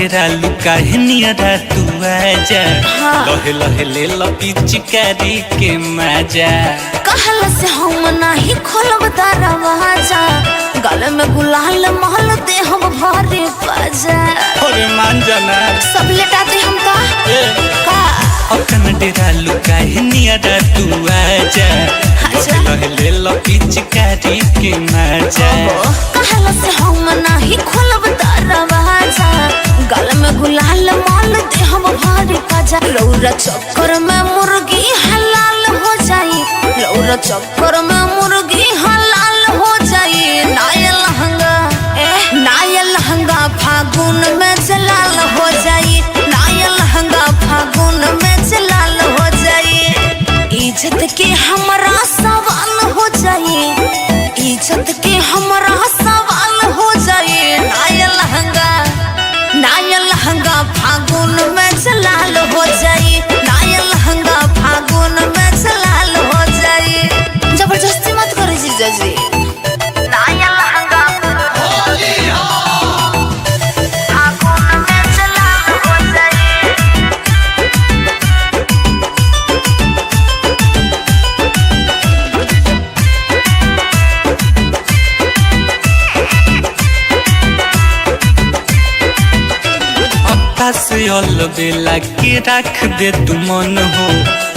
डेरा लुकाहे नियरा तू आजा। हाँ। लहे लहे ले लपिचकारी के मजा। कहल से हम नाही खोलब दरवाजा, गल में गुलाल महल दे हम भरे बाजा। अरे मान जाना। सब लेटा दे हम का ए, का अपन डेरा लुकाहे नियरा तू आजा। अच्छा। लहे लहे ले लपिचकारी के मजा। कहल से हम नाही खोलब दरवाजा, गल में गुलाल महल दे हम भरे बाजा। रौरा चक्कर में मुर्गी हलाल हो जाई, रौरा चक्कर में मुर्गी हलाल हो जाई। नाया लहंगा ए नाया लहंगा फागुन में जलाल हो जाई, नाया लहंगा फागुन में जलाल हो जाई। इज्जत के हमरा सवाल हो जाई, इज्जत के हमरा सवाल हो जाई। नाया लहंगा नाया लहंगा फागुन में जलाल हो जाई, नाया लहंगा फागुन में जलाल हो जाई। जबरदस्ती मत करो जीजा जी। नाया लहंगा फागुन में जलाल हो जाई। अक्का से अलबेला के रख दे तू मन हो,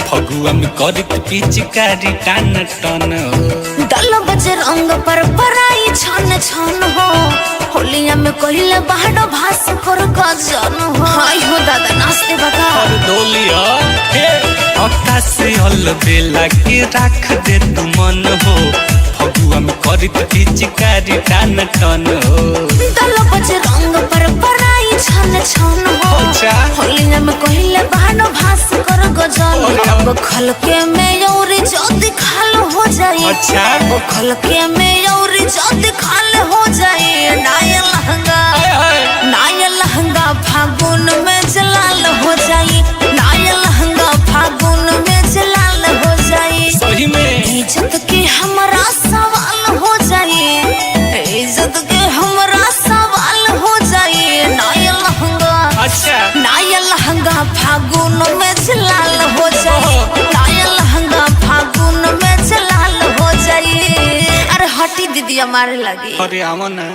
फगुआ में करत पिचकारी टान टन हो। दल बज रंग पर पराई छन छन हो, होलिया में कहिले बाहर भास कर गजन हो। हाय हो दादा नाचते बका। और डोलिया हे अक्का से अलबेला के रख दे तू मन हो, फगुआ में करत पिचकारी टान टन हो। दल बज रंग पर पराई छन छन हो, अच्छा। होलिया में कहिले बाहर भास कर गजन। अरे। अब खलके में और जद खाल हो जाई। अच्छा। अब खलके में और जद खाल हो जाई। नाया लहंगा हाय हाय। नाया लहंगा फागुन में जलाल हो जाई, नाया लहंगा फागुन में जलाल हो जाई। सही में। इज्जत के हमरा सवाल हो जाई, इज्जत के हमरा सवाल हो जाई। नाया लहंगा अच्छा। नाया लहंगा फागुन में जलाल हो जाई, नाया लहंगा फागुन में जलाल हो जाई। अरे हटी दीदी हमारे लगी। अरे आवा ना।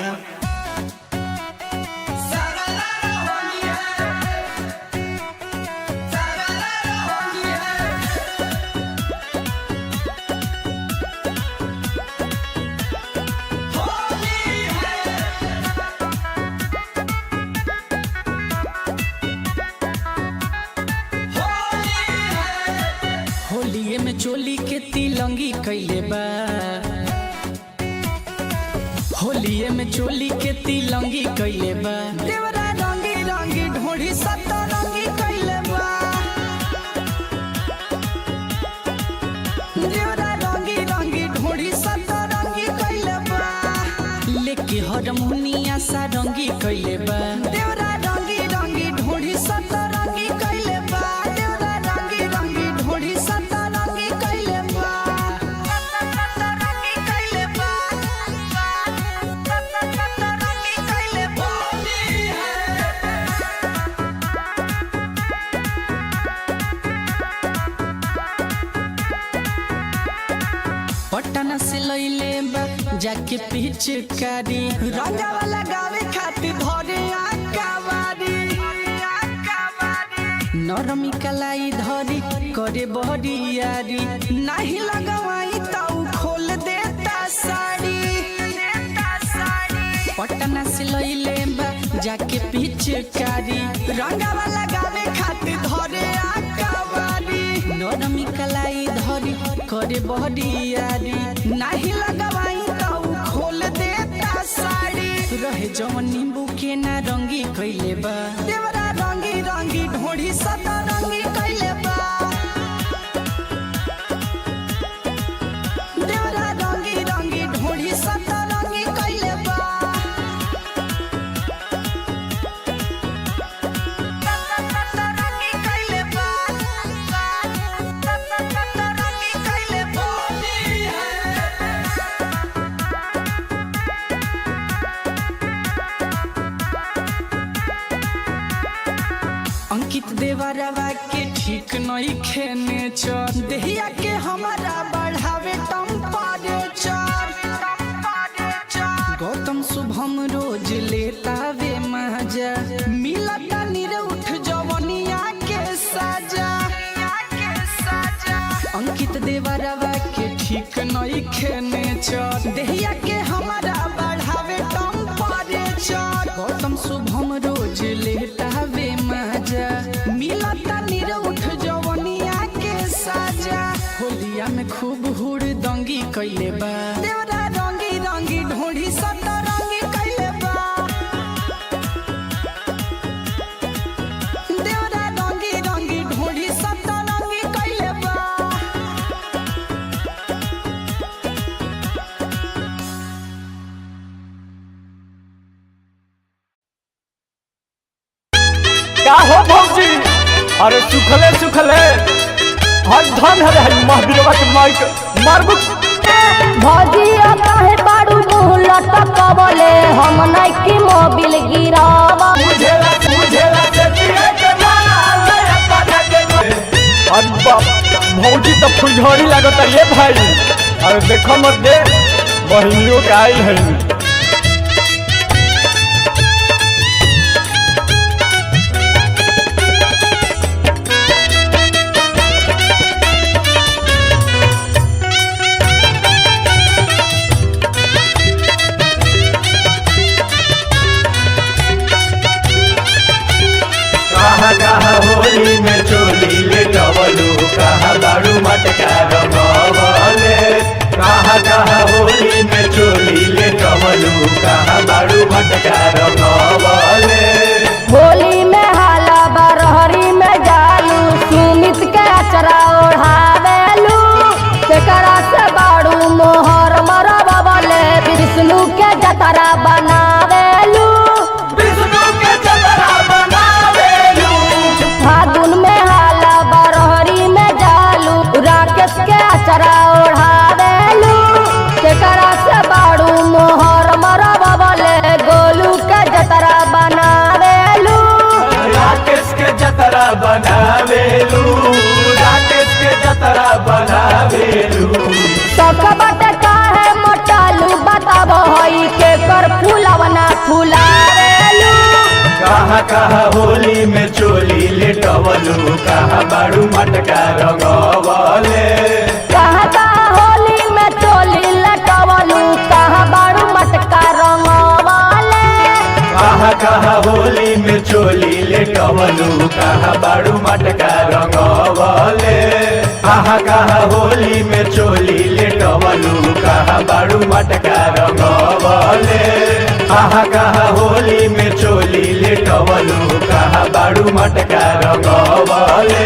होलिये में चोली के तिलंगी कैले बा, होलिये में चोली के तिलंगी कैले बा। देवरा रंगी रंगी ढोढ़ी सतरंगी कैले बा, देवरा रंगी रंगी ढोढ़ी सतरंगी कैले बा। लेके हरमुनिया सारंगी कैले बा, देवरा रंगी रंगी ढोढ़ी सतरंगी कैले बा। देवरा रंगी रंगी ढोढ़ी सतरंगी कैले बा, सतरंगी कैले बा, सतरंगी कैले बा। पटना से लैले बा जाके पिचकारी, रंगावा लगावे खातिर धरे आकावारी। नरमी कलाई धरी करे बहरियारी, नाही लगवाई ताऊ खोल देता साड़ी। पटना से लैले बा जाके पिचकारी, रंगावा लगावे खातिर धरे आकावारी। नरमी कलाई धरी करे बहरियारी, नाही लगवाई ताऊ खोल देता साड़ी। रहे जवन नींबू के ना रंगी कैले बा, देवरा रंगी रंगी ढोढ़ी सतरंगी कैले बा। देवरा रंगी रंगी ढोढ़ी सतरंगी कैले बा, सतरंगी कैले बा, सतरंगी कैले बा। देवरवा के ठीक नहीं खेने चर, देहिया के हमारा बढ़ावे टेम्परेचर। गौतम शुभम रोज लेता वे मजा, मिलता निरउठ जवनिया के साजा। अंकित देवरवा के ठीक नहीं खेने चर, देहिया के हमारा बढ़ावे टेम्परेचर। गौतम शुभम रोज लेता वे मजा, मिलता निरउठ जवनिया के साजा। होलिया में खूब हुड़ दंगी कैले बा, देवरा रंगी रंगी ढोढ़ी सतरंगी कैले बा। देवरा रंगी रंगी ढोढ़ी सतरंगी कैले बा। का हो भौजी? अरे सुखले सुखले हर धन हरे हरी महावीरवा के माइक मारबू। भजिया काहे बाड़ू मुँह लटकवले, हम नाइकी मोबिल गिरावा। बुझेला बुझेला से पिए के लाल अपना के। अरे बाप, भौजी तो फुलझड़ी लागत ये भाई। अरे देखो मत दे, बहिनियों के आइल है। कहा कहा होली में चोली ले टवलू, कहा दारू मटका रंगवले। कहा कहा होली में चोली ले टवलू, कहा दारू मटका रंगवले। होली में हाला बरहरी में जालू, सुमित के अचरा ओढ़ावेलू। केकरा से बाड़ू मोहर मरबले, विष्णु के जतरा बनावेलू। विष्णु के जतरा बनावेलू। फागुन में हाला बरहरी में जालू, राकेश के अचरा ओढ़ावेलू। केकरा से बाड़ू मोहर मरबले, गोलू के जतरा बनावेलू। राकेश के जतरा बनावेलू, राकेश के जतरा बनावेलू। सकबट काहे मोटालू बताबो, हई के कर फूलवना फुलावेलू। कहा कहा होली में चोली ले टवलू, कहा बारू मटका रंगवले। कहाँ कहाँ होली में चोली लटवलू, कहाँ बाड़ू मटका रंगवाले। कहा कहा होली में चोली ले टवलू, कहा बारू मटका रंगवले। कहा कहा होली में चोली ले टवलू, कहा बारू मटका रंगवले। कहा कहा होली में चोली ले टवलू, कहा बारू मटका रंगवले।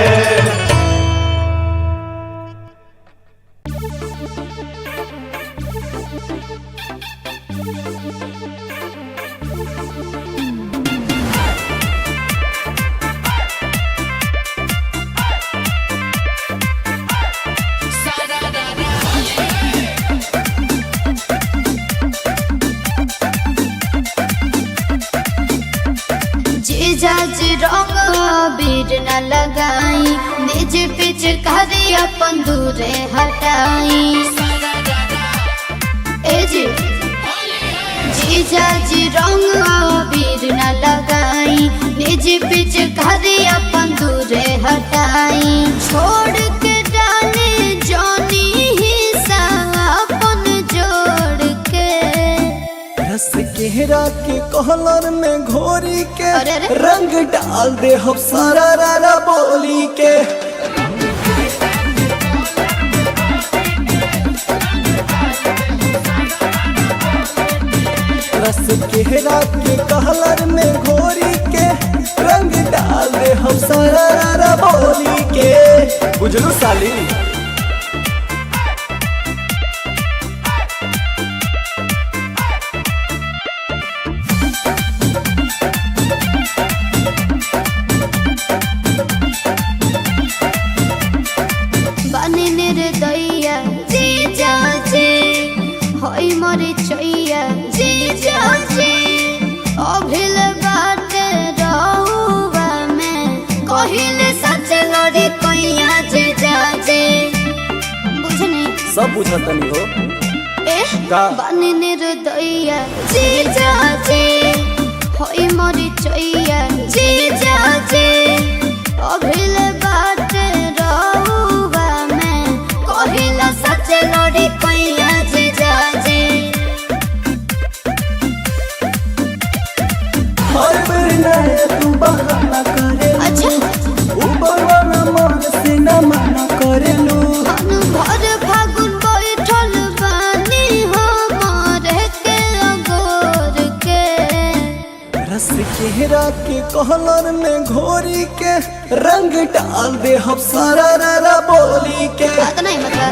जीजा जी रंग अबीर न लगाई, निज पिचकारी अपन दूरे हटाई। ए जी जीजा जी रंग अबीर न लगाई, निज पिचकारी अपन दूरे हटाई। छोड़ के डाले जानी हिस्सा अपन जोड़ के, रस केहरा के कहलर में घोरी के अरे अरे। रंग डाल दे हम सारा रारा बोली के। रस केहरा के कहलर में घोरी के रंग डाल दे हम सारा रारा बोली के। बुझलू साली। बने निर्दया जीजा जी होई मोरे चैया जीजा जी। अभिल बाटे रहुआ में कहिले सच सब बुझतनी हो। ए का? बानी निर्दया जीजा जी होई मोरी चैया जीजा जी अभिले बात रहुआ में कहिला सच लड़ी कैया जीजा जी। हर बेर नया तू बहाना करेलू। अच्छा। ऊपर वाला मन से न मना करेलू। अनु भर फागुन बैठल बानी हमारे के अगोर के। रस केहरा के कहलर में घोरी के रंग डाल दे हम सारा रा बोली के। बात नहीं मतलब।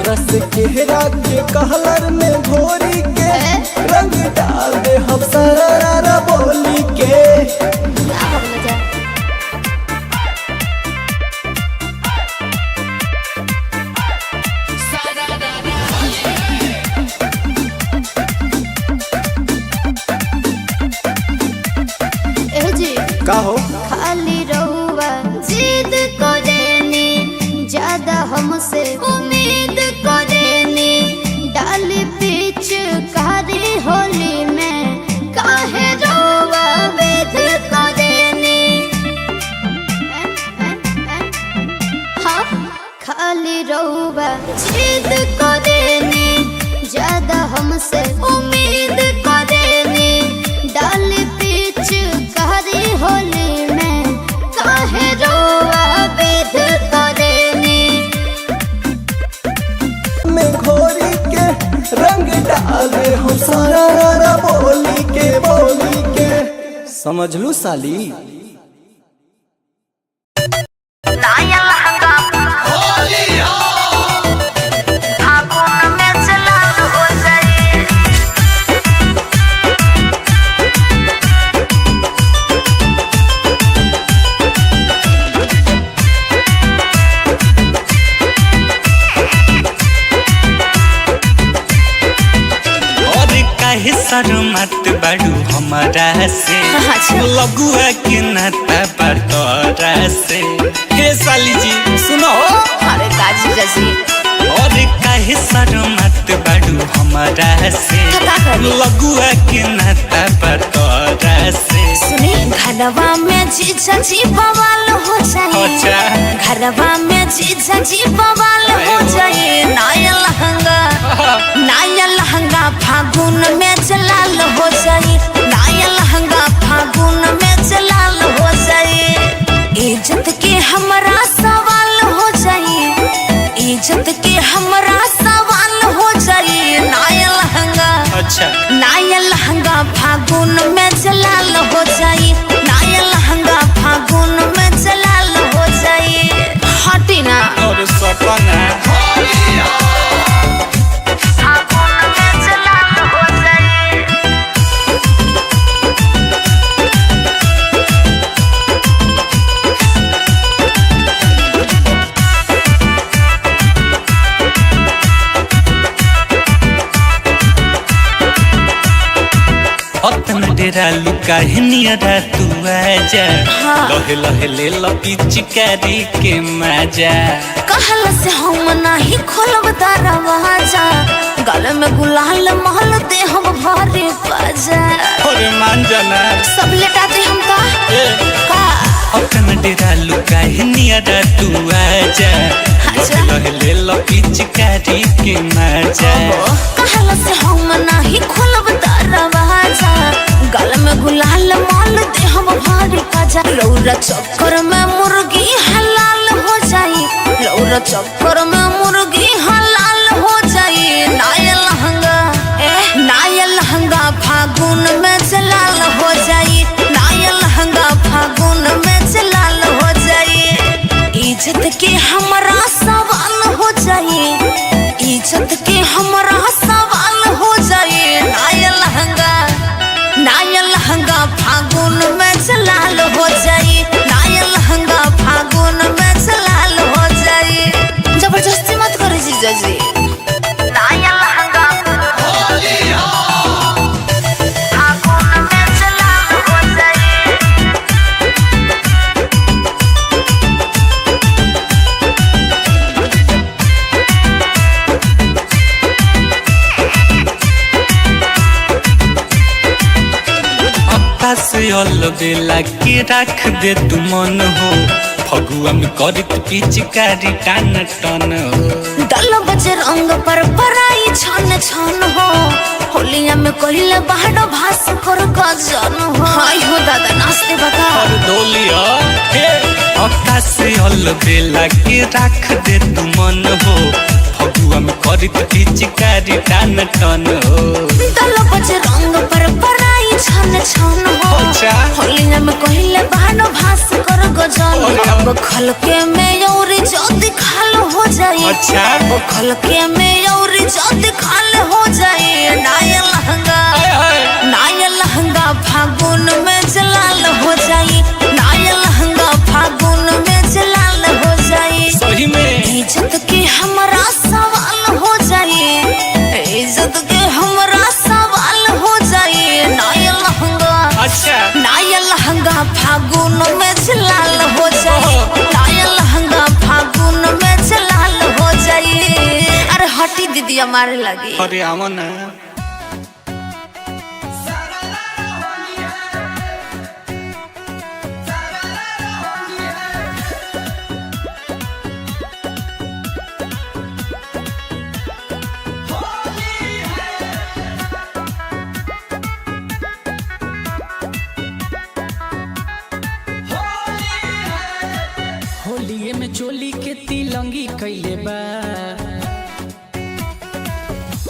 रस केहरा के कहलर में घोरी के रंग डाल दे हम सारा रा बोली के। का बोले जा। ए जी का हो? खाली रहुआ जिद करेनी ज्यादा हमसे उम्मीद करेनी डाल पीछ कारी होली में काहे रहुआ वेद करेनी। हाँ खाली रहुआ जिद करेनी ज्यादा हमसे उम्मीद करेनी डाल पीछ कारी होली में काहे रोआ बेद करेनी। में घोरी के रंग डाल दे हम सारा रा बोली के बोली के। समझ लू साली। नया लहंगा फागुन में चलाल हो जाए। और काहे शर्मात बाड़ू हमारा से? अच्छा। लगुआ के नाता पर तोरा से। हे साली जी सुनो। अरे का जीजा जी? और काहे शर्मात बाड़ू हमारा से? का करी? लगुआ के नाता पर तोरा से। सुनी, घरवा में जीजा जी बवाल हो जाए। अच्छा। घरवा में जीजा जी बवाल हो जाए। नया लहंगा, नया लहंगा फागुन में जलाल हो जाए। नया लहंगा फागुन में जलाल हो जाए। इज्जत के हमरा सवाल हो जाए। इज्जत के हमरा सवाल हो जाए। नया लहंगा, अच्छा। नया लहंगा फागुन में जलाल हो जाए। नया लहंगा फागुन में जलाल हो जाए। हटी ना। और सपना फागुन में जलाल हो जाए। अतन डेरा लुका नियरा तू आजा। हाँ। लहे लहे ले लपी के मजा। कहल से हम नाही खोलब दरवाजा। गल में गुलाल महल दे हम भरे बाजा। अरे मान जाना। सब लेटा दे हम का का। अतन डेरा लुका नियरा तू आजा। अच्छा। लहे लहे ले लपी के मजा। कहल से हम नाही खोलब दरवाजा। गल में गुलाल माल दे हम भारी बाजा। रौरा चक्कर में मुर्गी हलाल हो जाई। रौरा चक्कर में मुर्गी हलाल हो जाई। नया लहंगा, नया लहंगा फागुन में जलाल हो जाई। नया लहंगा फागुन में जलाल हो जाई। इज्जत के हमरा सवाल हो जाई। इज्जत के हमरा सवाल हो जाए। नया लहंगा, नया लहंगा फागुन में जलाल हो जाए। नया लहंगा फागुन में जलाल हो जाए। जबरदस्ती अलबेला के रख दे तू मन हो, फगुआ में करत पिचकारी टान टन हो। दल बज रंग पर पराई छन छन हो, होलिया में कहिले बाहर भास कर गजन हो। हाय हो दादा नाचते बता और डोलिया हे आकाश अलबेला के रख दे तू मन हो, फगुआ में करत पिचकारी टान टन हो। दल बज रंग पर पराई छन छन हो, अच्छा। होलिया में कहिले बाहर भास कर गजन अरे। अब खलके में और जद खाल हो जाए। अच्छा। अब खलके में और जद खाल हो जाए। नाया लहंगा, हाय हाय। नाया लहंगा फागुन में जलाल हो जाए। नाया लहंगा फागुन में जलाल हो जाए। सही में। इज्जत के हमरा सवाल हो जाए, इज्जत के हमरा सवाल हो जाए। नाया लहंगा, अच्छा। नाया लहंगा फागुन में जलाल हो जाए। नाया लहंगा फागुन में जलाल हो जाए। अरे हटी दीदी हमारे लगी। अरे आवा ना। होलिये में चोली के तिलंगी कैले बा,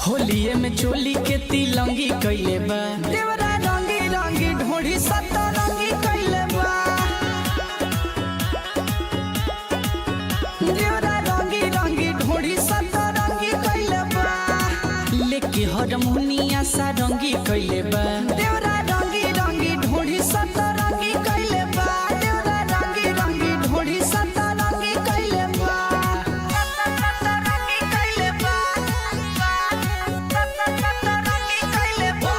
होलिये में चोली के तिलंगी कैले बा। देवरा रंगी रंगी ढोढ़ी सतरंगी कैले बा, देवरा रंगी रंगी ढोढ़ी सतरंगी कैले बा। लेके हरमुनिया सारंगी कैले बा, देवरा रंगी रंगी ढोढ़ी सतरंगी कैले बा। देवरा रंगी रंगी ढोढ़ी सतरंगी कैले बा, सतरंगी कैले बा, सतरंगी कैले बा।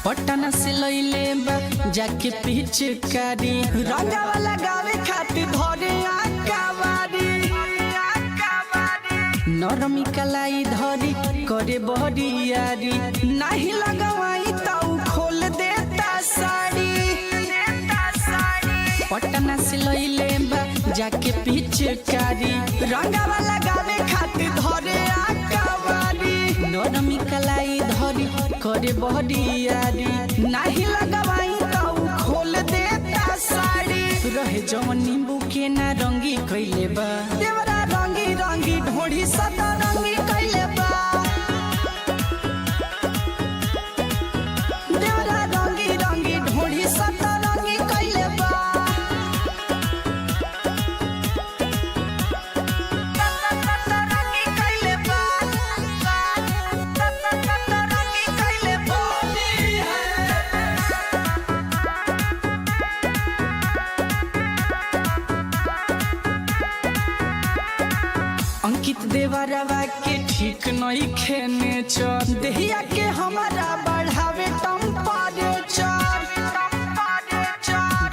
पटना से लैले बा जाके पिचकारी, रंगावा लगावे खातिर धरे आकावारी। नरमी कलाई धरी करे बहरियारी, नाही लगवाई त उ खोल देता साड़ी। पटना से लैले बा जाके पिचकारी, रंगावा लगावे खातिर धरे आकावारी। नरमी कलाई धरी करे बहरियारी, नाही लगवाई त उ खोल देता साड़ी। रहे जवन नींबू के नारंगी कैले बा, देवरा रंगी रंगी ढोढ़ी सतरंगी कैले बा। देवरा रंगी रंगी ढोढ़ी सतरंगी कैले बा, सतरंगी कैले बा, सतरंगी कैले बा। अंकित देवरवा के ठीक नहीं खेने चर, देहिया के हमारा बढ़ावे टेम्परेचर।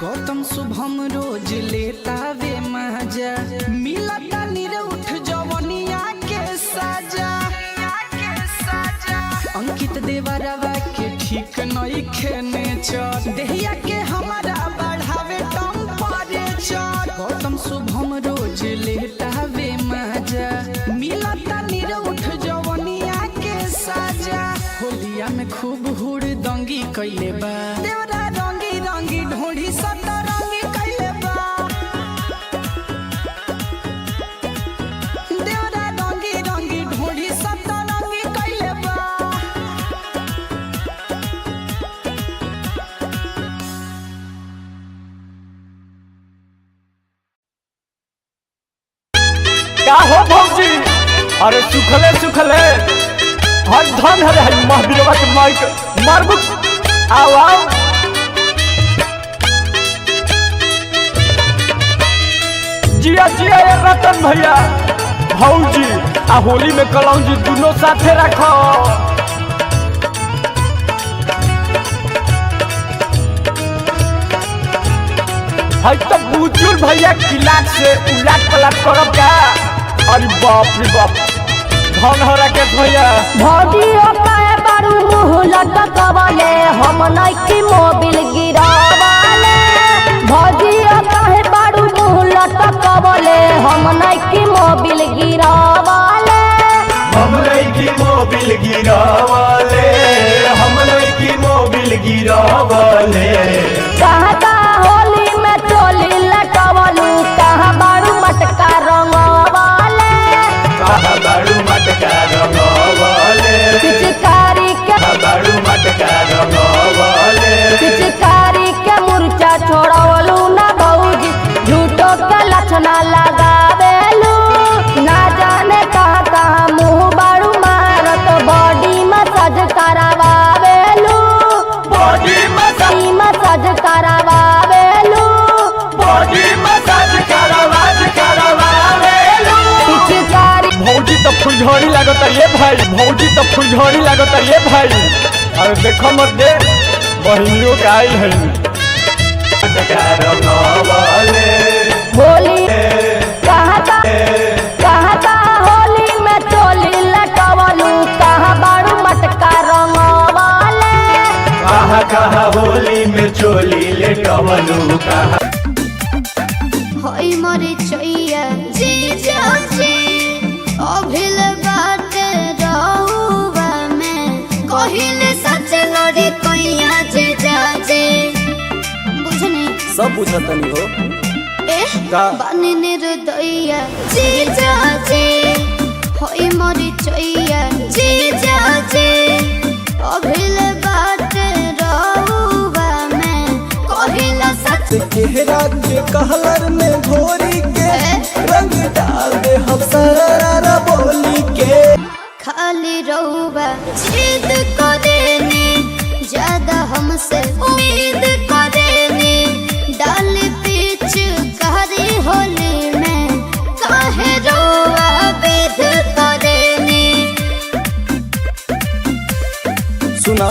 गौतम शुभम रोज लेता वे मजा, मिलता निरउठ जवनिया के साजा। अंकित देवरवा के ठीक नहीं खेने चर, देहिया के हमारा बढ़ावे टेम्परेचर। गौतम शुभम रोज लेता वे मजा, मिलता निरउठ जवनिया के साजा। होलिया में खूब हुड़ दंगी कैले बा, देवरा रंगी रंगी ढोढ़ी सतरंगी कैले बा। देवरा रंगी रंगी ढोढ़ी सतरंगी कैले बा। का हो भौजी? अरे सुखले सुखले हर धन हरे हई महावीरवा के माइक मारबु। आओ आओ जिया जिया ये रतन भैया भौजी आ होली में कलौजी दोनों साथे रखो। हई तो बुजुर्ग भैया किलाट से उलाट पलाट करब का। अरे बाप रे बाप, धन हो राकेश भैया। भौजियो काहे बारू मुँह लटकवले, हम नइखी मोबिल गिरावले। भौजियो काहे बारू मुँह लटकवले, हम नइखी मोबिल गिरावले। हम लईकी मोबिल गिरावले, हम लईकी मोबिल गिरावले। कहाँ कहाँ होली में चोली लटवलू, कहाँ बारू मटका रंगवले। कहा बाड़ू मटका रंगवले, पिचकारी के कहा बाड़ू मटका रंगवले। पिचकारी के मुरचा छोड़वलू ना भौजी, झूठो के लक्षणा लगावेलू। ना जाने कहाँ कहाँ मुँह बारू मारत, बॉडी मसाज करावेलू। बॉडी मसाज, मसाज करावेलू। बॉडी मसाज करवाज करवावेलू। पिचकारी भौजी तो फुलझड़ी लागत ये भाई, भौजी तो फुलझड़ी लागत ये भाई। अरे देखो मत दे, बहिनियों का आइल है। मटका रंगवले, होली कहाँ कहाँ कहाँ होली में चोली लटवलू, कहाँ बारू मटका रंगवले। कहा कहा होली में चोली लेटवलू, कहा होई मोरे चैया जी जी अभिल बात रहुआ में कहिले सच लड़ी कैया जे जाजे बुझनी। सब बुझतनी हो। ए का? बानी निर्दयिया जी जाजे होई मोरे चैया जी जाजे अभिल बात रहुआ में कहिले सच केहरा के कहलर में घोरी के रंग डाल दे हम सारा बोली के। खाली रहुआ जिद करेनी ज्यादा हमसे उम्मीद करेनी, डाल पीछ कारी होली में काहे रहुआ बेद करेनी। सुना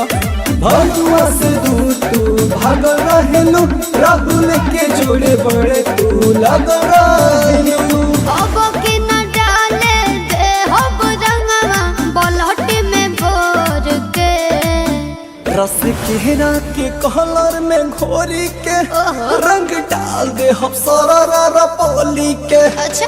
भगुआ से दूर तू भागल रहेलू, राहुल के जोड़े बड़े तू लगल रहेलू। अब के न डाले दे हब रंगवा बलहट में बोर के। रस केहरा के कहलर में घोरी के रंग डाल दे हम सारा बोली के। अच्छा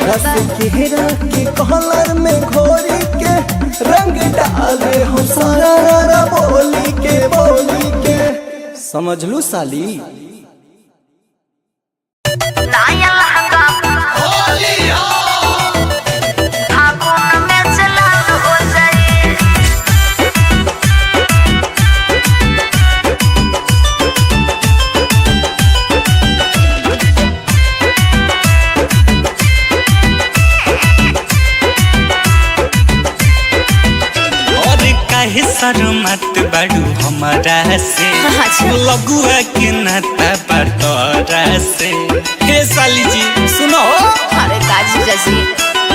रस केहरा के कहलर में घोरी के रंग डाल दे हम सारा बोली के, बोली के। समझलू साली। नया लहंगा फागुन में चलाल हो जाए। और काहे शर्मात बाड़ू हमारा से, अच्छा। लगुआ के नाता पर तोरा से। हे साली जी सुनो। अरे काजी जजी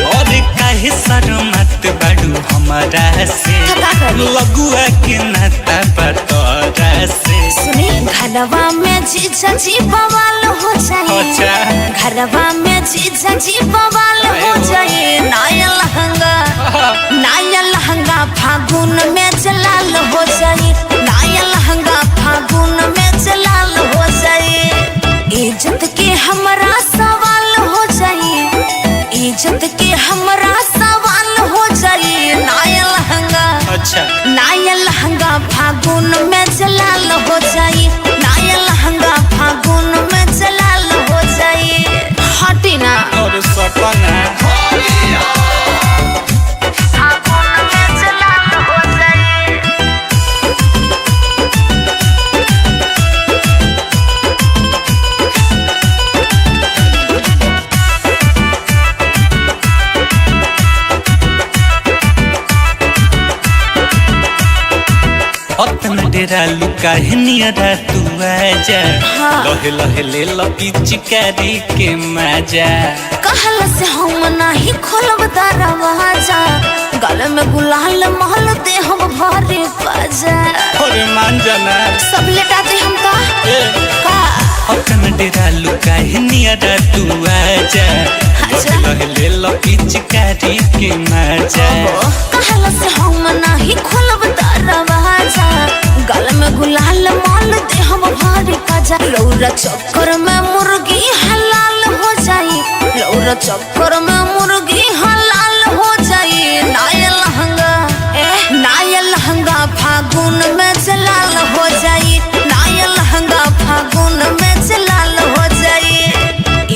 और काहे शर्मात बाड़ू हमारा से, का करी? लगुआ के नाता पर तोरा से। सुनी घरवा में जीजा जी बवाल हो जाए। अच्छा। घरवा में जीजा जी बवाल हो जाए। नया लहंगा, नया लहंगा फागुन में जलाल हो जाए। नया लहंगा फागुन में जलाल हो जाए। इज्जत के हमरा सवाल हो जाए, इज्जत के हमरा सवाल हो जाए। नया लहंगा, अच्छा। नया लहंगा फागुन में जलाल हो जाए। नया लहंगा फागुन में जलाल हो जाए। हटी ना। और सपना फागुन में जलाल हो जाए। अतन डेरा लुका है नियरा तू आजा। हाँ। लहे लहे ले लो पिचकारी के मजा। कहल से हम नाही खोलब दरवाजा, गल में गुलाल महल दे हम। भरे पाजा। अरे मान जाना। सब लेटा दे हम का का। अकन डेरा लुकाए नियरा तू आजा। अच्छा। लहे ले लो पिचकारी के मजा। कहला से हम नाही खोलब दरवाजा, गल में गुलाल माल दे हम भारी पाजा। रौरा चक्कर में मुर्गी हलाल हो जाई, रौरा चक्कर में मुर्गी हलाल हो जाई। नाया लहंगा ए नाया लहंगा फागुन में जलाल हो जाई, नाया लहंगा फागुन में जलाल हो जाई।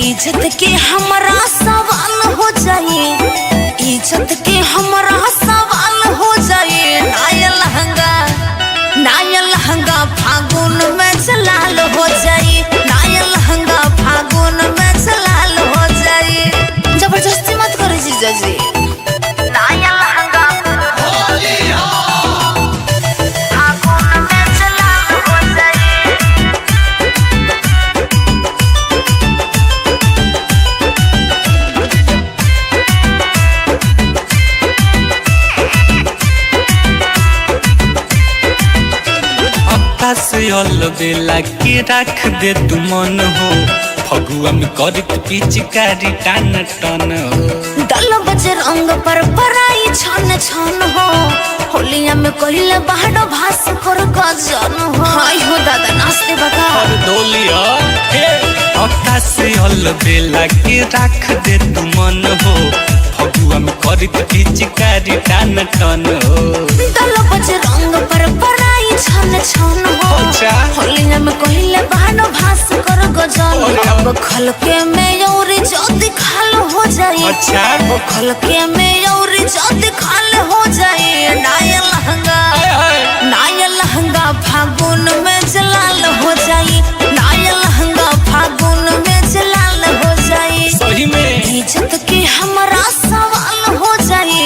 इज्जत के हमरा सवाल हो जाई, इज्जत के हमरा सवाल हो जाई। नाया लहंगा नाया लहंगा फागुन में जलाल हो जाई, नाया लहंगा फागुन में जलाल हो जाई। जबरदस्ती मत करो जीजा जी। नाया लहंगा फागुन में जलाल हो जाई। से बेला के रख दे तू मन हो, फगुआ में करत पिचकारी टान टन हो। दल बज रंग पर पराई छन छन हो, होलिया में कहिले बाहर भास कर गजन हो। हाय हो दादा नाचते बका। और डोलिया हे अक्का से बेला के रख दे तू मन हो, फगुआ में करत पिचकारी टान टन हो। दल बज रंग पर पराई छन छन हो, अच्छा। होलिया में कहिले बाहर भास कर गजन हो। अब खलके में और जद खाल हो जाए। अच्छा। अब खलके में और जद खाल हो जाए। नाया लहंगा नाया लहंगा फागुन में जलाल हो जाए, नाया लहंगा फागुन में जलाल हो जाए। सही में इज्जत के हमरा सवाल हो जाए,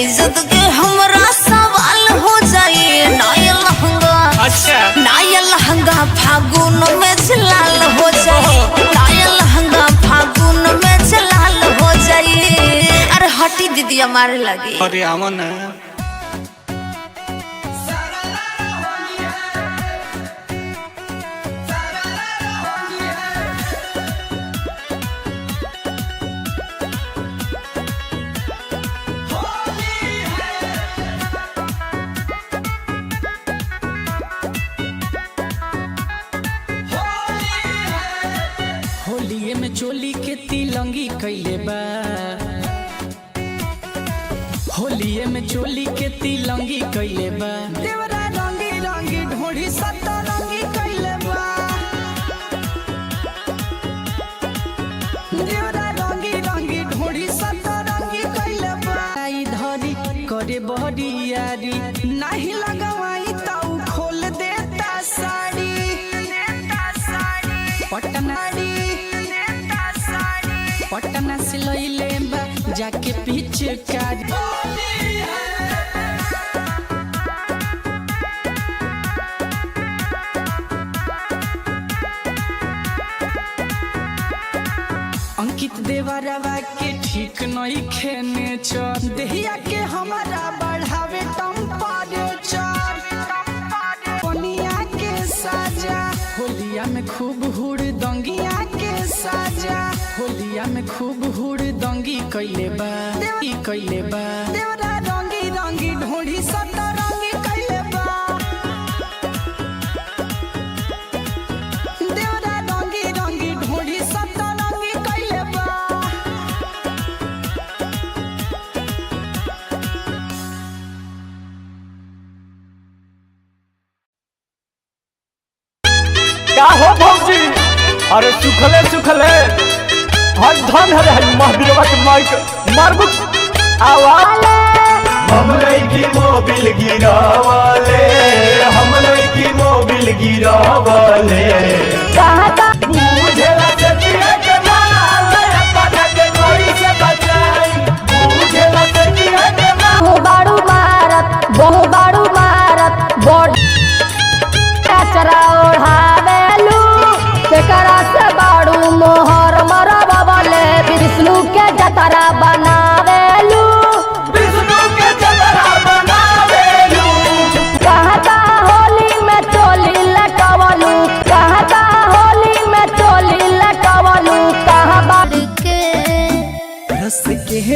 इज्जत के हमरा सवाल हो जाए। नाया लहंगा अच्छा नाया लहंगा फागुन में जलाल हो जाए, नाया लहंगा फागुन में जलाल हो जाए। अरे हटी दीदी हमारे लगे। अरे आवा ना। होलिये में चोली के तिलंगी कैले बा, होलिये में चोली के तिलंगी कैले बा। देवरा रंगी रंगी ढोढ़ी सतरंगी कैले बा, देवरा रंगी रंगी ढोढ़ी सतरंगी कैले बा। आई धरी करे बहरियारी नाही लगवाई ताऊ खोल देता साड़ी, पटनाड़ी पटना से लइले बा जाके पीछे कारी। अंकित देवरवा के ठीक नहीं खेने चर, देहिया के हमारा बढ़ावे टेम्परेचर। पनिया के साजा होलिया में खूब हुड़ दंगिया के साजा, होलिया में खूब हुड़ दंगी कैले बा, कैले बा। देवरा रंगी रंगी ढोढ़ी सतरंगी कैले बा, देवरा रंगी रंगी ढोढ़ी सतरंगी कैले बा। का हो भौजी? अरे सुखले सुखले हर धन हरे हरी महावीरवा के माइक मारबु आवा। हम लईकी मोबिल गिरावले, हम लईकी मोबिल गिरावले। बुझेला से पिए के माल, अपना के कोई से बचाई। बुझेला से पिए के माल। बहु बाड़ू मारत, बहु बाड़ू मारत, बोर्ड कचरा ओढ़ावेलू, केकरा से बाड़ू मोहर मरबले, विष्णु के जतरा बनावेलू। विष्णु के जतरा बनावेलू।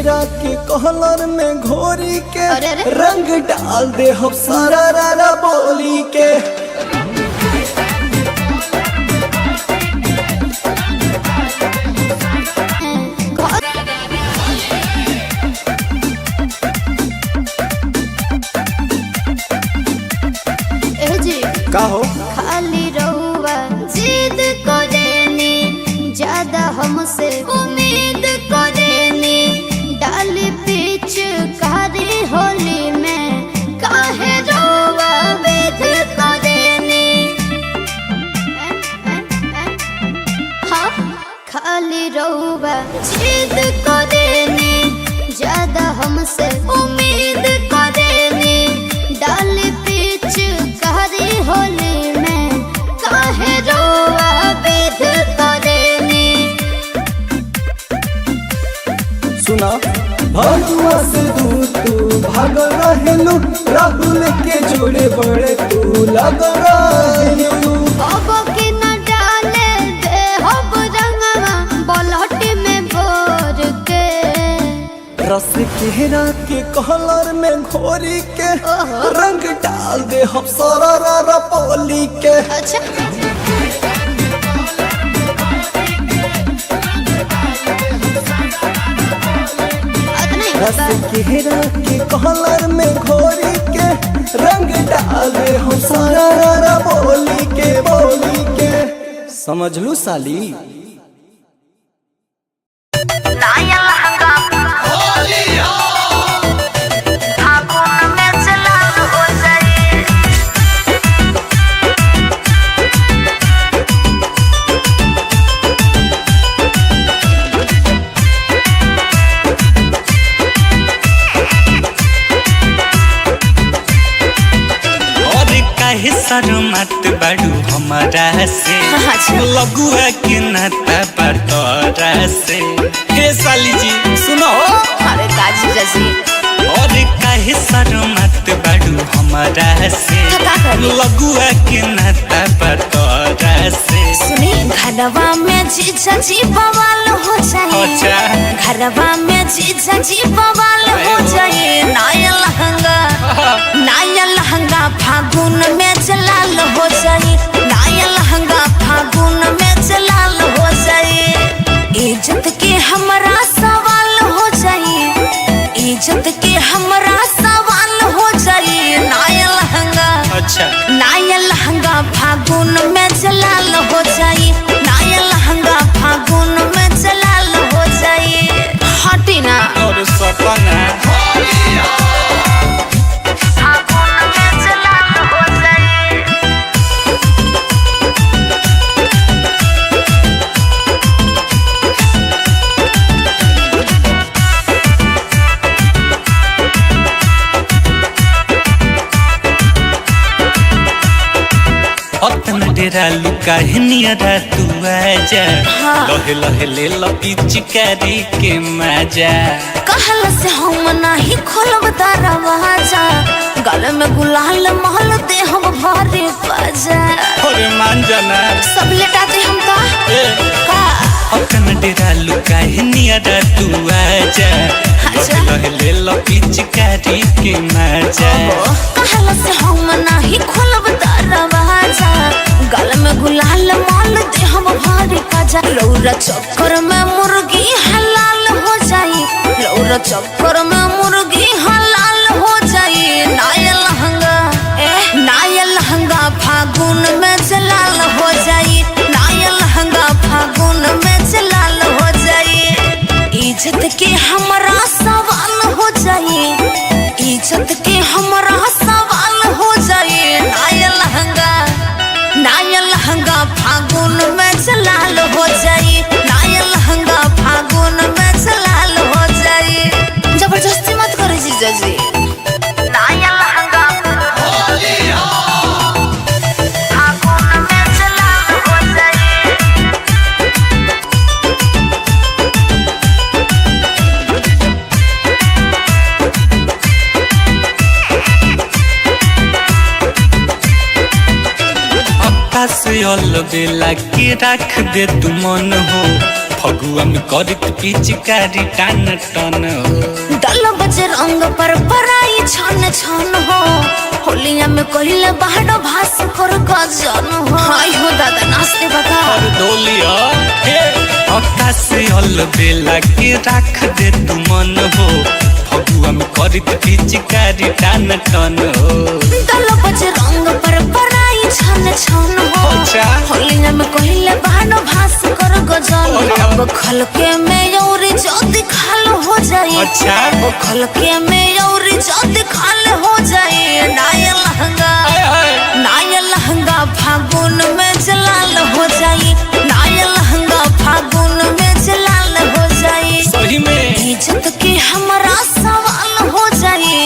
केरा के कलर में घोरी के अरे अरे। रंग डाल दे हम सारा रारा बोली के। ए जी का हो? खाली रहुआ जिद करेनी, ज्यादा हमसे उम्मीद करेनी, डाली पीछ कारी होली में काहे रहुआ वेद करेनी। हाँ खाली रहुआ जिद करेनी, ज्यादा हमसे उम्मीद करेनी, डाली पीछ कारी होली में काहे रोआ वेद करेनी। सुना, भगुआ से दूर तू भागल रहेलू, राहुल के जोड़े बड़े तू लगल रहेलू। अब के न डाले दे हब रंगवा बलहट में बोर के। रस केरा के कलर में घोरी के रंग डाल दे हम सारा रारा बोली के। अच्छा अतना ही रस बा। केरा के कलर में घोरी के रंग डाल दे हम सारा रारा बोली के, बोली के। समझ लू साली। नया लहंगा फागुन में चलाल हो जाए। और काहे शर्मात बाड़ू हमारा से? अच्छा। लगुआ के नाता पर तोरा से। हे साली जी सुनो। अरे काजी जाजी। और काहे शर्मात बाड़ू हमारा से? का करी? लगुआ के नाता पर तोरा से। सुनी, घरवा में जीजा जी बवाल हो जाए। अच्छा। घरवा में जीजा जी बवाल हो जाए। नया लहंगा, नया लहंगा फागुन में जलाल हो जाए। नया लहंगा फागुन में जलाल हो जाए। इज्जत के हमरा सवाल हो जाए, इज्जत के हमरा सवाल हो जाए। नया लहंगा, अच्छा। नया लहंगा फागुन में जलाल हो जाए। नया लहंगा फागुन में जलाल हो जाए। हटी ना। और सपना फागुन में जलाल हो जाए। अतन डेरा लुका नियरा तू आजा। हाँ। लहे लहे ले लपी के मजा। कहल से हम नाही खोलब दरवाजा, गल में गुलाल महल दे हम भरे बाजा। अरे मान जाना। सब लेटाते हम का ए। का अतन डेरा लुका नियरा तू आजा। अच्छा। लहे लहे ले लपी के मजा। कहल से हम नाही खोलब दरवाजा, गल में गुलाल माल दे हम भरे बाजा। रौरा चक्कर में मुर्गी हलाल हो जाई, रौरा चक्कर में मुर्गी हलाल हो जाई। नया लहंगा, नया लहंगा फागुन में जलाल हो जाई। नया लहंगा फागुन में जलाल हो जाई। इज्जत के हमरा सवाल हो जाई, इज्जत के हमरा सवाल हो जाई। नया लहंगा, नया लहंगा फागुन में जलाल हो जाई। नया लहंगा फागुन में जलाल हो जाई। जबरदस्ती मत करी जीजा जी। नया लहंगा फागुन में जलाल हो जाई। अक्का से अलबेला के रख दे तू मन हो। फगुआ फगुआ में करत पिचकारी टान टन हो। दल बज रंग पर पराई छन छन हो। होलिया में कहिले बाहर भास कर गजन हो। हाय हो दादा नाचते बता। और डोलिया हे आकाश अल बेला के राख दे तू मन हो। फगुआ में करत पिचकारी टान टन हो। दल बज रंग पर पराई छन छन हो। अच्छा। होलिया में कहिले बाहर भास कर गजन। अरे। अब खलके में और जद खाल हो जाए। अच्छा। अब खलके में और जद खाल हो जाए। नाया लहंगा, हाय हाय। नाया लहंगा फागुन में जलाल हो जाए। नाया लहंगा फागुन में जलाल हो जाए। सही में। इज्जत के हमरा सवाल हो जाए।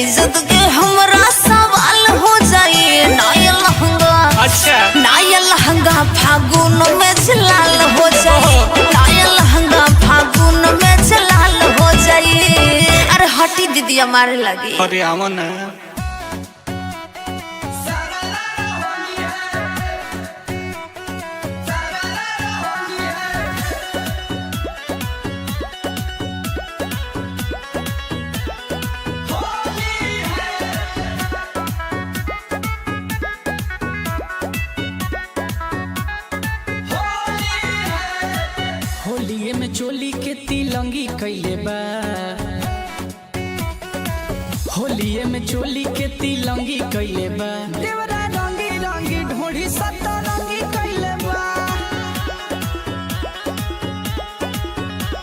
इज्जत के हमरा सवाल हो जाए। नाया लहंगा, अच्छा। नाया लहंगा फागुन में जलाल हो जाए। नाया लहंगा फागुन में जलाल हो जाए। अरे हटी दीदी हमारे लगी। अरे आवा ना। होलिये में चोली के तिलंगी कैले बा। होलिये में चोली के तिलंगी कैले बा। देवरा रंगी रंगी ढोढ़ी सतरंगी कैले बा।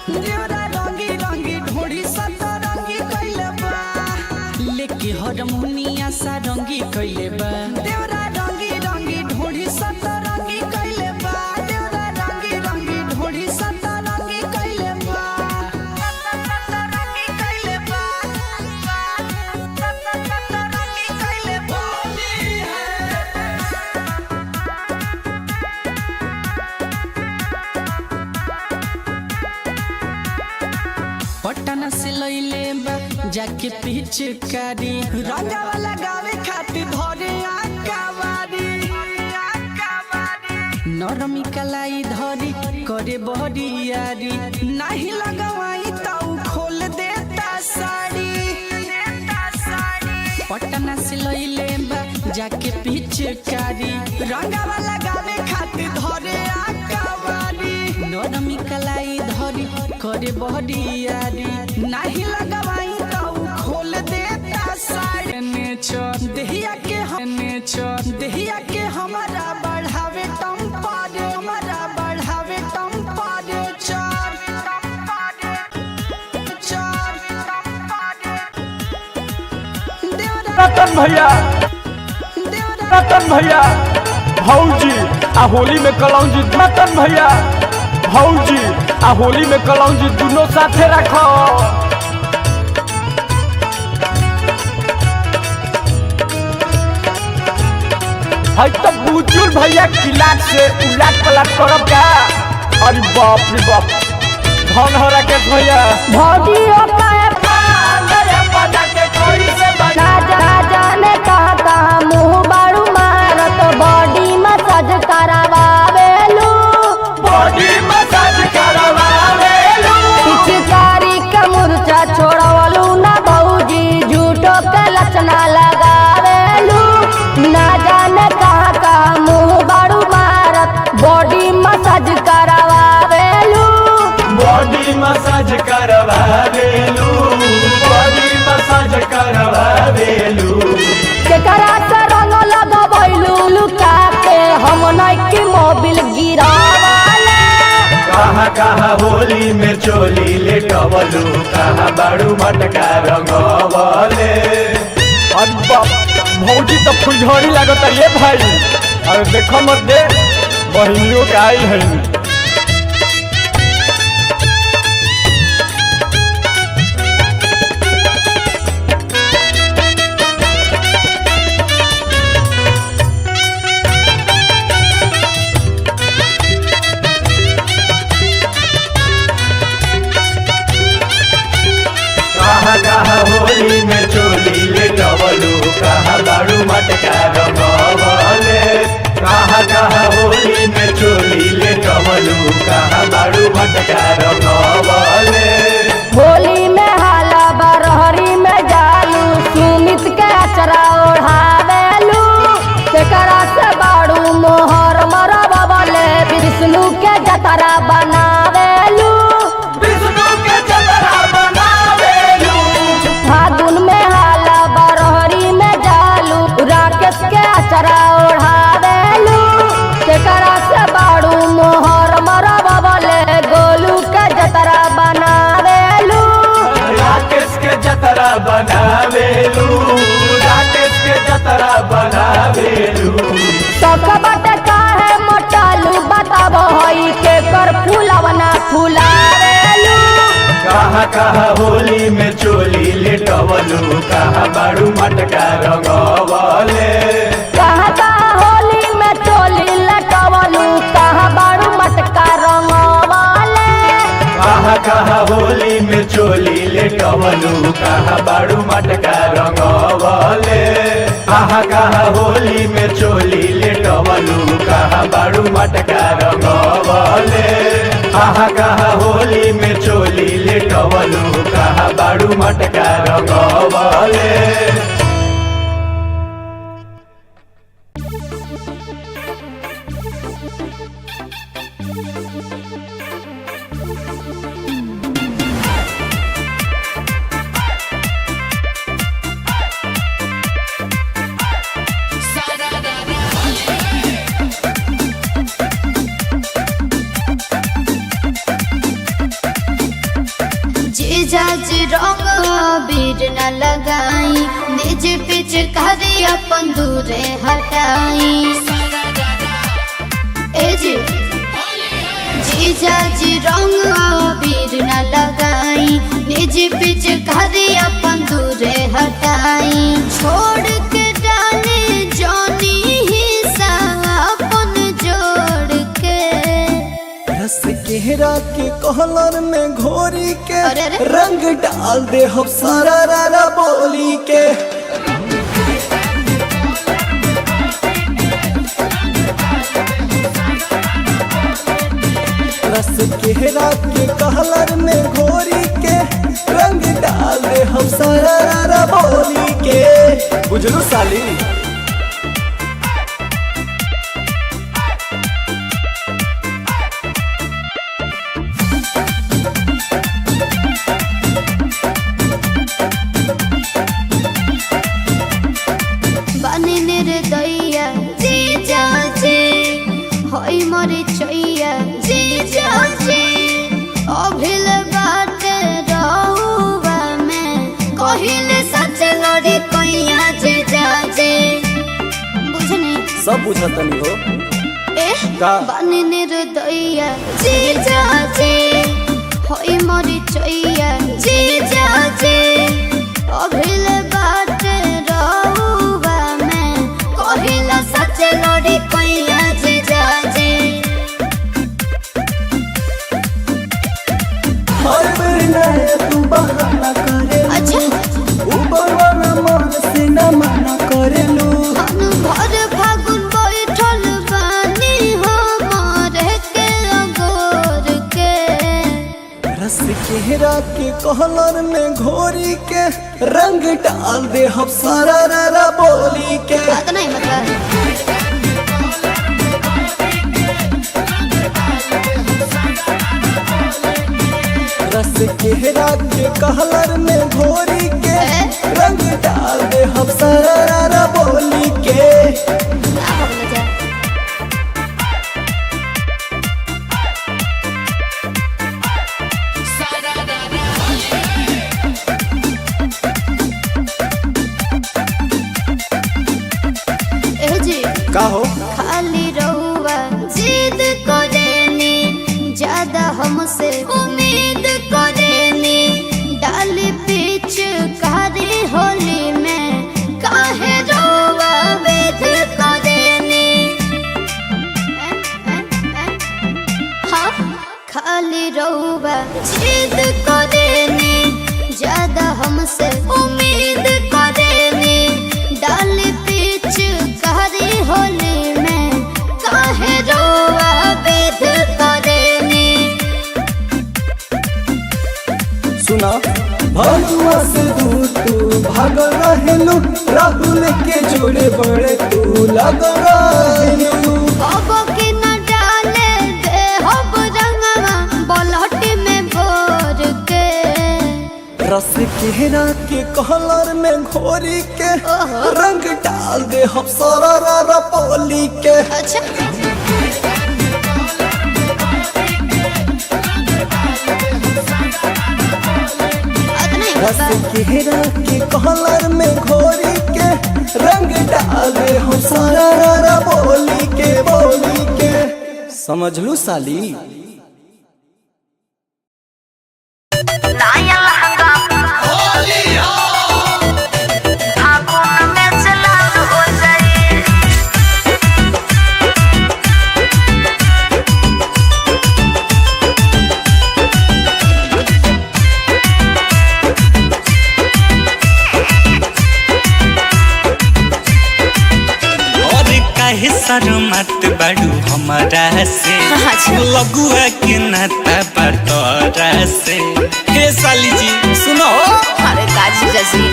देवरा रंगी रंगी ढोढ़ी सतरंगी कैले बा। लेके हरमुनिया सारंगी कैले बा। देवरा रंगी रंगी ढोढ़ी सतरंगी कैले बा। देवरा रंगी रंगी ढोढ़ी सतरंगी कैले बा। सतरंगी कैले बा। सतरंगी कैले बा। पटना से लैले बा जाके पिचकारी। रंगावा लगावे खातिर धरे आकावारी। नरमी कलाई धरी करे बहरियारी। नाही लगवाई ताऊ खोल देता साड़ी। पटना से लैले बा जाके पिचकारी। रंगावा लगावे खातिर धरे आकावारी। नरमी कलाई धरी करे बहरियारी। नाही लगवाई ताऊ खोल देता साड़ी। नेचर देहिया के हम नेचर देहिया के हमारा बढ़ावे टम्पर। हमारा बढ़ावे टम्परेचर। देवरा रतन भैया, देवरा रतन भैया, भौजी आ होली में कलौजी। रतन भैया, भौजी आ होली में कलौजी दुनो साथे रखो। है तो बुजुर्ग भैया किलाक से उलाट पलाट करब का। अरे बाप रे बाप, धन हो राकेश भैया। भौजियों का ना जाने कहाँ कहाँ मुँह बाड़ू मारत बॉडी मसाज करावेलू। बॉडी मसाज करवावेलू। पिचकारी के मुर्चा छोड़वलू ना भौजी, झूठो के लचना लगावेलू। ना जाने कहाँ कहाँ मुँह बाड़ू मारत बॉडी मसाज करावेलू। बॉडी मसाज करवावेलू। बॉडी मसाज करवावेलू। केकरा से रंग लगबैलू लुका के, हम नइकी मोबिल गिरावाला। कहाँ कहाँ होली में चोली लेटवलू, कहाँ बाड़ू मटका रंगवले। अरे बाप, भौजी तो फुलझड़ी लागत ये भाई। अरे देखो मत दे, बहिनियों के आइल है। कहाँ कहाँ होली में चोली लेटवलू, कहाँ बाड़ू मटका रंगवले। कहाँ कहाँ होली में चोली लेटवलू। कहाँ बाड़ू मटका रंगवले। होली में हाला बरहरी में जालू, सुमित के अचरा ओढ़ावेलू, केकरा से बाड़ू मोहर मरबले, विष्णु के जतरा बनावेलू। विष्णु के जतरा बनावेलू। फागुन में हाला बरहरी में जालू, राकेश के अचरा ओढ़ावेलू, केकरा से बाड़ू मोहर मरबले, गोलू के जतरा बनावेलू। राकेश के जतरा बनावेलू, राकेश के जतरा बनावेलू। सब बट काहे मोटालू, बताबो हई के कर फूलवना फुलावेलू। कहाँ कहाँ होली में चोली लेटवलू, कहाँ बाड़ू मटका रंगवले। कहाँ कहाँ होली में चोली लटवलू, कहाँ बाड़ू मटका रंगवले। कहाँ कहाँ होली में चोली लेटवलू, कहाँ बाड़ू मटका रंगवले। कहाँ कहाँ होली में चोली लेटवलू, कहाँ बाड़ू मटका रंगवले। कहाँ कहाँ होली में चोली लेटवलू, कहाँ बाड़ू मटका रंगवले। जीजा जी रंग अबीर न लगाई, निज पिचकारी अपन दूरे हटाई। ए जी जीजा जी रंग अबीर न लगाई, निज पिचकारी अपन दूरे हटाई। छोड़ के डाले जानी हिस्सा अपन जोड़ के। रस केहरा के कहलर में घोरी के अरे अरे। रंग डाल दे हम सारा रारा बोली के। रस केहरा के कहलर में घोरी के रंग डाल दे हम सारा रारा बोली के। बुझलू साली। बने निर्दया जीजा जी होई मोरे चैया जीजा जी। अभिल बाट रहुआ में कहिल सच लड़ी कैया जीजा जी। बुझनी सब बुझतनी हो ए का? बने निर्दया जीजा जी होई मोरे चैया जीजा जी। अभिल बाट रहुआ में कहिल सच लड़ी कैया जीजा जी। हर बेर नया तू बहाना करे, अच्छा। ऊपर वाला मन से न मना करेलू। हम भर फागुन बैठल बानी हमारे के अगोर के। रस केहरा के कहलर में घोरी के रंग डाल दे हम सारा रारा बोली के। बात नहीं मतलब रस केहरा के कहलर में घोरी के रंग डाल दे हम सारा रारा बोली के। ना भगले जा। ए जी का हो? खाली रहुआ जिद करेनी, ज्यादा हमसे उम्मीद करेनी। डाली पीछ कारी होली में काहे रहुआ वेद करेनी। हाँ खाली रहुआ जिद करेनी, ज्यादा हमसे उम्मीद करेनी। डाली पीछ कारी होली में काहे रोआ वेद करेनी। सुना भरुआ से दूर तू भागल रहेलू, राहुल के जोड़े बड़े तू लगल रहेलू। अब के न डाले दे हब रंगवा बलहट में भोर के। रस केहरा के कलर में घोरी के रंग डाल दे हम सारा रा पोली के। अच्छा रस केहरा के कलर में घोरी के रंग डाल दे हम सारा रा बोली के बोली के। समझ लू साली। नया लहंगा फागुन में जलाल हो जाए। और काहे शर्मात बाड़ू हमारा से, अच्छा। लगुआ के नाता बतरा से। हे साली जी सुनो। अरे काजी जजी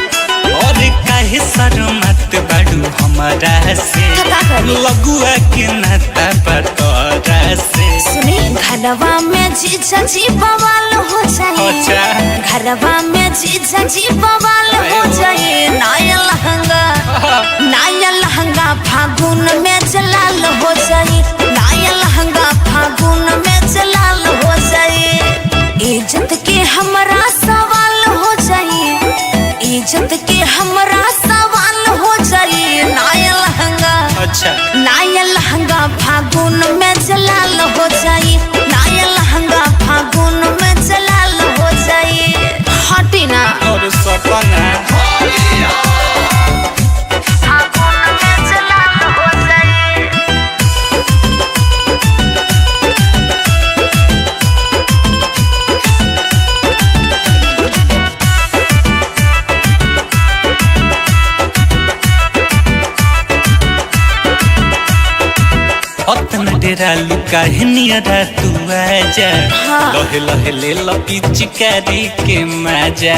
और काहे शर्मात बाड़ू हमारा से, का करी? लगुआ के नाता बतरा से। सुनी घरवा में जीजा जी बवाल हो जाए। अच्छा। घरवा में जीजा जी बवाल हो जाए। नया लहंगा, नया लहंगा फागुन में जलाल हो जाए। नया लहंगा फागुन में जलाल हो जाए। इज्जत के हमरा सवाल हो जाए। इज्जत के हमरा सवाल हो जाए। नया लहंगा, अच्छा। नया लहंगा फागुन में जलाल हो जाए। नया लहंगा फागुन में जलाल हो जाए। हटी ना। और सपना फागुन में जलाल हो जाए। अतन डेरा लुका नियरा तू आजा, हाँ। लहे लहे ले लपिचकारी के मजा।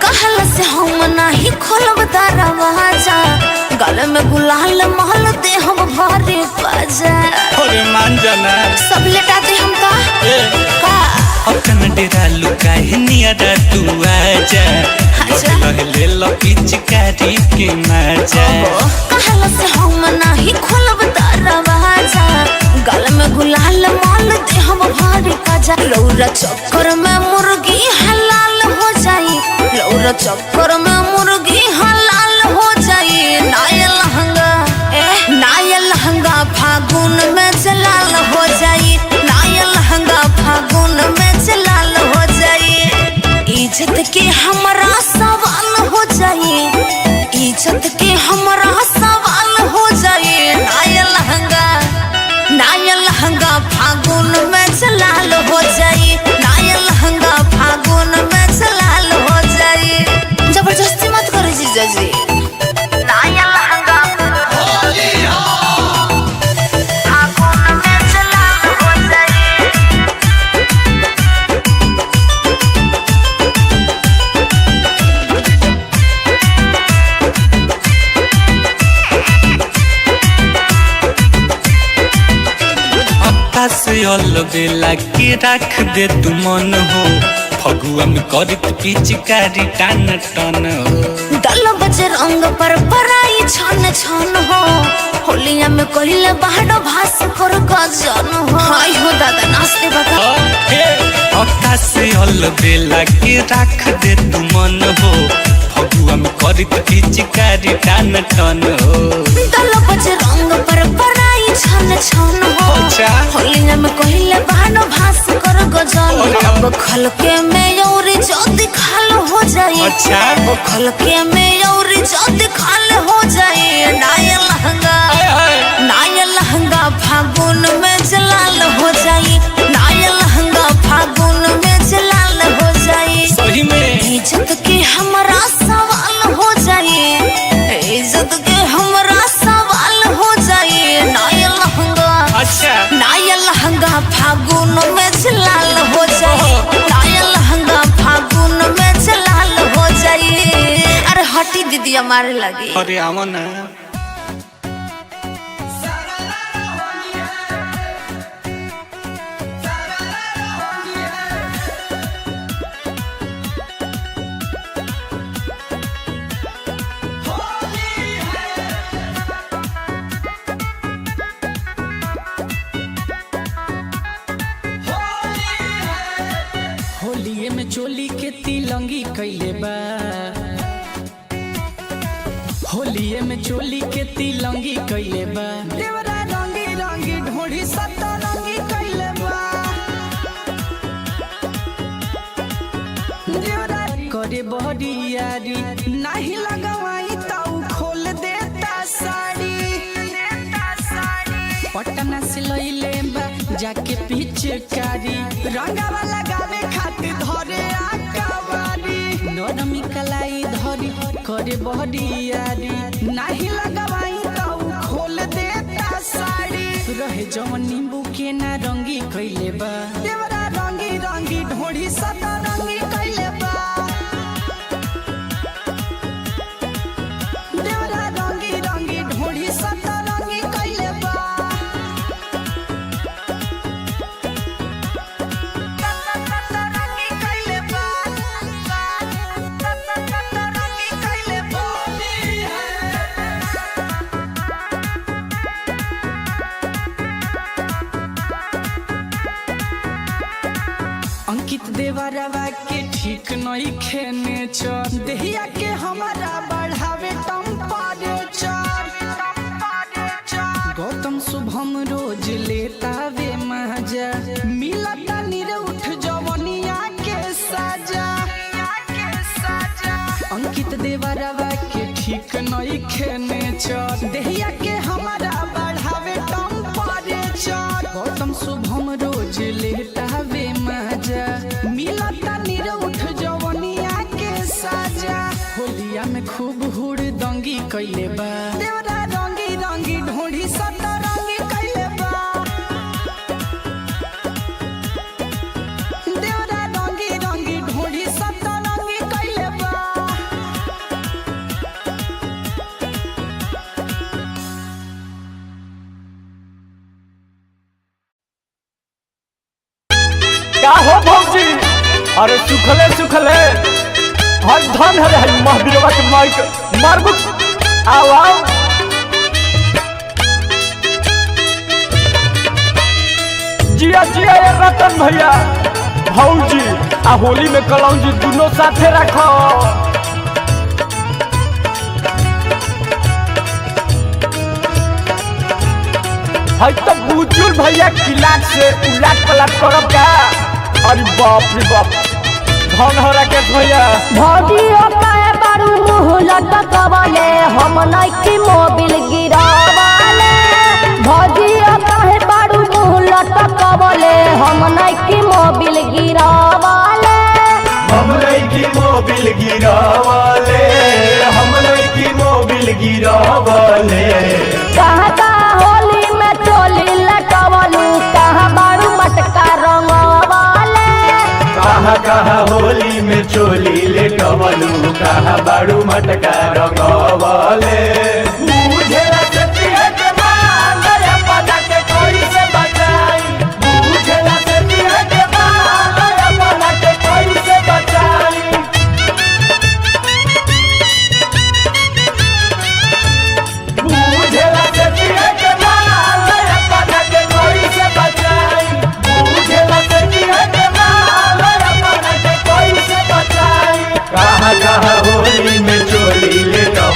कहल से हम नाही खोलब दरवाजा, गल में गुलाल महल दे हम भरे बाजा। अरे मान जाना। सब लेटा दे हम का ए। का अतन डेरा लुका नियरा तू आजा, अच्छा। लहे लहे ले लपिचकारी के मजा। कहल से हम नाही खोलब दरवाजा, गल में गुलाल माल दे हम भरे बाजा। रौरा चक्कर में मुर्गी हलाल हो जाई। रौरा चक्कर में मुर्गी हलाल हो जाई। नया लहंगा, नया लहंगा फागुन में जलाल हो जाई। नया लहंगा फागुन में जलाल हो जाई। इज्जत के हमरा सवाल हो जाई। इज्जत के हमरा सवाल हो जाए। नया लहंगा, नया लहंगा फागुन में जलाल हो जाए। नया लहंगा फागुन में जलाल हो जाए। जबरदस्ती मत करो जीजा जी। नया लहंगा फागुन में जलाल हो जाए। अक्का से अलबेला के रख दे तू मन हो, फगुआ में करत पिचकारी टान टन हो। दल बजरंग पर पराई छन छन हो, होलिया में कहिले बाहर भास कर गजन हो। हाय हो दादा नाचते बता। अक्का से अलबेला के रख दे तू मन हो, फगुआ में करत पिचकारी टान टन हो। दल बजरंग पर पराई छन छन हो, अच्छा। होलिया में कहिले बाहर भास कर गजन हो। अब खलके में और जद खाल हो जाए। अच्छा। अब खलके में और जद खाल हो जाए। नया लहंगा, नया लहंगा फागुन में जलाल हो जाए। नया लहंगा फागुन में जलाल हो जाए। सही में। इज्जत के हमरा सवाल हो जाए। इज्जत के हमरा सवाल हो जाए। नया लहंगा, अच्छा। नया लहंगा फागुन में जलाल हो जाए। नया लहंगा फागुन में भैया मारे लगी। अरे आवा ना। होलिये में चोली के तिलंगी कैले बा, होलिये में चोली के तिलंगी कैले बा। देवरा रंगी रंगी ढोढ़ी सतरंगी कैले बा। देवरा करे बहरियारी नाही लगवाई ताऊ खोल देता साड़ी। पटना से लैले बा जाके पिचकारी, रंगावा लगावे खातिर धरे आकावारी। नरमी कलाई धरी करे बहरियारी, नाही लगवाई ताऊ खोल देता साड़ी। रहे जवन नींबू के ना रंगी कैले बा। देवरा रंगी रंगी ढोढ़ी सतरंगी कैले बा। देवरा रंगी रंगी ढोढ़ी सतरंगी कैले बा। सतरंगी कैले बा। सतरंगी कैले बा। अंकित देवरवा के ठीक नहीं खेने चर, देहिया के हमारा बढ़ावे टेम्परेचर। गौतम शुभम रोज लेता वे मजा, मिलता निरउठ जवनिया के साजा। अंकित देवरवा के ठीक नहीं खेने चर, देहिया के हमारा बढ़ावे टेम्परेचर। गौतम शुभम रोज लेता वे मजा, मिलता निरउठ जवनिया के साजा। होलिया में खूब हुड़ दंगी कैले बा। देवरा रंगी रंगी ढोढ़ी सतरंगी कैले बा। देवरा रंगी रंगी ढोढ़ी सतरंगी कैले बा। का हो भौजी? अरे सुखले सुखले हर धन हरे हई महावीरवा के माइक मारबु। आओ आओ जिया जिया ये रतन भैया भौजी आ होली में कलौजी दोनों साथे रखो। हई तो बुजुल भैया किलाट से उलाट पलाट करब का। अरे बाप रे बाप, धन हो राकेश भैया। भौजियो काहे बारू मुँह लटकवले, हम नइखी मोबिल गिरावले। भौजियो काहे बारू मुँह लटकवले, हम नइखी मोबिल गिरावले। हम लईकी मोबिल गिरावले, हम लईकी मोबिल गिरावले। कहाँ कहाँ होली में चोली लटकवलू, कहाँ बारू मटका रंगवले। कहाँ कहाँ होली में चोली लेटवलू, कहाँ बाड़ू मटका रंगवले। बुझेला से पिए के माल, अपना के कोई से बचाई। बुझेला से पिए के माल, अपना के कोई से बचाई। बुझेला से पिए के माल, अपना के कोई से बचाई। बुझेला से पिए के माल, अपना के कोई से बचाई। कहाँ कहाँ होली में चोली लेटो।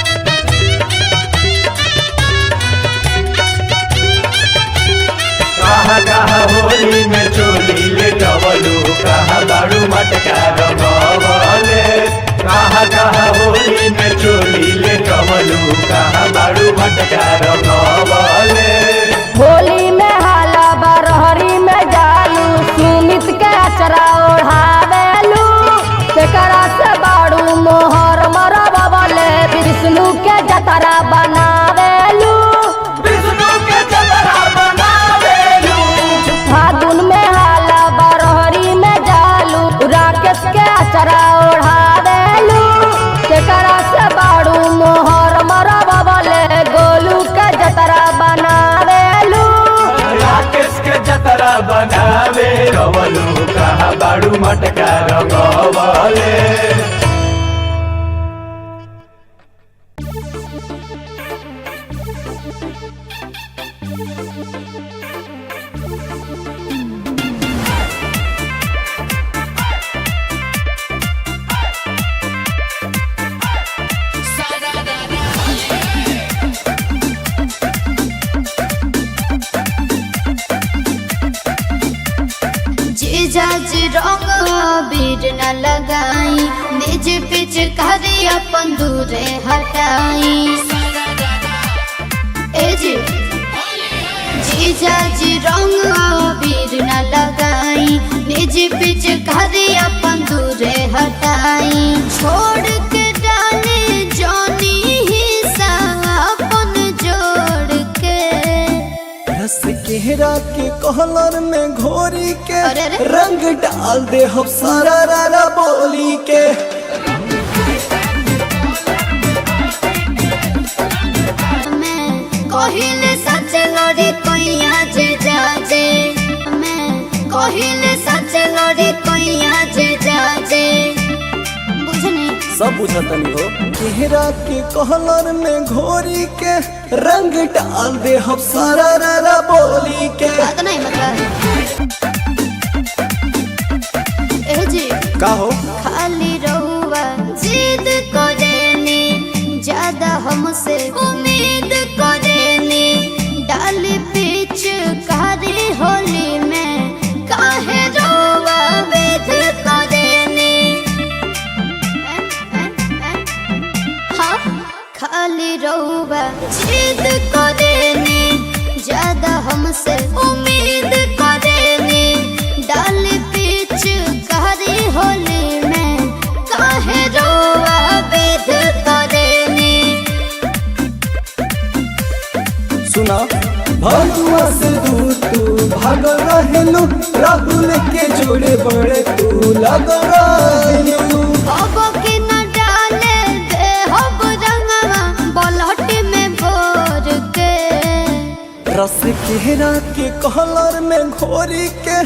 बाड़ू मटका रंगवले। जीजा जी रंग अबीर न लगाई, निज पिचकारी अपन दूरे हटाई। ए जी जीजा जी रंग अबीर न लगाई, निज पिचकारी अपन दूरे हटाई। छोड़ के डाले जोनी हिस्सा अपन जोड़ के, रस केहरा के कहलर में घोरी के अरे अरे। रंग डाल दे हम सारा रारा बोली के। मैं कहिले सच लड़ी कोइया जे जाजे, मैं कहिले सच लड़ी कोइया जे जाजे। बुझनी सब बुझतनी हो। केहरा के कहलर में घोरी के रंग डाल दे हम सारा रारा बोली के। बात नहीं मतलब ए जी का हो खाली रहुआ जिद करेनी, ज्यादा हमसे उम्मीद करेनी। डाल बीच कारी होली में काहे रोवा वेद करेनी। हाँ खाली रहुआ जिद करेनी, ज्यादा हमसे उम्मीद करेनी। डाल बीच कारी होली में काहे रोवा वेद करेनी। सुना भगुआ से दूर तू भागल रहेलू, राहुल के जोड़े बड़े तू लगल रहेलू। अब के न डाले दे हब रंगवा बलहट में भोर के, रस केहरा के कहलर में घोरी के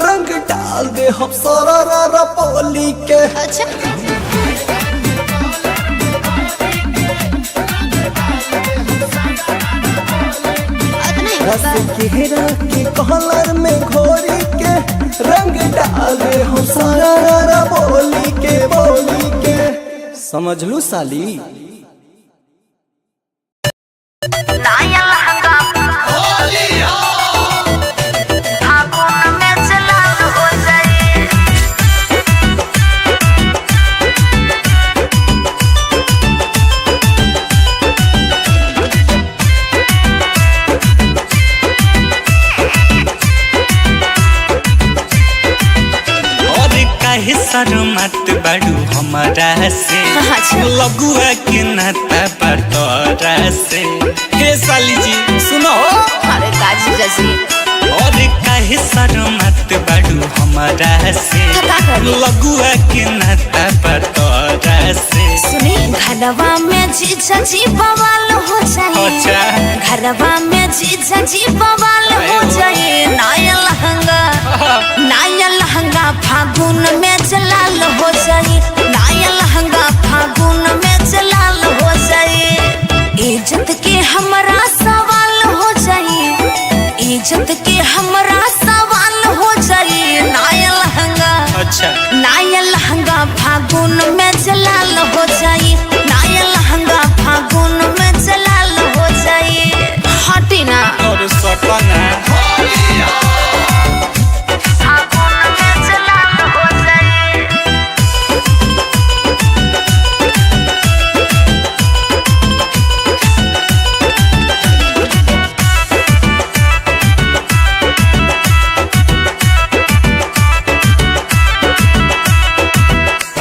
रंग डाल दे हम सारा रारा बोली के। अच्छा रस केहरा के कहलर में घोरी के रंग डाल दे हम सारा रारा बोली के बोली के। समझ लू साली। नया लहंगा फागुन में चलाल हो जाए। और काहे शरमात बाड़ू हमारा से, अच्छा। लगुआ के नाता पर तोरा से। हे साली जी सुनो। अरे काजी जजी और काहे शरमात बाड़ू हमारा से, का करी? लगुआ के नाता पर तोरा से। सुनी घरवा में जीजा जी बवाल हो जाए। अच्छा। घरवा में जीजा जी बवाल हो जाए। नया लहंगा, नया लहंगा फागुन में जलाल हो जाए। नया लहंगा फागुन में जलाल हो जाए। इज्जत के हमरा सवाल हो जाए, इज्जत के हमरा सवाल हो जाए। नया लहंगा, अच्छा। नया लहंगा फागुन में जलाल हो जाए। नया लहंगा फागुन में जलाल हो जाए। हटी ना और सपना फागुन में जलाल हो जाए।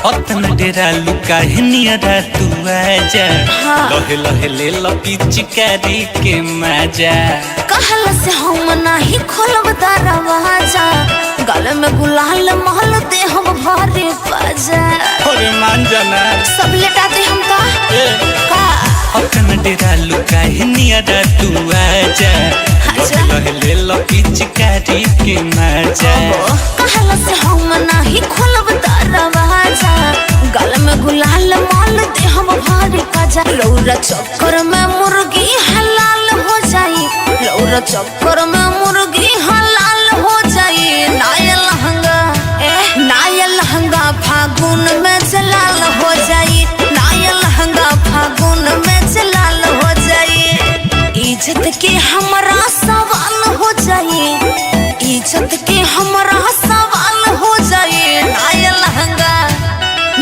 अतन डेरा लुका है नियरा तू आजा, लहे लहे ले लपी चिकारी के मजा। कहल से हम नाही खोलब दरवाजा, गल में गुलाल महल दे हम भरे बाजा। अरे मान जाना सब लेटा दे हम का ए। का अतन डेरा लुका है नियरा तू आजा, अच्छा। लहे लहे ले लपी पिचकारी के मजा। कहला से हम नाही खोलब दरवाजा, गल में गुलाल माल देहब भारी पाजा। रौरा चक्कर में मुर्गी हलाल हो जाई, रौरा चक्कर में मुर्गी हलाल हो जाई। नाया लहंगा ए नाया लहंगा फागुन में जलाल हो जाई, नाया लहंगा फागुन में जलाल हो जाई। इज्जत के हमरा सवाल हो जाई, इज्जत के हमरा सवाल हो जाई। नाया लहंगा,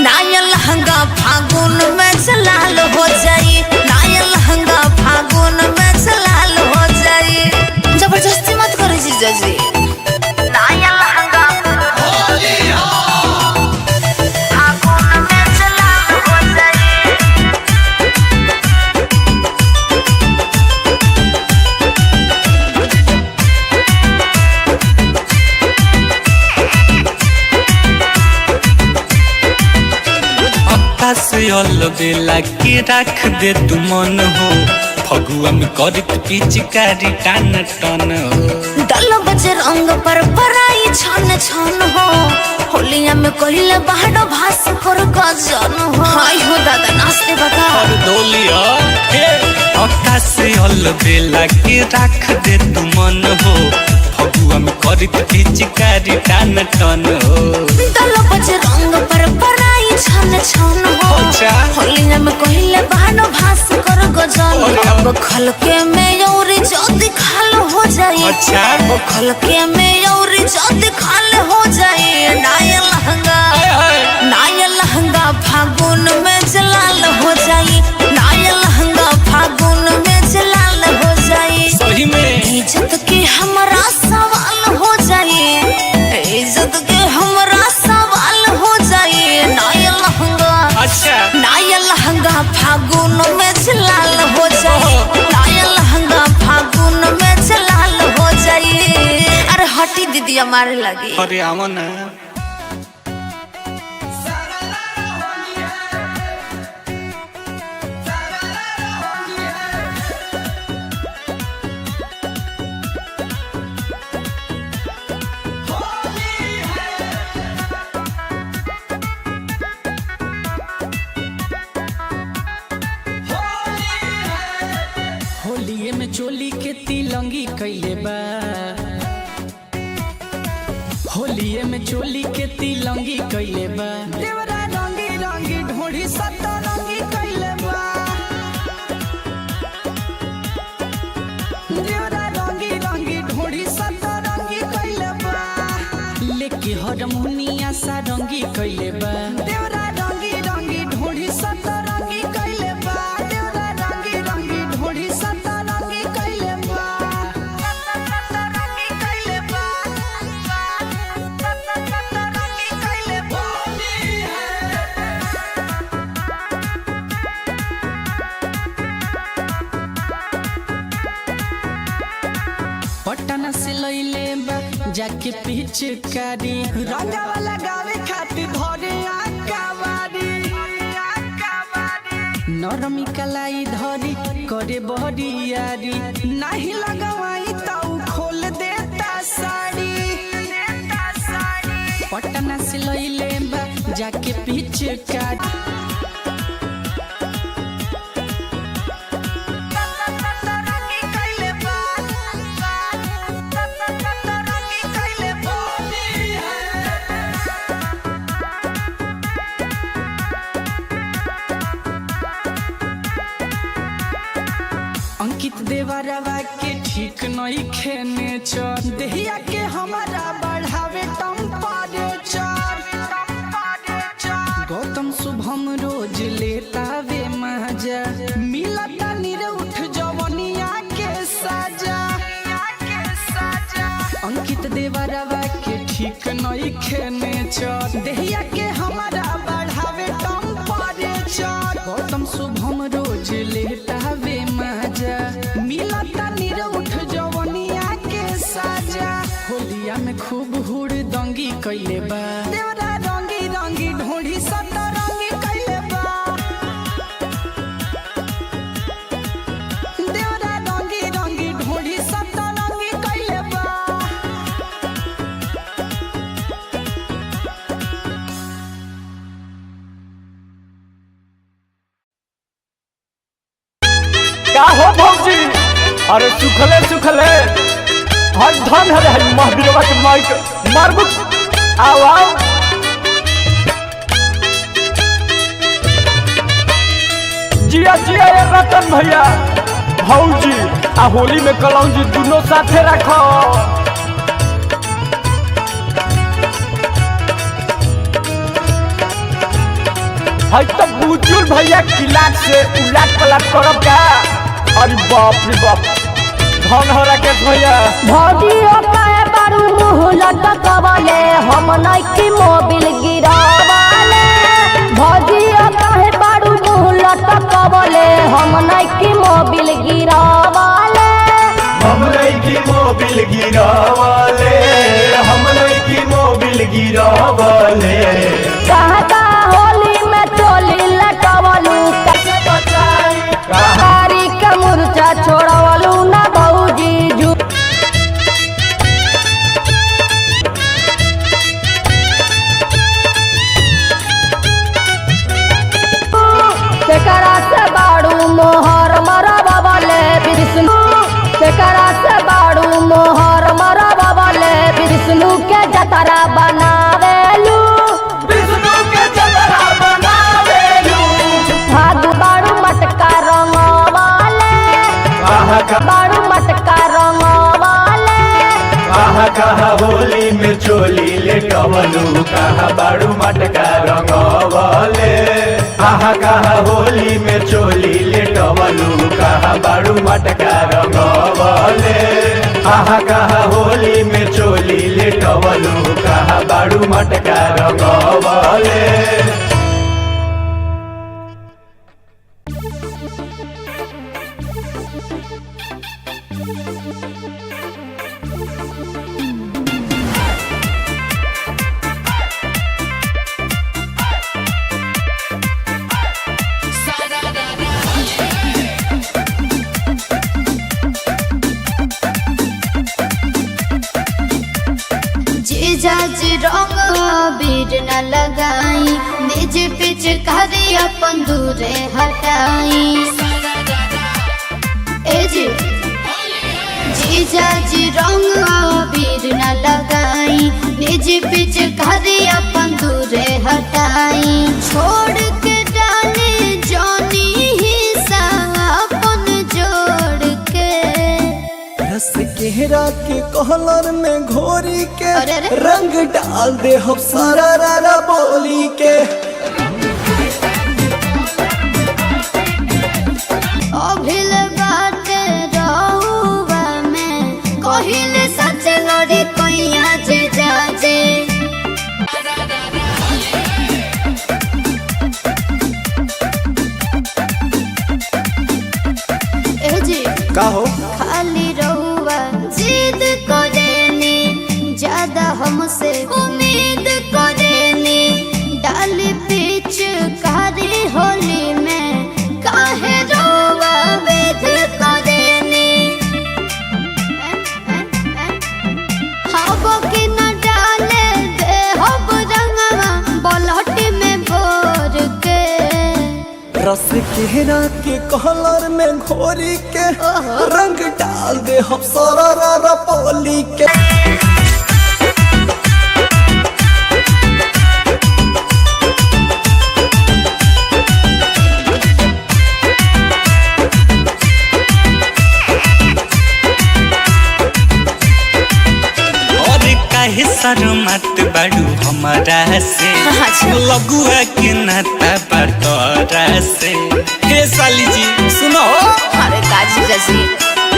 नाया लहंगा फागुन में जलाल हो जाई, नाया लहंगा फागुन में जलाल हो जाई। जबरदस्ती मत करो जीजा जी। नाया लहंगा फागुन में जलाल हो जाई। आकाश बेला के राख दे तू मन हो, फगुआ में करत पिचकारी टान टन हो। दल बज रंग पर पराई छन छन हो, होलिया में कहिले बाहर भास कर गजन हो। हाय हो दादा नाचते बता और डोलिया हे आकाश बेला के राख दे तू मन हो, फगुआ में करत पिचकारी टान टन हो। दल बज रंग पर पराई छन छन हो, अच्छा। होलिया में कहिले बाहर भास कर गजन। अरे। अब खलके में और जद खाल हो जाए, अच्छा। अब खलके में और जद खाल हो जाए। नाया लहंगा, नाया लहंगा फागुन में जलाल हो जाई, नाया लहंगा फागुन में जलाल हो जाई। सही में इज्जत के हमरा सवाल हो जाई, इज्जत के हमरा सवाल हो जाई। नाया लहंगा, अच्छा नाया लहंगा फागुन में जलाल हो जाई, नाया लहंगा फागुन में जलाल हो जाई। अरे हटी दीदी हमारे लगी। अरे आवा ना। होलिये में चोली के तिलंगी कैले बा, होलिये में चोली के तिलंगी कैले बा। देवरा रंगी रंगी ढोढ़ी सतरंगी कैले बा, देवरा रंगी रंगी ढोढ़ी सतरंगी कैले बा। लेके हरमुनिया सारंगी कैले बा, देवरा रंगी रंगी ढोढ़ी सतरंगी कैले बा। देवरा रंगी रंगी ढोढ़ी सतरंगी कैले बा, सतरंगी कैले बा, सतरंगी कैले बा। पटना से लैले बा जाके पिचकारी, रंगावा लगावे खातिर धरे आकावारी। नरमी कलाई धरी करे बहरियारी, नाही लगवाई त उ खोल देता साड़ी। पटना से लैले बा जाके पिचकारी। सतरंगी कैले बा, सतरंगी कैले बा। अंकित देवरवा के ठीक नहीं खेने चर, देहिया के हमारा बढ़ावे टेम्परेचर। गौतम शुभम रोज लेता वे मजा, मिलता निरउठ जवनिया के साजा। अंकित देवरवा के ठीक नहीं खेने चर, देहिया के हमारा बढ़ावे टेम्परेचर। गौतम शुभम रोज लेता वे मजा, मिलता निरउठ जवनिया के साजा। होलिया में खूब हुड़ दंगी कैले बा, देवरा रंगी रंगी ढोढ़ी सतरंगी कैले बा। देवरा रंगी रंगी ढोढ़ी सतरंगी कैले बा। का हो भौजी? अरे सुखले सुखले हर धन हरे हर महावीरवा के माइक मारबु। आओ आओ जिया जिया ये रतन भैया भौजी आ होली में कलौजी दोनों साथे रखो। हई तो बुजुर्ग भैया किलाक से उलाट पलाट करब का? अरे बाप रे बाप, धन हो राकेश भैया। भौजियो काहे बारू मुँह लटकवले, हम नइखी मोबिल गिरावले। भौजियो काहे बारू मुँह लटकवले, हम नइखी मोबिल गिरावले। हम लईकी मोबिल गिरावले, हम लईकी मोबिल गिरावले। कहाँ कहाँ होली में चोली लटकवलू, कारी के मुरचा छोड़वलू ना भौजी जू। केकरा से बाड़ू मोहर मरबले विष्णु, केकरा से बाड़ू मोहर मरबले विष्णु के जतरा बनावेलू। विष्णु के जतरा बनावेलू। भाग बाड़ू मटका रंगवाले, कहा बाड़ू मटका रंगवाले। कहा कहा होली में चोली लेटवलू, कहा बाड़ू मटका रंगवले। कहा कहा होली में चोली लेटवलू, कहा बाड़ू मटका रंगवले। कहा कहा होली में चोली लेटवलू, कहा बाड़ू मटका रंगवले। जीजा जी रंग अबीर न लगाई, निज पिचकारी अपन दूरे हटाई। ए जी जीजा जी रंग अबीर न लगाई, निज पिचकारी अपन दूरे हटाई। छोड़ के डाले जोनी हिस्सा अपन जोड़ के। रस केहरा के कहलर में घोरी के अरे अरे। रंग डाल दे हम सारा रारा बोली के। अभिल बाटे रहुआ में कहिल सच लड़ी कोइया जे जाजे। ए जी का हो? खाली रहुआ जिद करेनी, ज्यादा हमसे उम्मीद करेनी। डाल पीछ कारी होली में काहे रोवा वेद करेनी। हब के न डाले दे हब रंगवा बलहट में भोर के। रस केहरा के कहलर में घोरी के रंग डाल दे हम सारा रारा बोली के। और काहे शर्मात बाड़ू हमारा से, लगुआ के नाता बा तोरा से। हे साली जी सुनो। अरे का जीजा जी?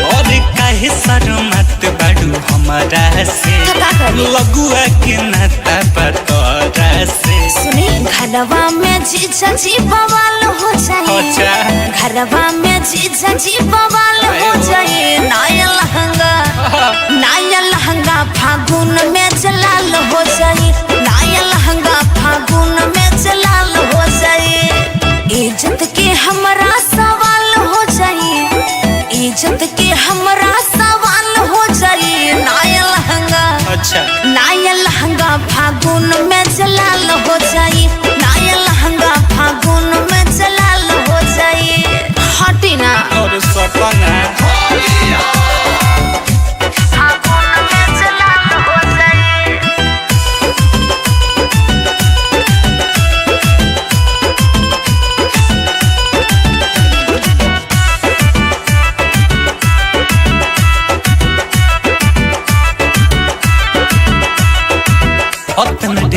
और काहे शर्मात बाड़ू हमारा से, का करी? लगुआ के नाता बा तोरा से। सुनी घरवा में जीजा जी बवाल हो जाए। अच्छा। घरवा में जीजा जी बवाल हो जाए। नया लहंगा, नया लहंगा फागुन में जलाल हो जाए। नया लहंगा फागुन में जलाल हो जाए। इज्जत के हमरा सवाल हो जाए, इज्जत के हमरा सवाल हो जाए। नया लहंगा, अच्छा, नया लहंगा फागुन में जलाल हो जाए। नया लहंगा फागुन में जलाल हो जाए। हटी ना। और सट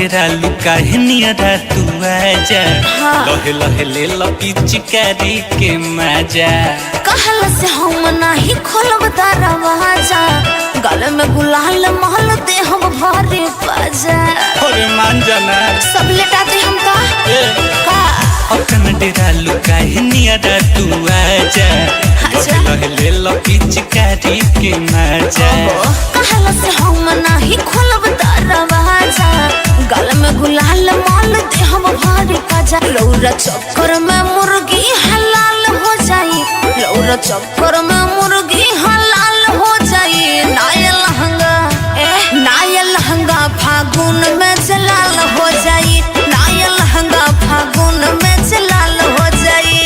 डेरा लुका है नियरा तू आजा। हाँ। लहे लहे ले पिचकारी के मजा। कहल से हम नाही खोलब दरवाजा, गल में गुलाल महल दे हम भरे पाजा। अरे मान जाना। सब लेटा दे हम का ए। का अपन डेरा लुका है नियरा तू आजा। अच्छा। लहे लहे ले पिचकारी के मजा। कहल से हम नाही खोलब दरवाजा, गल में गुलाल माल दे हम भरे पाजा। रौरा चक्कर में मुर्गी हलाल हो जाई, रौरा चक्कर में मुर्गी हलाल हो जाई। नाया लहंगा ए नाया लहंगा फागुन में जलाल हो जाई, नाया लहंगा फागुन में जलाल हो जाई।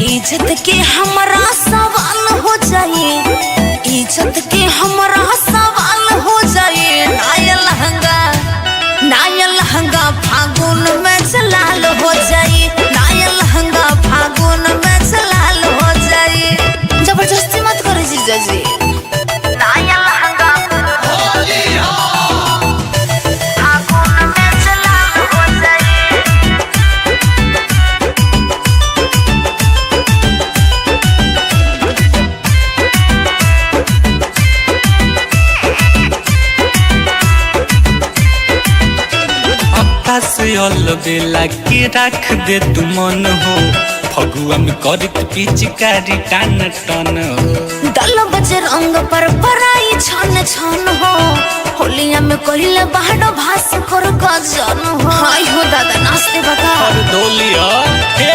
इज्जत के हमरा सवाल हो जाई, इज्जत के हमरा सवाल हो जाई। नाया लहंगा नाया लहंगा फागुन में जलाल हो जाई, नाया लहंगा फागुन में जलाल हो जाई। जबरदस्ती मत करो जीजा जी। नाया लहंगा फागुन में जलाल हो जाई। अक्का से अलबेला के रख दे तू मन हो, फगुआ में करत पिचकारी टान टन हो। दल बजे रंग पर पराई छन छन हो, होलिया में कहिले बाहर भास कर गजन हो। हाय हो दादा नाचते बता। और डोलिया हे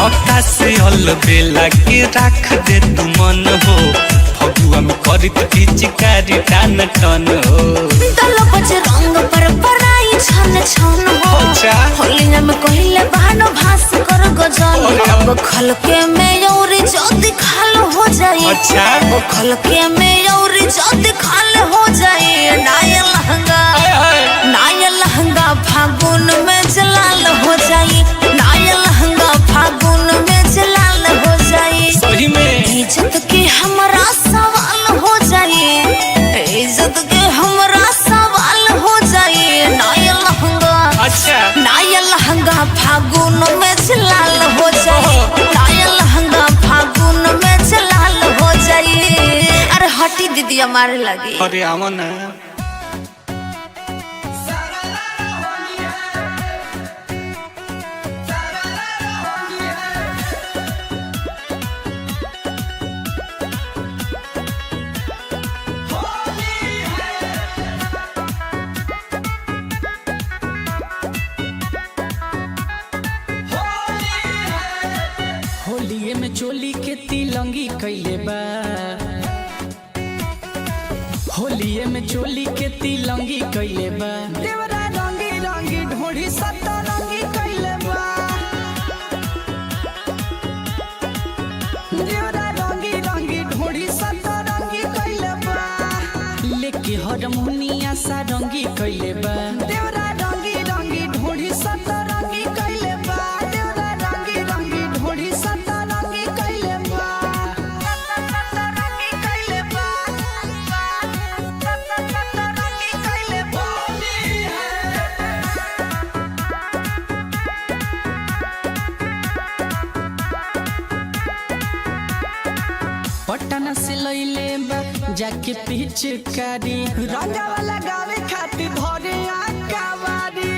अक्का से अलबेला के रख दे तू मन हो, फगुआ में करत पिचकारी टान टन हो। दल बजे रंग पर पराई छन छन हो, अच्छा। होलिया में कहिले बाहर भास कर गजन। अरे। अब खलके में और जद खाल हो जाई। अच्छा। अब खलके में और जद खाल हो जाई। नाया लहंगा हाय हाय। नाया लहंगा फागुन में जलाल हो जाई, नाया लहंगा फागुन में जलाल हो जाई। सही में। इज्जत के हमरा सवाल हो जाई, इज्जत के हमरा सवाल हो जाई। नाया लहंगा अच्छा। नाया लहंगा फागुन में जलाल हो जाई, नाया लहंगा फागुन में जलाल हो जाई। अरे हटी दीदी हमारे लगी। अरे आवा ना। होलिये में चोली के तिलंगी कैले बा, होलिये में चोली के तिलंगी कैले बा। देवरा रंगी रंगी ढोढ़ी सतरंगी कैले बा, देवरा रंगी रंगी ढोढ़ी सतरंगी कैले बा। लेके हरमुनिया सारंगी कैले बा, देवरा रंगी रंगी ढोढ़ी सतरंगी कैले बा। देवरा रंगी रंगी ढोढ़ी सतरंगी कैले बा, सतरंगी कैले बा, सतरंगी कैले बा। पटना से लैले बा जाके पिचकारी, रंगावा लगावे खातिर धरे आकावारी।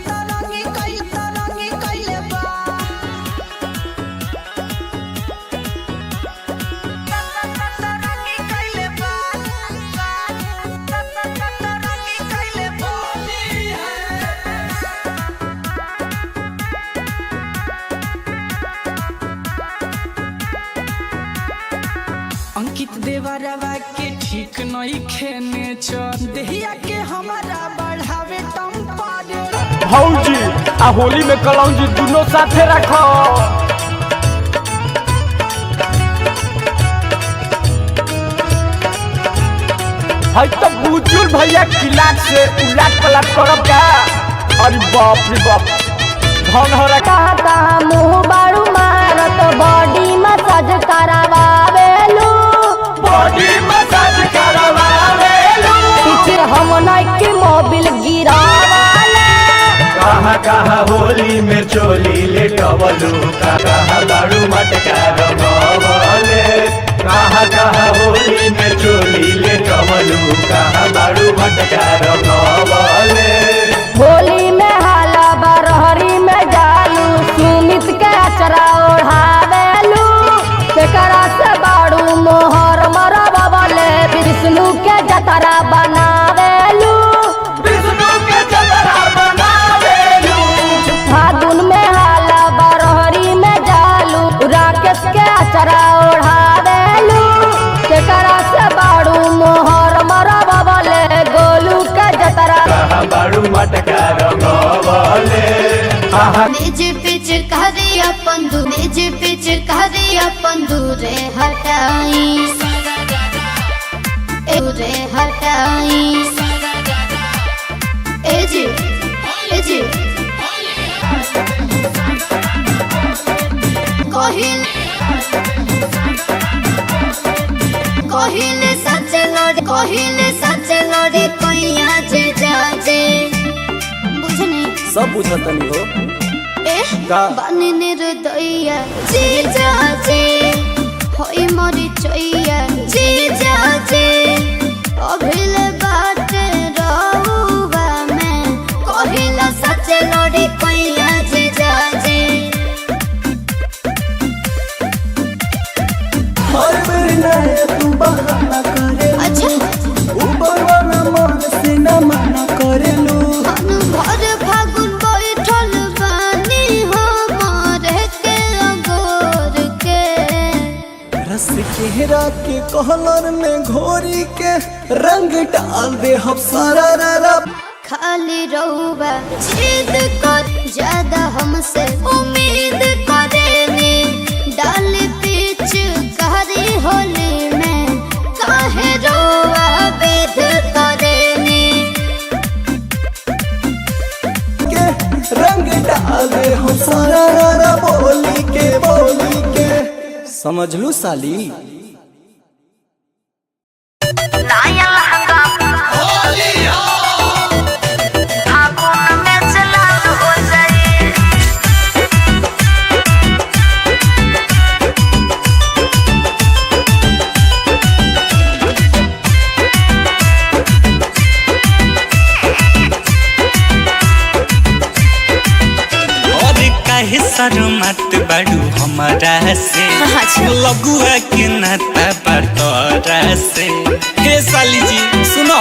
तरंगी कैल तरंगी कैले बा, तरंगी कैले बा, तरंगी कैले बा। अंकित देवरवा के ठीक नहीं खेने छ, देहिया के हमारा बढ़ावे टम्पर। भौजी आ होली में कलौजी दुनो साथे रखो। है तो बुजुर्ग भैया किलाक से उलाट पलाट करब का। अरे बाप रे बाप, धन हरा कहाँ कहाँ मुँह बारू मारत बॉडी मसाज करावेलू, बॉडी मसाज करवावेलू। पीछे हम नाइके मोबिल कहा होली में चोली लेटवलू, कहा बाड़ू मटका रंगवले। कहा कहा होली में चोली लेटवलू, कहा बाड़ू मटका रंगवले। होली में हाला बरहरी में जालू, सुमित के अचरा ओढ़ावेलू, केकरा से बाड़ू मोहर मरबले, विष्णु के जतरा बनावेलू। विष्णु के जतरा बनावेलू। फागुन में हाला बरहरी में जालू, राकेश के अचरा ओढ़ावेलू, केकरा से बाड़ू मोहर मरबले, गोलू के जतरा। कहा बाड़ू मटका रंगवले। आहा निज पिचकारी अपन दू, निज पिचकारी अपन दूरे हटाई, दूरे हटाई। ए जी, ए जी, कहिल कहिल सच लड़, कहिल सच लड़ कोइया जे जाजे बुझनी। सब बुझतनी हो। ए का? बानी निर्दयिया जी जाजे, होई मरी चैया जी जाजे, अभिल बात रहुआ में कहिला सच लड़ी कोइया जे जाजे। हर बेर नया तू बहाना करेलू। अच्छा। ऊपर वाला मन से न मना करेलू। मन भर फागुन बैठल बानी हमारे के अगोर के। रस केहरा के कहलर में घोरी के रंग डाल दे हम सारा रा। खाली रहुआ जिद कर, ज्यादा हमसे उम्मीद करेनी, डाल पीछ कारी होली में काहे रहुआ बेद करेनी। के रंग डाल दे हम सारा रा बोली के बोली के। समझ लू साली। नया लहंगा फागुन में जलाल हो जाए। और काहे शर्मात बाड़ू हमारा से? अच्छा। लगुआ के नाता पर तोरा से। हे साली जी सुनो।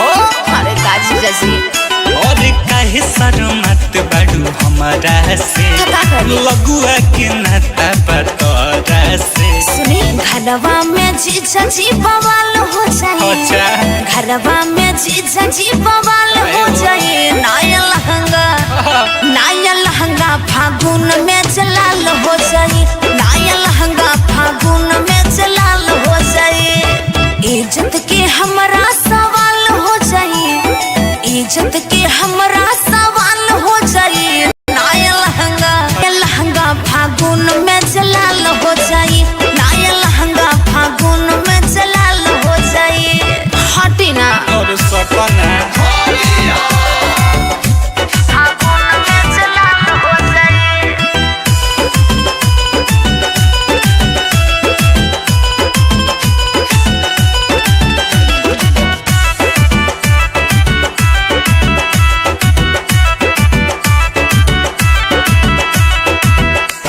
अरे काजी जजी। और काहे शर्मात बाड़ू हमारा से? का करी? लगुआ के नाता पर तोरा से। सुनी, घरवा में जीजा जी बवाल हो जाए। अच्छा। घरवा में जीजा जी बवाल हो जाए, नया लहंगा, नया लहंगा फागुन में जलाल हो जाए, नया लहंगा फागुन में जलाल हो जाए। इज्जत के हमारा सवाल हो जाए, इज्जत के हमारा सवाल हो जाए, नया लहंगा, लहंगा फागुन में जलाल हो जाए, नया लहंगा फागुन में जलाल हो जाए। हटी ना। और सपना। फागुन में जलाल हो जाए।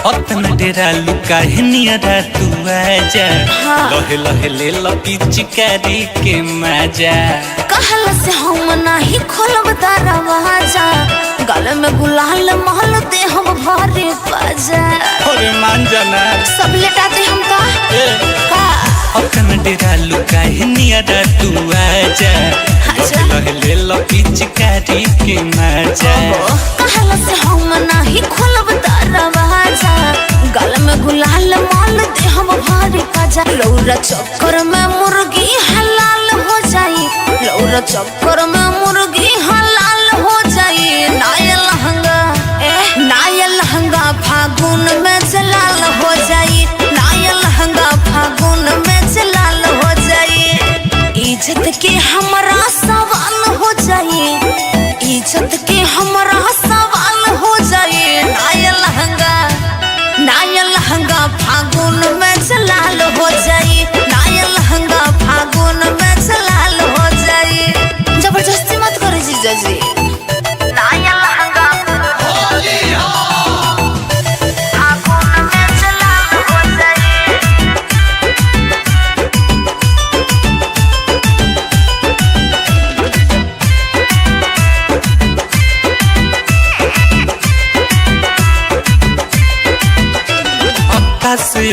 अतन डेरा लुका है नियरा तू आजा। हाँ। लहे लहे ले लो पिचकारी के मजा। कहल से हम नाही खोलब दरवाजा, गल में गुलाल महल दे हम भरे बाजा। अरे मान जाना। सब लेटा दे हम का ए। का। अतन डेरा लुका है नियरा तू आजा। अच्छा। लहे लहे ले लो पिचकारी के मजा। कहल से हम नाही खोलब दरवाजा, गल में गुलाल माल दे हम भरे बाजा। लौरा चक्कर में मुर्गी हलाल हो जाई, लौरा चक्कर में मुर्गी हलाल हो जाई, नया लहंगा, ए नया लहंगा फागुन में जलाल हो जाई, नया लहंगा फागुन में जलाल हो जाई। इज्जत के हमारा सवाल हो जाई, इज्जत के हमारा सवाल हो जाई।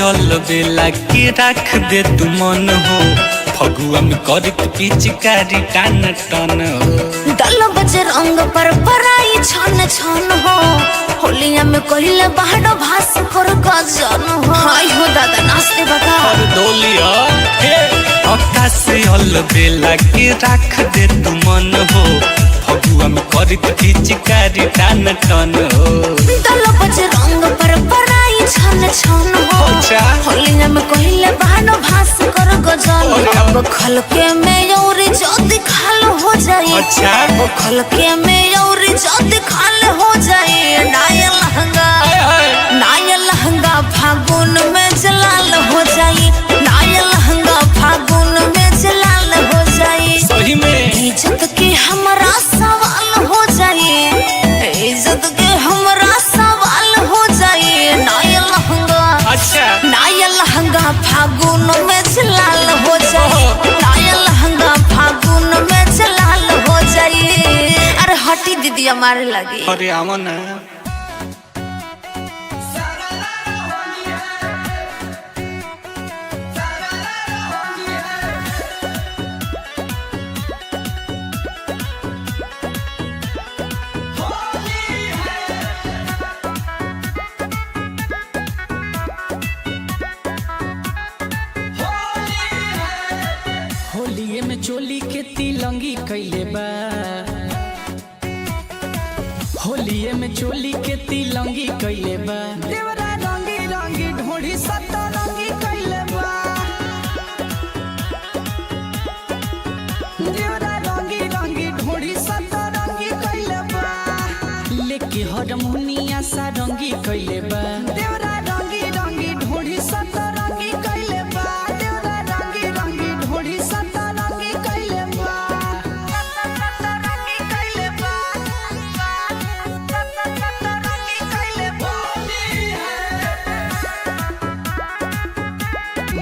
अल बेला के राख दे तू मन हो, फगुआ में करत पिचकारी टान टन हो। दल बज रंग पर पराई छन छन हो, होलिया में कहिले बाहर भास कर गजन हो। हाय हो दादा नाचते बगा और डोलिया हे आकाश अल बेला के राख दे तू मन हो, फगुआ में करत पिचकारी टान टन हो। दल बज रंग पर पराई छन छन हो, अच्छा। होलिया में कहिले बाहर भास कर गजन। अरे। अब खलके में और जद खाल हो जाए। अच्छा। अब खलके में और जद खाल हो जाए। नाया लहंगा, हाय हाय। नाया लहंगा फागुन में जलाल हो जाए। नाया लहंगा फागुन में जलाल हो जाए। सही में इज्जत के हमरा सवाल हो जाए, इज्जत के हमरा सवाल हो जाए। नाया लहंगा, अच्छा। नाया लहंगा फागुन में जलाल हो जाए। नाया लहंगा फागुन में जलाल हो जाए। अरे हटी दीदी हमारे लगे। अरे आवा ना। होलिये में चोली के तिलंगी कैले बा, होलिये में चोली के तिलंगी कैले बा। देवरा रंगी रंगी ढोढ़ी सतरंगी कैले बा, देवरा रंगी रंगी ढोढ़ी सतरंगी कैले बा। लेके हरमुनिया सारंगी कैले बा, देवरा रंगी रंगी ढोढ़ी सतरंगी कैले बा। देवरा रंगी रंगी ढोढ़ी सतरंगी कैले बा, सतरंगी कैले बा, सतरंगी कैले बा।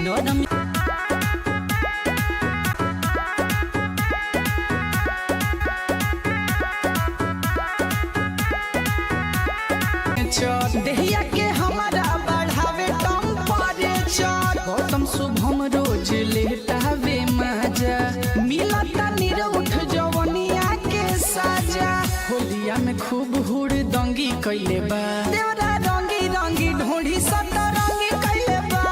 नरम देहिया के हमारा बढ़ावे टेम्परेचर। गौतम शुभम रोज लेटावे मजा, मिलता निरउठ जवनिया के साजा। होलिया में खूब हुड़ दंगी कैले बा, देवरा रंगी रंगी ढोढ़ी सतरंगी कैले बा।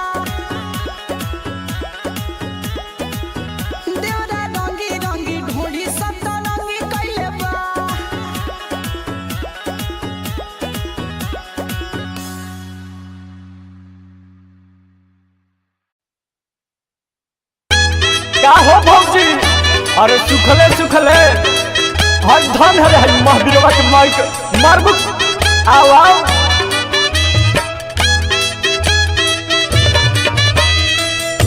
देवरा रंगी रंगी ढोढ़ी सतरंगी कैले बा। का हो भौजी? अरे सुखले सुखले हर धन हरे हई महावीरवा के माइक मारबु। आओ आओ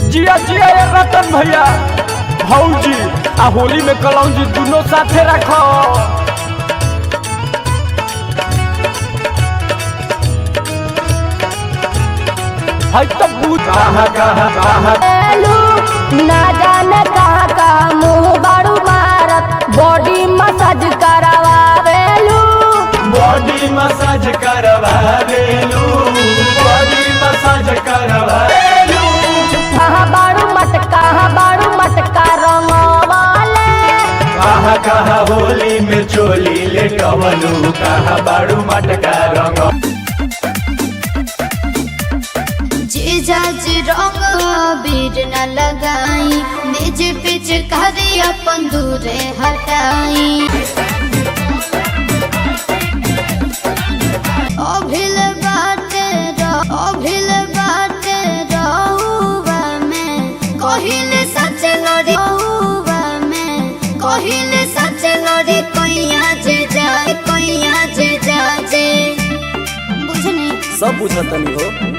जिया जिया ये रतन भैया भौजी आ होली में कलौजी दोनों साथे रखो। हई तो बूथ कहा कहा कहा ना जाने कहाँ का मुँह बाड़ू मारत, बॉडी मसाज करवावेलू। बॉडी मसाज करवावेलू, बॉडी मसाज करवावेलू। कहाँ बाड़ू मटका, कहाँ बाड़ू मटका रंगवाले। कहा कहा होली में चोली लेटवलू, कहा बाड़ू मटका रंग। जीजा जी रंग अबीर न लगाई, निज पिचकारी अपन दूरे हटाई। अभिल बाटे अभिल बाटे रहुआ में कहिले सच लड़ी, रहुआ में कहिले सच लड़ी। कैया जे जा, कैया जे जा जे बुझनी सब बुझतनी हो।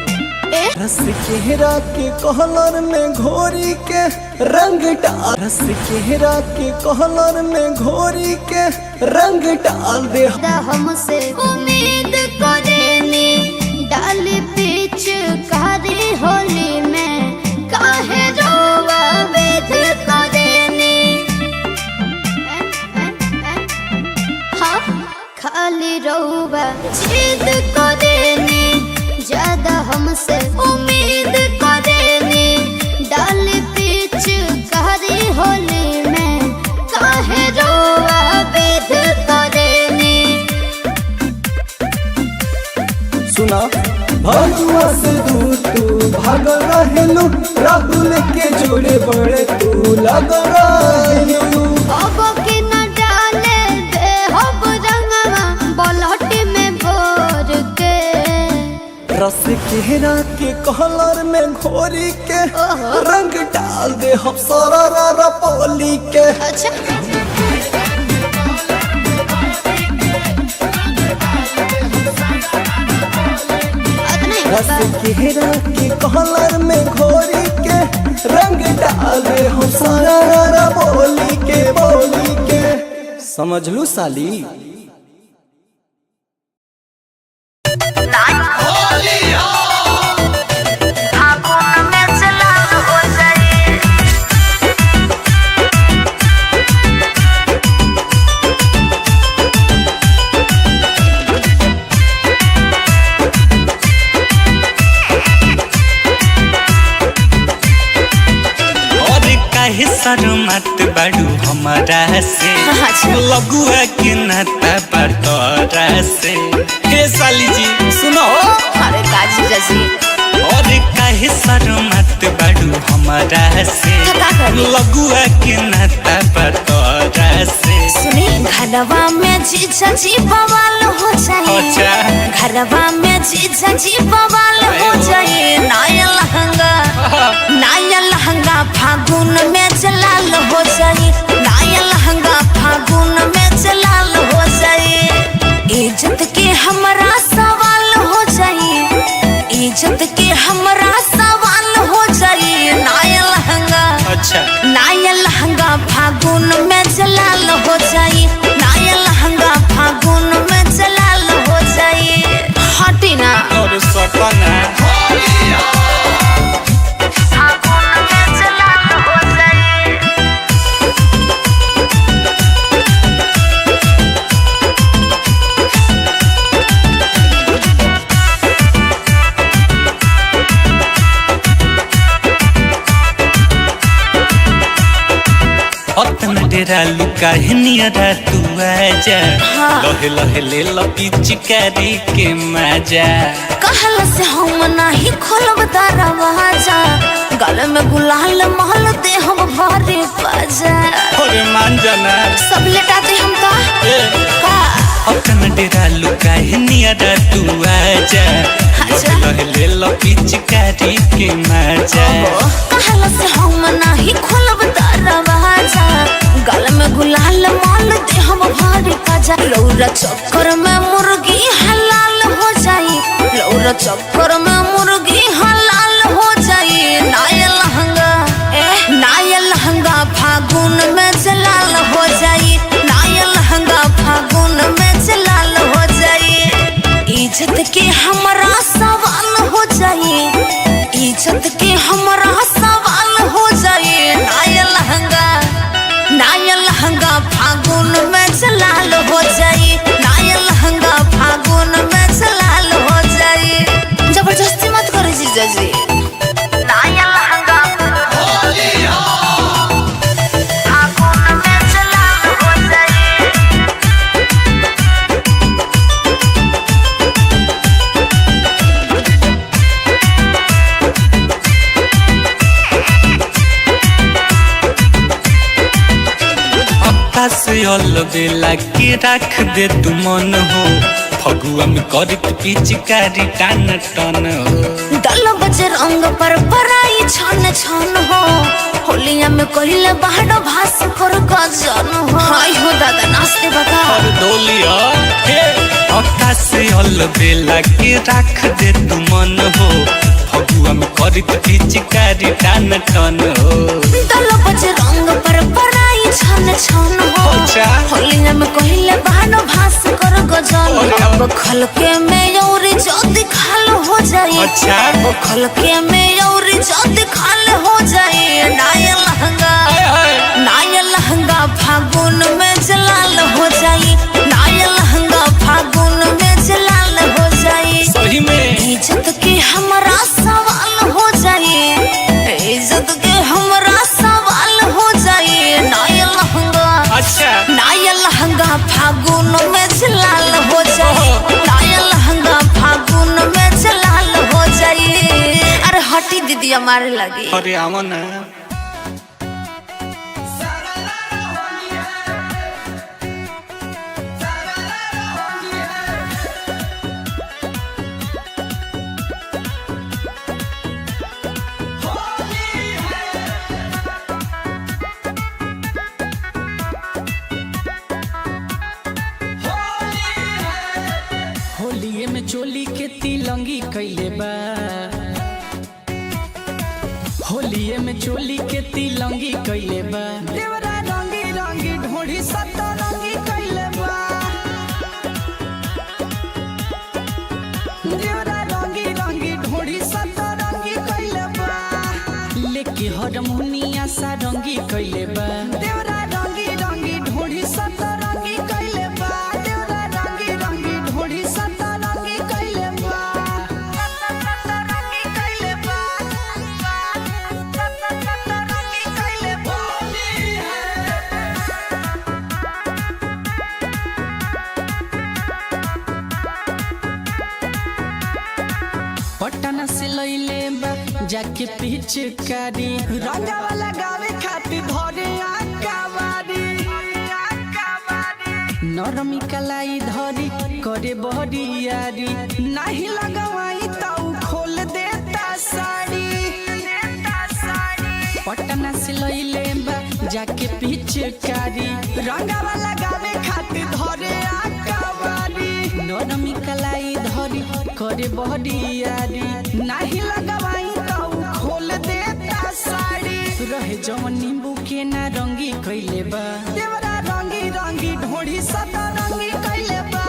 रस केहरा के कहलर में घोरी के रंग डाल, रस केहरा के कहलर में घोरी के रंग डाल दे। हमसे उम्मीद करेनी डाली पिचकारी होली में, काहे रोवा वेद करेनी। हाँ खाली रोवा जिद करेनी, ज्यादा हमसे उम्मीद करेनी, डाल पीछ कारी होली में काहे रोआ बेद करेनी। सुना भजुआ से दूर तू भागल रहेलू, राहुल के जोड़े बड़े तू लगल रहेलू। अब के न डाले दे हब रंगवा बलहट में भोर के। रस केहरा के कलर में घोरी के रंग डाल दे हम सारा रा पोली के। अच्छा रस केहरा के कलर में घोरी के रंग डाल दे हम सारा रा बोली के बोली के। समझ लू साली। और काहे शर्मात बाड़ू हमारा से, अच्छा। लगुआ के नाता पर तोरा से। हे साली जी सुनो। अरे काजी जजी और काहे शर्मात बाड़ू हमारा से, का करी? लगुआ के नाता पर तोरा से। सुनी घरवा में जीजा जी बवाल हो जाए। अच्छा। घरवा में जीजा जी बवाल हो जाए। नया लहंगा, नया लहंगा फागुन में जलाल हो जाए। नया लहंगा फागुन में जलाल हो जाए। इज्जत के हमरा सवाल हो जाए, इज्जत के हमरा सवाल हो जाए। नया लहंगा, अच्छा। नया लहंगा फागुन में जलाल हो जाए। नया लहंगा फागुन में जलाल हो जाए। हटी ना। और सपना फागुन में जलाल हो जाए। अतन डेरा लुका है नियरा तू आजा। हाँ। लहे लहे ले लपिचकारी के मजा। कहल से हम नाही खोलब दरवाजा, गल में गुलाल महल दे हम भरे बाजा। अरे मान जाना। सब लेटा दे हम का ए। का अतन डेरा लुका है नियरा तू आजा। अच्छा। लहे लहे ले लपिचकारी के मजा। कहल से हम नाही खोलब दरवाजा, गल में गुलाल माल दे हम भरे बाजा। लौरा चक्कर में मुर्गी हलाल हो जाई, लौरा चक्कर में मुर्गी हलाल हो जाई। नया लहंगा, नया लहंगा फागुन में जलाल हो जाई। नया लहंगा फागुन में जलाल हो जाई। इज्जत के हमरा सवाल हो जाई, इज्जत के हमरा सवाल हो जाई। नया लहंगा, नया लहंगा फागुन में जलाल हो जाई। नया लहंगा फागुन में जलाल हो जाई। जबरदस्ती मत करो जीजा जी। नया लहंगा फागुन में जलाल हो जाई। अक्का से अलबेला के रख दे तू मन हो, फगुआ में करत पिचकारी टान टन हो। दल बज रंग पर पराई छन छन हो, होलिया में कहिले बाहर भास कर गजन हो। हाय हो दादा नाचते बका। और डोलिया हे अक्का से अलबेला के रख दे तू मन हो, फगुआ में करत पिचकारी टान टन हो। दल बज रंग पर पराई छन छन हो, अच्छा। होलिया में कहिले बाहर भास कर गजन। अब खलके में और जद खाल हो जाए। अच्छा। अब खलके में और जद खाल हो जाए। नया लहंगा, नया लहंगा फागुन में जलाल हो जाए। नया लहंगा फागुन में जलाल हो जाए। सही में इज्जत के जीजा मारे लगी। अरे आवा ना। होलिये में चोली के तिलंगी कैले बा, होलिये में चोली के तिलंगी कैले बा। देवरा रंगी रंगी ढोढ़ी सतरंगी कैले बा, देवरा रंगी रंगी ढोढ़ी सतरंगी कैले बा। लेके हरमुनिया सारंगी कैले बा, देवरा रंगी रंगी ढोढ़ी सतरंगी कैले बा। देवरा रंगी रंगी ढोढ़ी सतरंगी कैले बा, सतरंगी कैले बा, सतरंगी कैले बा। पटना से लैले बा जाके पिचकारी, रंगावा लगावे खातिर धरे आकावारी। नरमी कलाई धरी करे बहरियारी, नाही लगवाई ताऊ खोल देता साड़ी। पटना से लैले बा जाके पिचकारी, रंगावा लगावे खातिर धरे आकावारी। नरमी कलाई धरी करे बहरियारी, नाही लगवाई ताऊ खोल देता साड़ी। रहे जवन नींबू के ना रंगी कैले बा, देवरा रंगी रंगी ढोढ़ी सतरंगी कैले बा।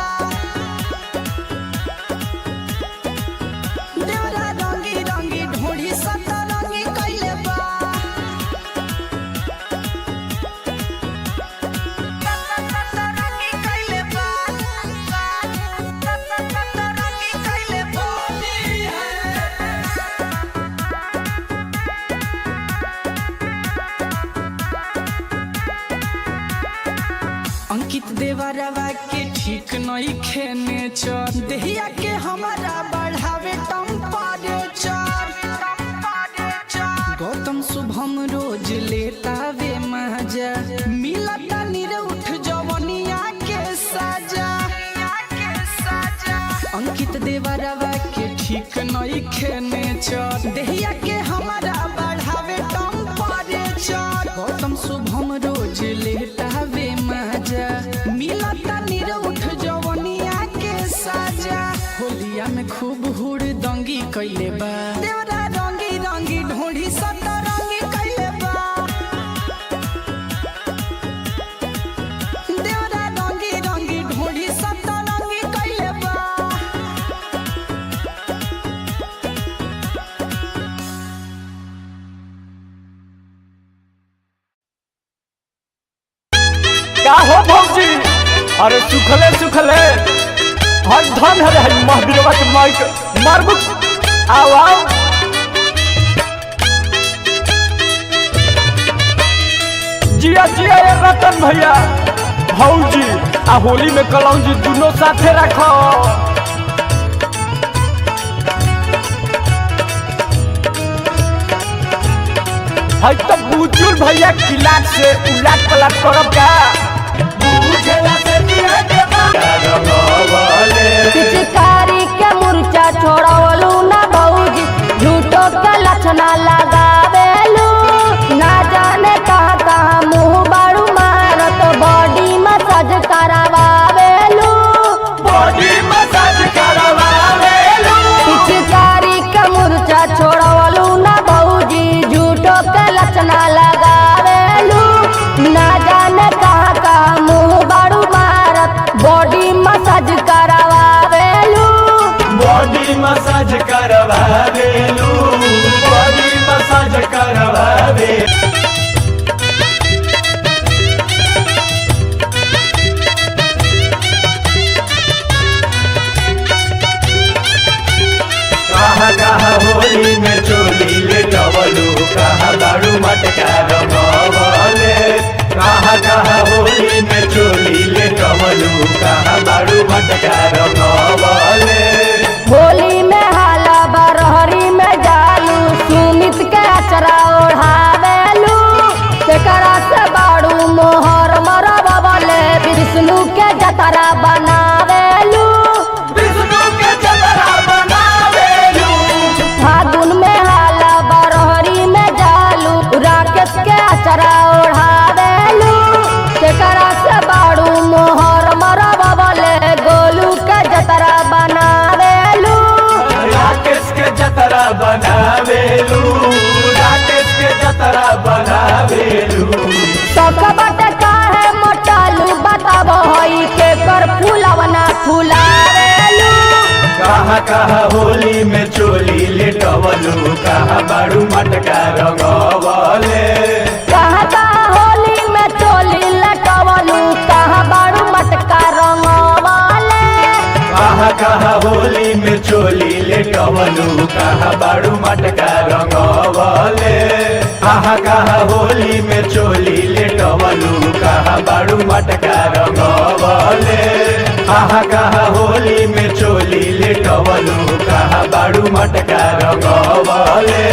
देवरा रंगी रंगी ढोढ़ी सतरंगी कैले बा, सतरंगी कैले बा, सतरंगी कैले बा। अंकित देवरवा के ठीक नहीं खेने चर, देहिया के हमारा बढ़ावे टेम्परेचर। गौतम शुभम रोज लेतावे मजा, मिलता निरउठ जवनिया के साजा। अंकित देवरवा के ठीक नहीं खेने चर, देहिया के हमारा बढ़ावे टेम्परेचर। गौतम शुभम रोज लेतावे मजा, मिलता निरउठ जवनिया के साजा। होलिया में खूब हुड़ दंगी कैले बा, देवरा रंगी रंगी ढोढ़ी सतरंगी कैले बा। देवरा रंगी रंगी ढोढ़ी सतरंगी कैले बा। का हो भौजी? अरे सुखले सुखले हर धन हरे हई महावीरवा के माइक मारबुक। आओ आओ जिया जिया ये रतन भैया भौजी आ होली में कलौजी दोनों साथे रखो। हई तो बुजुर्ग भैया किलाट से उलाट पलाट करब का। पिचकारी के मुरचा छोड़वलू ना भौजी, झूठो के लक्षणा लगावेलू। ना जाने कहाँ कहाँ मुँह बाड़ू मारत, बॉडी मसाज करावेलू। बॉडी मसाज करवावेलू। पिचकारी के मुरचा छोड़वलू ना भौजी, झूठो के लक्षणा लगावेलू। ना जाने कहाँ कहाँ मुँह बाड़ू मारत, बॉडी मसाज करावेलू। बॉडी मसाज करवावेलू, बॉडी मसाज करवावे। कहा कहा होली में चोली ले टवलू, कहा दारू मटका रंगवले। कहा कहा होली में चोली ले टवलू, कहा दारू मटका रंगवले। होली में हाला बरहरी में जालू, सुमित कहा कहा होली में चोली लेटवलू कहा बाड़ू मटका रंगवले। कहाँ कहाँ होली में चोली लटवलू कहाँ बारू मटका रंगवाले। कहा कहा होली में चोली लेटवलू कहा बाड़ू मटका रंगवले। कहा कहा होली में चोली लेटवलू कहा बाड़ू मटका रंगवले। कहा कहा होली में चोली लेटवलू कहा बाड़ू मटका रंगवले।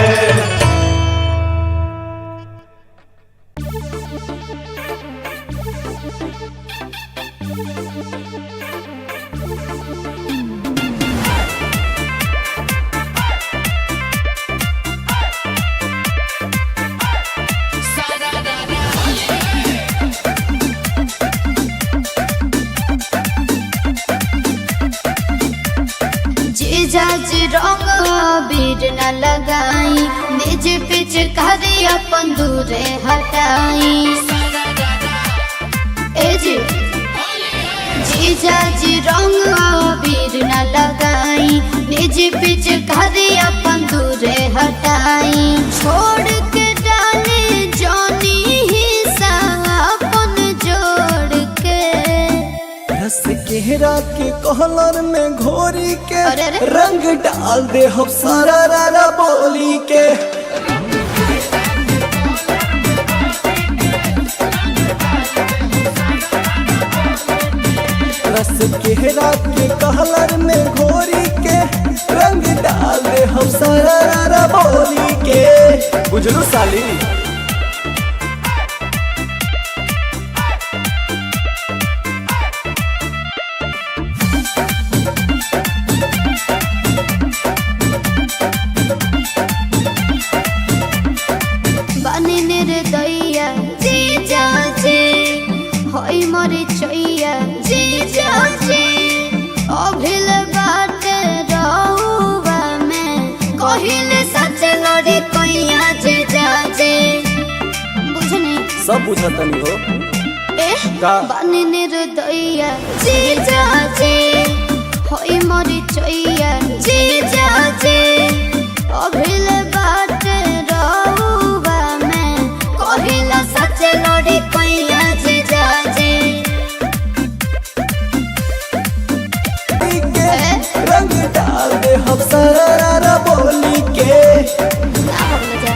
जीजा जी रंग अबीर न लगाई, निज पिचकारी अपन दूरे हटाई। ए जी जीजा जी रंग अबीर न लगाई, निज पिचकारी अपन दूरे हटाई। छोड़ के डाले जोनी हिस्सा अपन जोड़ के। रस केहरा के कहलर में घोरी के अरे अरे। रंग डाल दे हम सारा रारा बोली के। रस केहरा के कहलर में घोरी के रंग डाल दे हम सारा रारा बोली के। बुझलू साली। बने निर्दया जी जाजे होई मोरे चैया जी जाजे अभिल बाट रहुआ में कहिले सच लड़ी कैया जी जाजे। बुझनी सब बुझतनी हो ए का? बने निर्दया जी जाजे होई मोरे चैया जी जाजे अभिल बाट रहुआ में कहिला सच लड़ी कैया जी जाजे। के रंग डाल दे हम सारा रारा बोली के। ना भगला जा।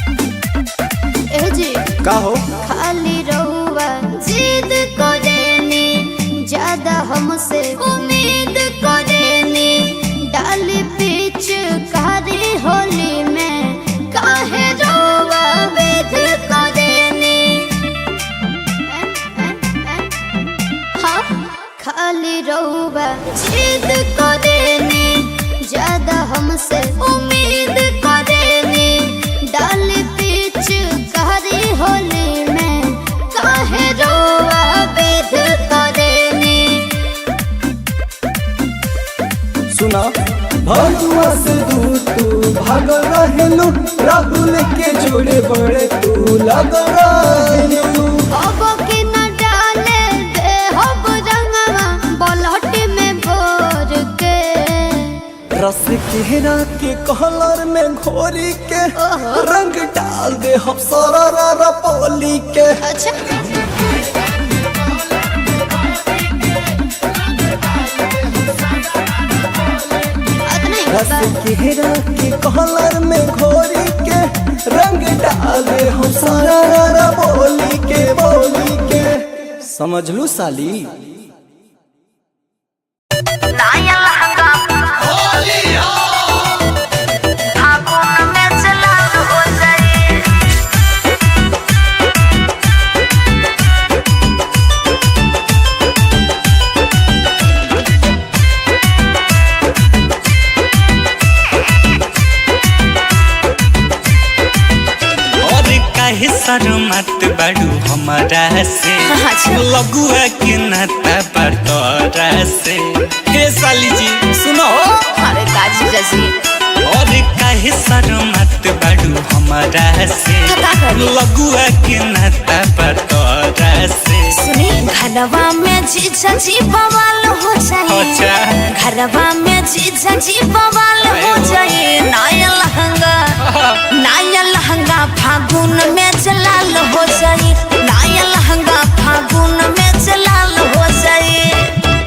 ए जी का हो? खाली रहुआ जिद करेनी, ज्यादा हमसे उम्मीद करेनी। डाल बीच कारी होली में काहे रहुआ वेद करेनी। हाँ खाली रहुआ जिद करेनी, ज्यादा हमसे उम्मीद करेनी। डाल बीच कारी होली में काहे रोआ बेद करेनी। सुना भगुआ से दूर तू भागल रहेलू, राहुल के जोड़े बड़े तू लगल रहेलू। अब के न डाले दे हब रंगवा बलहट में भोर के। रस केहरा के कहलर में घोरी के रंग डाल दे हम सारा रारा बोली के। अच्छा अतना ही रस बा। केहरा के कहलर में घोरी के रंग डाल दे हम सारा रारा बोली के बोली के। समझ लू साली। नया लहंगा फागुन में चला हो जाए। और काहे शर्मात बाड़ू हमारा से अच्छा। लगुआ के नाता पर तोरा से। हे साली जी सुनो। अरे काजी जजी और काहे शर्मात से। थका कर। लगुआ के नाता बतोरा से। सुनी, घरवा में जीजा जी बवाल हो जाए। अच्छा। घरवा में जीजा जी बवाल हो जाए। नया लहंगा, नया लहंगा फागुन में जलाल हो जाए। नया लहंगा फागुन में जलाल हो जाए।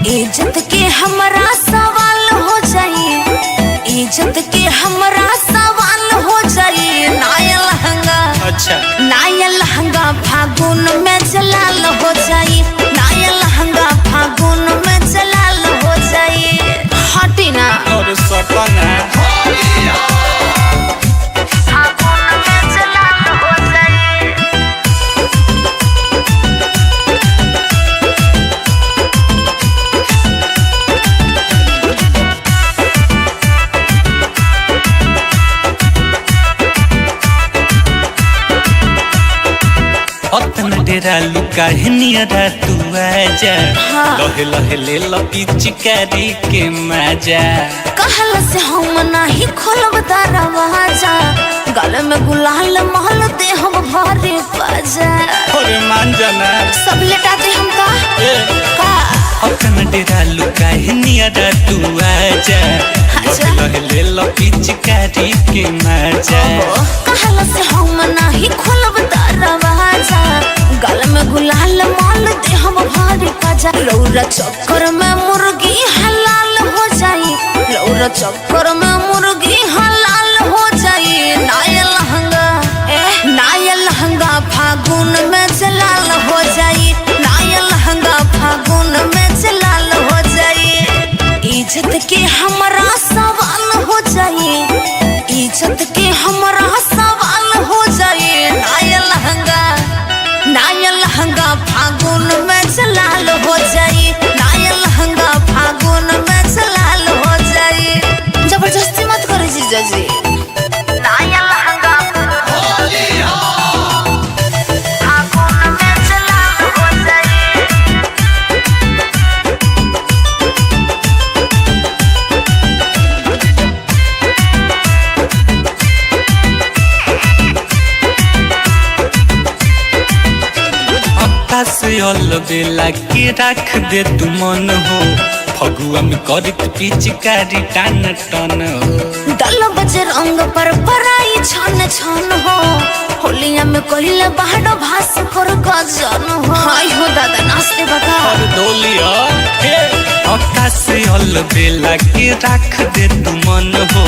इज्जत के हमरा सवाल हो जाए। इज्जत के हमरा सवाल हो जाए। नया लहंगा, अच्छा। नया लहंगा फागुन में जलाल हो जाए। नया लहंगा फागुन में जलाल हो जाए। हटी ना। और सटना। फागुन में जलाल हो जाए। अतन डेरा लुका है नियरा तू आजा। हाँ। लहे लहे ले लो पिचकारी के मजा। कहल से हम नाही खोलब दरवाजा, गल में गुलाल महल दे हम भरे बाजा। और मान जाना। सब लेटा दे हम का ए। का। अतन डेरा लुका है नियरा तू आजा। अच्छा। लहे लहे ले लो पिचकारी के मजा। कहल से हम नाही खोलब दरवाजा, गल में गुलाल माल दे हम भारी पाजा। रौरा चक्कर में मुर्गी हलाल हो जाई। रौरा चक्कर में मुर्गी हलाल हो जाई। नया लहंगा, ए नया लहंगा फागुन में जलाल हो जाई। नया लहंगा फागुन में जलाल हो जाई। इज्जत के हमरा सवाल हो जाई। इज्जत के हमरा सवाल हो जाए। नया लहंगा, नया लहंगा फागुन में जलाल हो जाए। नया लहंगा फागुन में जलाल हो जाए। जबरदस्ती मत करो जीजा जी। नया लहंगा फागुन में जलाल हो जाए। अक्का से अल बेला के रख दे तू मन हो, फगुआ में करत पिचकारी टान टन हो। दल बज रंग पर पराई छन छन हो, होलिया में कहिले बाहर भास कर गजन हो। हाय हो दादा, नाचते बका। और डोलिया हे अक्का से अल बेला के रख दे तू मन हो,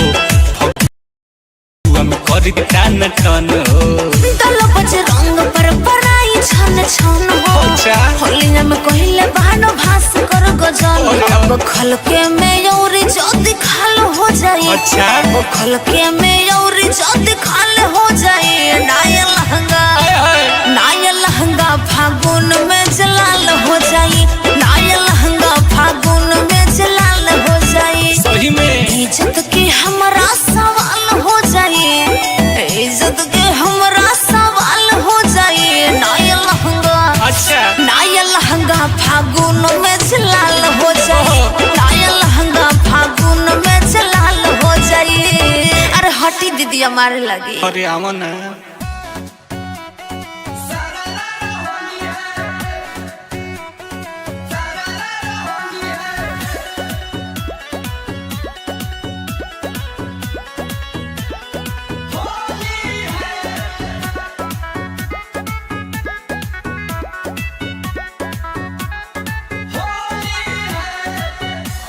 फगुआ में करत टान टन हो। दल बज रंग पर पराई छन छन हो, अच्छा। होलिया में कहिले बाहर भास कर गजन। अब खलके में और जद खाल हो जाए। अच्छा। अब खलके में और जद खाल हो जाए। नया लहंगा, नया लहंगा फागुन में जलाल हो जाए। नया लहंगा फागुन में जलाल हो जाए। सही में। इज्जत के हमरा सवाल हो जाए। इज्जत के हमरा सवाल हो जाए। नया लहंगा, अच्छा। नया लहंगा फागुन में जलाल हो जाए। नया लहंगा फागुन में जलाल हो जाए। अरे हटी दीदी, हमारे लगी। अरे आवा ना।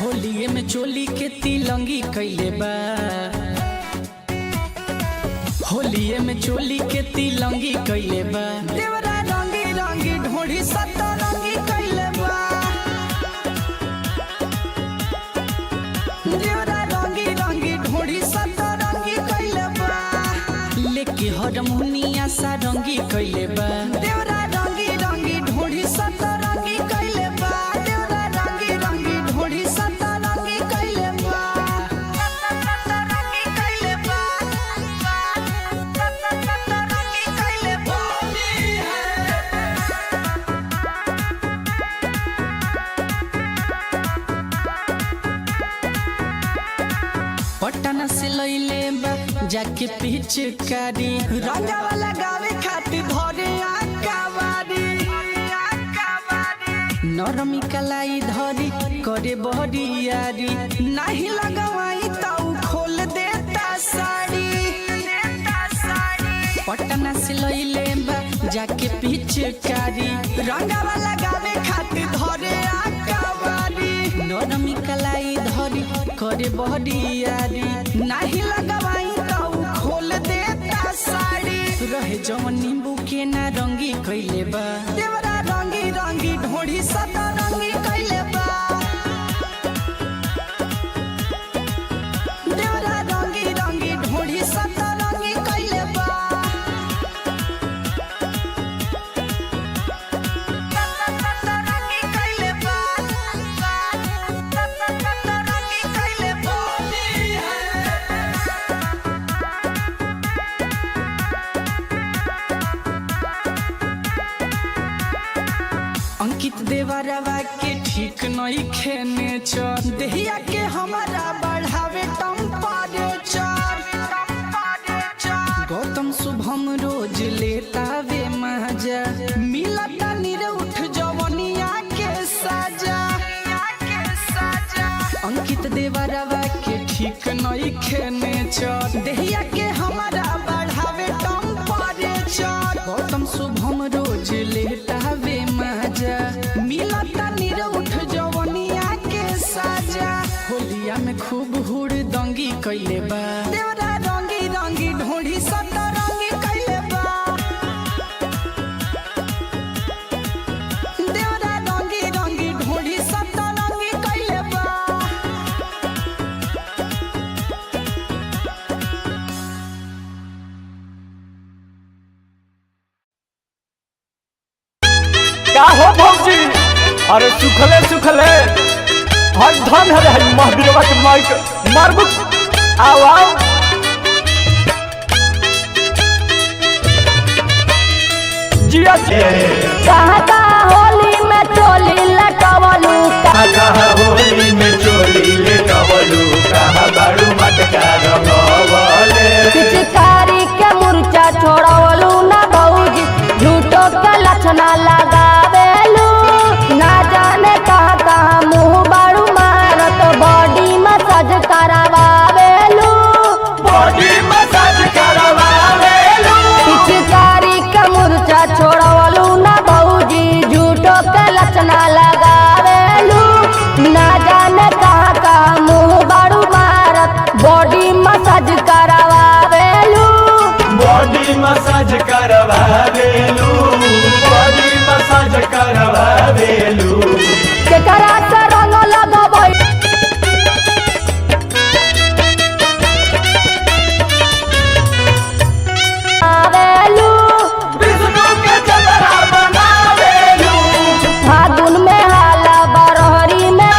होलिये में चोली के तिलंगी कैले बा, होलिये में चोली के तिलंगी कैले बा। देवरा रंगी रंगी ढोढ़ी सतरंगी कैले बा। देवरा रंगी रंगी ढोढ़ी सतरंगी कैले बा। लेके हरमुनिया सारंगी कैले बा। देवरा रंगी रंगी ढोढ़ी सतरंगी कैले बा। देवरा रंगी रंगी ढोढ़ी सतरंगी कैले बा। सतरंगी कैले बा। सतरंगी कैले बा। पटना से लैले बा जाके पिचकारी रंगावा लगावे खातिर धरे आकावारी नरमी कलाई धरी करे बहरियारी नाही लगवाई त उ खोल देता साड़ी पटना से लइले बा जाके पिचकारी रंगावा लगावे खातिर धरे आकावारी नरमी कलाई धरी करे बहरियारी नाही लगवाई त उ खोल देता साड़ी रहे जवन नींबू के ना रंगी कइले बा देवरा रंगी रंगी ढोढ़ी सदा रंगी कइले बा देवरा रंगी रंगी ढोढ़ी सदा रंगी कइले बा रंगी कइले बा रंगी कइले बा अंकित देवरवा के ठीक नहीं खेने चर देहिया के हमारा बढ़ावे टेम्परेचर गौतम शुभम रोज लेतावे मजा मिलता निरउठ जवनिया के साजा अंकित देवरवा के ठीक नहीं खेने चर देहिया के हमारा बढ़ावे टेम्परेचर गौतम शुभम रोज लेतावे मजा मिलता निरउठ जवनिया के साजा होलिया में खूब हुड़ दंगी कइले बा देवरा रंगी रंगी ढोढ़ी सदा रंगी कइले बा देवरा रंगी रंगी ढोढ़ी सदा रंगी कइले बा का हो भौजी अरे सुखले सुखले हर धन हरे हई महावीरवा के माइक मारबू आओ आओ जिया जिया कहाँ कहाँ होली में चोली लटवलू कहा कहा होली में चोली ले कवलू कहा बाड़ू मटका रंगवले पिचकारी के मुरचा छोड़वलू ना भौजी झूठो के लक्षणा लगावेलू ना जाने कहाँ कहाँ मुँह बाड़ू मारत बॉडी मसाज करावेलू बॉडी मसाज करवावेलू पिचकारी के मुरचा छोड़वलू ना भौजी झूठो के लक्षणा लगावेलू ना जाने कहाँ कहाँ मुँह बाड़ू मारत बॉडी मसाज करावेलू बॉडी मसाज करवावेलू बॉडी मसाज करवावेलू केकरा से रंग लगबै आवेलू विष्णु के चतरा बनावेलू फागुन में हाला बरहरी में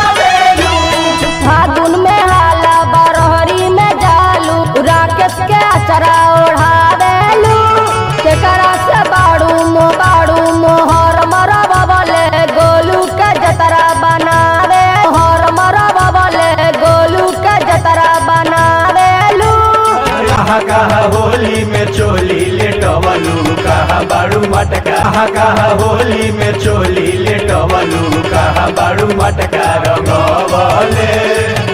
फागुन में हाला बरहरी में जालू राकेश के अचरा ओढ़ावेलू केकरा से बाड़ू मो बाड़ू मोहर मरबले गोलू के जतरा बनावे हर मरबले गोलू के जतरा बनावेलू कहा कहा होली में चोली लेटवलू कहा बाड़ू मटका कहा कहा होली में चोली लेटवलू कहा बाड़ू मटका रंगवले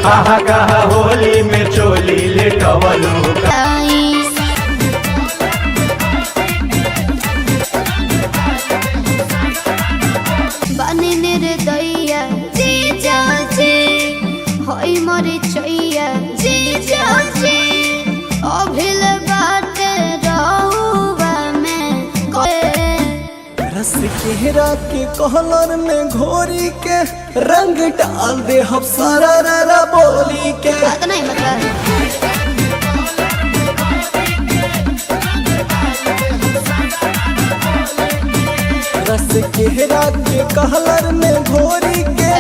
कहा कहा होली में चोली लेटवलू आई बानी निर्दयिया जी जाजे होई मोरे चैया जी जाजे अभिल बाटे रहुआ में रस केहरा के कहलर में घोरी के रंग डाल दे हम सारा रा बोली के बात नहीं मतलब रस केहरा के कहलर में घोरी के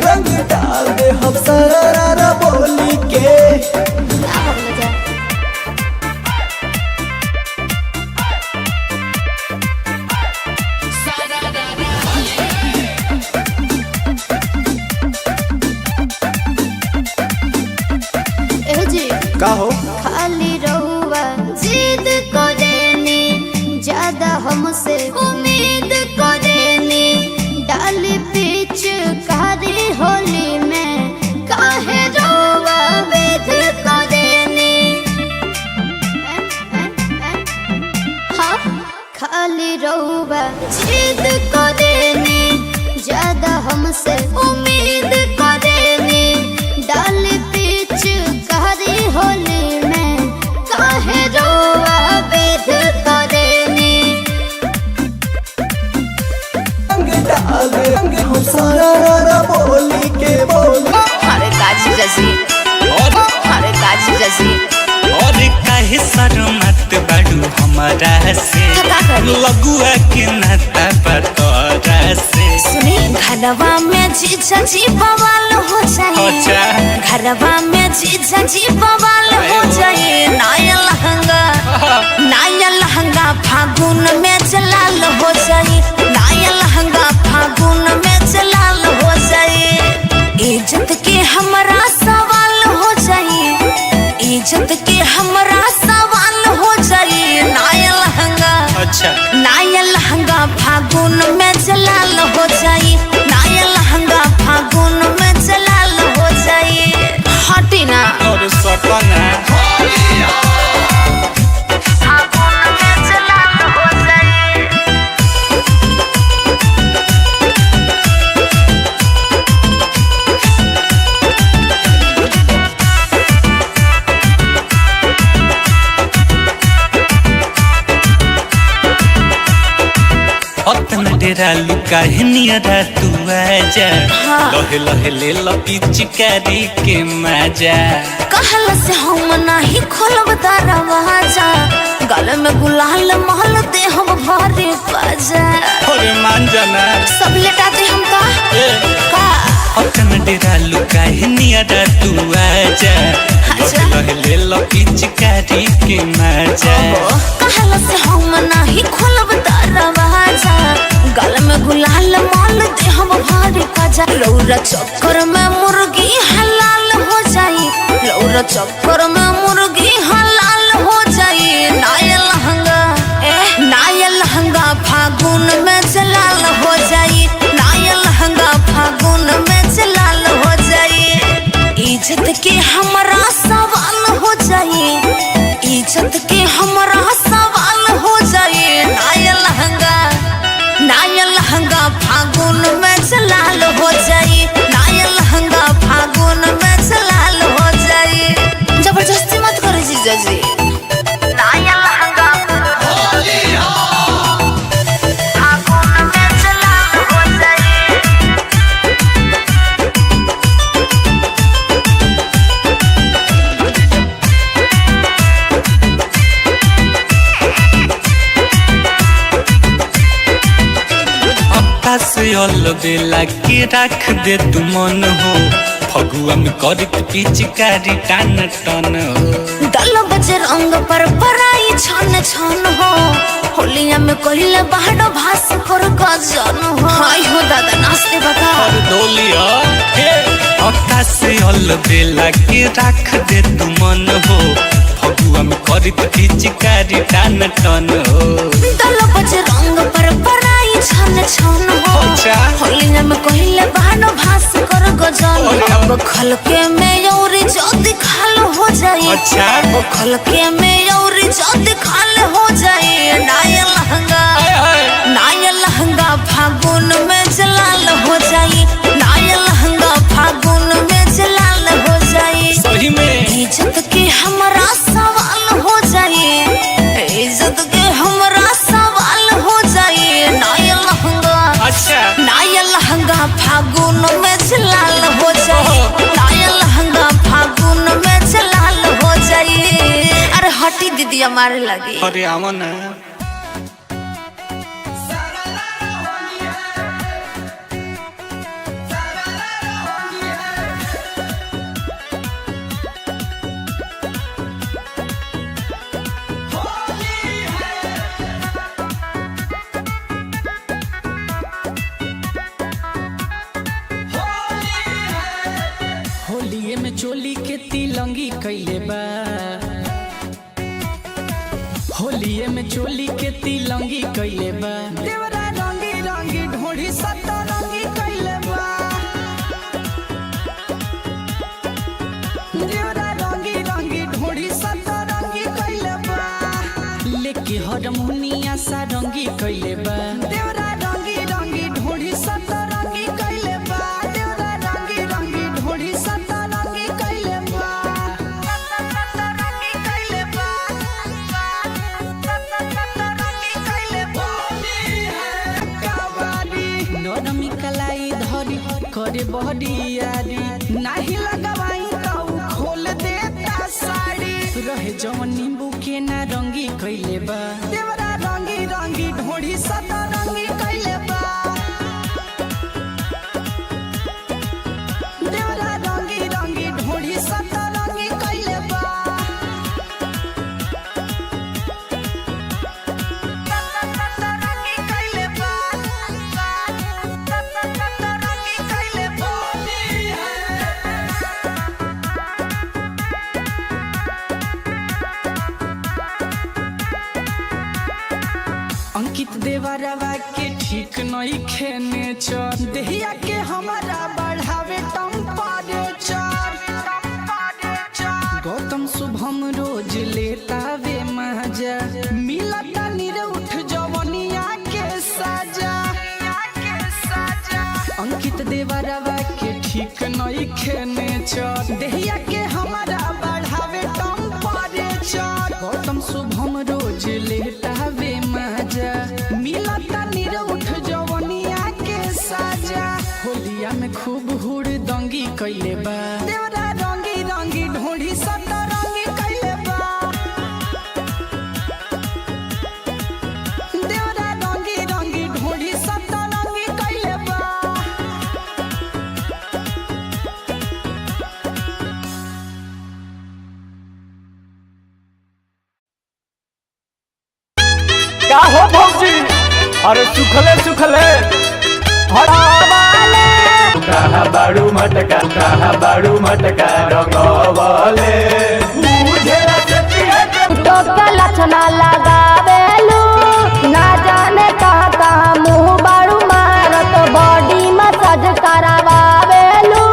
रंग डाल दे हम सारा रा बोली के ना भगले जा ए जी का हो खाली रउआ जिद करेनी, ज्यादा हमसे उम्मीद करेनी। डाल पीछ कारी होली में काहे रउआ विध करेनी। रंग डाले रंग हम सारा रा बोली के बोली। अरे काजी जजी, और अरे काजी जजी, और काहे शरमत बाड़ू हमारा से, का करी? लगुआ के नाता बतरा से। सुनी घरवा में जीजा जी बवाल हो जाए। अच्छा। घरवा में जीजा जी बवाल हो जाए। नया लहंगा, नया लहंगा फागुन में जलाल हो जाए। नया लहंगा फागुन में जलाल हो जाए। इज्जत के हमरा सवाल हो जाए, इज्जत के हमरा सवाल हो जाए। नया लहंगा, अच्छा। नया लहंगा फागुन में जलाल हो जाए। नया लहंगा फागुन में जलाल हो जाए। हटी ना। और सपना फागुन में जलाल हो जाए। अतन डेरा लुका है नियरा तू आजा, लहे लहे ले लपिचकारी के मजा। कहल से हम नाही खोलब दरवाजा, गल में गुलाल महल दे हम भरे बाजा। अरे मान जाना। सब लेटाते हम का ए। का। अतन डेरा लुका है नियरा तू आजा, अच्छा। लहे लहे ले लपिचकारी के मजा। कहल से हम नाही खोलब दरवाजा, गल में गुलाल माल दे हम भारी बाजा। रौरा चक्कर में मुर्गी हलाल हो जाई, रौरा चक्कर में मुर्गी हलाल हो जाई। नया लहंगा, ए नया लहंगा फागुन में जलाल हो जाई। नया लहंगा फागुन में जलाल हो जाई। इज्जत के हमरा सवाल हो जाई, इज्जत के हमरा सवाल हो जाए। नया लहंगा, नया लहंगा फागुन में जलाल हो जाए। नया लहंगा फागुन में जलाल हो जाए। जबरदस्ती मत करो जीजा जी। नया लहंगा फागुन में जलाल हो जाए। अक्का से अल बेला के रख दे तू मन हो, फगुआ में करत पिचकारी टान टन हो। दल बज रंग पर पराई छन छन हो, होलिया में कहिले बाहर भास कर गजन हो। हाय हो दादा नाचते बता। और डोलिया हे अक्का से अल बेला के रख दे तू मन हो, फगुआ में करत पिचकारी टान टन हो। दल बज रंग पर पराई छन छन हो, अच्छा। होलिया में कहिले बाहर भास कर गजन हो। अरे। अब खलके में और जद खाल हो जाए। अच्छा। अब खलके में और जद खाल हो जाए। नया लहंगा, नया लहंगा फागुन में जलाल हो जाए। नया लहंगा फागुन में जलाल हो जाए। सही में। इज्जत के हमरा सवाल हो जाए, इज्जत के हमरा सवाल हो जाए। नया लहंगा, अच्छा। नया लहंगा फागुन में जलाल हो जाए। नया लहंगा फागुन में जलाल हो जाए। अरे हटी दीदी हमारे लगी। अरे आवा ना। होलिये में चोली के तिलंगी कैले बा, होलिये में चोली के तिलंगी कैले बा। देवरा रंगी रंगी ढोढ़ी सतरंगी कैले बा, देवरा रंगी रंगी ढोढ़ी सतरंगी कैले बा। लेके हरमुनिया सारंगी कैले बा। करे बहरियारी नाही लगवाई त उ खोल देता साड़ी रहे जवन नींबू के ना रंगी कैले बा देवरा रंगी रंगी ढोढ़ी सता रंगी कैले बा देवरा रंगी रंगी ढोढ़ी सता रंगी कैले बा रंगी कैले बा रंगी कैले बा अंकित देवरवा के ठीक नहीं खेने चर देहिया के हमारा बढ़ावे टेम्परेचर गौतम शुभम रोज लेता वे मजा मिलता निरउठ जवनिया के साजा अंकित देवरवा के ठीक नहीं खेने चर देहिया के हमारा बढ़ावे टेम्परेचर गौतम शुभम रोज लेता वे मजा मिलता निरउठ जवनिया के साजा होलिया में खूब हुड़ दंगी कैले बा देवरा रंगी रंगी ढोढ़ी सता रंगी कैले बा देवरा रंगी रंगी ढोढ़ी सता रंगी कैले बा का हो भौजी अरे सुखले सुखले हरावाले कहा बाड़ू मटका कहा बाड़ू मटका रंगवले बुझेला से पिए के टोके लक्षणा लगावेलू ना जाने कहाँ कहाँ मुँह बाड़ू मारत बॉडी मसाज करावावेलू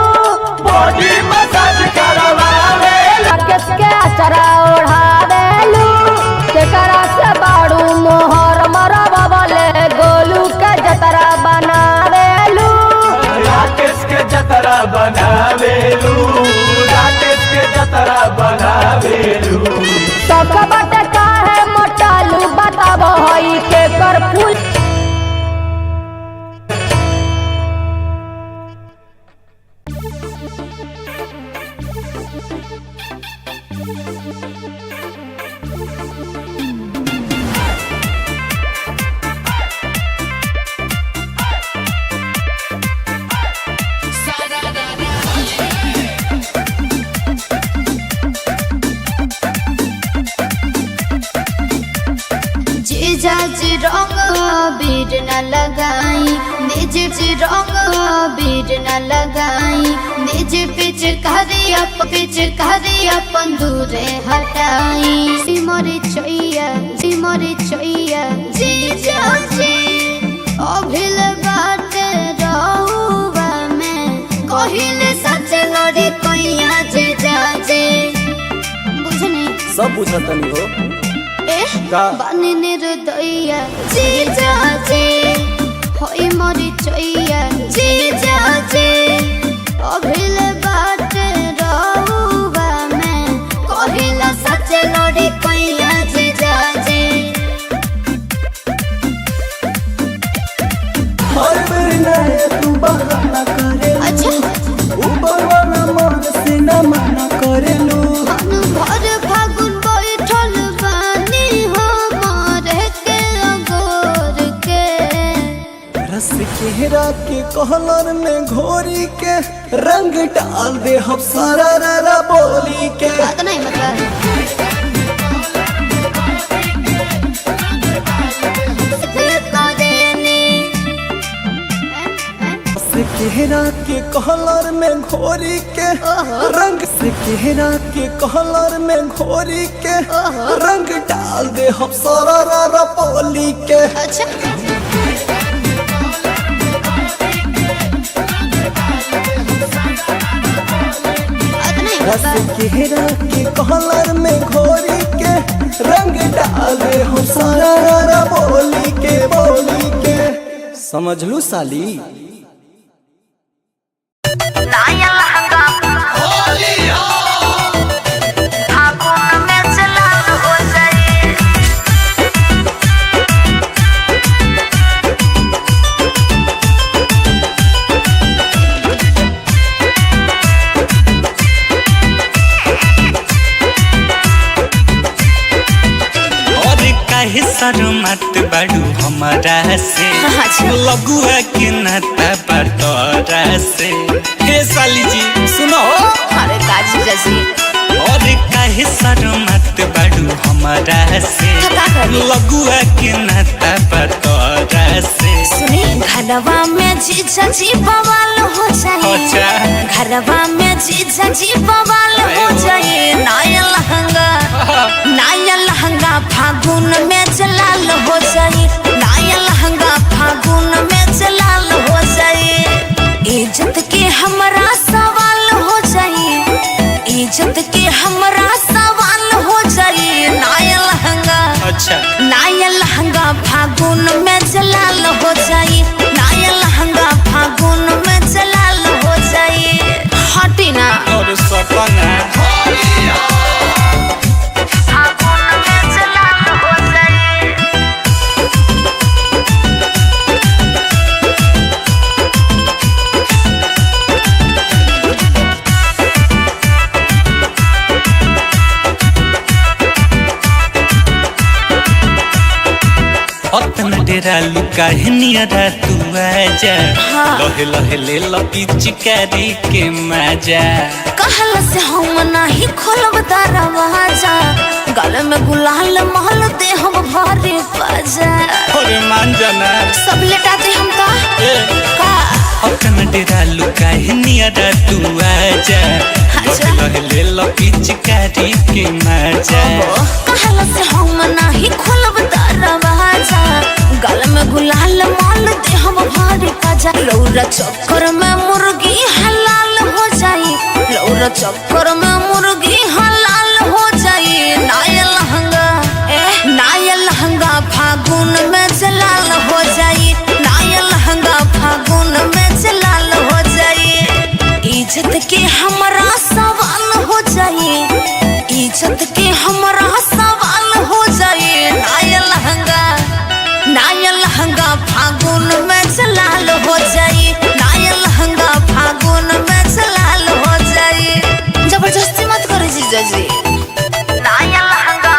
बॉडी मसाज करवावे राकेश के अचरा ओढ़ावेलू केकरा से बाड़ू मोहर मरबले गोलू के जतरा बनावेलू राकेश के जतरा बनावेलू राकेश के जतरा बनावेलू सब बट काहे मोटालू बताबो हई के कर फूल जीजा जी रंग अबीर न लगाई निज जी रंग अबीर न लगाई निज पिचकारी अपन दूरे हटाई सिमरी चैया सिमरी चैया जीजा जी अभिल बाटे रहुआ में कहिले सच लड़ी कैया जीजा जी बुझनी सब बुझतनी हो ए का? बानी निर्दयिया जी जाजे होई मरी चैया जी जाजे अभिल बाट रहुआ में कहिला सच लड़ी कैया जी जाजे हर बेर नए तू बहाना करेलू अच्छा ऊपर वाला मन से न मना करेलू भानु भर फागुन बैठल बानी हम रह के अगोर के रस केहरा के कहलर में घोरी के रंग डाल दे हम सारा रा बोली के बात नहीं मतलब रस केहरा के कहलर में घोरी के रंग से केहरा के कहलर में घोरी के रंग डाल दे हम सारा रा बोली के अच्छा रस केहरा के कहलर में घोरी के रंग डाल दे हम सारा रा बोली के बोली के समझ लू साली नया लहंगा फागुन में चला हो जाए काहे शरमात बाड़ू हमारा से? अच्छा। लगुआ के नाता पर तोरा से। हे साली जी सुनो। अरे का जीजा जी? और काहे शरमात बाड़ू हमारा से? तो का करी? लगुआ के नाता पर तोरा से। सुनी, घरवा में जीजा जी बवाल हो जाए। अच्छा। घरवा में जीजा जी बवाल हो जाए। नया लहंगा, नया लहंगा फागुन में जलाल हो जाए। नया लहंगा फागुन में जलाल हो जाए। इज्जत के हमरा सवाल हो जाए। इज्जत के हमरा सवाल हो जाए। नया लहंगा, अच्छा। नया लहंगा फागुन में जलाल हो जाए। नया लहंगा फागुन में जलाल हो जाए। हटी ना। और सपना। फागुन में जलाल हो जाए। अतन डेरा लुका है नियरा तू आजा। हाँ। लहे लहे ले लपी चिकारी के मजा। कहल से हम नाही खोलब दरवाजा, गल में गुलाल महल दे हम भरे बाजा। अरे मान जाना। सब लेटा दे हम का ए। का। अतन डेरा लुका है नियरा तू आजा। अच्छा। लहे लहे ले लपी चिकारी के मजा। कहल से हम नाही खोलब दरवाजा, गल में गुलाल माल दे हम भरे बाजा। लौरा चक्कर में मुर्गी हलाल हो जाई। लौरा चक्कर में मुर्गी हलाल हो जाई। नया लहंगा, ए नया लहंगा फागुन में जलाल हो जाई। नया लहंगा फागुन में जलाल हो जाई। इज्जत के हमरा सवाल हो जाई। इज्जत के हमरा सवाल हो जाई। नया लहंगा, नया लहंगा फागुन में जलाल हो जाई। नया लहंगा फागुन में जलाल हो जाई। जबरदस्ती मत करो जीजा जी। नया लहंगा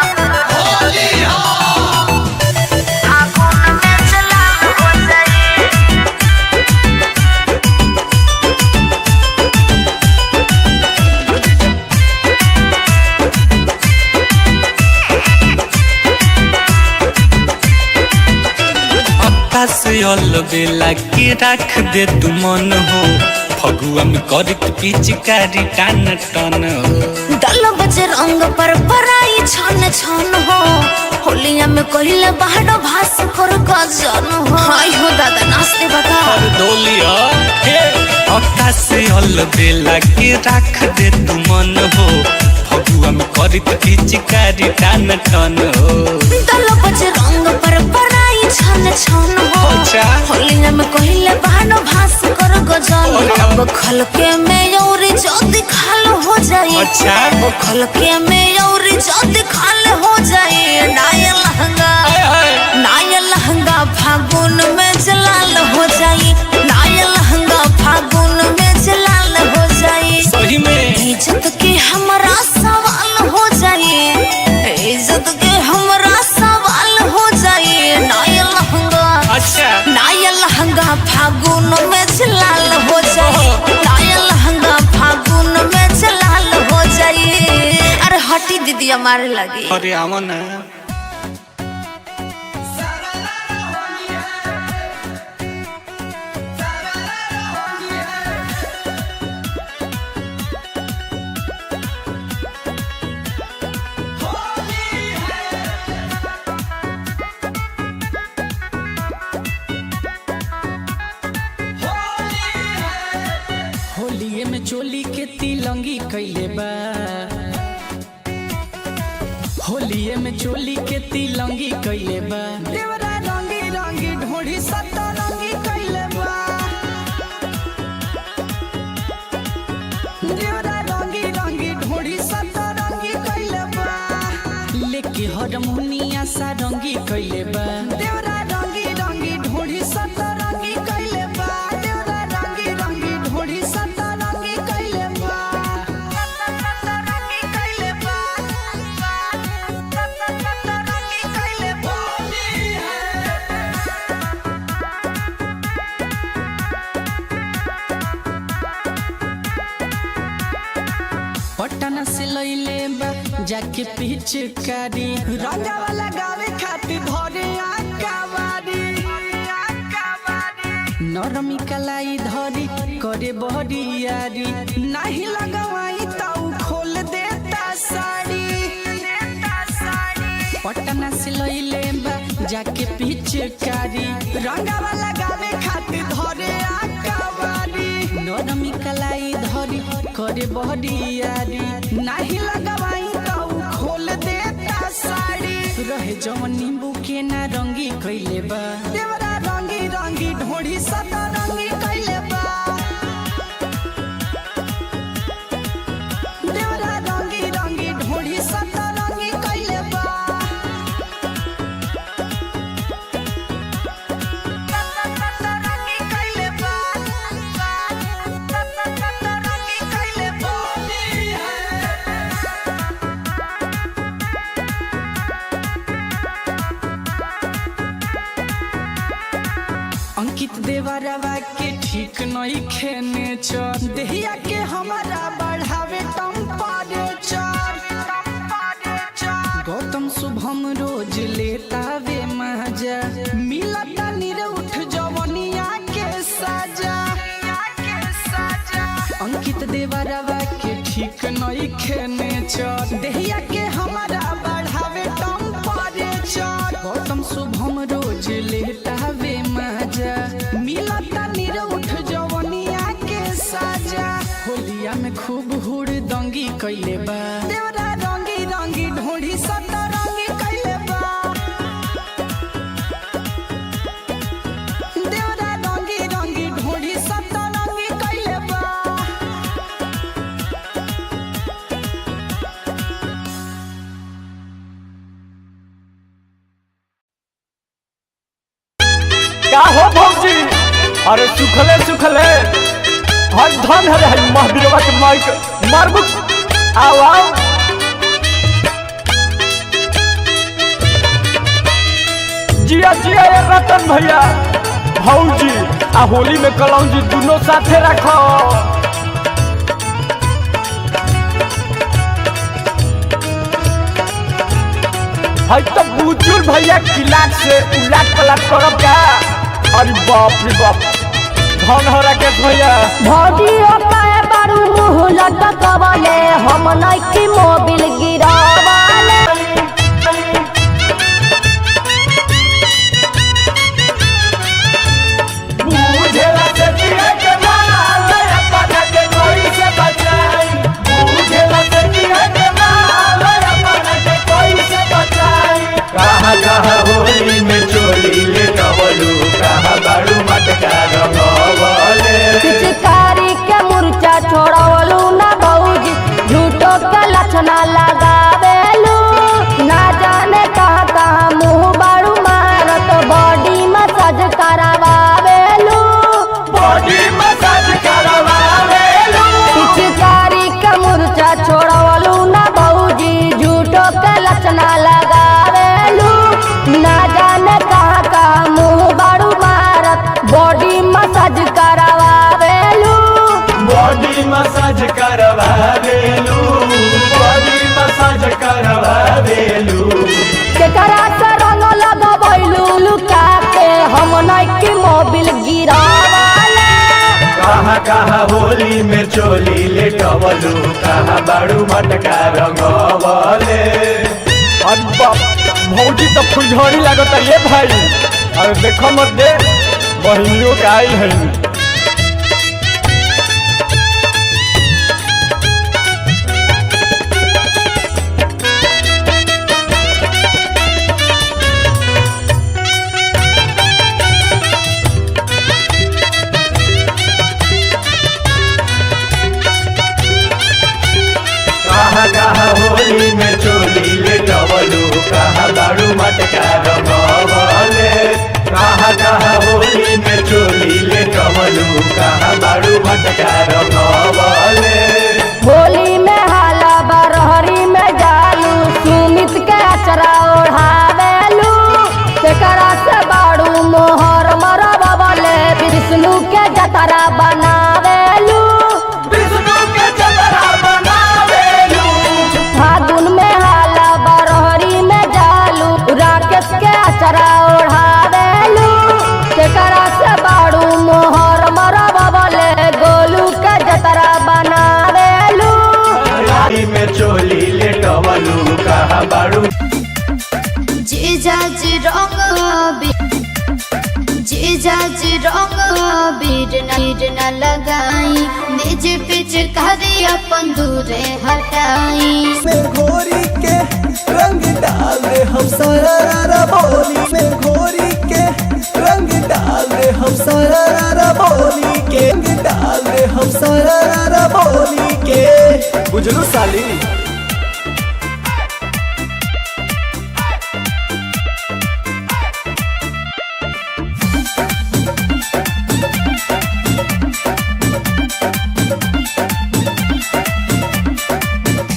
फागुन में जलाल हो जाई। अक्का से अल बेला के रख दे तू मन हो, फगुआ में करत पिचकारी टान टन हो। दल बज रंग पर पराई छन छन हो, होलिया में कहिले बाहर भास कर गजन हो। हाय हो दादा, नाचते बता। और डोलिया हे अक्का से अल बेला के रख दे तू मन हो, फगुआ में करत पिचकारी टान टन हो। दल बज रंग पर पराई छन छन हो, अच्छा। होलिया में कहिले बाहर भास कर गजन। और अब खलके में और जद खाल हो जाए। अच्छा। अब खलके में और जद खाल हो जाए। नया लहंगा, हाय हाय। नया लहंगा फागुन में जलाल हो जाए। नया लहंगा फागुन में जलाल हो जाए। सही में। इज्जत के हमरा सवाल हो जाए। इज्जत के हमरा सवाल हो जाए। नया लहंगा, अच्छा। नया लहंगा फागुन में जलाल हो जाए। नया लहंगा फागुन में जलाल हो जाए। अरे हटी दीदी, मारे लगी। अरे आवा ना। होलिये में चोली के तिलंगी कैले बा, होलिये में चोली के तिलंगी कैले बा। देवरा रंगी रंगी ढोढ़ी सतरंगी कैले बा। देवरा रंगी रंगी ढोढ़ी सतरंगी कैले बा। लेके हरमुनिया सारंगी कैले बा। देवरा रंगी रंगी ढोढ़ी सतरंगी कैले बा। देवरा रंगी रंगी ढोढ़ी सतरंगी कैले बा। सतरंगी कैले बा। सतरंगी कैले बा। जाके पिचकारी रंगावा लगावे खातिर धरे आकावारी नरमी कलाई धरी करे बहरियारी नाही लगवाई त उ खोल देता साड़ी पटना से लइले बा जाके पिचकारी रंगावा लगावे खातिर धरे आकावारी नरमी कलाई धरी करे बहरियारी नाही लगवाई त उ खोल देता साड़ी रहे जवन नींबू के ना रंगी कइले बा देवरा रंगी रंगी ढोढ़ी सदा रंगी कइले बा देवरा रंगी रंगी ढोढ़ी सदा रंगी कइले बा रंगी कइले बा रंगी कइले बा अंकित देवरवा के ठीक नहीं खेने चर देहिया के हमारा बढ़ावे टेम्परेचर गौतम शुभम रोज लेतावे मजा मिलता निरउठ जवनिया के साजा अंकित देवरवा के ठीक नहीं खेने चर देहिया के हमारा बढ़ावे टेम्परेचर गौतम शुभम रोज लेतावे मजा मिलता निरउठ जवनिया के साजा होलिया में खूब हुड़ दंगी कइले बा देवरा रंगी रंगी ढोढ़ी सदा रंगी कइले बा देवरा रंगी रंगी ढोढ़ी सदा रंगी कइले बा का हो भौजी अरे सुखले सुखले हर धन हरे हई महावीरवा के माइक मारबू आओ आओ जिया जिया ये रतन भैया भौजी आ होली में कलौजी दोनों साथे रखो हई तो बुजुर्ग भैया किलाक से उलाट पलाट करब का अरे बाप रे बाप धन हो राकेश भैया भौजी हो काहे बारू मुँह लटकवले हम नइखी मोबिल गिरावले। बुझेला से पिए के माल अपना के कोई से बचाई बुझेला से पिए के माल अपना के कोई से बचाई कहा कहा होली में चोली ले कवलू कहा बाड़ू मटका रंगवले पिचकारी के मुरचा छोड़वलू ना भौजी, झूठो के लक्षणा लगावेलू। ना जाने कहाँ कहाँ मुँह बारू मारत बॉडी मसाज करावेलू। बॉडी मसाज करवावेलू पिचकारी के मुरचा छोड़वलू ना भौजी, झूठो के लक्षणा लगावेलू। ना जाने कहाँ कहाँ मुँह बारू मारत बॉडी मसाज करावेलू। बॉडी मसाज करवावेलू बॉडी मसाज करवावेलू केकरा से रंग लगबैलू लुका के हम नइखी मोबिल गिरावले। कहा कहा होली में चोली ले कवलू कहा बाड़ू मटका रंगवले अरे बाप भौजी तो फुलझड़ी लागत ये भाई अरे देखो मत दे बहिनियों के आइल है। कहा कहा होली में चोली ले कवलू कहा बाड़ू मटका रंगवले कहा कहा होली में चोली ले कवलू कहा बाड़ू मटका रंगवले होली में हाला बरहरी में जालू, सुमित के अचरा ओढ़ावेलू। केकरा से बाड़ू मोहर मरबवले, विष्णु के जतरा बनावेलू। विष्णु के जतरा बनावेलू फागुन में जीजा जी रंग अबीर, जीजा जी रंग अबीर न लगाई, निज पिचकारी अपन दूरे हटाई। में घोरी के रंग डाल दे हम सारा रा बोली में घोरी के रंग डाल दे हम सारा रा बोली के रंग डाल दे हम सारा रा बोली के। बुझलू साली।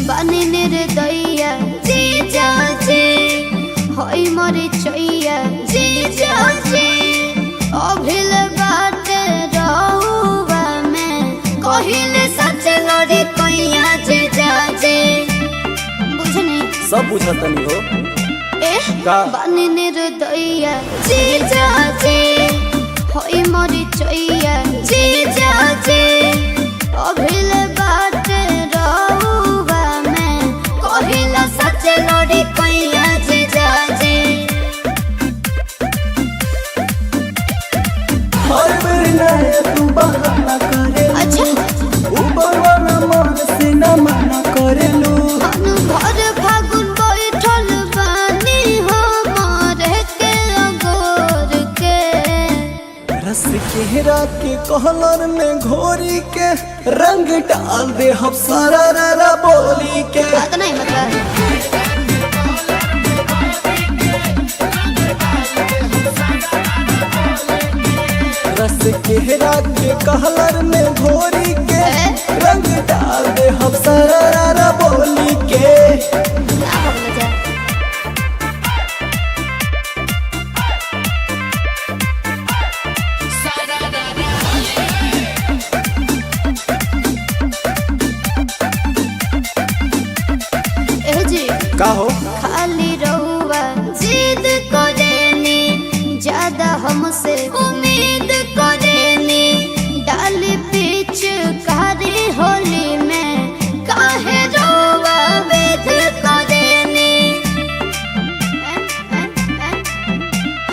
बने निर्दया जीजा जी, होई मोरे चैया जीजा जी, अभिल बाट रहुआ में कहिले सच लड़ी कैया जीजा जी। बुझनी सब बुझतनी हो ए का? बने निर्दया जीजा जी, होई मोरे चैया जीजा जी, अभिल बाट रहुआ में कहिला सच लड़ी कैया जीजा जी। हर बेर नया तू बहाना करे, अच्छा। ऊपर वाला मन से न मना करेलू। अनु भर फागुन बैठल बानी हमारे के अगोर के। रस केहरा के कहलर में घोरी के रंग डाल दे हम सारा रा बोली के। बात नहीं मतलब। रस केहरा के कहलर में घोरी के रंग डाल दे हम सारा रा बोली के। ना भगला जा। ए जी का हो? खाली रहुआ जिद करेनी, ज्यादा हमसे उम्मीद करेनी, डाल पीछ कारी होली में काहे रहुआ वेद करेनी।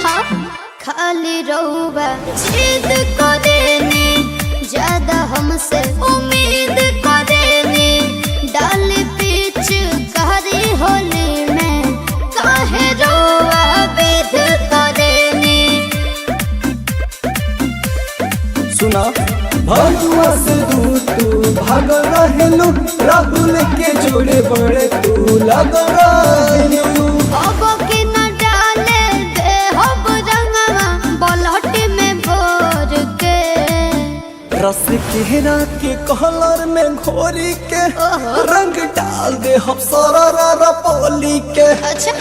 हाँ खाली रहुआ जिद करेनी, ज्यादा हमसे उम्मीद करेनी, डाल पीछ कारी होली में काहे रोआ बेद करेनी। सुना। भगुआ से दूर तू भागल रहेलू, राहुल के जोड़े बड़े तू लगल रहेलू। अब के न डाले दे हब रंगवा बलहट में भोर के। रस केहरा के कहलर में घोरी के रंग डाल दे हम सारा रा बोली के। अच्छा।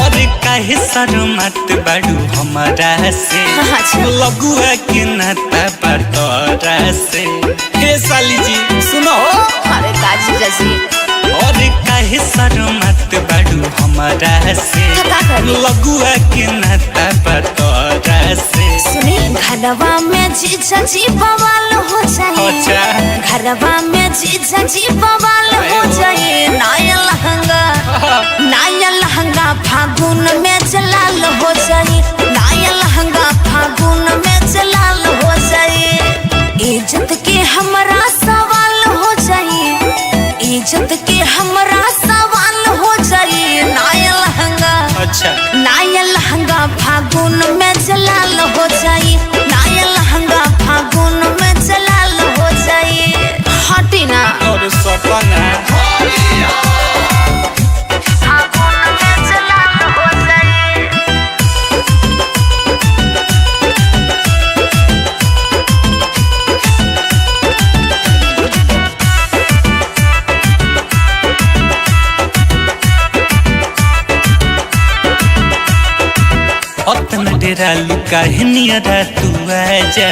और काहे शर्मात बाड़ू हमारा से, अच्छा। लगुआ के नाता पर तोरा से। हे साली जी सुनो। अरे का जीजा जी? और काहे शर्मात बाड़ू हमारा से, का करी? लगुआ के नाता पर तोरा से। सुनी, घरवा में जीजा जी बवाल हो जाए। अच्छा। घरवा में जीजा जी बवाल हो जाए, नया लहंगा, नया लहंगा फागुन में जलाल हो जाए, नया लहंगा फागुन में जलाल हो जाए। इज्जत के हमरा सवाल हो जाए, इज्जत के हमरा सवाल हो जाए, नया लहंगा, अच्छा। नया लहंगा फागुन में जलाल हो जाए, नया लहंगा फागुन में जलाल हो जाए। हटी ना। और सपना फागुन में जलाल हो जाए। अतन डेरा लुका है नियरा तू आजा,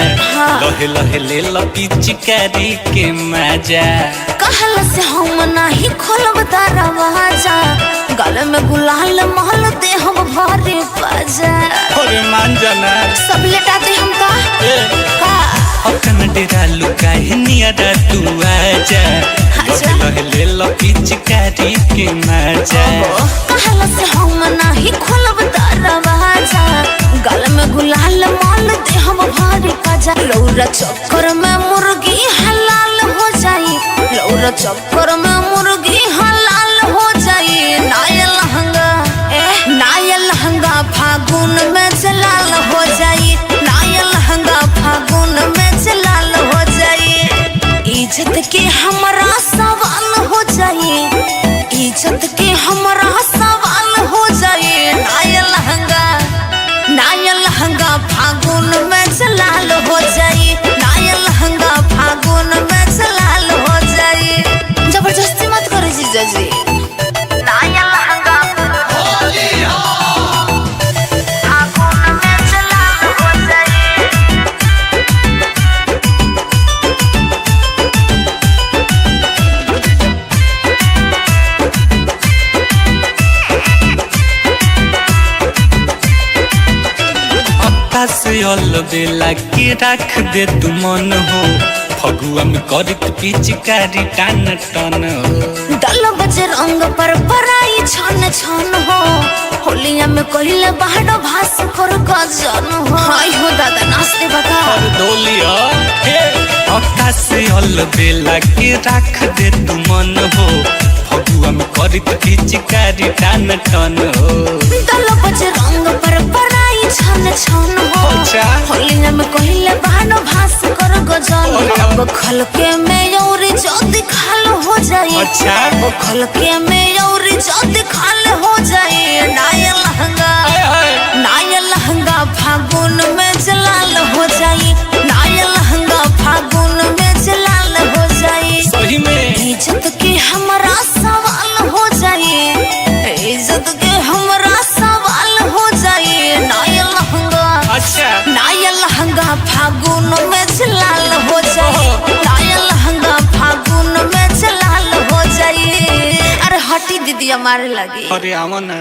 लहे लहे ले लपी चिकारी के मजा। कहल से हम नाही खोलब दरवाजा, गल में गुलाल महल दे हम भरे बाजा। अरे मान जाना। सब लेटा दे हम का ए। का अतन डेरा लुका है नियरा तू आजा, अच्छा। चाहे ले लो पिचकारी के मजा। कहला से हम नाही खोलब दरवाजा, गल में गुलाल माल देहब भारी पाजा। रौरा चक्कर में मुर्गी हलाल हो जाई, रौरा चक्कर में मुर्गी हलाल हो जाई। नाया लहंगा ए नाया लहंगा फागुन में जलाल हो जाई, नाया लहंगा फागुन में जलाल हो जाई। इज्जत के हमरा सवाल हो जाई, इज्जत के हमरा सवाल हो जाए। नाया लहंगा नाया लहंगा फागुन में जलाल हो जाए, नाया लहंगा फागुन में जलाल हो जाए। जबरदस्ती मत करो जीजा जी। नाया लहंगा फागुन में जलाल हो जाए। से बेला के रख दे तू मन हो, फगुआ में करत पिचकारी टान टन हो। दल बज रंग पर पराई छन छन हो, होलिया में कहिले बाहर भास कर गजन हो। हाय हो दादा नाचते बका और डोलिया हे आकाश अल बेला के रख दे तू मन हो, फगुआ में करत पिचकारी टान टन हो। दल बज रंग पर पराई छन छन हो, अच्छा। होलिया में कहिले बाहर भास कर गजन हो। अब खलके में और जद खाल हो जाए, अच्छा। अब खलके में और जद खाल हो जाए। नाया लहंगा नाया लहंगा फागुन में जलाल हो जाए, नाया लहंगा फागुन में जलाल हो जाए। सही में इज्जत के हमरा सवाल हो जाए, इज्जत के हमरा सवाल हो जाए। नाया लहंगा अच्छा नाया लहंगा फागुन में जलाल हो जाए, नाया लहंगा फागुन में जलाल हो जाए। अरे हटी दीदी हमारे लगी। अरे आवा ना।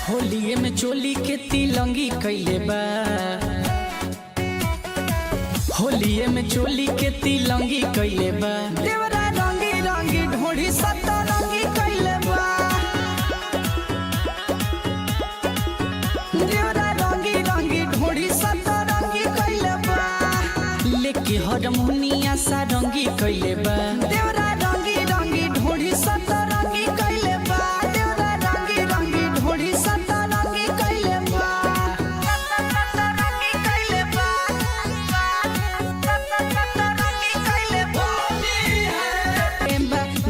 होलिये में चोली के तिलंगी कैले बा, होलिये में चोली के तिलंगी कैले बा। देवरा रंगी रंगी ढोढ़ी सतरंगी कैले बा, देवरा रंगी रंगी ढोढ़ी सतरंगी कैले बा। लेके हरमुनिया सारंगी कैले बा, देवरा रंगी रंगी ढोढ़ी सतरंगी कैले बा। देवरा रंगी रंगी ढोढ़ी सतरंगी कैले बा, सतरंगी कैले बा, सतरंगी कैले बा।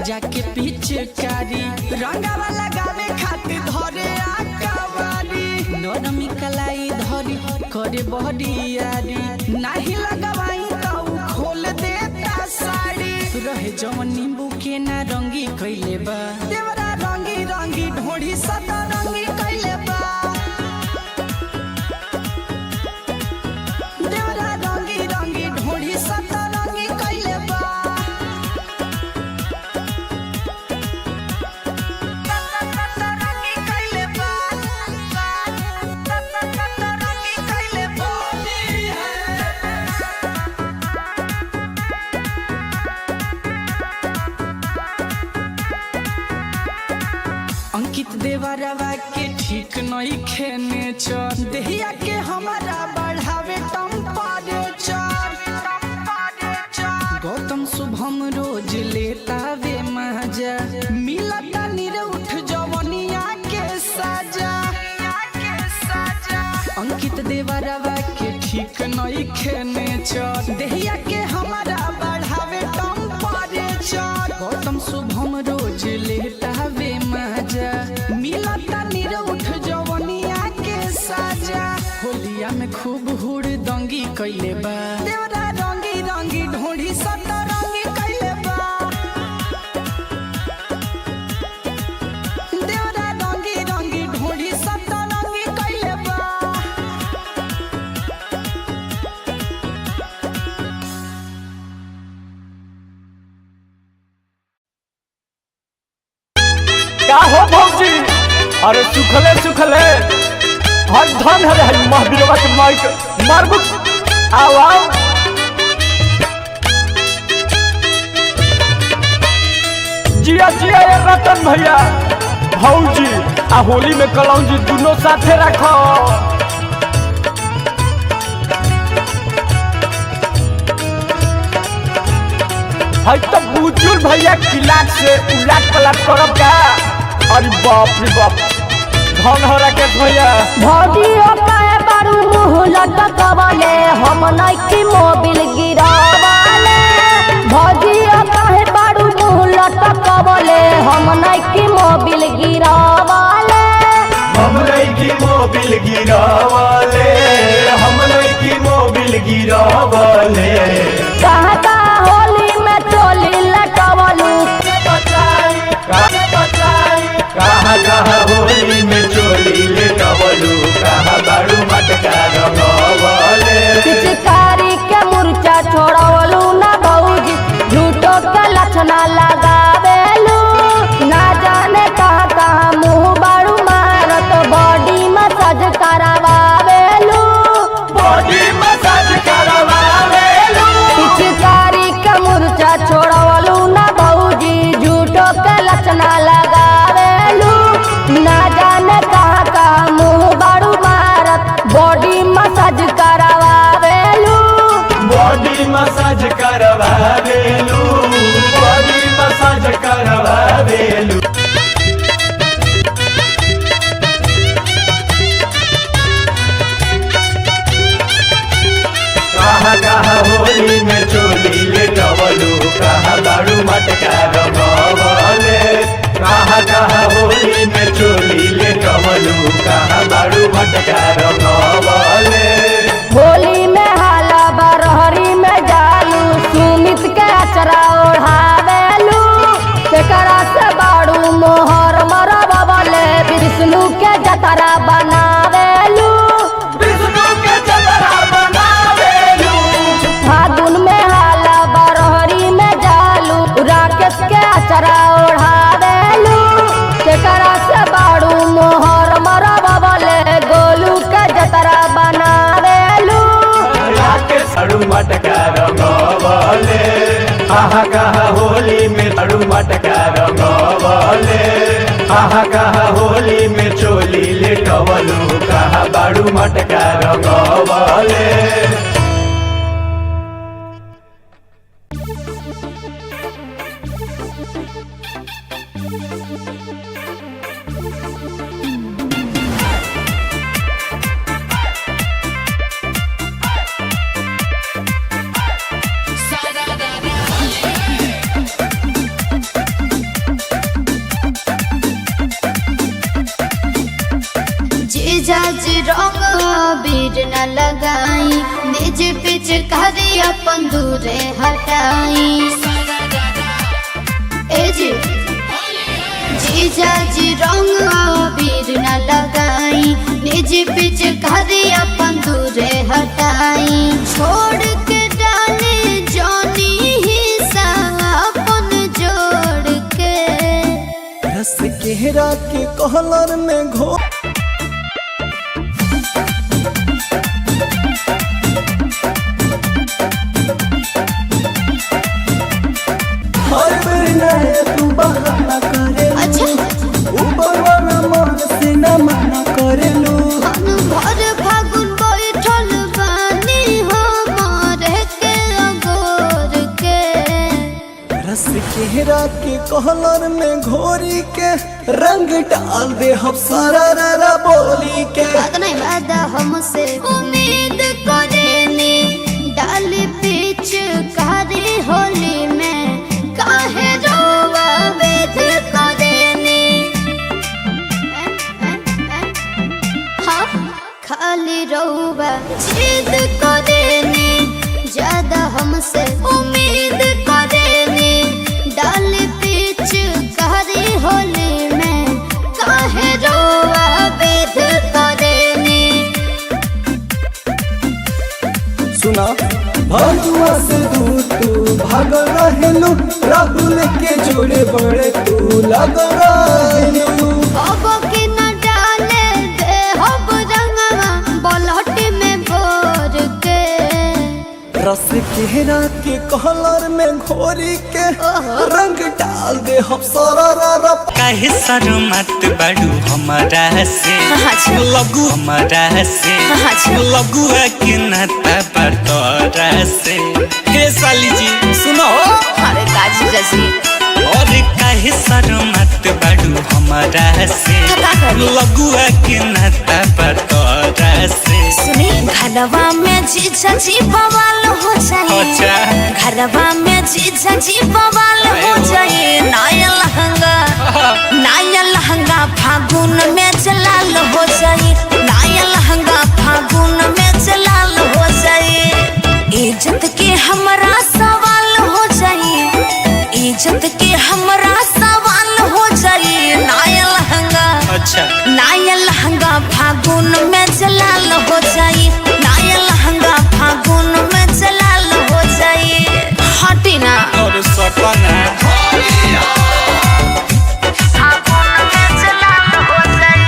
जाके पिचकारी रंगावा लगावे खातिर धरे आकावारी, नरमी कलाई धरी करे बहरियारी। नाही लगवाई त उ खोल देता साड़ी, रहे जवन नींबू के ना रंगी कैले बा। देवरा रंगी रंगी ढोढ़ी सतरंगी कैले बा, देवरा रंगी रंगी ढोढ़ी सतरंगी कैले बा। सतरंगी कैले बा, सतरंगी कैले बा। अंकित देवरवा के ठीक नहीं खेने चर, देहिया के हमारा बढ़ावे टेम्परेचर। गौतम शुभम रोज लेता वे मजा, मिलता निरउठ जवनिया के साजा। अंकित देवरवा के ठीक नहीं खेने चर, देहिया के हमारा बढ़ावे टेम्परेचर। गौतम शुभम रोज लेता वे मजा, मिलता निरउठ जवनिया के साजा। होलिया में खूब हुड़ दंगी कैले बा, देवरा रंगी रंगी ढोढ़ी सतरंगी कैले बा, देवरा रंगी रंगी ढोढ़ी सतरंगी कैले बा। अरे सुखले सुखले हर धन हरे हरी महावीरवा के माइक मारबू। आओ आओ जिया जिया ये रतन भैया भौजी आ होली में कलौजी दोनों साथे रखो। है तो बुजुल भैया किलाक से उलाट पलाट करब का। अरे बाप रे बाप, धन हो राकेश भैया। भौजियो काहे बारू मुँह लटकवले, हम नइखी मोबिल गिरावले। भौजियो काहे बारू मुँह लटकवले, हम नइखी मोबिल गिरावले। हम लईकी मोबिल गिरावले, हम लईकी मोबिल गिरावले। कहाँ कहाँ होली में चोली लटकवलू, कहाँ कहाँ होली में चोली लेटवलू, कहाँ बारू मटका रंगवले। पिचकारी के मुरचा छोड़वलू ना भौजी, झूठो के लक्षणा लगावेलू। ना जाने कहाँ कहाँ मुँह बारू मारत, बॉडी मसाज करावेलू। बॉडी मसाज करवावेलू। पिचकारी के मुरचा छोड़वलू ना भौजी, झूठो के लक्षणा लगावेलू। ना जाने कहाँ कहाँ मुँह बारू मारत, बॉडी मसाज करावेलू। बॉडी मसाज करवावेलू, बॉडी मसाज करवावेलू। कहाँ कहाँ होली में चोली लेटवलू, कहाँ बारू मटका रंगवले। कहाँ कहाँ होली में चोली लेटवलू, कहाँ बारू मटका रंगवले। होली में हाला बरहरी में जालू, सुमित के अचरा ओढ़ावेलू। तेकरा से बाड़ू मोहर मरबले, विष्णु के जतरा बनावेलू। विष्णु के जतरा बनावेलू। फागुन में हाला बरहरी में जालू, राकेश के अचरा ओढ़ावेलू। तेकरा से बाड़ू मोहर मरबले, गोलू के जतरा बनावेलू। राकेश अड़ू मटका रंगवले। कहाँ कहाँ होली में अड़ू मटका रंगवले। कहाँ कहाँ होली में चोली लेटवलू, कहाँ बाड़ू मटका रंगवले। जीजा जी रंग अबीर न लगाई, निज पिचकारी अपन दूरे हटाई। ए जी जीजा जी रंग अबीर न लगाई, निज पिचकारी अपन दूरे हटाई। छोड़ के डाले जोनी हिस्सा अपन जोड़ के, रस केहरा के कहलर में घो हर बेर नया तू बहाना करेलू। अच्छा। ऊपर वाला मन से न मना करेलू। हम भर फागुन बैठल बानी हमारे के अगोर के। रस केहरा के कहलर में घोरी के रंग डाल दे हम सारा रा बोली के। नहीं वादा हमसे उम्मीद करेनी, डाल पीछ कारी होली में काहे रोवा वेद करेनी। हाँ खाली रोवा जिद करेनी, ज्यादा हमसे उम्मीद करेनी, डाल पीछ कारी होली में काहे रोवा वेद करेनी। सुना भजुआ से दूर तू भागल रहेलू, राहुल के जोड़े बड़े तू लगल रहेलू। अब के न रस केरा के कलर में घोरी के रंग डाल दे हम सारा रा रा। काहे शरमात बाड़ू हमारा से? अच्छा। लगू हमारा से। अच्छा। लगुआ के नाता पर तोरा से। हे साली जी सुनो। अरे का जीजा जी? और काहे शरमात बाड़ू हमारा से? का करी? लगुआ के नाता पर तोरा से। सुनी, घरवा में जीजा जी बवाल हो जाए। अच्छा। घरवा में जीजा जी बवाल हो जाए। नया लहंगा, नया लहंगा फागुन में जलाल हो जाए। नया लहंगा फागुन में जलाल हो जाए। इज्जत के हमरा सवाल हो जाए। इज्जत के हमरा सवाल हो जाए। नया लहंगा, अच्छा। नया लहंगा फागुन में जलाल हो जाए। नया लहंगा फागुन में जलाल हो जाए। हटी ना। और सपना। फागुन में जलाल हो जाए।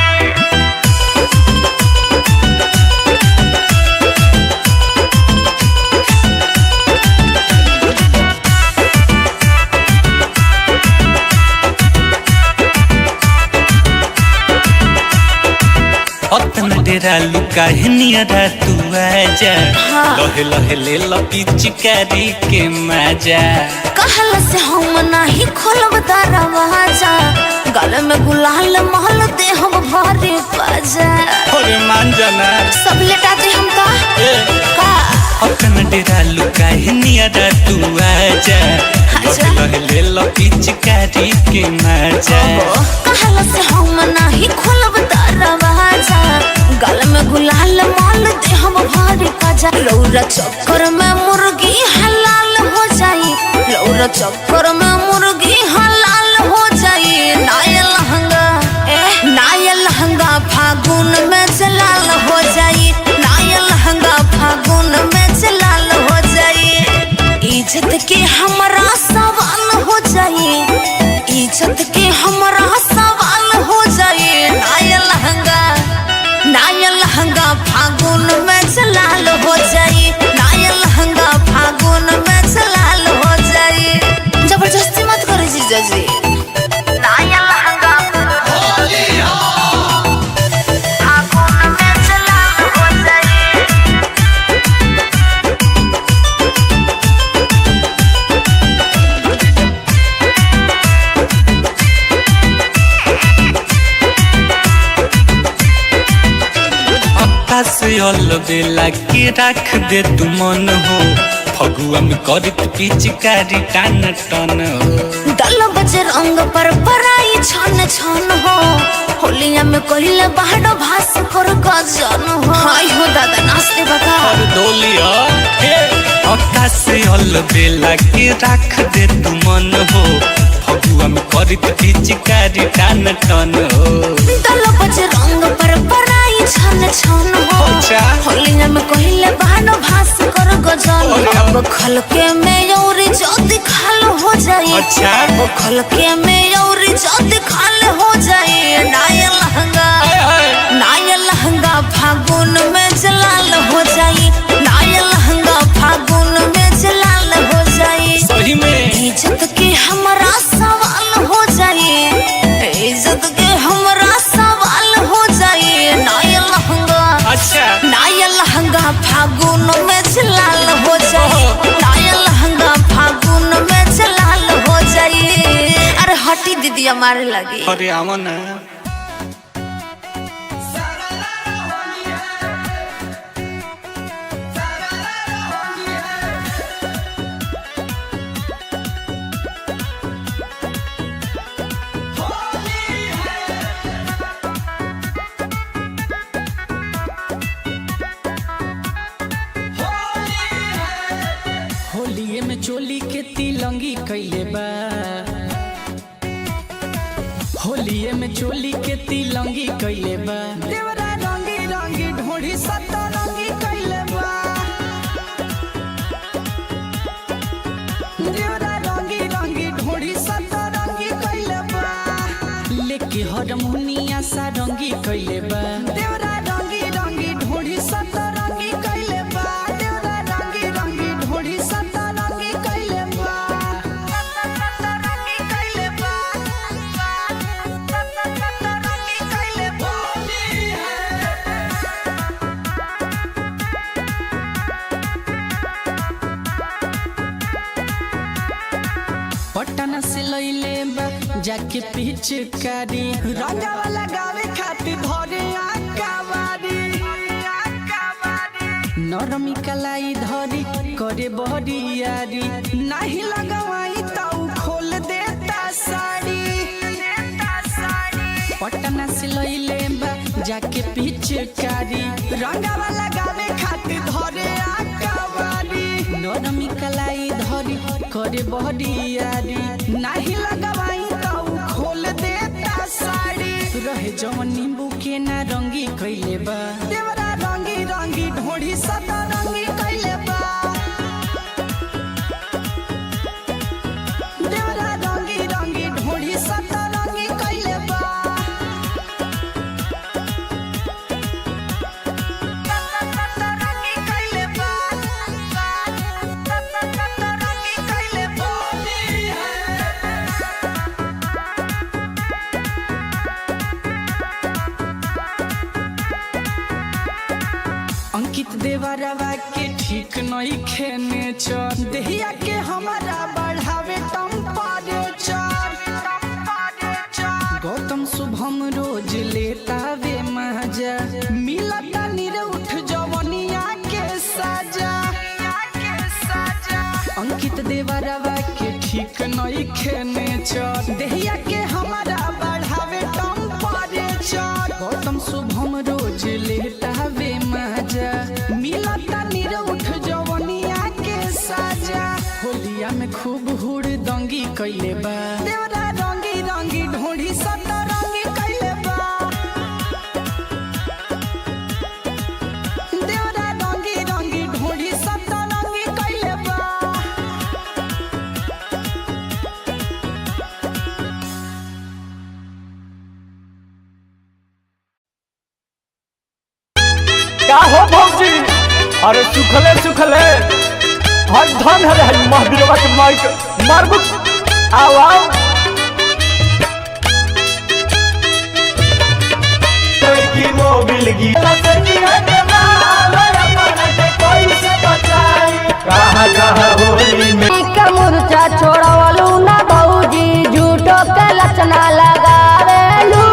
अतन डेरा लुका है नियरा तू आजा। हाँ। लहे लहे ले लपिचकारी के मजा। कहल से हम नाही खोलब दरवाजा, गल में गुलाल महल दे हम भरे बाजा। अरे मान जाना। सब लेटा दे हम का ए। का। अतन डेरा लुका है नियरा तू आजा। अच्छा। लहे लहे ले लपिचकारी के मजा। कहल से हम नाही खोलब दरवाजा, गल में गुलाल माल दे हम भरे बाजा। रौरा चक्कर में मुर्गी हलाल हो जाई। रौरा चक्कर में मुर्गी हलाल हो जाई। नया लहंगा, नया लहंगा फागुन में जलाल हो जाई। नया लहंगा फागुन में जलाल हो जाई। इज्जत के हमरा सवाल हो जाई। इज्जत के हमरा सवाल हो जाई। नया लहंगा, नया लहंगा फागुन में जलाल हो जाई। नया लहंगा फागुन में जलाल हो जाई। जबरदस्ती मत करो जीजा जी। नया लहंगा फागुन में जलाल हो जाई। अक्का से अलबेला के रख दे तू मन हो, फगुआ में करत पिचकारी टान टन हो। दल बज रंग पर पराई छन छन हो, होलिया में कहिले बाहर भास कर गजन हो। हाय हो दादा, नाचते बका। और डोलिया हे अक्का से अलबेला के रख दे तू मन हो, फगुआ में करत पिचकारी टान टन हो। दल बज रंग पर पराई छन छन हो, अच्छा। होलिया में कहिले बाहर भास कर गजन हो। अब खलके में और जद खाल हो जाए। अच्छा। अब खलके में और जद खाल हो जाए। नया लहंगा, नया लहंगा फागुन में जलाल हो जाए। नया लहंगा फागुन में जलाल हो जाए। सही में। इज्जत के हमरा सवाल हो जाए। इज्जत के हमरा सवाल हो जाए। नया लहंगा, अच्छा। नया लहंगा फागुन में जलाल हो जाए। नया लहंगा फागुन में जलाल हो जाए। अरे हटी दीदी, हमारे लगी। अरे आवा ना। होलिये में चोली के तिलंगी कैले बा, होलिये में चोली के तिलंगी कैले बा। देवरा रंगी रंगी ढोढ़ी सतरंगी कैले बा। देवरा रंगी रंगी ढोढ़ी सतरंगी कैले बा। लेके हरमुनिया सारंगी कैले बा। देवरा रंगी रंगी ढोढ़ी सतरंगी कैले बा। देवरा रंगी रंगी ढोढ़ी जाके पिचकारी रंगावा लगावे खातिर धरे आकावारी नरमी कलाई धरी करे बहरियारी नाही लगवाई ताऊ खोल देता साड़ी पटना से लइले बा जाके पिचकारी रंगावा लगावे खातिर धरे आकावारी नरमी कलाई धरी करे बहरियारी नाही लगवाई ताऊ खोल देता साड़ी रहे जवन नींबू के ना रंगी कइले बा देवरा रंगी रंगी ढोढ़ी सदा रंगी कइले बा देवरा रंगी रंगी ढोढ़ी सदा रंगी कइले बा रंगी कइले बा रंगी कइले बा अंकित देवरवा के ठीक नहीं खेने चर देहिया के हमारा बढ़ावे टेम्परेचर गौतम शुभम रोज लेता वे मजा मिलता निरउठ जवनिया के साजा अंकित देवरवा के ठीक नहीं खेने चर देहिया के हमारा बढ़ावे टेम्परेचर गौतम शुभम रोज लेता वे मजा मिलता निरउठ जवनिया के साजा होलिया में खूब हुड़ दंगी कइले बा देवरा रंगी रंगी ढोढ़ी सदा रंगी कइले बा देवरा रंगी रंगी ढोढ़ी सदा रंगी कइले बा। का हो भौजी? अरे सुखले सुखले हर धन हरे हई महावीरवा के माइक मारबु। आओ आओ। की मोबिल की कहा कहा होली में के मुरचा छोड़वलू ना भौजी, झूठो के लचना लगावेलू।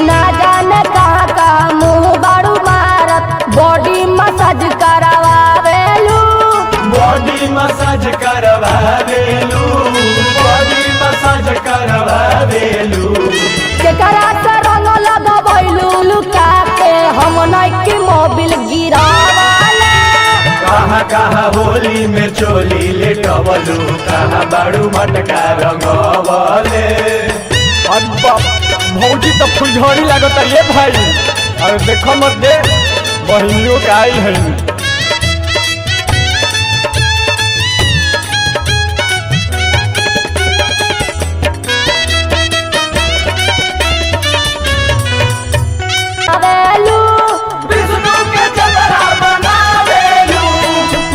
ना जाने कहाँ कहाँ मुँह बाड़ू मारत, बॉडी मसाज करावेलू। बॉडी मसाज करवा देलू, बॉडी मसाज करवा देलू। केकरा से रंग लगबैलू लुका के, हम नइकी मोबिल गिरावाले। कहा कहा होली में चोली लेटवलू, कहा बाड़ू मटका रंगवले। अरे बाप, भौजी तो फुलझड़ी लागत ये भाई। अरे देखो मत दे बहिनियों के आइल है। आवेलू विष्णु के जतरा बनावेलू।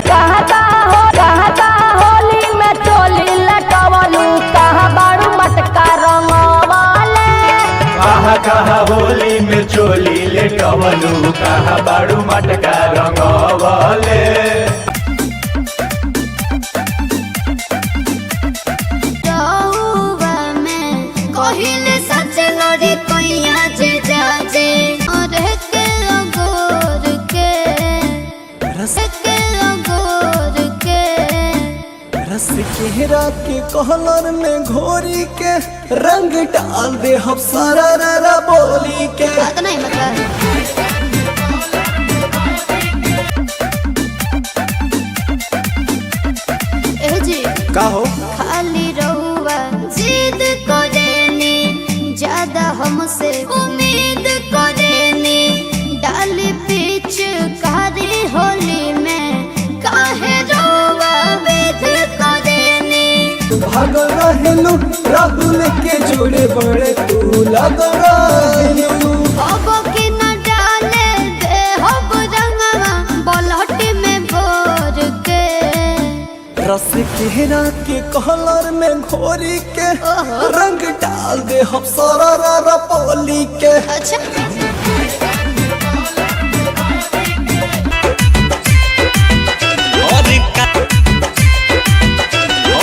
कहाँ कहाँ हो, कहाँ कहाँ होली में चोली लटवलू, कहाँ बाड़ू मटका रंगवाले। कहा कहा होली में चोली लेटवलू, कहा बाड़ू मटका रंगवले। रउआ में कहिले सच लड़ी कैया जे जाजे और के अगोर के के अगोर के रस केहरा के कहलर में घोरी के रंग डाल दे हम सारा रा बोली के। बात नहीं मतलब। ए जी का हो? खाली रहुआ जिद करेनी, ज्यादा हमसे उम्मीद करेनी, डाली पीछ कारी होली में काहे रहुआ वेद करेनी। भागल रहेलू राहुल के जोड़े बड़े तू लगल रहेलू। अब के न डाले दे हब रंगवा बलहटी में भोर के। रस केहरा के कहलर में घोरी के रंग डाल दे हम सारा रा बोली के। अच्छा। और का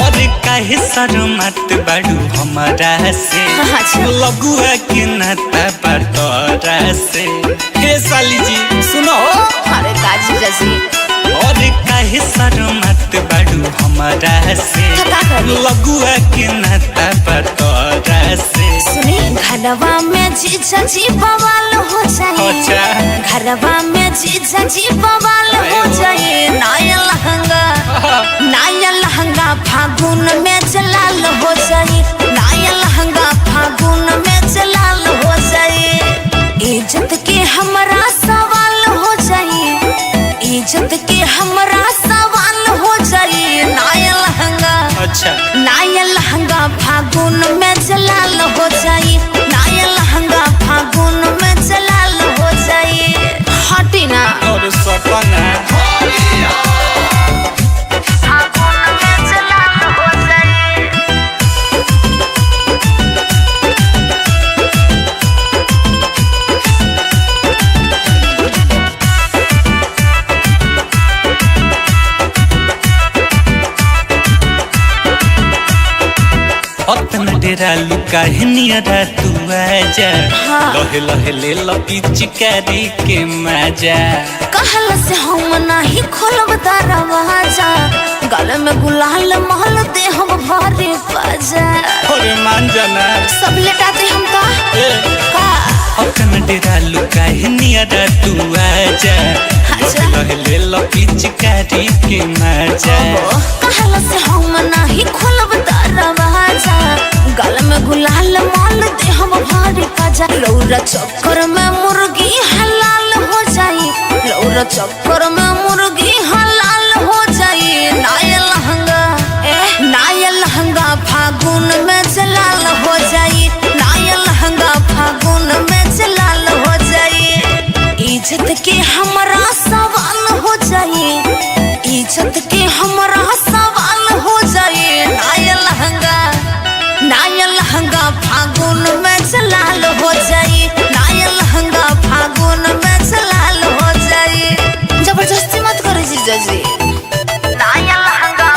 और काहे शर्मात बाड़ू हमारा से? अच्छा। लगुआ के नाता पर तोरा से। हे साली जी सुनो। अरे का जीजा जी? और काहे शर्मात बाड़ू हमारा से? तो का करी? लगुआ के नाता पर तोरा से। सुनी, घरवा में जीजा जी बवाल हो जाए। अच्छा। घरवा में जीजा जी बवाल हो जाए। नया लहंगा, नया लहंगा फागुन में जलाल हो जाए। नया लहंगा फागुन में जलाल हो जाए। इज्जत के हमरा सवाल हो जाए। इज्जत के हमरा सवाल हो जाए। नया लहंगा, अच्छा। नया लहंगा फागुन में जलाल हो जाए। नया लहंगा फागुन में जलाल हो जाए। हटी ना। और सपना। फागुन में जलाल हो जाए। अपना डेरा लुका है नियरा तू आजा। हाँ। लहे लहे ले लो पिचकारी के मजा। कहल से हम नाही खोलब दरवाजा, गल में गुलाल महल दे हम भरे बाजा। और मान जाना। सब लेटा दे हम का ए। का। अपना डेरा लुका है नियरा तू आजा। अच्छा। लहे लहे ले लो पिचकारी के मजा। कहल से हम नाही खोलब दरवाजा, गल में गुलाल माल दे हम भरे बाजा। रौरा चक्कर में मुर्गी हलाल हो जाई। रौरा चक्कर में मुर्गी हलाल हो जाई। नया लहंगा, नया लहंगा फागुन में जलाल हो जाई। नया लहंगा फागुन में जलाल हो जाई। इज्जत के हमरा सवाल हो जाई। इज्जत के हमरा सवाल हो जाए। नया लहंगा, नया लहंगा फागुन में जलाल हो जाए। नया लहंगा फागुन में जलाल हो जाए। जबरदस्ती मत करो जीजा जी। नया लहंगा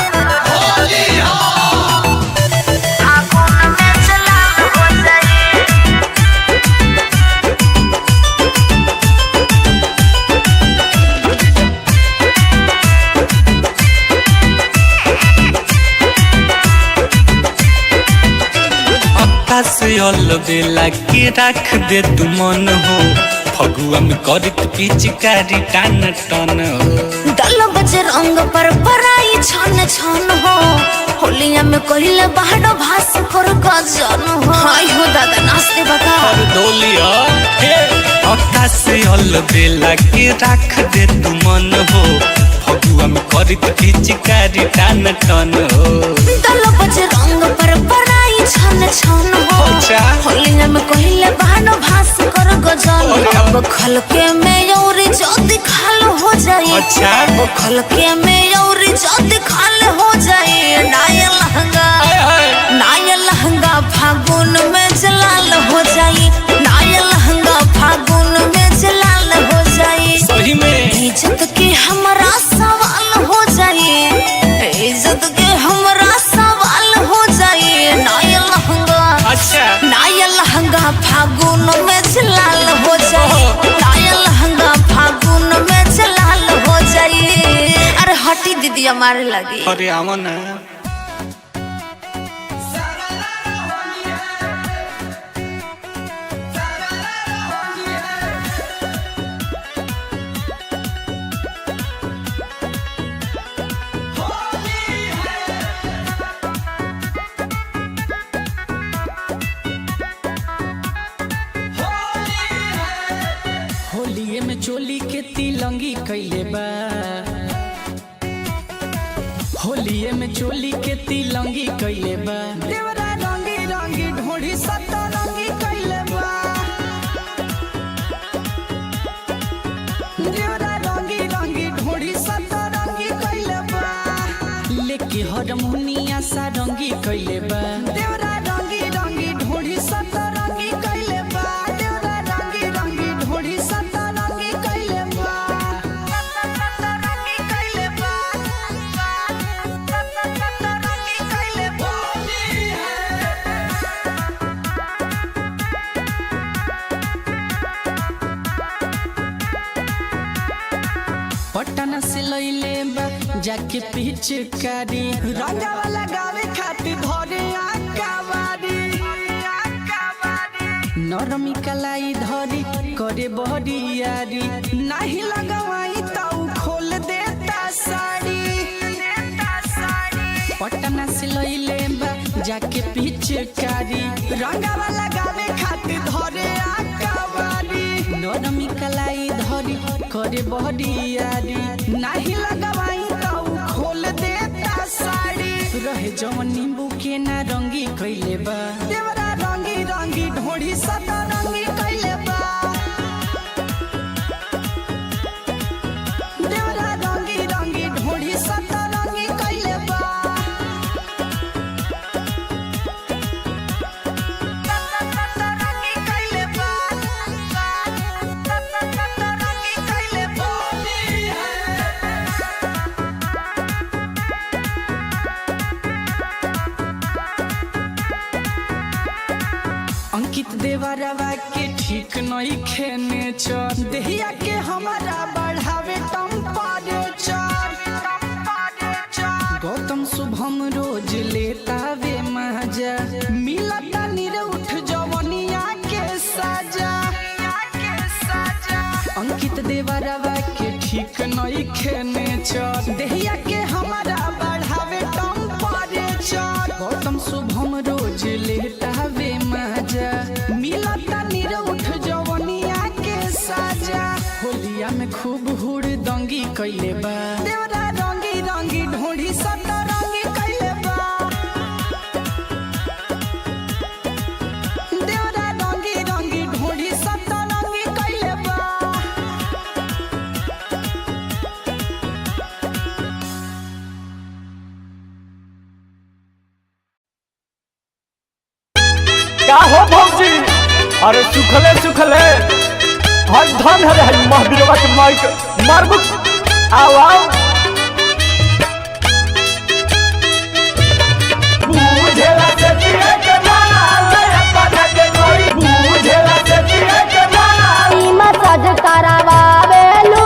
फागुन में जलाल हो जाए। अक्का से अलबेला के रख दे तू मन हो, फगुआ में करत पिचकारी टान टन हो। दल बज रंग पर पराई छन छन हो, होलिया में कहिले बाहर भास कर गजन हो। हाय हो दादा, नाचते बका। और डोलिया हे। अक्का से अलबेला के रख दे तू मन हो, फगुआ में करत पिचकारी टान टन हो। दल बज रंग पर पराई छन छन हो, अच्छा। होलिया में कहिले बाहर भास कर गजन अरे। अब खलके में और जद खाल हो जाए। अच्छा। अब खलके में और जद खाल हो जाए। नया लहंगा, हाय हाय। नया लहंगा फागुन में जलाल हो जाए। नया लहंगा फागुन में जलाल हो जाए। सही में। इज्जत के हमरा सवाल हो जाए। इज्जत के हमरा सवाल हो जाए। नया लहंगा, अच्छा। नया लहंगा फागुन में जलाल हो जाए। नया लहंगा फागुन में जलाल हो जाए। अरे हटी दीदी, हमारे लगी। अरे आवा ना। होलिये में चोली के तिलंगी कैले बा। होलिये में चोली के तिलंगी कैले बा। देवरा रंगी रंगी ढोढ़ी सतरंगी कैले बा। देवरा रंगी रंगी ढोढ़ी सतरंगी कैले बा। लेके हरमुनिया सारंगी कैले बा। देवरा रंगी रंगी ढोढ़ी सतरंगी कैले बा। देवरा रंगी रंगी ढोढ़ी सतरंगी कैले बा। सतरंगी कैले बा। सतरंगी कैले बा। पटना से लैले बा जाके पिचकारी, रंगावा लगावे खातिर धरे आकावारी। नरमी कलाई धरी करे बहरियारी, नाही लगवाई त उ खोल देता साड़ी। पटना से लैले बा जाके पिचकारी, रंगावा लगावे खातिर धरे आकावारी। नरमी कलाई धरी करे बहरियारी, नाही लगवाई त उ खोल देता साड़ी। रहे जवन नींबू के ना रंगी कैले बा, देवरा रंगी रंगी ढोढ़ी सदा रंगी कैले बा। देवरा रंगी रंगी ढोढ़ी सदा रंगी कैले बा। रंगी कैले बा। रंगी कैले बा। अंकित देवरवा के ठीक नहीं खेने चर, देहिया के हमारा बढ़ावे टेम्परेचर। गौतम शुभम रोज लेता वे मजा, मिलता निरउठ जवनिया के साजा। अंकित देवरवा के ठीक नहीं खेने चर, देहिया के हमारा बढ़ावे टेम्परेचर। गौतम शुभम रोज लेता वे मजा, मिलता निरउठ जवनिया के साजा। होलिया में खूब हुड़ दंगी कैले बा, देवरा रंगी रंगी ढोढ़ी सदा रंगी कैले बा। देवरा रंगी रंगी ढोढ़ी सदा रंगी कैले बा। का हो भौजी? अरे सुखले सुखले हर धन हरे हई महावीरवा के माइक मारबुक। आओ आओ बुझेला से पिए के माल अपना के कोई, बुझेला से पिए के माल। मसाज करावेलू,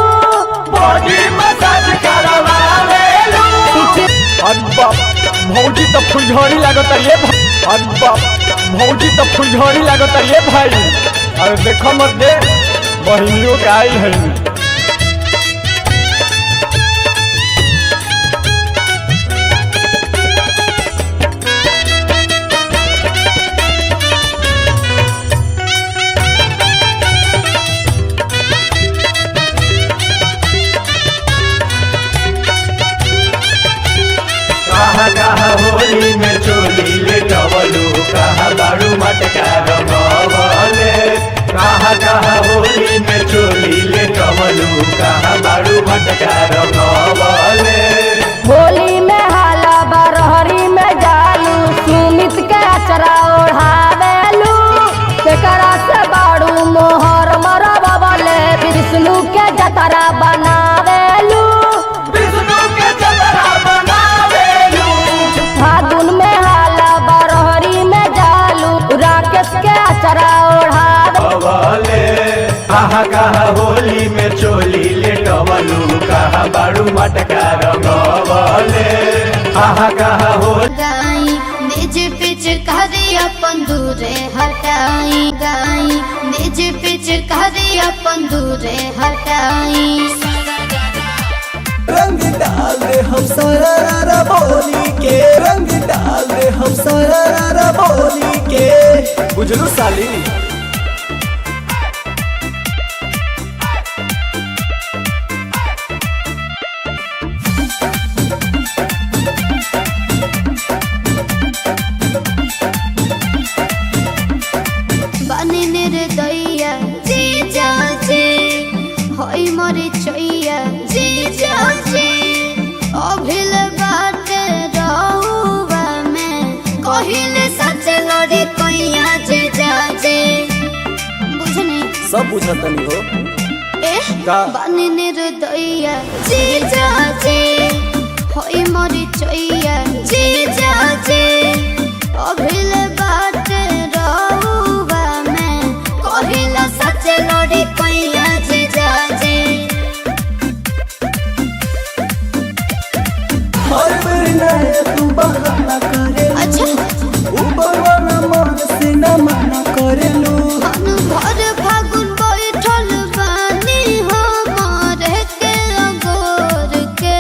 बॉडी मसाज करवावेलू। अरे बाप, भौजी तो फुलझड़ी लागत रे। अरे बाप, भौजी तो फुलझड़ी लागत रे भाई। अरे देखो मत दे, बहिनियों के आई है। कहा कहा होली में चोली ले टवलू, कहा बाड़ू मटका रंगवले। कहा कहा होली में चोली ले टवलू, कहा बाड़ू मटका रंगवले। होली में हाला बरहरी में जालू, सुमित के अचरा ओढ़ावेलू। केकरा से बाड़ू मोहर मरबले, विष्णु के जतरा बनावेलू। विष्णु के जतरा बनावेलू। फागुन में हाला बरहरी में जालू, राकेश के अचरा ओढ़ावे। अवले कहा कहा होली में चोली ले टवलू, कहा बाड़ू मटका रंगवले। कहा कहा होली गाई निज पिचकारी अपन दूरे हटाई, गाई निज पिचकारी अपन दूरे हटाई। रंग डाल दे हम सारा रारा बोली के, रंग डाल दे हम सारा रारा बोली के। बुझलू साली। बने निर्दया जी जाजे, होई मोरे चैया जी जाजे। अभिल बाट रहुआ में कहिले सच लड़ी कैया जे जाजे। बुझनी सब बुझतनी हो ए का? बने निर्दया जी जाजे, होई मोरे चैया जी जाजे। अभिल बाट रहुआ में कहिला सच लड़ी कैया जे जाजे। हर बेर नया तू बहाना करेलू। अच्छा। ऊपर वाला मन से ना मना करेलू। भर फागुन बैठल बानी हो मारे के अगोर के।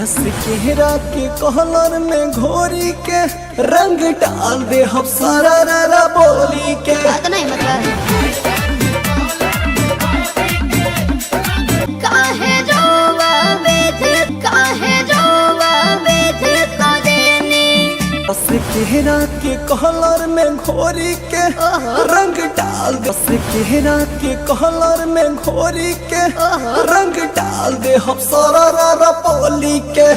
रस केहरा के कहलर में घोरी के रंग डाल दे हम सारा रा बोली के। बात नहीं मतलब काहे रोवा बेध काहे रोवा बेध करेनी। रस केहरा के कहलर में घोरी के रंग डाल दे। रस केहरा के कहलर में घोरी के रंग डाल दे हम सारा रा बोली के।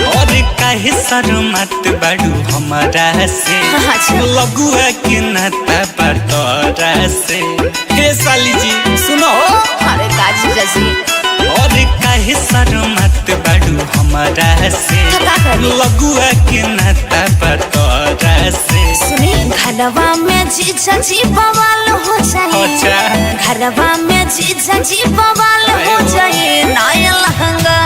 और काहे शर्मात बाड़ू हमारा से, अच्छा। लगुआ के नाता पर तोरा से। हे साली जी सुनो। अरे का जीजाजी। और काहे शर्मात बाड़ू हमारा से, का करी? लगुआ के नाता पर तोरा से। सुनी घरवा में जीजा जी बवाल हो जाए। अच्छा। घरवा में जीजा जी बवाल हो जाए। नया लहंगा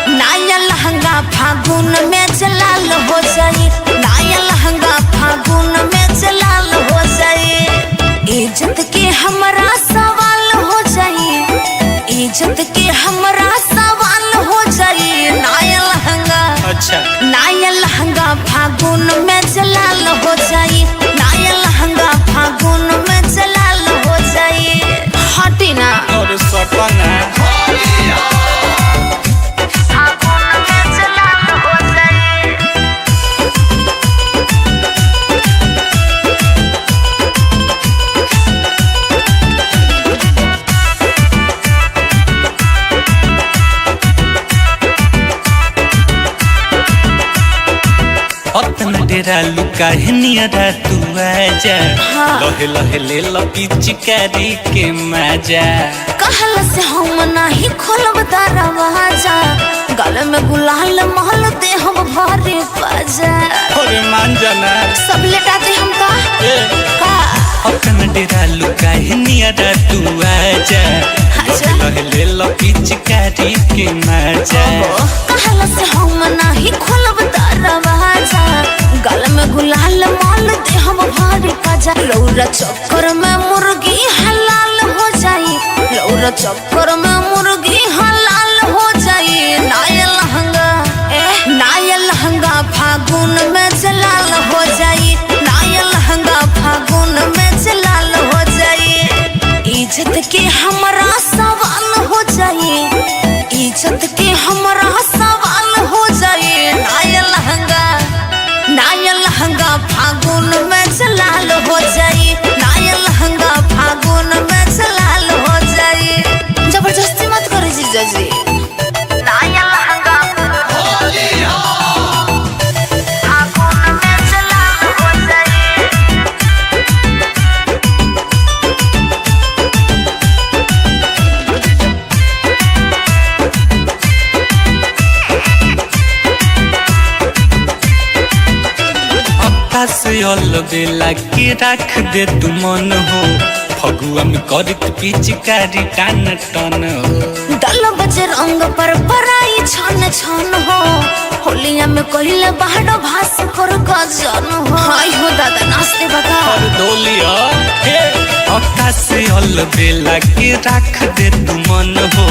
नया लहंगा फागुन में जलाल हो जाए। नया लहंगा फागुन में जलाल हो जाए। इज्जत के हमरा सवाल हो जाए। इज्जत के हमरा सवाल हो जाए। नया लहंगा अच्छा। नया लहंगा फागुन में जलाल हो जाए। नया लहंगा फागुन में जलाल हो जाए। हटी ना। और सपना फागुन में जलाल हो जाए। अतन डेरा लुका है नियरा तू आजा। हाँ। लहे लहे ले लपी चिकारी के मजा। कहल से हम नाही खोलब दरवाजा। गल में गुलाल महल दे हम भरे बाजा। अरे मान जाना। सब लेटा दे हम का ए। का। अतन डेरा लुका है नियरा तू आजा। अच्छा। लहे लहे ले लपी चिकारी के मजा। कहल से हम नाही खोलब दरवाजा। गल में गुलाल माल दे हम भारी पाजा। रौरा चक्कर में मुर्गी हलाल हो जाई। रौरा चक्कर में मुर्गी हलाल हो जाई। नया लहंगा ए नया लहंगा फागुन में जलाल हो जाई। नया लहंगा फागुन में जलाल हो जाई। इज्जत के हमरा सवाल हो जाई। इज्जत के हमरा सवाल हो जाए। नया लहंगा नया लहंगा फागुन में जलाल हो जाए। नया लहंगा फागुन में जलाल हो जाए। जबरदस्ती मत करो जीजा जी। नया लहंगा फागुन में जलाल हो जाए। आकाश बेला के रख दे तू मन हो, फगुआ में करत पिचकारी टान टन हो। दल बज रंग पर पराई छन छन हो। होलिया में कहिले बाहर भास कर गजन हो। हाय हो दादा नाचते बका। और डोलिया हे आकाश बेला के रख दे तू मन हो,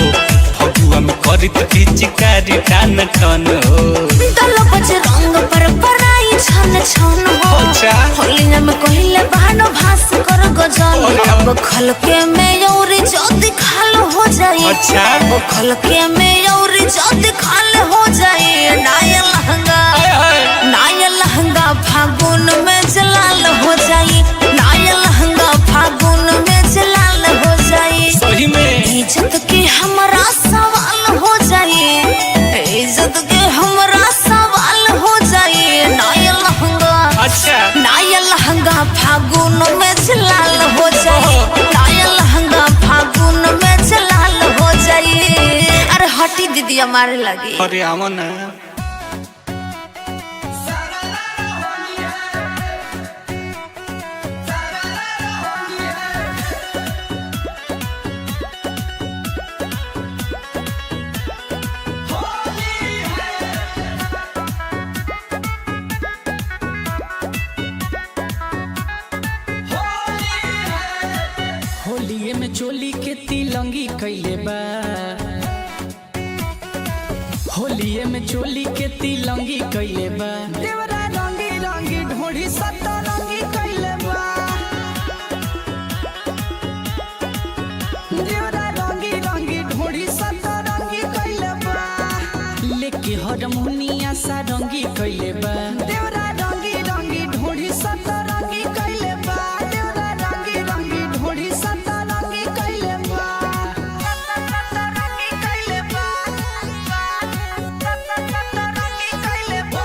फगुआ में करत पिचकारी टान टन हो। दल बज रंग पर पराई छन छन हो। अच्छा। होलिया में कहिले बाहर भास कर गजन। अरे। अब खलके में और जद खाल हो जाए। अच्छा। अब खलके में और जद खाल हो जाए। नया लहंगा हाय हाय। नया लहंगा फागुन में जलाल हो जाए। नया लहंगा फागुन में जलाल हो जाए। सही में इज्जत के हमरा सवाल हो जाए। इज्जत के हमरा सवाल हो जाए। नया लहंगा अच्छा। नया लहंगा फागुन में जलाल हो जाए। नया लहंगा फागुन में जलाल हो जाए। अरे हटी दीदी हमारे लगी। अरे आवा ना। तिलंगी कैले बा। होलिये में चोली के तिलंगी कैले बा। देवरा रंगी रंगी ढोढ़ी सतरंगी कैले बा। देवरा रंगी रंगी ढोढ़ी सतरंगी कैले बा। लेके हरमुनिया सारंगी कैले बा। देवरा रंगी रंगी ढोढ़ी सतरंगी कैले बा। देवरा रंगी रंगी ढोढ़ी सतरंगी कैले बा। सतरंगी कैले बा। सतरंगी कैले बा।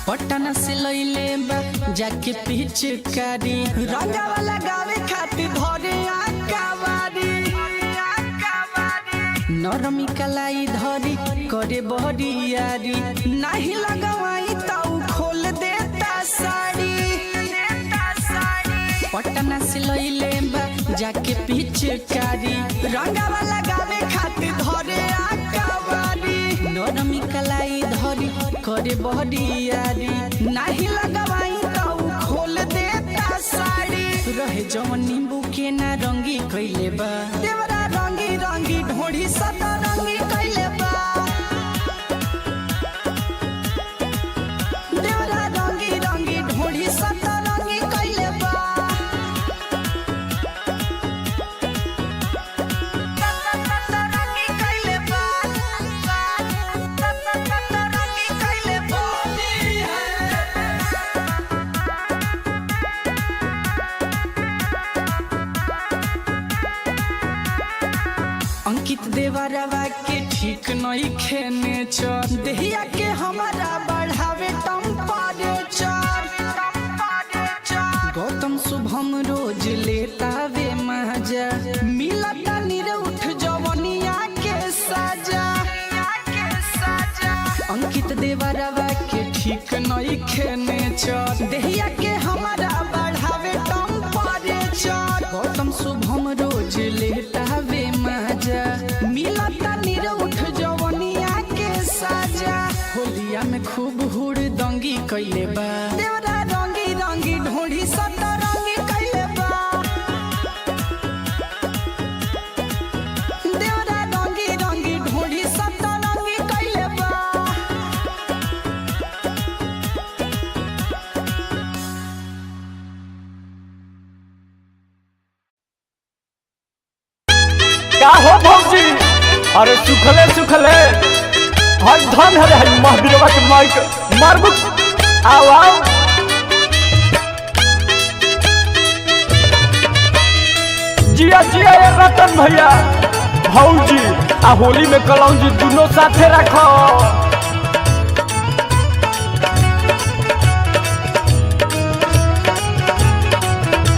पटना से लैले बा जाके पिचकारी। रंगावा लगावे खातिर धरे आकावारी। नरमी कलाई धरी करे बहरियारी। नाही लगवाई त उ खोल देता साड़ी। पटना से लैले बा जाके पिचकारी। रंगावा लगावे खातिर धरे आकावारी। नरमी कलाई धरी करे बहरियारी। नाही लगवाई त उ खोल देता साड़ी। रहे जवन नींबू के ना रंगी कैले बा। देवरा रंगी रंगी ढोढ़ी सतरंगी कैले बा। देवरा रंगी रंगी ढोढ़ी सतरंगी कैले बा। सतरंगी कैले बा। सतरंगी कैले बा। अंकित देवरवा के ठीक नहीं खेने चर। देहिया के हमारा बढ़ावे टेम्परेचर। गौतम शुभम रोज लेतावे मजा। मिलता निरउठ जवनिया के साजा। अंकित देवरवा के ठीक नहीं खेने चर। देहिया के हमारा बढ़ावे टेम्परेचर। गौतम शुभम रोज लेतावे मजा। मिलता निरउठ जवनिया के साजा। होलिया में खूब हुड़ दंगी कैले बा। देवरा रंगी रंगी ढोढ़ी सतरंगी कैले बा। देवरा रंगी रंगी ढोढ़ी सतरंगी कैले बा। का हो भौजी? अरे सुखले सुखले हर धन हरे हई महावीरवा के माइक मारबू। आओ आओ जिया जिया ये रतन भैया भौजी आ होली में कलौजी दोनों साथे रखो।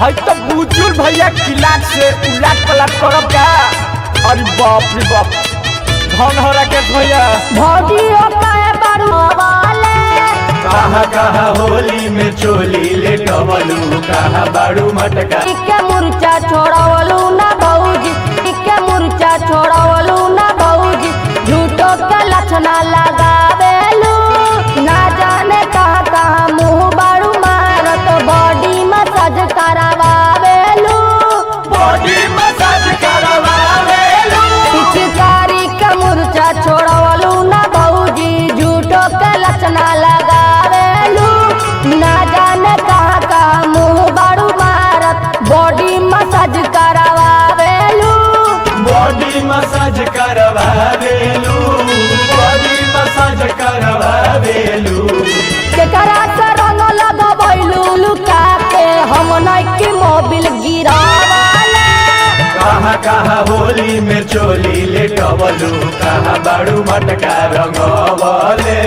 हई तो बुजुर्ग भैया किलाट से उलाट पलाट करब का? अरे बाप रे बाप, धन हो राकेश भैया। भौजी हो काहे बारू वाले। कहा कहा होली में चोली ले टवलू कहा बाड़ू मटका। के मुरचा छोड़वलू ना भौजी। के मुरचा छोड़वलू ना भौजी। झूठो के लक्षणा लगावेलू। ना जाने कहाँ कहाँ मुँह बारू मारत। बॉडी मसाज करावेलू। बॉडी मसाज करवावेलू। पिचकारी के मुरचा छोड़वलू ना भौजी। झूठो के लक्षणा लगावेलू। ना जाने कहाँ कहाँ मुँह बारू मारत। बॉडी मसाज करावेलू। बॉडी मसाज करवावेलू। बॉडी मसाज करवावेलू। केकरा से रंग लगबैलू लुका के हम नइकी मोबिल गिरावाले। कहा कहा होली में चोली ले टवलू कहा बाड़ू मटका रंगवले।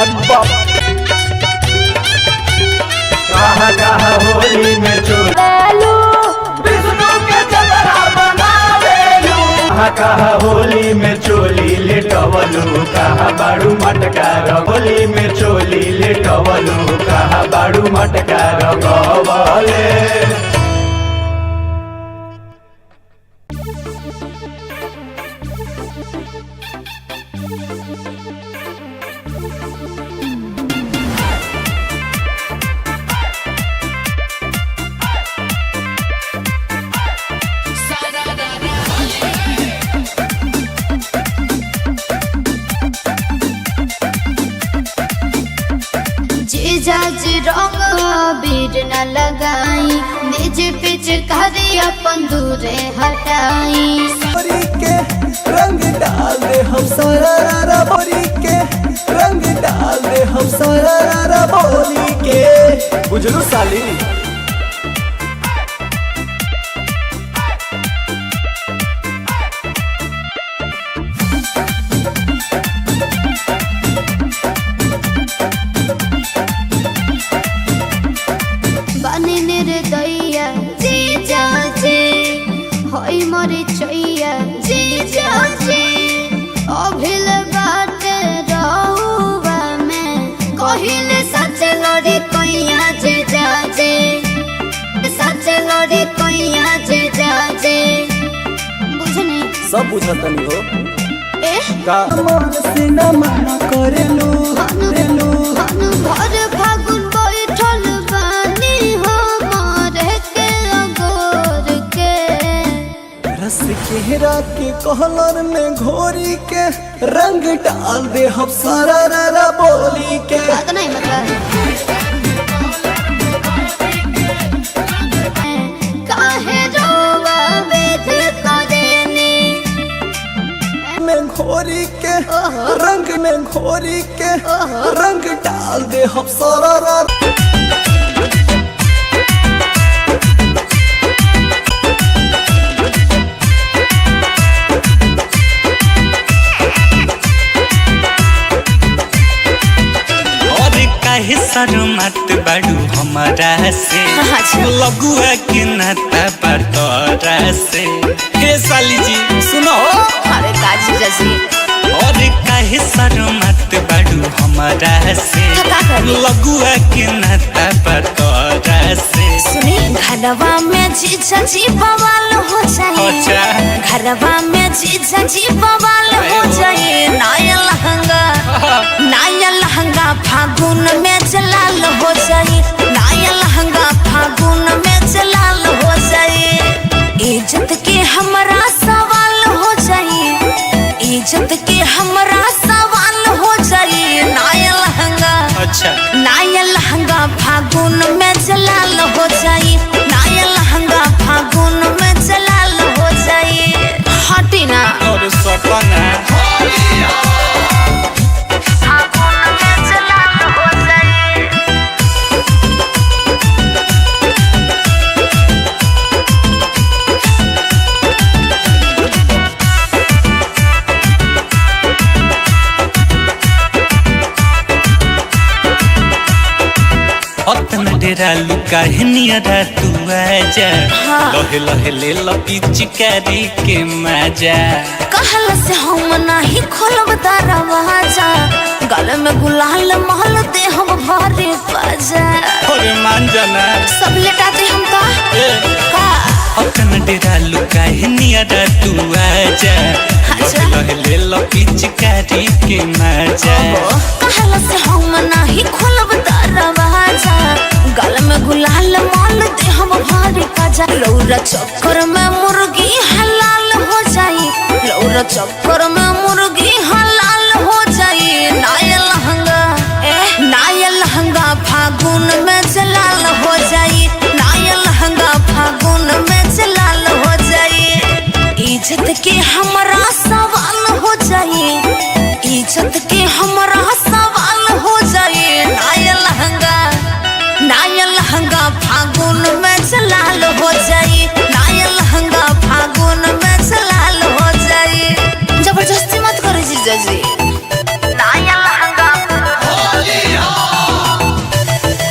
अरे बाप, कहा कहा होली में चोली लेलू। विष्णु के चतरा बनावेलू। कहा कहा होली में चोली ले टवलू कहा बाड़ू मटका रंगोली में चोली ले टवलू कहा बाड़ू मटका रंगवले। Thank अबीर न लगाई, निज पिचकारी अपन दूरे हटाई। बोरी के रंग डाल दे हम सारा रा बोरी के रंग डाल दे हम सारा रा बोली के। बुझलू साली। बने निर्दया जी जाजे, होई मोरे चैया जी जाजे। अभिल बाट रहुआ में कहिल सच लड़ी कैया जे जाजे, सच लड़ी कैया जे जाजे। बुझनी सब बुझतनी हो ए का मन से न मना करेलू रेलू। भर फागुन बैठल बानी हो मारे के अगोर के। रस केहरा के कहलर में घोरी के रंग डाल दे हम सारा रा बोली के। बात नहीं मतलब काहे रोवा बेध करेनी। में घोरी के रंग में घोरी के रंग डाल दे हम सारा रा। और काहे शर्मात बाड़ू हमारा से, अच्छा। लगुआ के नाता पर तोरा से। हे साली जी सुनो। अरे का जीजा जी, और काहे शर्मात बाड़ू हमारा से, तो का करी? लगुआ के नाता पर तोरा से। सुनी घरवा में जीजा जी बवाल हो जाए। अच्छा। घरवा में जीजा जी बवाल हो जाए। नया लहंगा, नया लहंगा फागुन में जलाल हो जाए। नया लहंगा फागुन में जलाल हो जाए। इज्जत के हमरा सवाल हो जाए, इज्जत के हमरा सवाल हो जाए। नया लहंगा, अच्छा। नया लहंगा फागुन में जलाल हो जाए। नया लहंगा फागुन में जलाल हो जाए। हटी ना। और सपना फागुन में जलाल हो जाए। अतन डेरा लुका है नियरा तू आजा, लहे लहे ले लपिचकारी के मजा। कहल से हम नाही खोलब दरवाजा, गल में गुलाल महल दे हम भरे बाजा। अरे मान जाना। सब लेटाते हम का ए। का अतन डेरा लुका है नियरा तू आजा, अच्छा। लहे लहे ले लपिचकारी के मजा। कहल से हम नाही खोलब दरवाजा, गल में गुलाल माल दे हम भारी बाजा। रौरा चक्कर में मुर्गी हलाल हो जाई, रौरा चक्कर में मुर्गी हलाल हो जाई। नया लहंगा, ए नया लहंगा फागुन में जलाल हो जाई। नया लहंगा फागुन में जलाल हो जाई। इज्जत के हमरा सवाल हो जाई, इज्जत के हमरा सवाल हो जाए। नया लहंगा, नया लहंगा फागुन में जलाल हो जाए। नया लहंगा फागुन में जलाल हो जाए। जबरदस्ती मत करो जीजा जी। नया लहंगा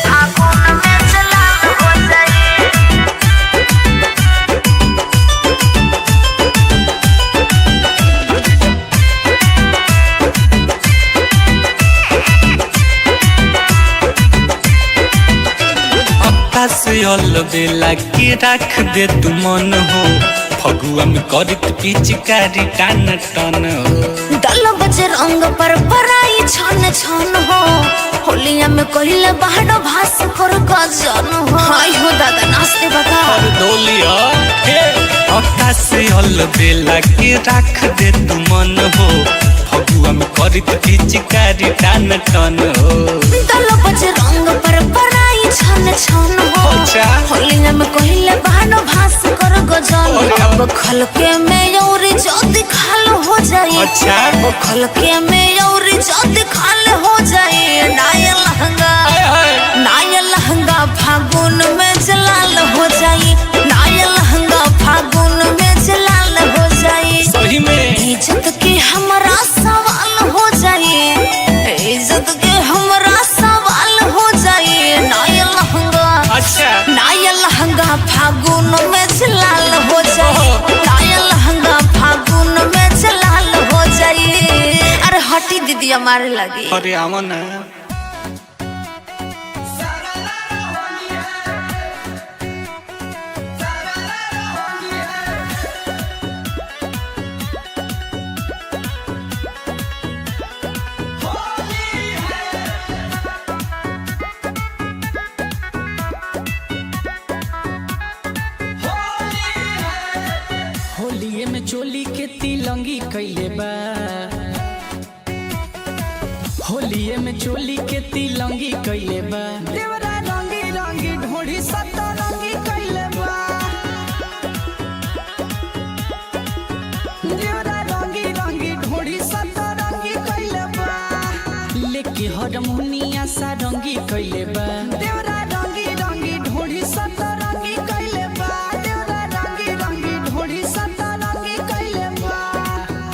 फागुन में जलाल हो जाए। से अल बेला के रख दे तू मन हो, फगुआ में करत पिचकारी टान टन हो। दल बज रंग पर पराई छन छन हो, होलिया में कहिले बाहर भास कर गजन हो। हाय हो दादा नाचते बका। और डोलिया हे आकाश अल बेला के रख दे तू मन हो, फगुआ में करत पिचकारी टान टन हो। दल बज रंग पर पराई छन छन हो। अच्छा। होलिया में कहिले बानो भास कर गजन। अरे। अब खलके में और जद खाल हो जाए। अच्छा। अब खलके में और जद खाल हो जाए। नाया लहंगा, हाय हाय। नाया लहंगा फागुन में जलाल हो जाए। नाया लहंगा फागुन में जलाल हो जाए। सही में। इज्जत के हमरा सवाल हो जाए। इज्जत के हमरा सवाल हो जाए। नाया लहंगा, अच्छा। नाया लहंगा फागुन में जलाल हो जाए। नाया लहंगा फागुन में जलाल हो जाए। अरे हटी दीदी हमारे लगी। अरे आवा ना। होलिये में चोली के तिलंगी कैले बा। होलिये में चोली के तिलंगी कैले बा। देवरा रंगी रंगी ढोढ़ी सतरंगी कैले बा। देवरा रंगी रंगी ढोढ़ी सतरंगी कैले बा। लेके हरमुनिया सारंगी कैले बा। देवरा रंगी रंगी ढोढ़ी सतरंगी कैले बा। देवरा रंगी रंगी ढोढ़ी सतरंगी कैले बा।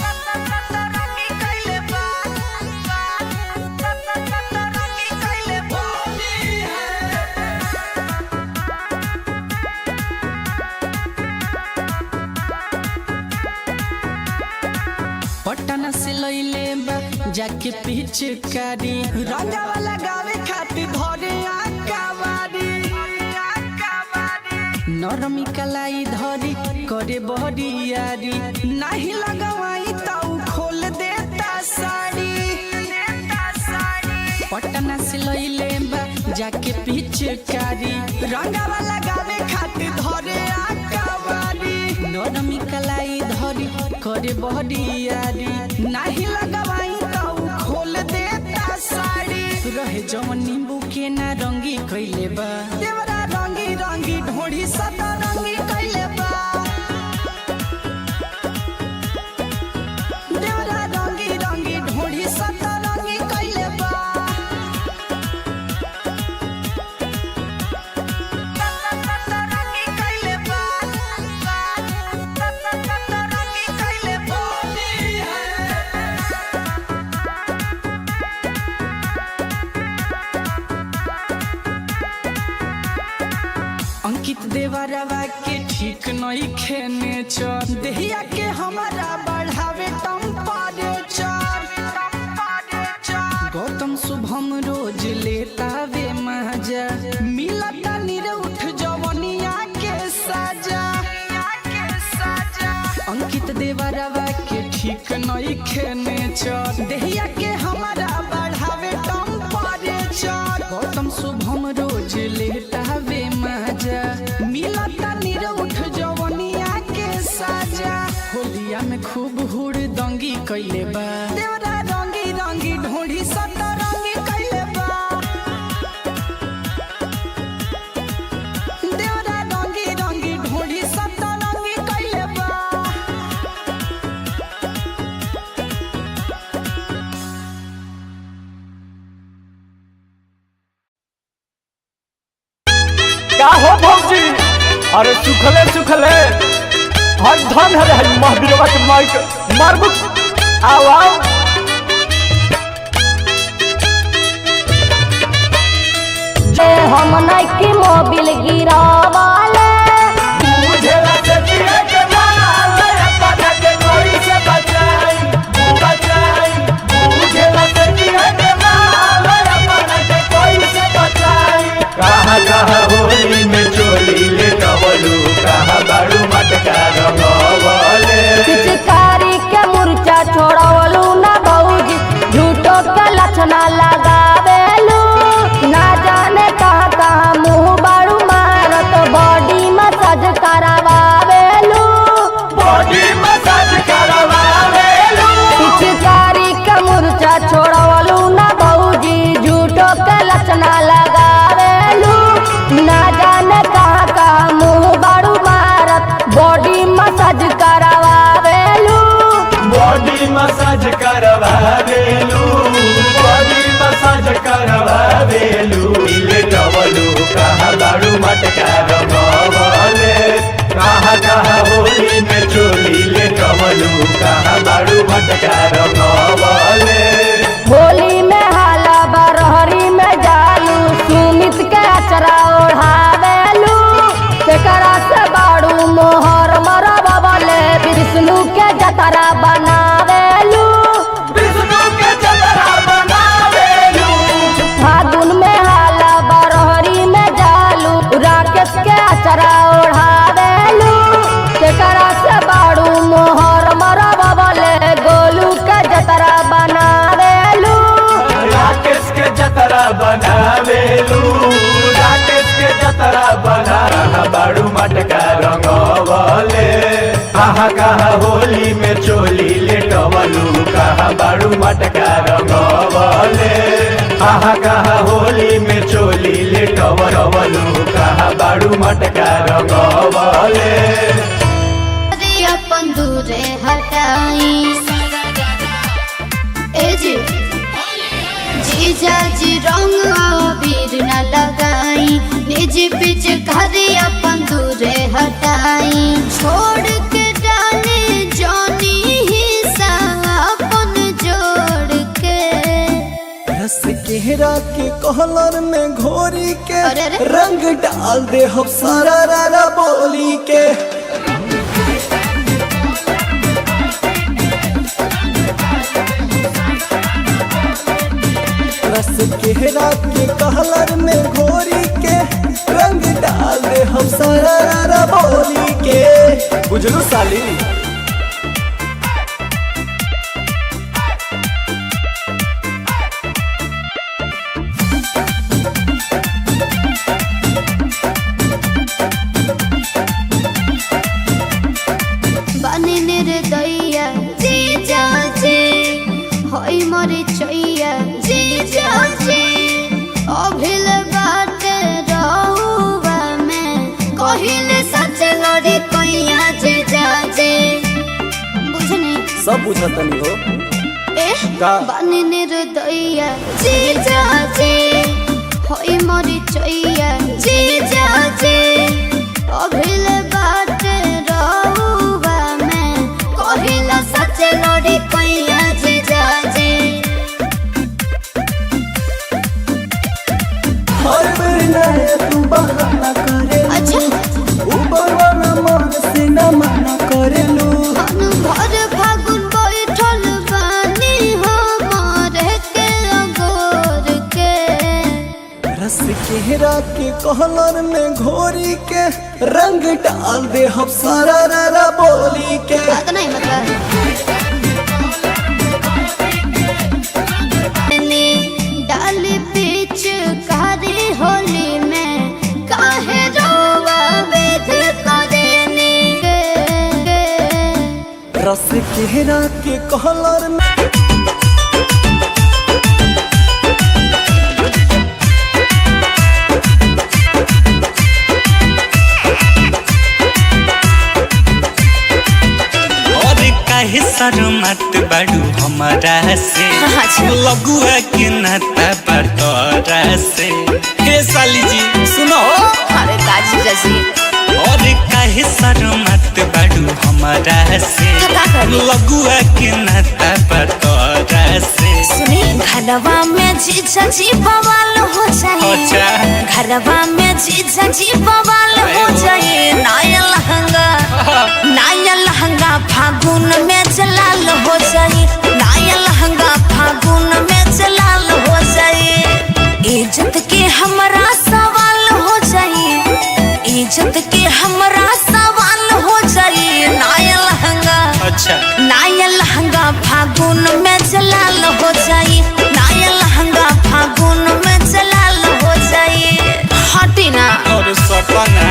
सतरंगी कैले बा। सतरंगी कैले बा। पटना से लैले बा जाके पिचकारी। रंगावा लगावे खातिर धरे आकावारी। नरमी कलाई धरी करे बहरियारी। नाही लगवाई त उ खोल देता साड़ी। पटना से लैले बा जाके पिचकारी। रंगावा लगावे खातिर धरे आकावारी। नरमी कलाई धरी करे बहरियारी। नाही लगवाई त उ खोल देता साड़ी। रहे जवन नींबू के ना रंगी कैले बा। देवरा रंगी रंगी ढोढ़ी सतरंगी कैले बा। देवरा रंगी रंगी ढोढ़ी सतरंगी कैले बा। सतरंगी कैले बा। सतरंगी कैले बा। अंकित देवरवा के ठीक नहीं खेने चर। देहिया के हमारा बढ़ावे टेम्परेचर। गौतम शुभम रोज लेता वे मजा। मिलता निरउठ जवनिया के साजा। अंकित देवरवा के ठीक नहीं खेने चर। देहिया के हमारा बढ़ावे टेम्परेचर। गौतम शुभम रोज लेता वे मजा। मिलता निरउठ जवनिया के साजा। होलिया में खूब हुड़ दंगी कैले बा। देवरा रंगी रंगी ढोढ़ी सतरंगी कैले बा। देवरा रंगी रंगी ढोढ़ी सतरंगी कैले बा। का हो भौजी? अरे सुखले सुखले हर धन हरे हर महावीरवा के माइक मारबू। आओ आओ। हम नइकी मोबिल गिरावाले। बुझेला से पिए के माल अपना के कोई से बचाई बचाई। बुझेला से पिए के माल अपना के कोई से बचाई। कहाँ कहाँ होली में चोली ले कवलू कहाँ बाड़ू मटका रंगवले। पिचकारी के मुरचा छोड़वलू ना भौजी, झूठो के लक्षणा लगावेलू। ना जाने कहाँ कहाँ मुँह बाड़ू मारत, बॉडी करवावेलू, बॉडी मसाज करवावेलू। लेटवलू कहाँ बाड़ू मटका रंगवले, कहाँ कहाँ होली में चोली लेटवलू, कहाँ बाड़ू मटका रंगवले। होली में हाला बरहरी में जालू, सुमित के अचरा ओढ़ावेलू, केकरा से बाड़ू मोहर मरबले, विष्णु के जतरा बनावेलू। विष्णु के जतरा बनावेलू। फागुन में हाला बरहरी में जालू, राकेश के अचरा ओढ़ावेलू, केकरा से बाड़ू मोहर मरबले, गोलू के जतरा बनावेलू। राकेश के जतरा बनावेलू, राकेश के जतरा बना। बाड़ू मटका रंगवले, कहाँ कहाँ होली में चोली लेटवलू, कहाँ बाड़ू मटका रंगवले। कहाँ कहाँ होली में चोली लेटवलू, कहाँ बाड़ू मटका रंगवले। अरे अपन दूरे हटाई ए जी, जीजा जी रंग अबीर न लगाई, निज पिचकारी अपन दूरे हटाई। छोड़ के डाले जानी हिस्सा अपन जोड़ के। रस केहरा के कहलर में घोरी के अरे अरे। रंग डाल दे हम सारा रारा बोली के। रस केहरा के कहलर में घोरी के रंग डाल दे हम सारा रारा बोली के। बुझलू साली। बने निर्दया जीजा जी, होई मोरे चैया जीजा जी। अभिल बात रहुआ में कहिल सच लड़ी कैया जीजा जी। बुझनी सब बुझतनी हो। ए का? बने निर्दया जीजा जी, होई मोरे चैया जीजा जी। अभिल बात रहुआ में कहिल सच लड़ी कैया जीजा जी। हर बेर नया तू बहाना करेलू। अच्छा। ऊपर वाला मन से न मना करेलू। मन भर फागुन बैठल बानी हमारे के अगोर के। रस केहरा के कहलर में घोरी के रंग डाल दे हम सारा रारा बोली के। बात नहीं मतलब ने डाल पिच कारी होली में काहे रोवा बेध करेने। रस केहरा के कहलर में और काहे शर्मात बाड़ू हमारा से, अच्छा। लगुआ के नाता पर तोरा से। हे साली जी सुनो। अरे का जीजा जी। और काहे शर्मात बाड़ू हमारा से, का करी? लगुआ के नाता पर तोरा से। सुनी घरवा में जीजा जी बवाल हो जाए। अच्छा। घरवा में जीजा जी बवाल हो जाए। नया लहंगा, नया लहंगा फागुन में जलाल हो जाए। नया लहंगा फागुन में जलाल हो जाए। इज्जत के हमरा सवाल हो जाए, इज्जत के हमरा सवाल हो जाए। नया लहंगा, अच्छा। नया लहंगा फागुन में जलाल हो जाए। नया लहंगा फागुन में जलाल हो जाए। हटी ना। और सपना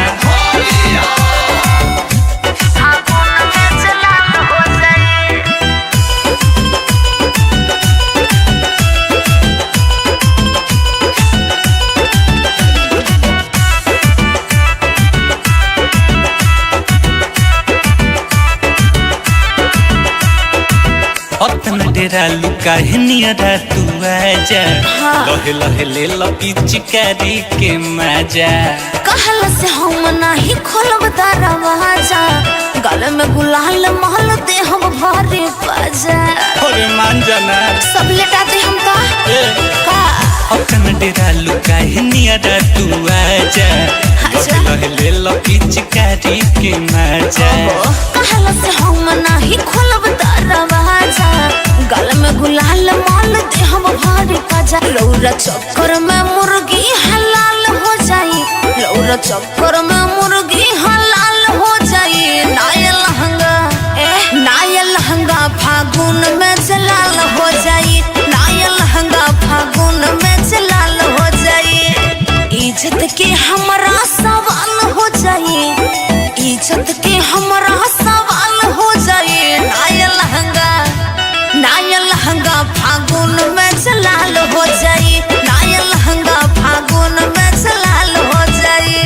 फागुन में जलाल हो जाए। अतन डेरा। डरा लुका है नियरा तू आजा। हाँ। लहे लहे ले लो पिचकारी के मजा। कहल से हम नाही खोलब दरवाजा, गल में गुलाल महल दे हम भरे पाजा। अरे मान जाना। सब लेटा दे हम का ए। का अपन डेरा लुका है नियरा तू आजा। अच्छा। लहे लहे ले लो पिचकारी के मजा। कहल से हम नाही खोलब दरवाजा, गल में गुलाल माल दे हम भरे पाजा। रौरा चक्कर में मुर्गी हलाल हो जाई, रौरा चक्कर में मुर्गी हलाल हो जाई। नाया लहंगा ए नाया लहंगा फागुन में जलाल हो जाई, नाया लहंगा फागुन में जलाल हो जाई। इज्जत के हमरा सवाल हो जाई, इज्जत के हमरा सवाल हो जाई। नाया लहंगा नाया लहंगा फागुन में जलाल हो जाई, नाया लहंगा फागुन में जलाल हो जाई।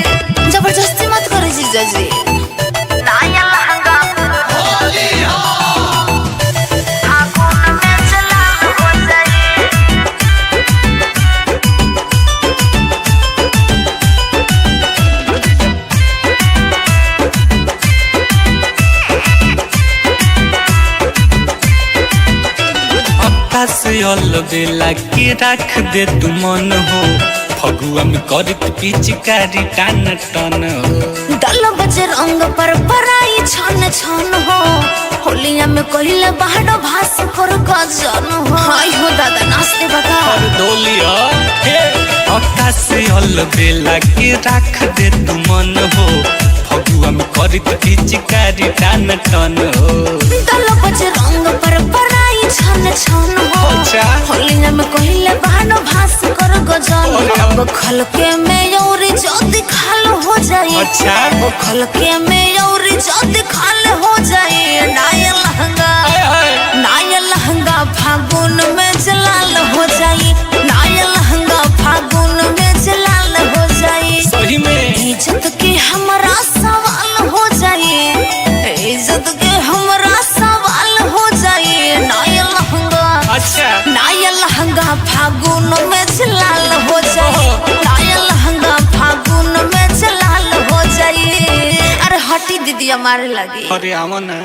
जबरदस्ती मत करो जीजा जी। नाया लहंगा फागुन में जलाल हो जाई। आकाश अल बेला के रख दे तू मन हो, फगुआ में करत पिचकारी टान टन हो। दल बज रंग पर पराई छन छन हो, होलिया में कहिले बाहर भास कर गजन हो। हाय हो दादा नाचते बका। और डोलिया हे आकाश अल बेला के रख दे तू मन हो, फगुआ में करत पिचकारी टान टन हो। दल बज रंग पर पराई छन छन हो, अच्छा। होलिया में कहिले बाहर भास कर गजन अरे। अब खलके में और जद खाल हो जाए। अच्छा। अब खलके में और जद खाल हो जाए। नाया लहंगा हाय हाय। नाया लहंगा फागुन में जलाल हो जाई, नाया लहंगा फागुन में जलाल हो जाई। सही में। इज्जत के हमरा सवाल हो जाई, इज्जत के हमरा सवाल हो जाई। नाया लहंगा अच्छा। नाया लहंगा फागुन में जलाल हो जाई, नाया लहंगा फागुन में जलाल हो जाई। अरे हटी दीदी हमारे लगी। अरे आवा ना।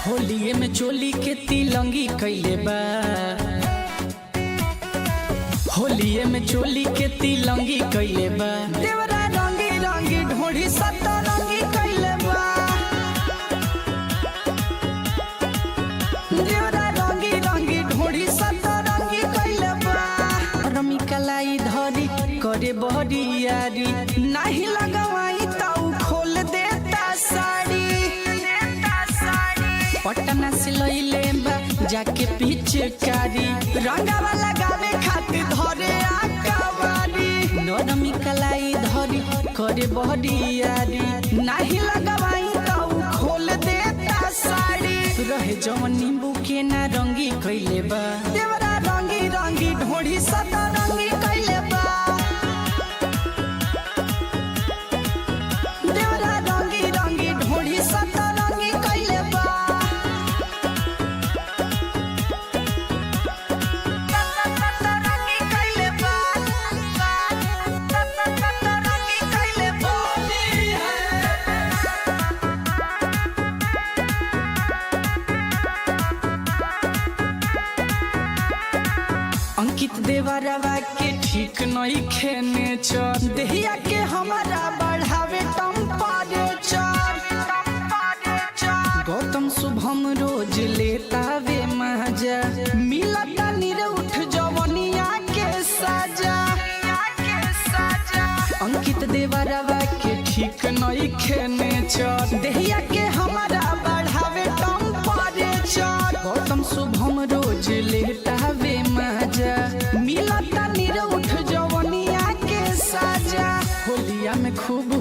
होलिये में चोली के तिलंगी कैले बा, होलिये में चोली के तिलंगी कैले बा। देवरा रंगी रंगी ढोढ़ी सतरंगी कैले बा, देवरा रंगी रंगी ढोढ़ी सतरंगी कैले बा। रमी कलाई धरी करे बहरियारी, नाही लगवाई ताऊ खोल देता साड़ी। पटना से लैले बा जाके पिचकारी, रंगावा लगावे खातिर धरे आकावारी। नरमी कलाई धरी करे बहरियारी, नाही लगवाई ताऊ खोल देता साड़ी। रहे जवन नींबू के ना रंगी कैले बा, देवरा रंगी रंगी ढोढ़ी सतरंगी कैले बा। देवरा रंगी रंगी ढोढ़ी सतरंगी कैले बा। सतरंगी कैले बा, सतरंगी कैले बा। अंकित देवरवा के ठीक नहीं खेने चर, देहिया के हमारा बढ़ावे टेम्परेचर। गौतम शुभम रोज लेता वे मजा, मिलता निरउठ जवनिया के साजा। अंकित देवरवा के ठीक नहीं खेने चर, देहिया के हमारा बढ़ावे टेम्परेचर। गौतम शुभम रोज लेता वे मजा, मिलता निरउठ जवनिया के साजा। होलिया में खूब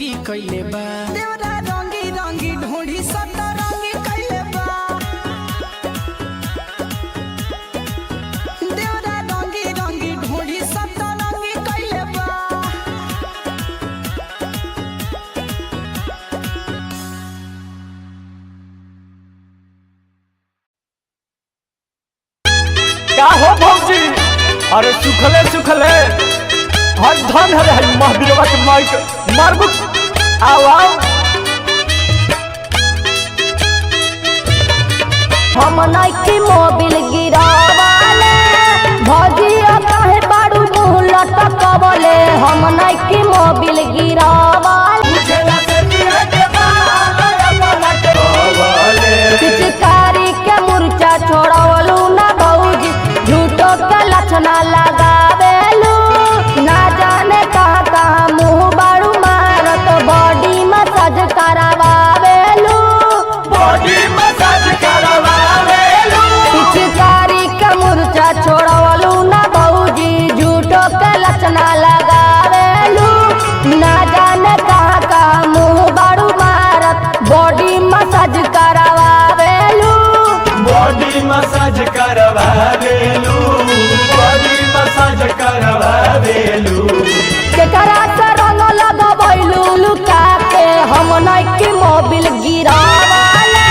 रंगी कैले बा। देवरा रंगी रंगी ढोढ़ी सतरंगी कैले बा। देवरा रंगी रंगी ढोढ़ी सतरंगी कैले बा। का हो भौजी? अरे सुखले सुखले हर धन हरे हई महावीरवा के माइक मारबु। आओ आओ। हम नइखी मोबिल गिरावाले, भौजिया काहे बाड़ू मुँह लटकवले। हम नइखी मोबिल गिरावाले। पिचकारी के मुरचा छोड़वलू ना भौजी, झूठो के लक्षणा लगावेलू। ना जाने कहाँ कहाँ मुँह बाड़ू मारत, बॉडी मसाज करावेलू। बॉडी मसाज करवावेलू। पिचकारी के मुरचा छोड़वलू ना भौजी, झूठो के लक्षणा लगावेलू। ना जाने कहाँ कहाँ मुँह बाड़ू मारत, बॉडी मसाज करावेलू। बॉडी मसाज करवावेलू। बॉडी मसाज करवावेलू। केकरा से रंग लगबैलू लुका के, हम नइखी मोबिल गिरावाले।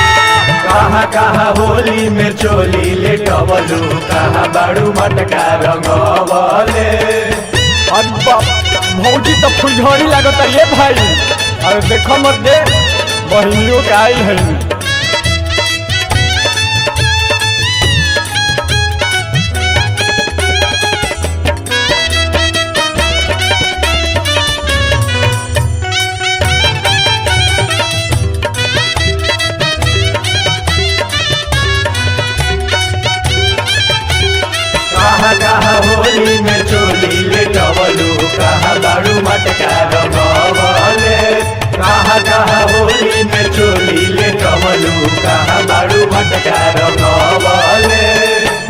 कहाँ कहाँ होली में चोली लेटवलू, कहाँ बाड़ू मटका रंगवले। अरे बाप, भौजी तो फुलझड़ी लागत ये भाई। अरे देखो मत दे, बहिनियों के आइल है। कहाँ कहाँ होली में चोली लेटवलू, कहाँ बाड़ू मटका रंगवले। कहाँ कहाँ होली में चोली लेटवलू, कहाँ बाड़ू मटका रंगवले।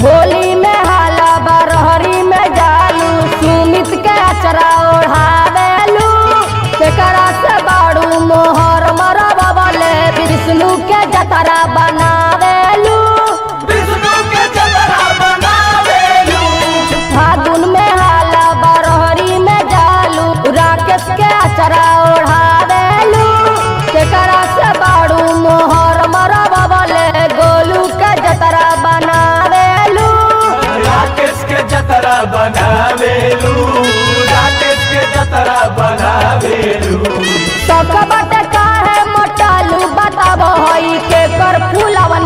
होली में हाला बरहरी में जालू, सुमित के अचरा ओढ़ावेलू। केकरा से बाड़ू मोहर मरबले, विष्णु के जतरा बनावेलू। विष्णु के जतरा बनावेलू। फागुन में हाला बरहरी में जालू, राकेश के अचरा ओढ़ावेलू। केकरा से बाड़ू मोहर मरबले, गोलू के जतरा बनावेलू। राकेश के जतरा बनावेलू। राकेश के जतरा बनावेलू। सब बाटे काहे मोटालू, बताबो हई के कर फूलवन।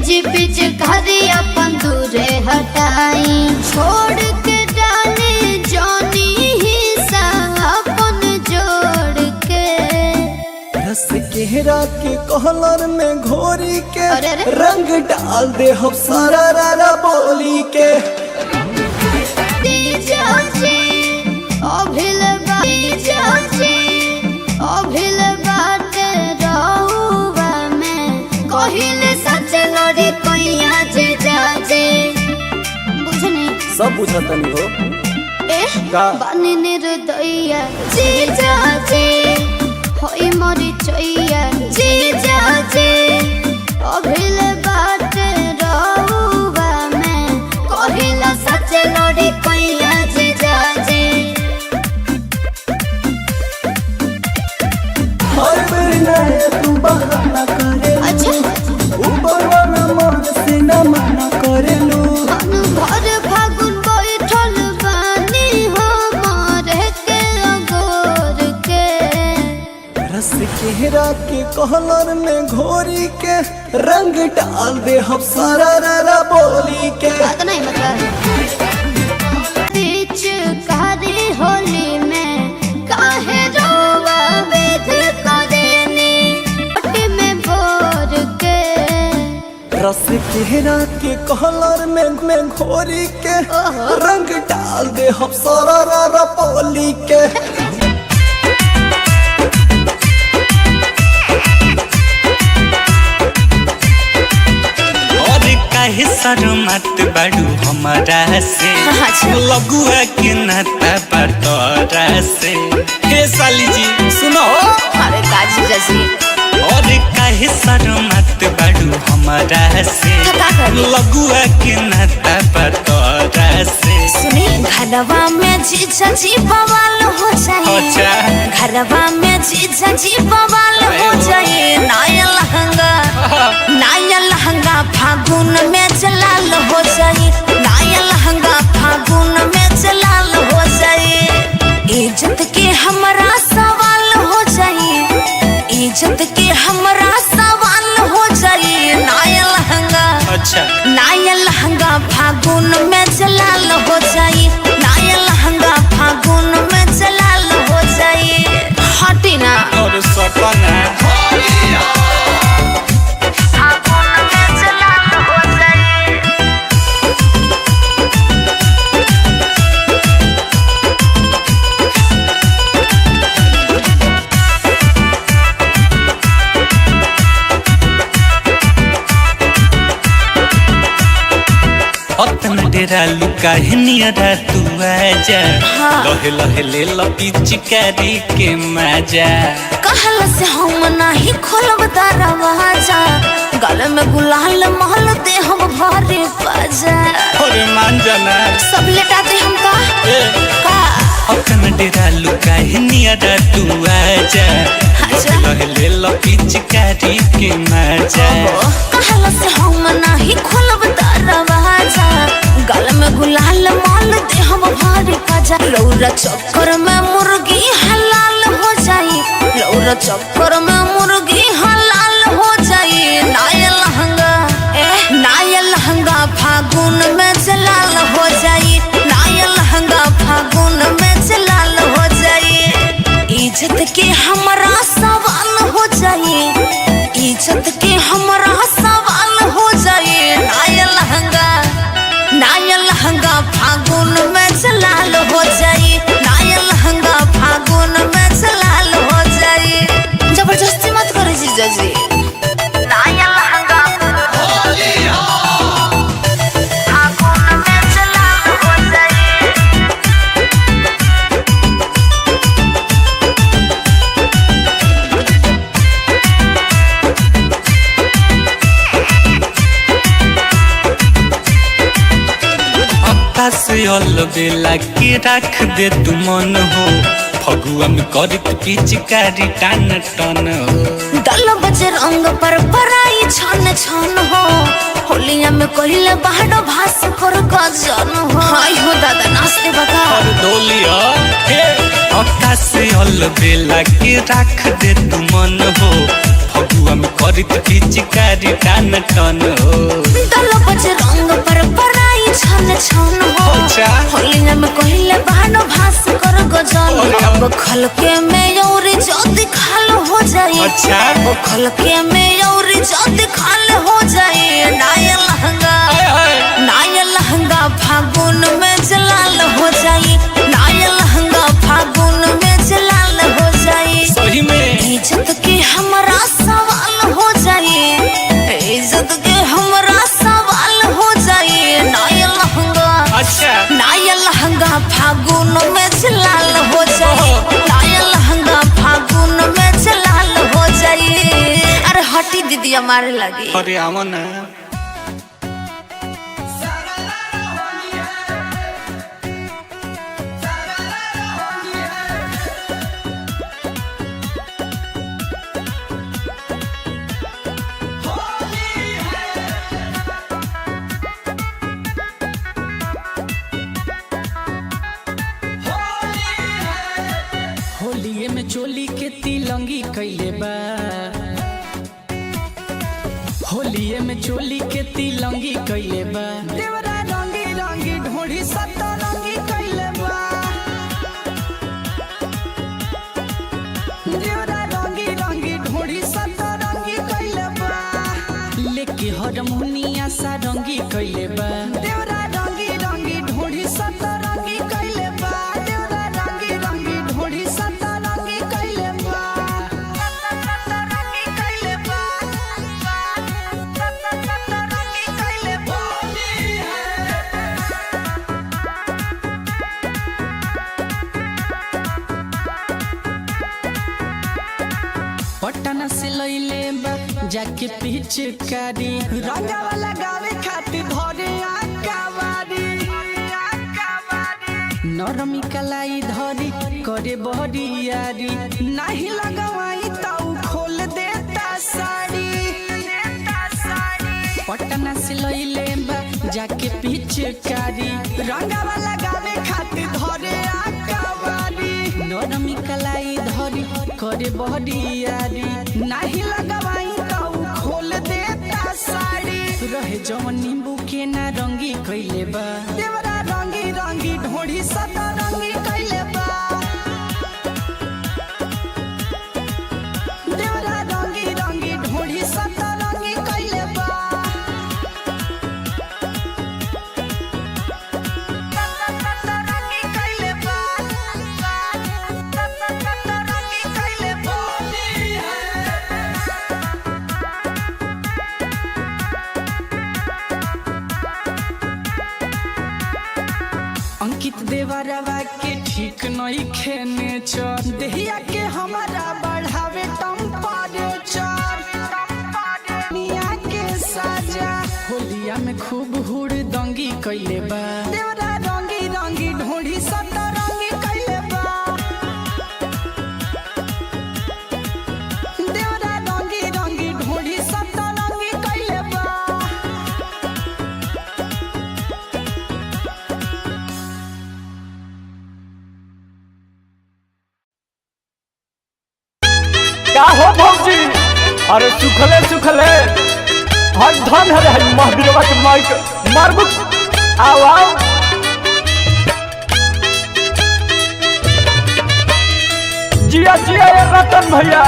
जी पिचकारी अपन दूरे हटाई, छोड़ के डाले जानी हिस्सा अपन जोड़ के। रस केहरा के कहलर में घोरी के अरे अरे। रंग डाल दे हम सारा रारा बोली के। अभिल बाटे रहुआ में कहिले सच लड़ी कोइया जे जाजे बुझनी। सब बुझतनी हो। ए का? बानी निर्दयिया जे जाजे होई मरी चैया जे जाजे। अभिल बाटे रहुआ में कहिला सच लड़ी कोइया जे जाजे। हर बेर नया तू बहाना करे, अच्छा। ऊपर वाला मन से न मना करेलू। मन भर फागुन बैठल बानी हमारे के अगोर के। रस केहरा के कहलर में घोरी के रंग डाल दे हम सारा रारा बोली के। बात नहीं मतलब पिचकारी होली में काहे रोवा बेध करेनी पट्टी में बोर के। रस केहरा के कहलर में घोरी के रंग डाल दे हम सारा रारा बोली के। और काहे शर्मात बाड़ू हमारा से, अच्छा। लगुआ के नाता पर तोरा से। हे साली जी सुनो। काहे शरमात बाड़ू हमारा से? तो का करी? लगुआ के नाता बतरा से। सुनी, घरवा में जीजा जी बवाल हो जाए। अच्छा। घरवा में जीजा जी बवाल हो जाए। नया लहंगा, नया लहंगा फागुन में जलाल हो जाए। नया लहंगा फागुन में जलाल हो जाए। इज्जत के हमरा सवाल हो जाए। इज्जत के हमरा सवाल हो जाए। नया लहंगा, अच्छा। नया लहंगा फागुन में जलाल हो जाए। नया लहंगा फागुन में जलाल हो जाए। हटी ना। और सपना। फागुन में जलाल हो जाए। अतन डेरा लुका है नियरा तू आजा। हाँ। लहे लहे ले लपिचकारी के मजा। कहल से हम नाही खोलब दरवाजा, गल में गुलाल महल दे हम भरे बाजा। अरे मान जाना। सब लेटा दे हम का ए। का। अतन डेरा लुका है नियरा तू आजा। अच्छा। लहे ले लपिचकारी के मजा। कहल से हम नाही खोलब दरवाजा, गल में गुलाल माल दे हम भारी बाजा। रौरा चक्कर में मुर्गी हलाल हो जाई। रौरा चक्कर में मुर्गी हलाल हो जाई। नया लहंगा, नया लहंगा फागुन में जलाल हो जाई। नया लहंगा फागुन में जलाल हो जाई। इज्जत के हमरा सवाल हो जाई। इज्जत के हमरा सवाल हो जाए। नया लहंगा, नया लहंगा फागुन में जलाल हो जाए। नया लहंगा फागुन में जलाल हो जाए। जबरदस्ती मत करो जीजा जी। नया लहंगा फागुन में जलाल हो जाए। आकाश बेला के रख दे तू मन हो, फगुआ में करत पिचकारी टान टन हो। दल बज रंग पर पराई छन छन हो, होलिया में कहिले बाहर भास कर गजन हो। हाय हो दादा, नाचते बका। और डोलिया हे। आकाश बेला के रख दे तू मन हो, फगुआ में करत पिचकारी टान टन हो। दल बज रंग पर पराई छन छन हो, अच्छा। होलिया में कहिले बाहर भास कर गजन हो। अब खलके में और जद खाल हो जाए। अच्छा। अब खलके में और जद खाल हो जाए। नया लहंगा, नया लहंगा फागुन में जलाल हो जाए। नया लहंगा फागुन में जलाल हो जाए। सही में। इज्जत के हमरा सवाल हो जाए। इज्जत के हमरा सवाल हो जाए। नया लहंगा, अच्छा। नया लहंगा फागुन में जलाल हो जाए। नया लहंगा फागुन में जलाल हो जाए। अरे हटी दीदी, हमारे लगी। अरे आवा ना। होलिये में चोली के तिलंगी कैले बा, होलिये में चोली के तिलंगी कैले बा। देवरा रंगी रंगी ढोढ़ी सतरंगी कैले बा। देवरा रंगी रंगी ढोढ़ी सतरंगी कैले बा। लेके हरमुनिया सारंगी कैले बा। देवरा रंगी रंगी ढोढ़ी सतरंगी कैले बा। देवरा रंगी रंगी ढोढ़ी सतरंगी कैले बा। सतरंगी कैले बा। सतरंगी कैले बा। जाके पिचकारी रंगावा लगावे खातिर धरे आकावारी नरमी कलाई धरी करे बहरियारी नाही लगवाई त उ खोल देता साड़ी पटना से लइले बा जाके पिचकारी रंगावा लगावे खातिर धरे आकावारी नरमी कलाई धरी करे बहरियारी नाही लगवाई त उ खोल देता साड़ी रहे जवन नींबू के ना रंगी कइले बा देवरा रंगी रंगी ढोढ़ी सदा रंगी कइले बा देवरा रंगी रंगी ढोढ़ी सदा रंगी कइले बा रंगी कइले बा रंगी कइले बा अंकित देवरवा के ठीक नहीं खेने चर देहिया के हमारा बढ़ावे टेम्परेचर मिया के साजा होलिया में खूब हुड़ दंगी कइले बा देवरा रंगी रंगी ढोढ़ी सदा रंगी कइले बा देवरा रंगी रंगी ढोढ़ी सदा रंगी कइले बा। का हो भौजी? अरे सुखले सुखले हर धन हरे हई महावीरवा के माइक मारबू। आओ आओ जिया जिया ये रतन भैया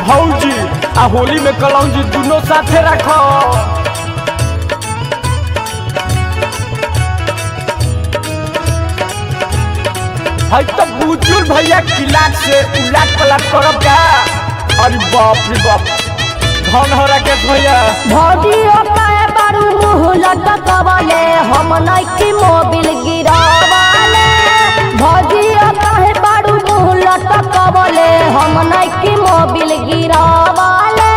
भौजी आ होली में कलौजी दोनों साथे रखो। हई तो बुजुर्ग भैया किलाट से उलाट पलाट करब का? अरे बाप रे बाप, धन हो राकेश भैया। भौजियो काहे बारू मुँह लटकवले हम नइखी मोबिल गिरावले। भौजियो काहे बारू मुँह लटकवले हम नइखी मोबिल गिरावले।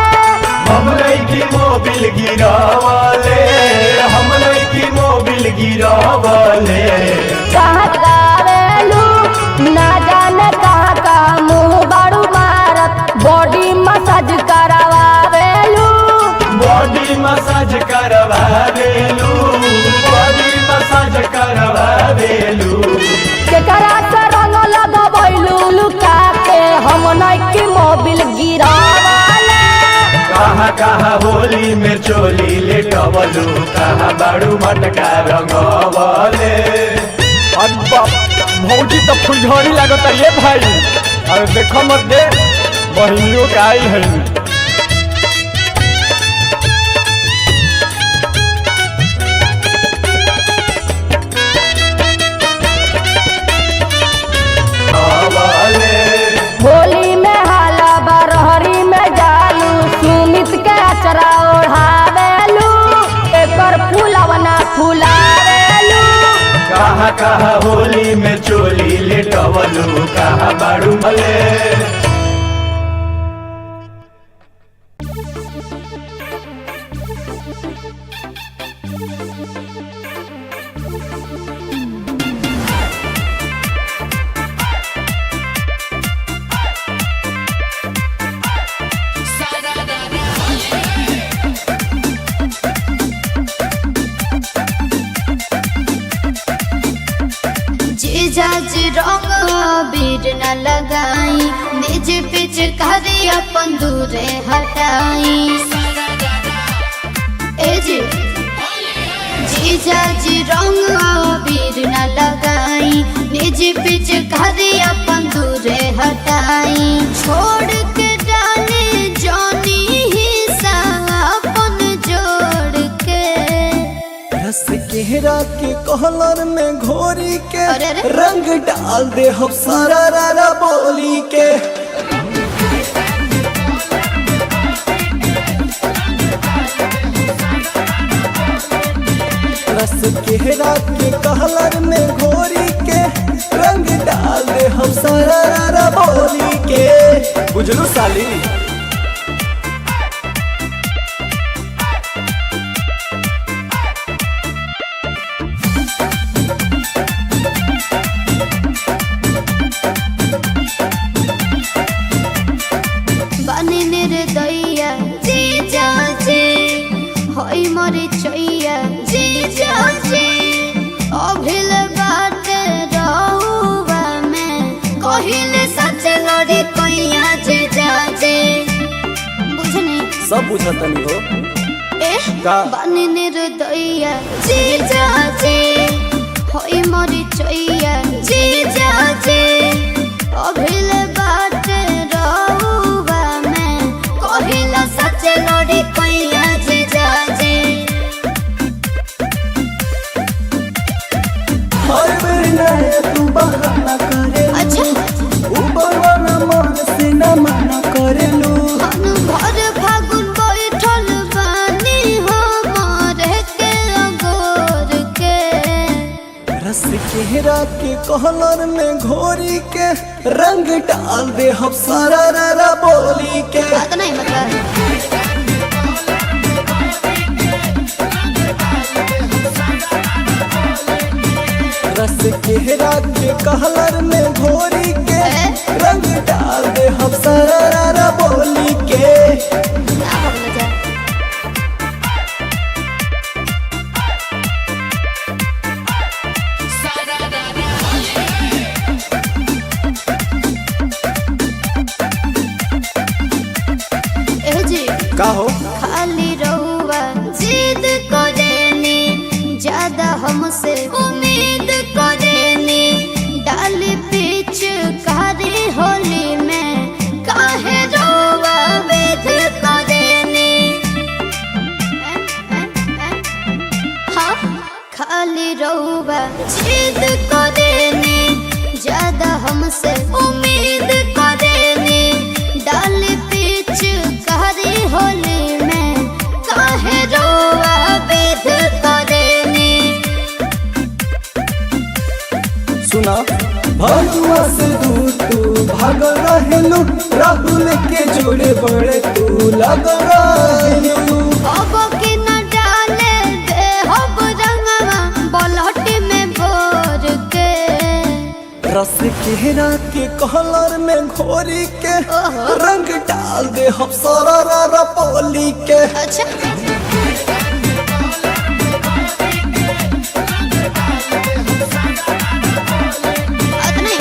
हम लईकी मोबिल गिरावले, हम लईकी मोबिल गिरावले। कहाँ गावेलू ना जाने कहाँ कहाँ मुँह बारू मारत बॉडी मसाज करावेलू। बॉडी मसाज करवावेलू, बॉडी मसाज करवावेलू। केकरा से रंग लगबैलू लुका के हम नइखी मोबिल गिरावले। कहाँ कहाँ होली में चोली लेटवलू, कहाँ बाड़ू मटका रंगवले। अरे बाप, भौजी तो फुलझड़ी लागत ये भाई। अरे देखो मत दे बहिनियों का आई है। अवले होली में हाला बरहरी में जालू सुमित के अचरा ओढ़ावेलू एकर फूलवना फुलावेलू। कहाँ कहाँ होली में चोली लेटवलू, कहाँ बाड़ू मले। जीजा जी रंग अबीर न लगाई, निज पिचकारी अपन दूरे हटाई। ए जी जीजा जी रंग अबीर न लगाई, निज पिचकारी अपन दूरे हटाई। छोड़ के डाले जानी हिस्सा अपन जोड़ के। रस केहरा के कहलर में घोरी के अरे अरे। रंग डाल दे हम सारा रारा बोली के। रस केहरा के कहलर में घोरी के रंग डाल दे हम सारा रारा बोली के। बुझलू साली। मरिचैया जीजा जी अभिल बात रहुआ में कहिले सच लड़ी कैया जीजा जी बुझनी सब बुझतनी हो। ए का? बानी निर्दयिया जीजा जी होई मरिचैया जीजा जी अभिल बात रहुआ में कहिला सच लड़ी कैया जीजा जी। हर बेर नया तू बहाना करे। अच्छा। ऊपर वाला मन से न मना करेलू। अनु भर फागुन बैठल बानी हो मारे के अगोर के। रस केहरा के कहलर में घोरी के रंग डाल दे हम सारा रा बोली के। बात नहीं मतलब। रस केहरा के कहलर में घोरी के रंग डाल दे हम सारा रा बोली के। ना भगले जा। ए जी का हो? खाली रहुआ जिद करेनी ज्यादा हमसे उम्मीद करेनी डाली पीछ कारी होली में काहे रहुआ वेद करेनी। हाँ खाली रहुआ जिद करेनी ज्यादा हमसे उम्मीद करेनी डाली पीछ कारी होली में काहे रोआ वेद करेनी। सुना भगुआ से दूर तू भागल रहेलू, राहुल के जोड़े बड़े तू लगल रहेलू। अब के न डाले दे हब रंगवा बलहट में बोर के। रस केहरा के कहलर में घोरी के रंग डाल दे हम सारा रा बोली के। अच्छा।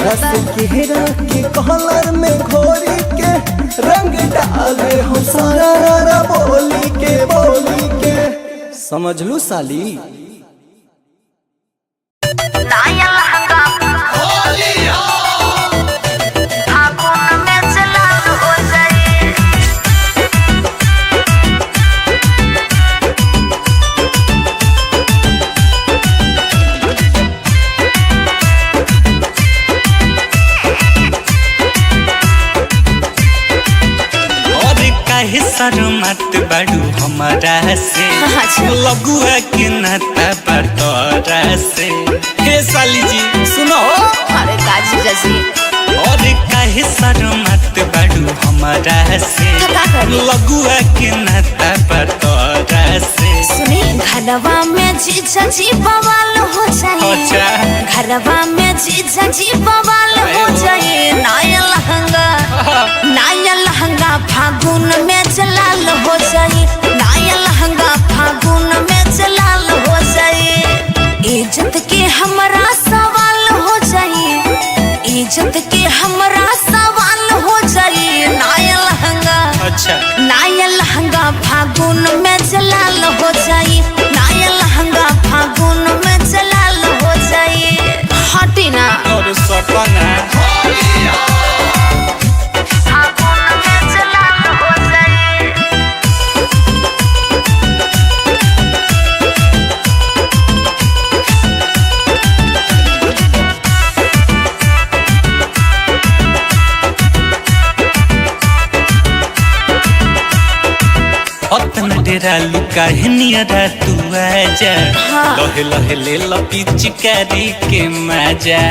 रस केहरा के कहलर में घोरी के रंग डाल दे हम सारा रा बोली के बोली के। समझ लू साली। नया लहंगा फागुन में चलाल हो जाए। और काहे शर्मात बाड़ू हमारा से? अच्छा। लगुआ के नाता पर तोरा से। हे साली जी सुनो। अरे का जीजा जी? और काहे शर्मात बाड़ू हमारा से? का करी? लगुआ के नाता पर तोरा से। सुनी घरवा में जीजा जी बवाल हो जाए। अच्छा। घरवा में जीजा जी बवाल हो जाए। नया लहंगा नया लहंगा फागुन में जलाल हो जाए। नया लहंगा फागुन में जलाल हो जाए। इज्जत के हमरा सवाल हो जाए। इज्जत के हमरा सवाल हो जाए। नया लहंगा अच्छा। नया लहंगा फागुन में जलाल हो जाए। नया लहंगा फागुन में जलाल हो जाए। हटी ना। और सपना फागुन में जलाल हो जाए। अतन डेरा लुका है नियरा तू आजा। हाँ। लहे लहे ले लपिचकारी के मजा।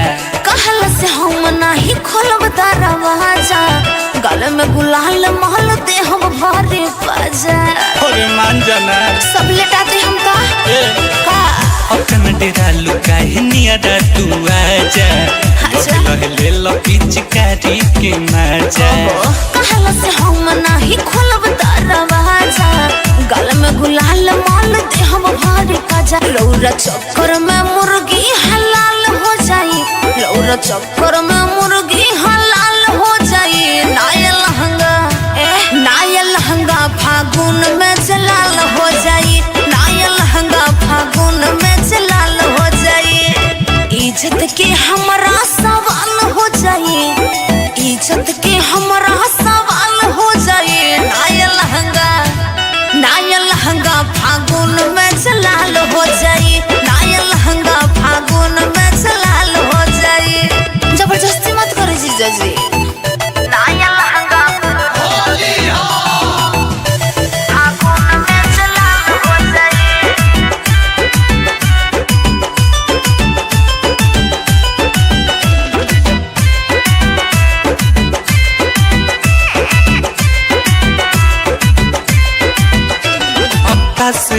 कहल से हम नाही खोलब दरवाजा। गल में गुलाल महल दे हम भरे बाजा। अरे मान जाना। सब लेटा दे हम का ए। का अतन डेरा लुका है नियरा तू आजा। अच्छा। लहे लहे ले लपिचकारी के मजा। कहल से हम नाही खोलब दरवाजा। गल में गुलाल माल दे हम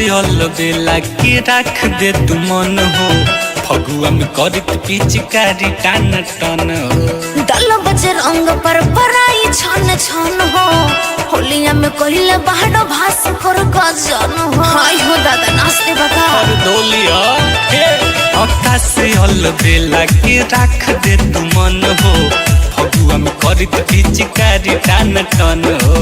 अल बेला के रख दे तू मन हो, फगुआ में करत पिचकारी टान टन हो। दल बज रंग पर पराई छन छन हो, होलिया में कहिले बाहर भास कर गजन हो। हाय हो दादा नाचते बता और डोलिया हे आकाश अल बेला के रख दे तू मन हो, फगुआ में करत पिचकारी टान टन हो।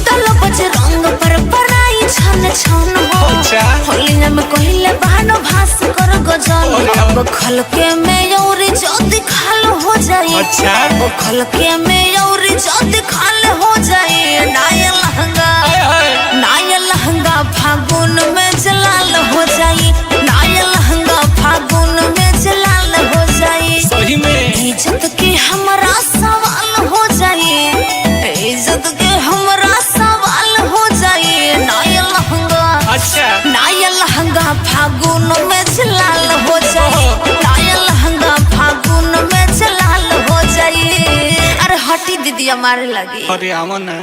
दल बज रंग पर पराई छन छन हो, अच्छा। होलिया में कहिले बाहर भास कर गजन अरे। अब खलके में और जद खाल हो जाए। अच्छा। अब खलके में और जद खाल हो जाए। नाया लहंगा, हाय हाय। नाया लहंगा फागुन में जलाल हो जाए। नाया लहंगा फागुन में जलाल हो जाए। सही में इज्जत के हमरा सवाल हो जाए, इज्जत के हमरा सवाल हो जाए। नाया लहंगा, अच्छा। नाया लहंगा फागुन में जलाल हो जाए। नाया लहंगा फागुन में जलाल हो जाए। अरे हटी दीदी हमारे लगी। अरे आवा ना।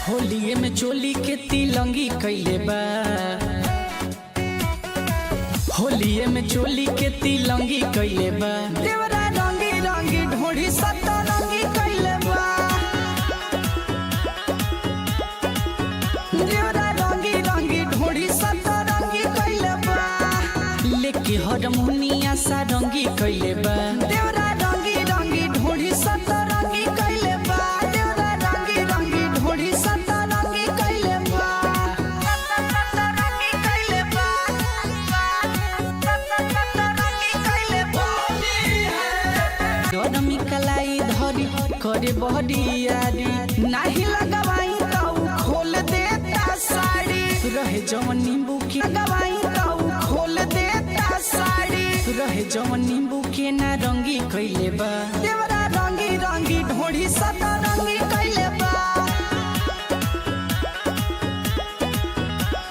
होलिये में चोली के तिलंगी कैले बा, होलिये में चोली के तिलंगी कैले बा। देवरा रंगी रंगी ढोढ़ी सतरंगी कैले बा, देवरा रंगी रंगी ढोढ़ी सतरंगी कैले बा। लेके हरमुनिया सारंगी कैले बा, देवरा रंगी रंगी ढोढ़ी सतरंगी कैले बा। देवरा रंगी रंगी ढोढ़ी सतरंगी कैले बा, सतरंगी कैले बा, सतरंगी कैले बा। गरमी कलाई धरी करे बहरियारी, नाही लगवाई त उ खोल देता साड़ी। रहे जवन नींबू के लगवाई त उ खोल देता साड़ी। रहे जवन नींबू के नारंगी कैले बा, देवरा रंगी रंगी ढोढ़ी सतरंगी कैले बा।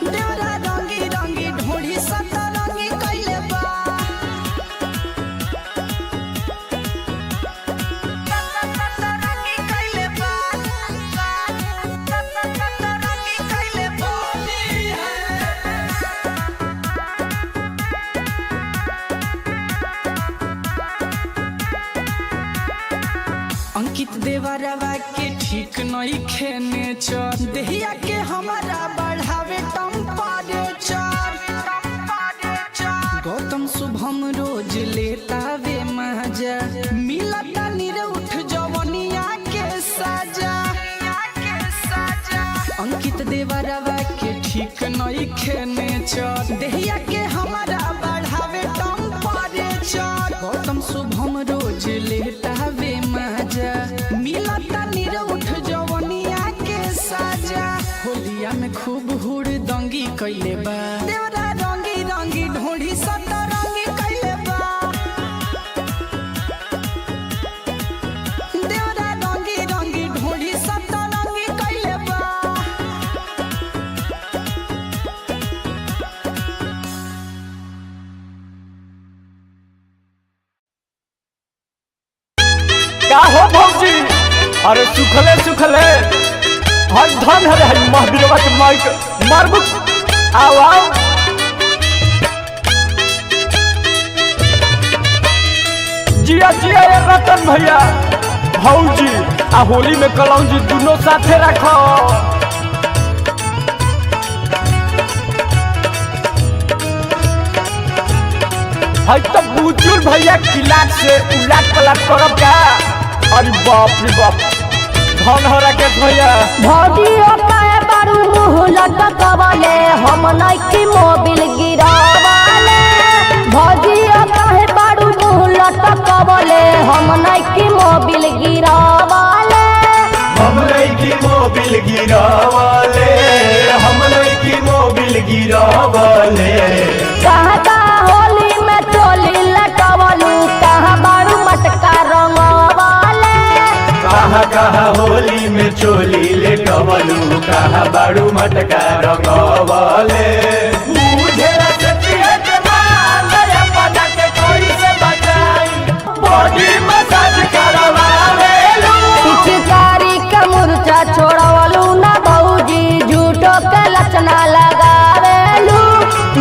देवरा रंगी रंगी ढोढ़ी सतरंगी कैले बा, सतरंगी कैले बा, सतरंगी कैले बा। अंकित देवरवा के ठीक नहीं खेने चर, देहिया के हमारा बढ़ावे टेम्परेचर। गौतम शुभम रोज लेता वे मजा, मिलता निरउठ जवनिया के साजा। अंकित देवरवा के ठीक नहीं खेने चर, देहिया के हमारा बढ़ावे टेम्परेचर। गौतम शुभम रोज लेता वे मजा, मिलता निरउठ जवनिया के साजा। होलिया में खूब हुड़ दंगी कैले बा, देवरा रंगी रंगी ढोढ़ी सतरंगी कैले बा। देवरा रंगी रंगी ढोढ़ी सतरंगी कैले बा। का हो भौजी? अरे सुखले सुखले हर धन हरे हई महावीरवा के माइक मारबु। आओ आओ जिया जिया ये रतन भैया भौजी आ होली में कलौजी दोनों साथे रखो। हई तो बुजुर्ग भैया किलाट से उलाट पलाट करब का। अरे बाप रे बाप, धन हो राकेश भैया। भौजी हो काहे बारू मुँह लटकवले, हम नइखी मोबिल गिरावले। भौजी हो काहे बारू मुँह लटकवले, हम नइखी मोबिल गिरावले। हम लईकी मोबिल गिरावले, हम लईकी मोबिल गिरावले। कहाँ कहाँ होली में चोली लटवलू, कहाँ बारू मटका रंगवले। चोली ले टवलू कहा बाड़ू मटका रंगवले। बुझेला से पिए के माल अपना के कोई से बचाई बॉडी मसाज करवावेलू। पिचकारी के मुरचा छोड़वलू ना भौजी, झूठो के लचना लगावेलू।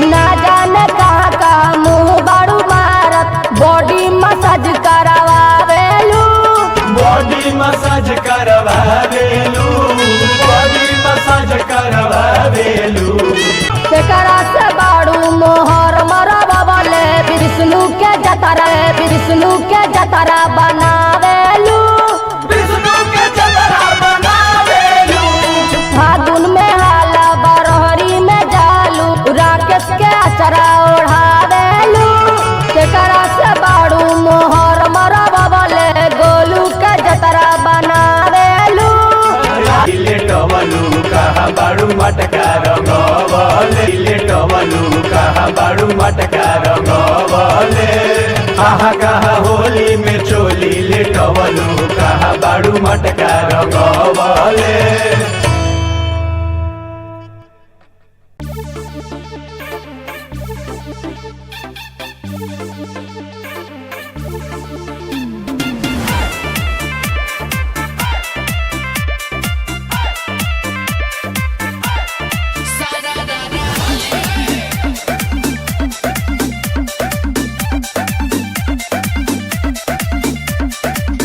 ना जाने कहाँ कहाँ मुँह बाड़ू मारत, बॉडी मसाज करवावेलू। बॉडी मसाज करवावेलू, बॉडी मसाज करवावेलू। केकरा से बाड़ू मोहर मरबले, विष्णु के जतरा, विष्णु के जतरा बनावेलू। विष्णु के जतरा बनावेलू। फागुन में हाला बरहरी में जालू, राकेश के अचरा ओढ़ावेलू। केकरा से बाड़ू मोहर मरबले, गोलू के जतरा बनावेलू। ले टवलू कहा बाड़ू मटका रंगवले, ले टवलू कहा बाड़ू मटका रंगवले। कहा कहा होली में चोली ले टवलू कहा बाड़ू मटका रंगवले।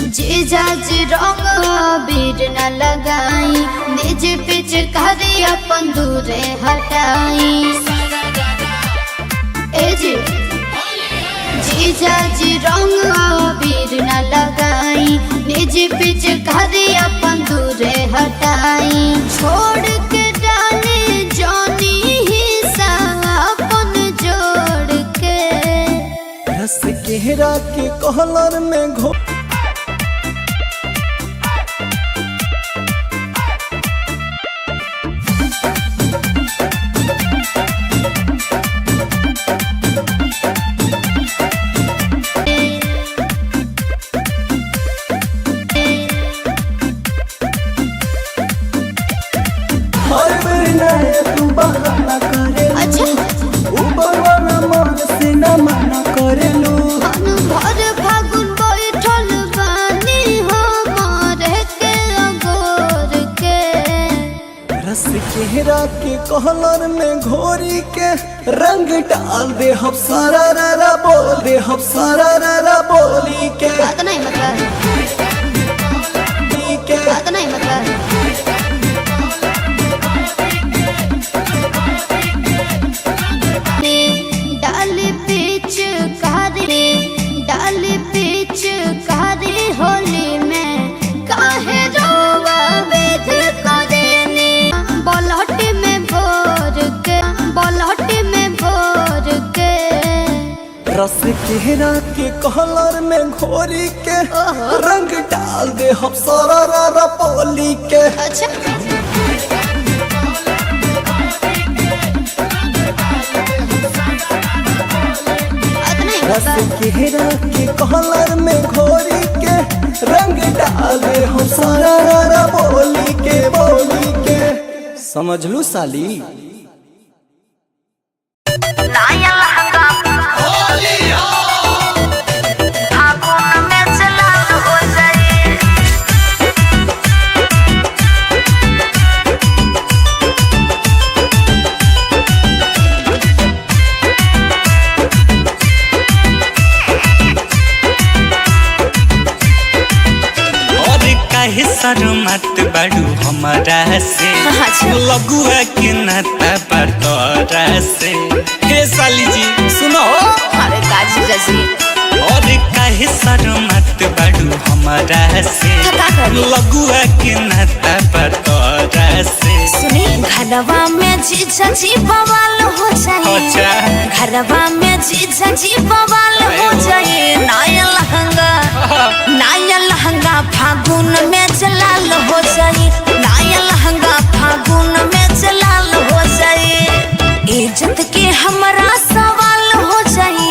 जीजा जी रंग अबीर न लगाई, निज पिचकारी अपन दूरे हटाई। ए जी जीजा जी रंग अबीर न लगाई, निज पिचकारी अपन दूरे हटाई। छोड़ के डाले जानी हिस्सा अपन जोड़ के, रस केहरा के कहलर में घो हर बेर नया तू बहाना करेलू। अच्छा। ऊपर वाला मन से ना मना करेलू। भर फागुन बैठल बानी हमारे के अगोर के, रस केहरा के कहलर में घोरी के रंग डाल दे हम सारा रा बोल दे हम सारा रा बोली के। बात नहीं मतलब के बात नहीं मतलब। डाल पिच कारी, डाल पिच कारी होली में काहे रोवा वेध करेनी। बलहट में भोर के, बलहट में भोर के, रस केहरा के कहलर में घोरी के रंग डाल दे हम सारा रा बोली के। अच्छा। रस केहरा के कहलर में घोरी के रंग डाल दे हम सारा रा बोली के, बोली के। समझ लू साली। नया लहंगा फागुन में चला हो जाए। और काहे शर्मात बाड़ू हमारा से, अच्छा। लगुआ के नाता पर तोरा से। हे साली जी सुनो। अरे का जीजा जी, और काहे शर्मात बाड़ू हमारा से, का करी? लगुआ के नाता पर तोरा से। सुनी घरवा में जीजा जी बवाल हो जाए। अच्छा। घरवा में जीजा जी बवाल हो जाए। नया लहंगा, नया लहंगा फागुन में जलाल हो जाए। नया लहंगा फागुन में जलाल हो जाए। इज्जत के हमरा सवाल हो जाए,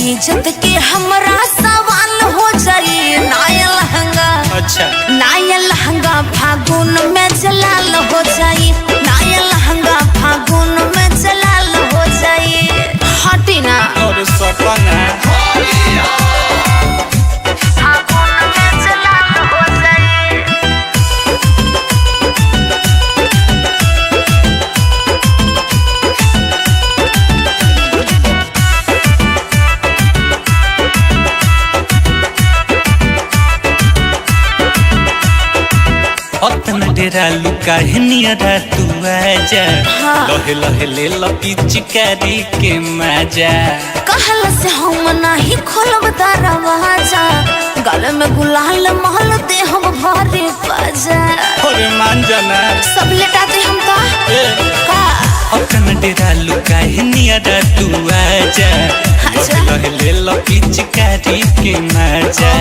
इज्जत के हमरा सवाल हो जाए। नया लहंगा, अच्छा। नया लहंगा फागुन फागुन में जलाल हो जाई, नया लहंगा फागुन में जलाल हो जाई। हटी ना। और सपना। फागुन में जलाल हो जाई। अतन डेरा लुका है नियरा तू आजा। हाँ। लहे लहे ले लपिचकारी के मजा। कहल से हम नाही खोलब दरवाजा, गल में गुलाल महल दे हम भरे बाजा। अरे मान जाना। सब लेटा दे हम का ए। का। अतन डेरा लुका है नियरा तू आजा। अच्छा। लहे लहे ले लपिचकारी के मजा।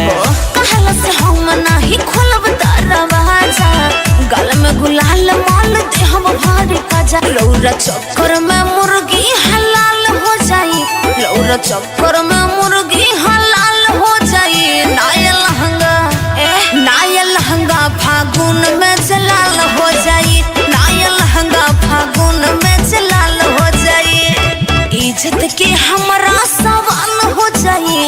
कहल से हम नाही खोलब दरवाजा, गल में गुलाल माल दे हम भरे बाजा। रौरा चक्कर में मुर्गी हलाल हो जाई, रौरा चक्कर में मुर्गी हलाल हो जाई। नया लहंगा, ए नया लहंगा फागुन में जलाल हो जाई, नया लहंगा फागुन में जलाल हो जाई। इज्जत के हमरा सवाल हो जाई,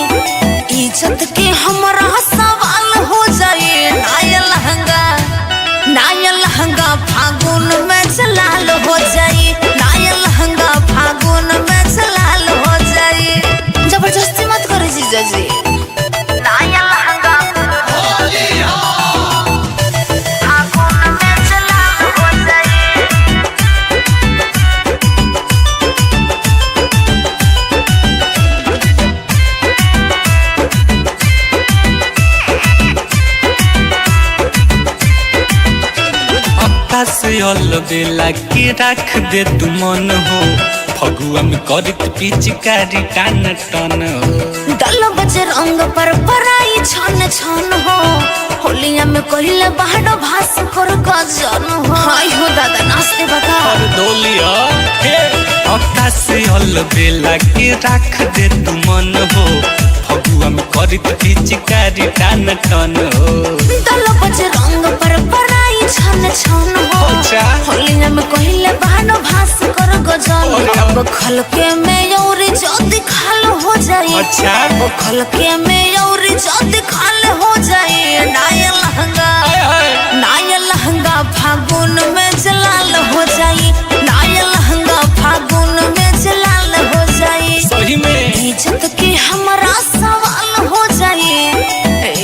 इज्जत के हमरा सवाल हो जाई। नया लहंगा, नया लहंगा फागुन में जलाल हो जाई, नया लहंगा फागुन में जलाल हो जाई। जबरदस्ती मत करो जीजा जी। नया लहंगा फागुन में जलाल हो जाई। आकाश अल बेला के राख दे तू मन हो, फगुआ में करत पिचकारी टान टन हो। दल बज रंग पर पराई छन छन हो, होलिया में कहिले बाहर भास कर गजन हो। हाय हो दादा नाचते बता। और डोलिया हे। आकाश अल बेला के राख दे तू मन हो, फगुआ में करत पिचकारी टान टन हो। दल बज रंग पर पराई छन छन हो, अच्छा। होलिया में कहिले बाहर भास कर गजन अरे। अब खलके में और जद खाल हो जाए। अच्छा। अब खलके में और जद खाल हो जाए। नया लहंगा, हाय हाय। नया लहंगा फागुन में जलाल हो जाई, नया लहंगा फागुन में जलाल हो जाई। सही में। इज्जत के हमरा सवाल हो जाई,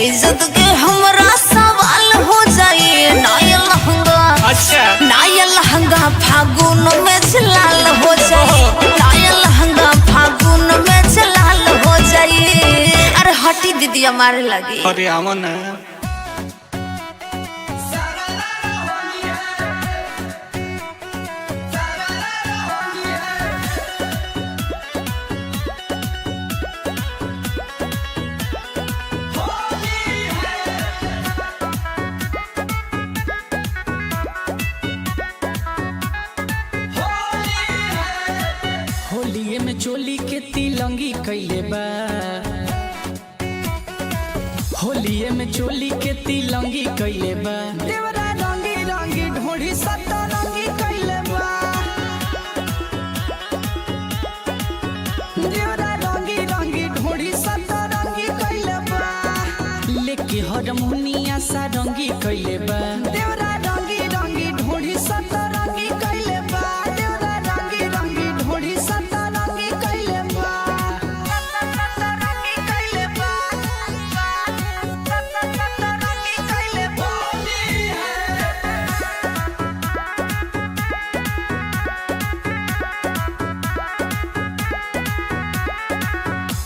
इज्जत के हमरा सवाल हो जाई। नया लहंगा, अच्छा। नया लहंगा फागुन में जलाल हो जाई, नया लहंगा फागुन में जलाल हो जाई। अरे हटी दीदी हमारे लगी। अरे आवा ना। होलिये में चोली के तिलंगी कैले बा, होलिये में चोली के तिलंगी कैले बा। देवरा रंगी रंगी ढोढ़ी सतरंगी कैले बा, देवरा रंगी रंगी ढोढ़ी सतरंगी कैले बा। लेके हरमुनिया सारंगी कैले बा, देवरा रंगी रंगी ढोढ़ी सतरंगी कैले बा। देवरा रंगी रंगी ढोढ़ी सतरंगी कैले बा, सतरंगी कैले बा, सतरंगी कैले बा।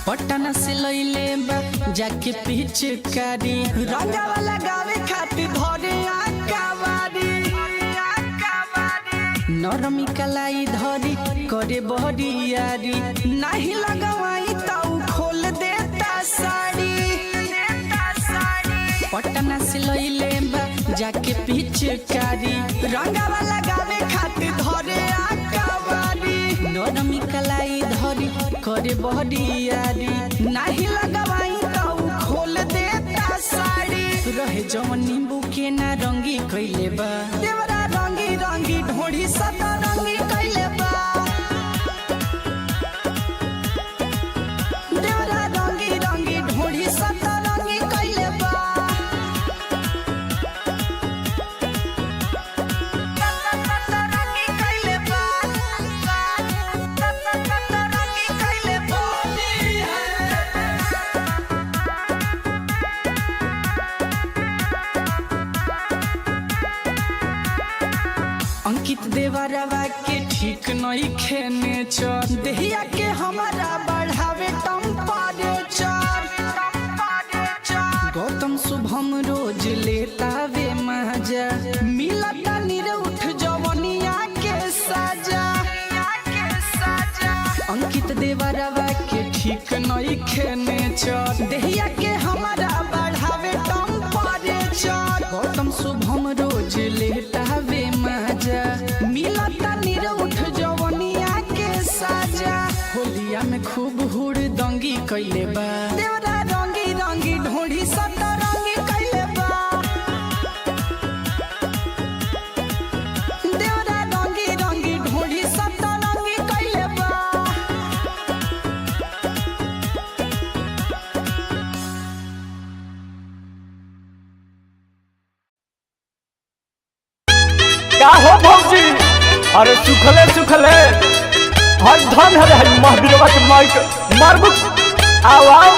पटना से लैले बा जाके पिचकारी, रंगावा लगावे खातिर धरे आकावारी। नरमी कलाई धरी करे बहरियारी, नाही लगवाई त उ खोल देता साड़ी। पटना से लैले बा जाके पिचकारी, रंगावा लगावे खातिर धरे आकावारी। नरमी कलाई धरी करे बहरियारी, नाही लगवाई त उ खोल देता साड़ी। रहे जवन नींबू के नारंगी कैले बा, अंकित देवरवा के ठीक नहीं खेने चर, देहिया के हमारा बढ़ावे टेम्परेचर। गौतम शुभम रोज लेता वे मजा, मिलता निरउठ जवनिया के सजा। अंकित देवरवा के ठीक नहीं खेने चर, देहिया के हमारा बढ़ावे टेम्परेचर। गौतम शुभम रोज लेता वे मजा, मिलता निरउठ जवनिया के साजा। होलिया में खूब हुड़ दंगी कैले बा, देवरा रंगी रंगी ढोढ़ी सतरंगी कैले बा। देवरा रंगी रंगी ढोढ़ी सतरंगी कैले बा। का हो भौजी? अरे सुखले सुखले हर धन हरे हर महावीरवा के माइक मारबू। आओ आओ,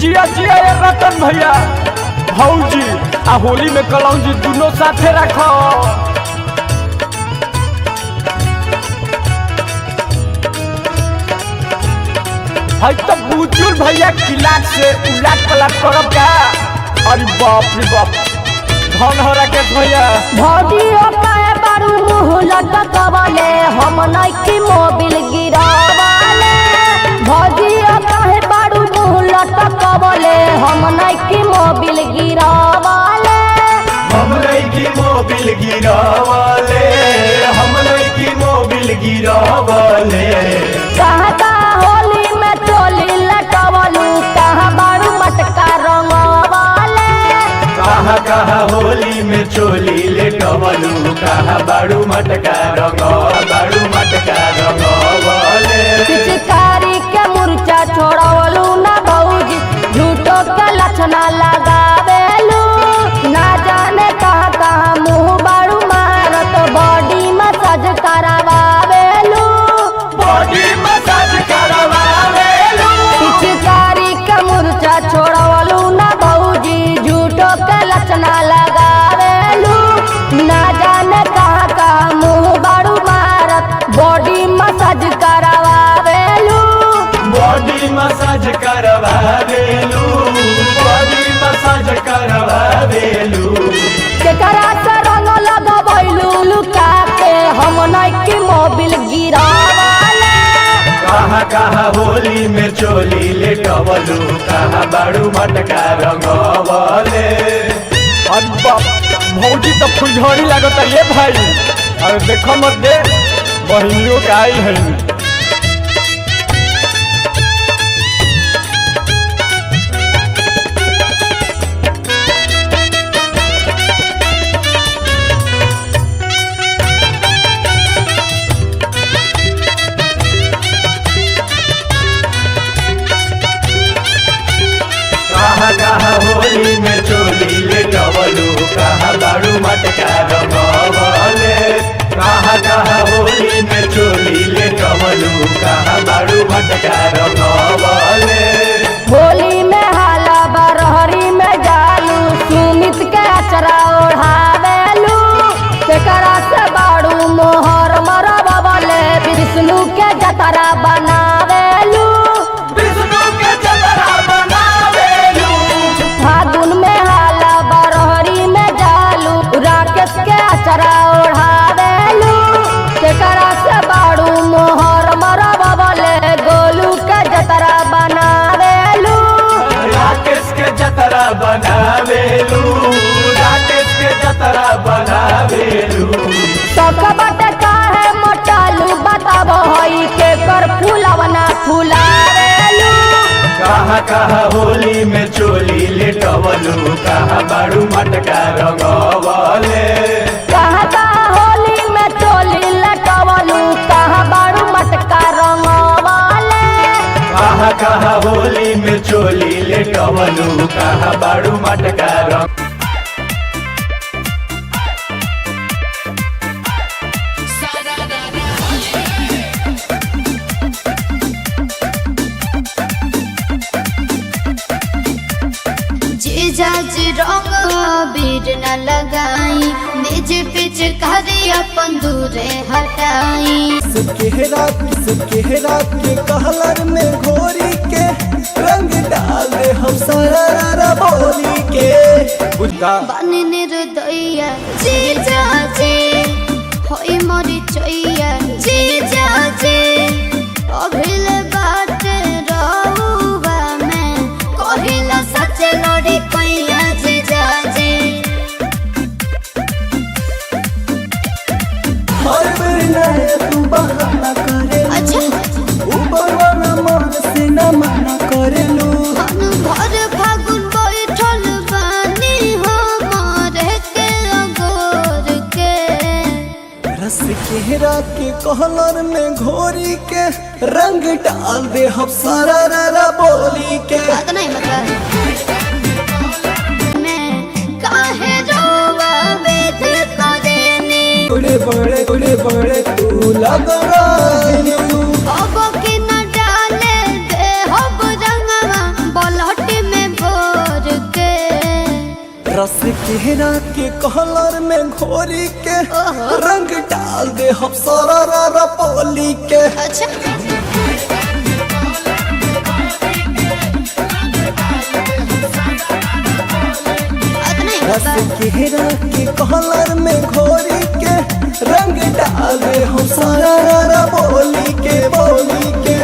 जिया जिया ये रतन भैया। भौजी आ होली में कलौजी दोनों साथे रखो। है तो बुजुर्ग भैया किलाक से उलाट पलाट करब का? अरे बाप रे बाप, धन हो राकेश भैया। भौजी हो काहे बारू मुँह लटकवले, हम नइखी मोबिल गिरावले। भौजी हो काहे बारू मुँह लटकवले, हम नइखी मोबिल गिरावले। हम लईकी मोबिल गिरावले, हम लईकी मोबिल गिरावले। कहाँ कहाँ होली में चोली लटवलू, कहाँ बारू मटका रंगवले। कहाँ कहाँ होली में चोली लेटवलू, कहाँ बाड़ू मटका रंग, बाड़ू मटका रंगवले। पिचकारी के मुरचा छोड़वलू ना भौजी, झूठो के लक्षणा लगावेलू। ना जाने कहाँ कहाँ मुँह बारू मारत, बॉडी मसाज करावेलू। बॉडी मसाज करवावेलू। पिचकारी के मुरचा छोड़वलू ना भौजी, झूठो के लक्षणा लगावेलू। ना जाने कहाँ कहाँ मुँह बारू मारत, बॉडी मसाज करावेलू। बॉडी मसाज करवावेलू, बॉडी मसाज करवावेलू। केकरा से रंग लगबैलू लुका के, हम नइखी मोबिल गिरावले। कहाँ कहाँ होली में चोली लेटवलू, कहाँ बाड़ू मटका रंगवले। अरे बाप, भौजी तो फुलझड़ी लागत ये भाई। अरे देखो मत दे, बहिनियों का आई है। कहाँ कहाँ होली में चोली लेटवलू, कहाँ बाड़ू मटका रंगवले। कहाँ कहाँ होली में चोली लेटवलू, कहाँ बाड़ू मटका रंगवले। होली में हाला बरहरी में जालू, सुमित के अचरा ओढ़ावेलू। केकरा से बाड़ू मोहर मरबले, विष्णु के जतरा बनावेलू। विष्णु के जतरा बनावेलू। फागुन में हाला बरहरी में जालू, राकेश के अचरा ओढ़ावेलू। केकरा से बाड़ू मोहर मरबले, गोलू के जतरा बनावेलू। राकेश के जतरा बनावेलू, राकेश के जतरा बनावेलू। सब बाटे काहे मोटालू, बताबो हई के कर फूलवना फुलावेलू। कहाँ कहाँ होली में चोली लेटवलू, कहाँ बाड़ू मटका रंगवले। कहाँ कहाँ होली में चोली लटवलू, कहाँ बाड़ू मटका रंगवले। कहाँ कहाँ होली में चोली लेटवलू, कहाँ बाड़ू मटका रंग। जीजा जी रंग अबीर न लगाई, निज पिचकारी अपन दूरे हटाई। केहरा केहरा के कहलर में घोरी के रंग डाल दे हम सारा रा बोली के। बुझा बन निर्दया जीजा जी, होई मोरी चैया जीजा जी, अभिल बात रहुआ में कहिला सच लड़ी कैया जीजा जी। हर बेर नया तू बहाना करे, अच्छा। ऊपर वाला मन से न मना करेलू। मन भर फागुन बैठल बानी हमारे के अगोर के। रस केहरा के कहलर में घोरी के रंग डाल दे हम सारा रा बोली के। बात नहीं मतलब मैं काहे रोवा बेध करेनी। बड़े बड़े बड़े बड़े तू लगरा तू। अब के न डाले दे हब रंगवा बलहट में भोर के। रस केहरा के कहलर में घोरी के रंग डाल दे हम सारा रा बोली के। अच्छा। रस केहरा के कहलर में घोरी के रंग डाल दे हम सारा रा बोली के बोली के।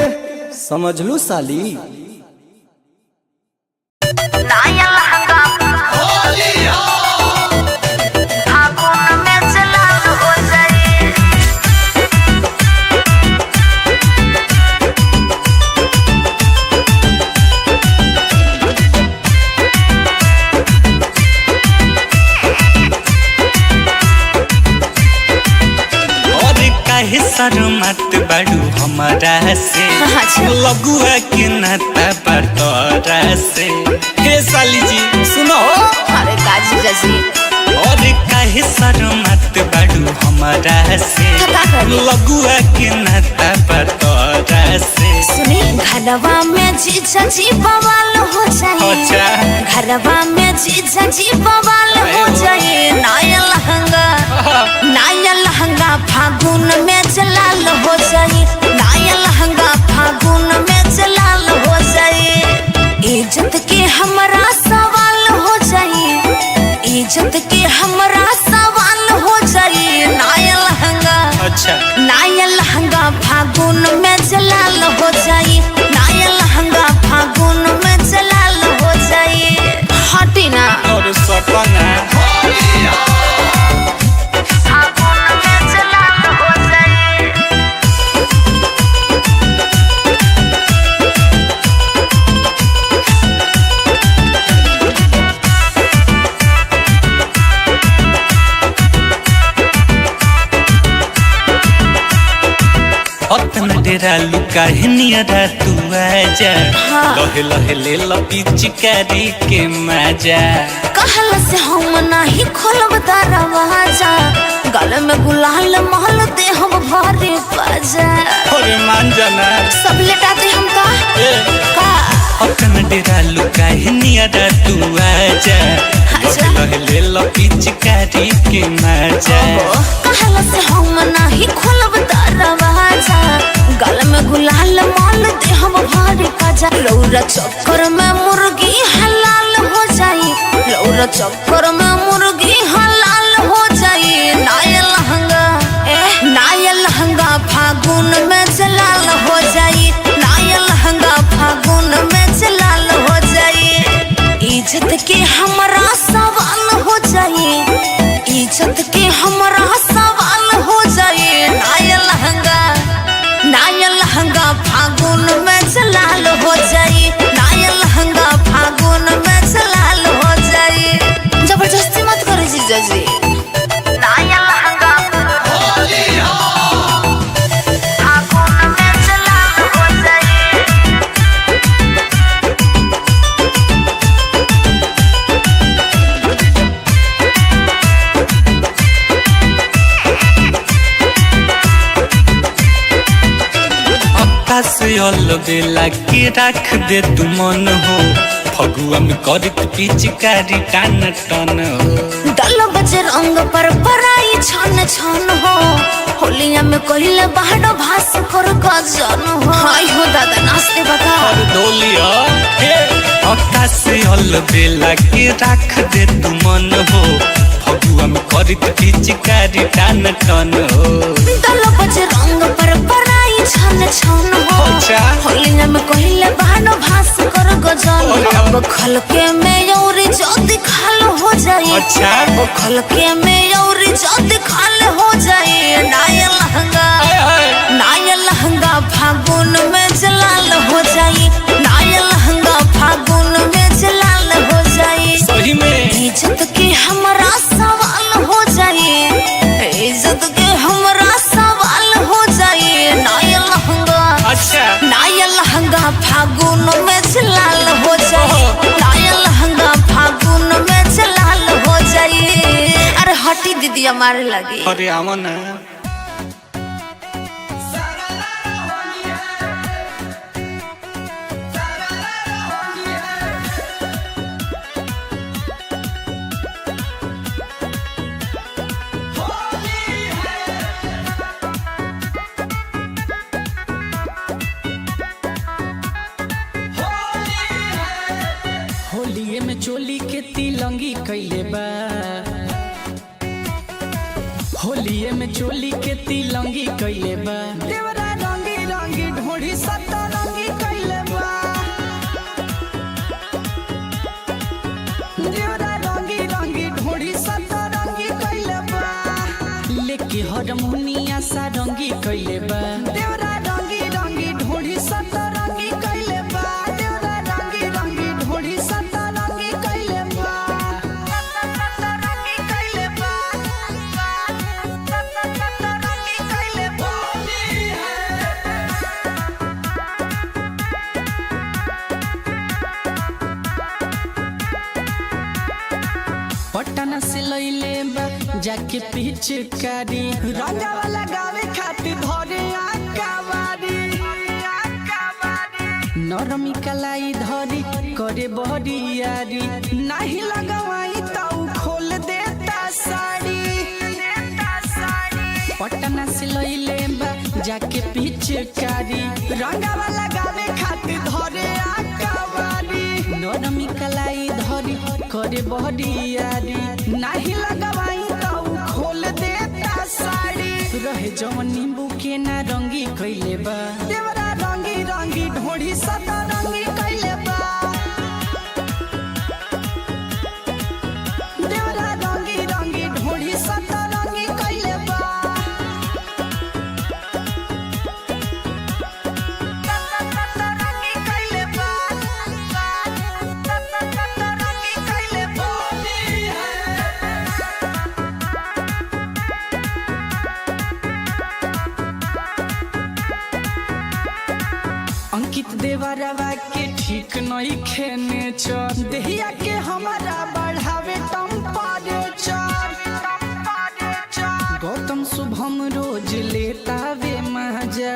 समझ लू साली। नया लहंगा फागुन में जलाल हो जाए। और काहे शर्मात बाड़ू हमारा से, अच्छा। लगुआ के नाता पर तोरा से। हे साली जी सुनो। अरे का जीजा जी, और काहे शर्मात बाड़ू हमारा से, तो का करी? लगुआ के नाता पर तोरा से। सुनी घरवा में जीजा जी बवाल हो जाए। अच्छा। घरवा में जीजा जी बवाल हो जाए। नया लहंगा, नया लहंगा फागुन में जलाल हो जाए। नया लहंगा फागुन में जलाल हो जाए। इज्जत के हमरा सवाल हो जाए, इज्जत के हमरा सवाल हो जाए। नया लहंगा, अच्छा। नया लहंगा फागुन में जलाल हो जाए। नया लहंगा फागुन में जलाल हो जाए। हटी ना। और सपना फागुन में जलाल हो जाए। अतन डेरा लुका नियरा तू आजा, हाँ। लहे लहे ले लपिचकारी के मजा। कहल से हम नाही खोलब दरवाजा, गल में गुलाल महल दे हम भरे बाजा। और मान जाना। सब लेटा दे हम का ए। का। अतन डेरा लुका नियरा तू आजा, अच्छा। लहे लहे ले लपिचकारी के मजा। कहल से हम नाही खोलब दरवाजा, गल में गुलाल माल दे हम भरे बाजा। रौरा चक्कर में मुर्गी हलाल हो जाई, रौरा चक्कर में मुर्गी हलाल हो जाई। नया लहंगा, नया लहंगा फागुन में जलाल हो जाई। नया लहंगा फागुन में जलाल हो जाई। इज्जत के हमरा सवाल हो जाई, इज्जत के हमरा सवाल हो जाए। नया लहंगा, नया लहंगा फागुन में जलाल हो जाए। नया लहंगा फागुन में जलाल हो जाए। जबरदस्ती मत करो जीजा जी। नया लहंगा फागुन में जलाल हो जाए। आकाश अलबेला के राख दे तू मन हो, फगुआ में करत पिचकारी टान टन हो। डल बज रंग पर पराई छन छन हो। होलिया में कहिले बाहर भास कर गजन हो। हाय हो दादा नाचते बता। और डोलिया हे आकाश अल बेला के राख दे तू मन हो, फगुआ में करित पिचकारी टान टन हो। डल बज रंग पर पराई छन छन हो। अच्छा। होलिया में कहिले बाहर भास कर गजन अरे। हो। खलके में और जद खाल हो जाए। अच्छा। खलके में और जद खाल हो जाए। नाया लहंगा, हाय हाय। नाया लहंगा फागुन में जलाल हो जाए। नाया लहंगा फागुन में जलाल हो जाए। सही में। इज्जत के हमरा सवाल हो जाए। इज्जत के हमरा सवाल हो जाए। नाया लहंगा, अच्छा। नाया लहंगा फागुन में जलाल हो जाए। नाया लहंगा फागुन में जलाल हो जाए। अरे हटी दीदी हमारे लगे। अरे आवा ना। होलिये में चोली के तिलंगी कैले बा, होलिये में चोली के तिलंगी कैले बा। देवरा रंगी रंगी ढोढ़ी सतरंगी कैले बा, देवरा रंगी रंगी ढोढ़ी सतरंगी कैले बा। लेके हरमुनिया सारंगी कैले बा, देवरा रंगी रंगी ढोढ़ी सतरंगी कैले बा। देवरा रंगी रंगी ढोढ़ी सतरंगी कैले बा, सतरंगी कैले बा, सतरंगी कैले बा। पटना से लैले बा जाके पिचकारी, रंगावा लगावे खातिर धरे आकावारी। नरमी कलाई धरी करे बहरियारी, नाही लगवाई त उ खोल देता साड़ी। पटना से लैले बा जाके पिचकारी, रंगावा लगावे खातिर धरे आकावारी। नरमी कलाई धरी करे बहरियारी, नाही लगवाई त उ खोल देता साड़ी। रहे जवन नींबू के ना रंगी कैले बा, देवरा रंगी रंगी ढोढ़ी सतरंगी कैले बा। देवरा रंगी रंगी ढोढ़ी सतरंगी कैले बा, सतरंगी कैले बा, सतरंगी कैले बा। अंकित देवरवा के ठीक नहीं खेने चर, देहिया के हमारा बढ़ावे टेम्परेचर। गौतम शुभम रोज लेता वे मजा,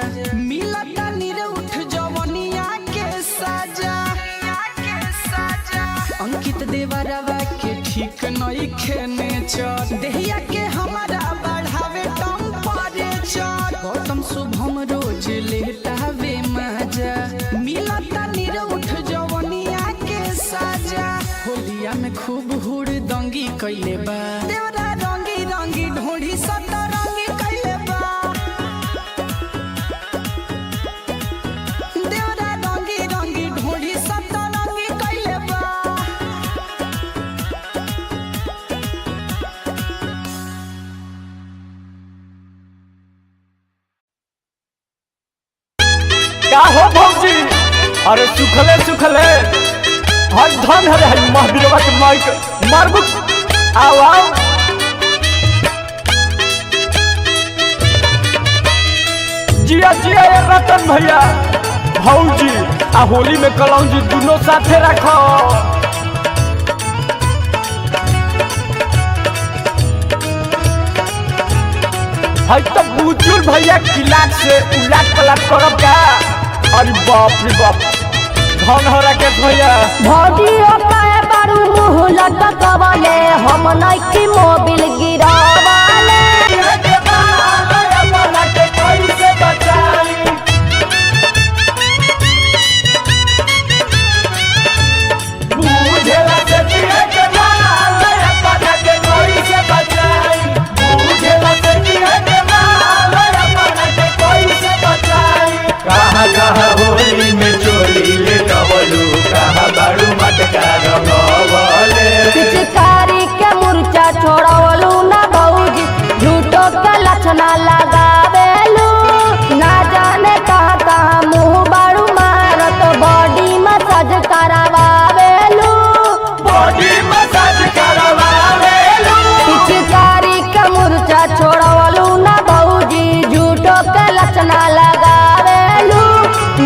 मिलता निरउठ जवनिया के साजा। अंकित देवरवा के ठीक नहीं खेने चर, देहिया के हमारा बढ़ावे टेम्परेचर। गौतम शुभम रोज लेता वे मजा, मिलता निरउठ जवनिया के साजा। होलिया में खूब हुड़ दंगी कैले बा, देवरा रंगी रंगी ढोढ़ी सतरंगी कैले बा। देवरा रंगी रंगी ढोढ़ी सतरंगी कैले बा। का हो भौजी? अरे सुखले सुखले हर धन हरे हर महावीरवा के माइक मारबुक। आओ आओ जिया जिया ये रतन भैया भौजी आ होली में कलौजी दोनों साथे रखो। है तो बुजुर्ग भैया किलाक से उलाट पलाट करब का। अरे बाप रे बाप, धन हो राकेश भैया। भौजी हो काहे बारू बारू मुँह लटकवले, हम नइखी मोबिल गिरावले। कहा कहा होली में चोली ले टवलू, कहा बाड़ू मटका रंगवले। पिचकारी के मुरचा छोड़वलू ना भौजी, झूठो के लक्षणा लगावेलू। ना जाने कहाँ कहाँ मुँह बारू मारत, बॉडी मसाज करावेलू। बॉडी मसाज करवावेलू। पिचकारी के मुरचा छोड़वलू ना भौजी, झूठो के लक्षणा लगावेलू।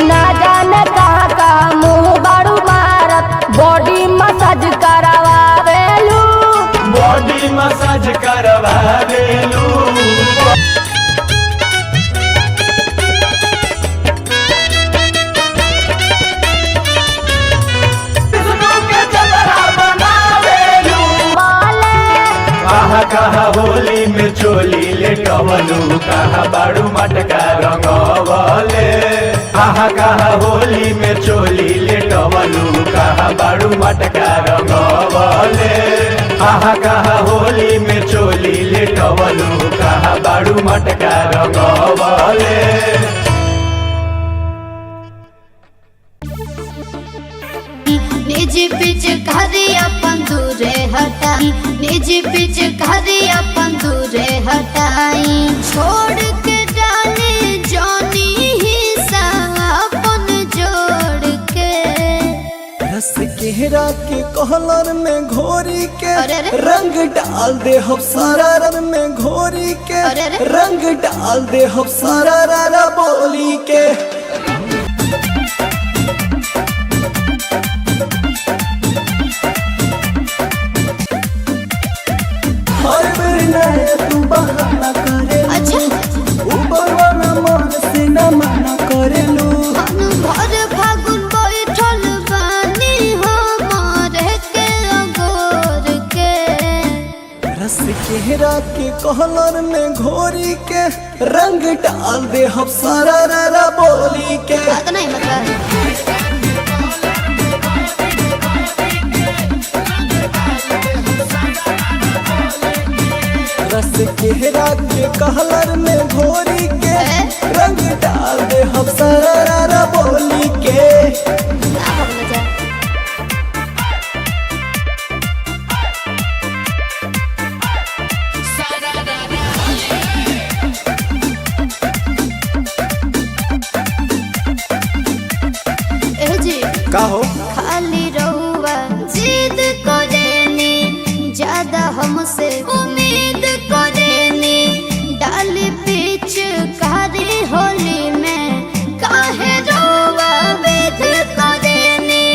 ना जाने कहाँ कहाँ मुँह बारू मारत, बॉडी मसाज करावेलू। बॉडी मसाज करवावेलू। कहा कहा होली में चोली ले टवलू, कहा बाड़ू मटका रंगवले। कहा कहा होली में चोली ले टवलू, कहा बाड़ू मटका रंगवले। कहा कहा होली में चोली ले टवलू, कहा बाड़ू मटका रंगवले। निज पिचकारी अपन दूरे हटाई, निज पिचकारी अपन दूरे हटाई। छोड़ के डाले जोनी हिस्सा अपन जोड़ के। रस केहरा के कहलर में घोरी के अरे अरे। रंग डाल दे हम सारा रंग में घोरी के अरे अरे। रंग डाल दे हम सारा रा बोली के। हर बेर नया तू बहाना करे, अच्छा। ऊपर वाला मन से न मना करेलू। भानु भर फागुन बैठल बानी हमारे के अगोर के। रस केहरा के कहलर में घोरी के रंग डाल दे हम सारा रा बोली के। बात नहीं मतलब। रस केहरा के कहलर में घोरी के रंग डाल दे हम सारा रा बोली के। ना भगना जा। ए जी। का हो? खाली रहुआ जिद करेनी, ज्यादा हमसे उम्मीद करेनी। डाली पीछ कारी होली में काहे रहुआ वेद करेनी।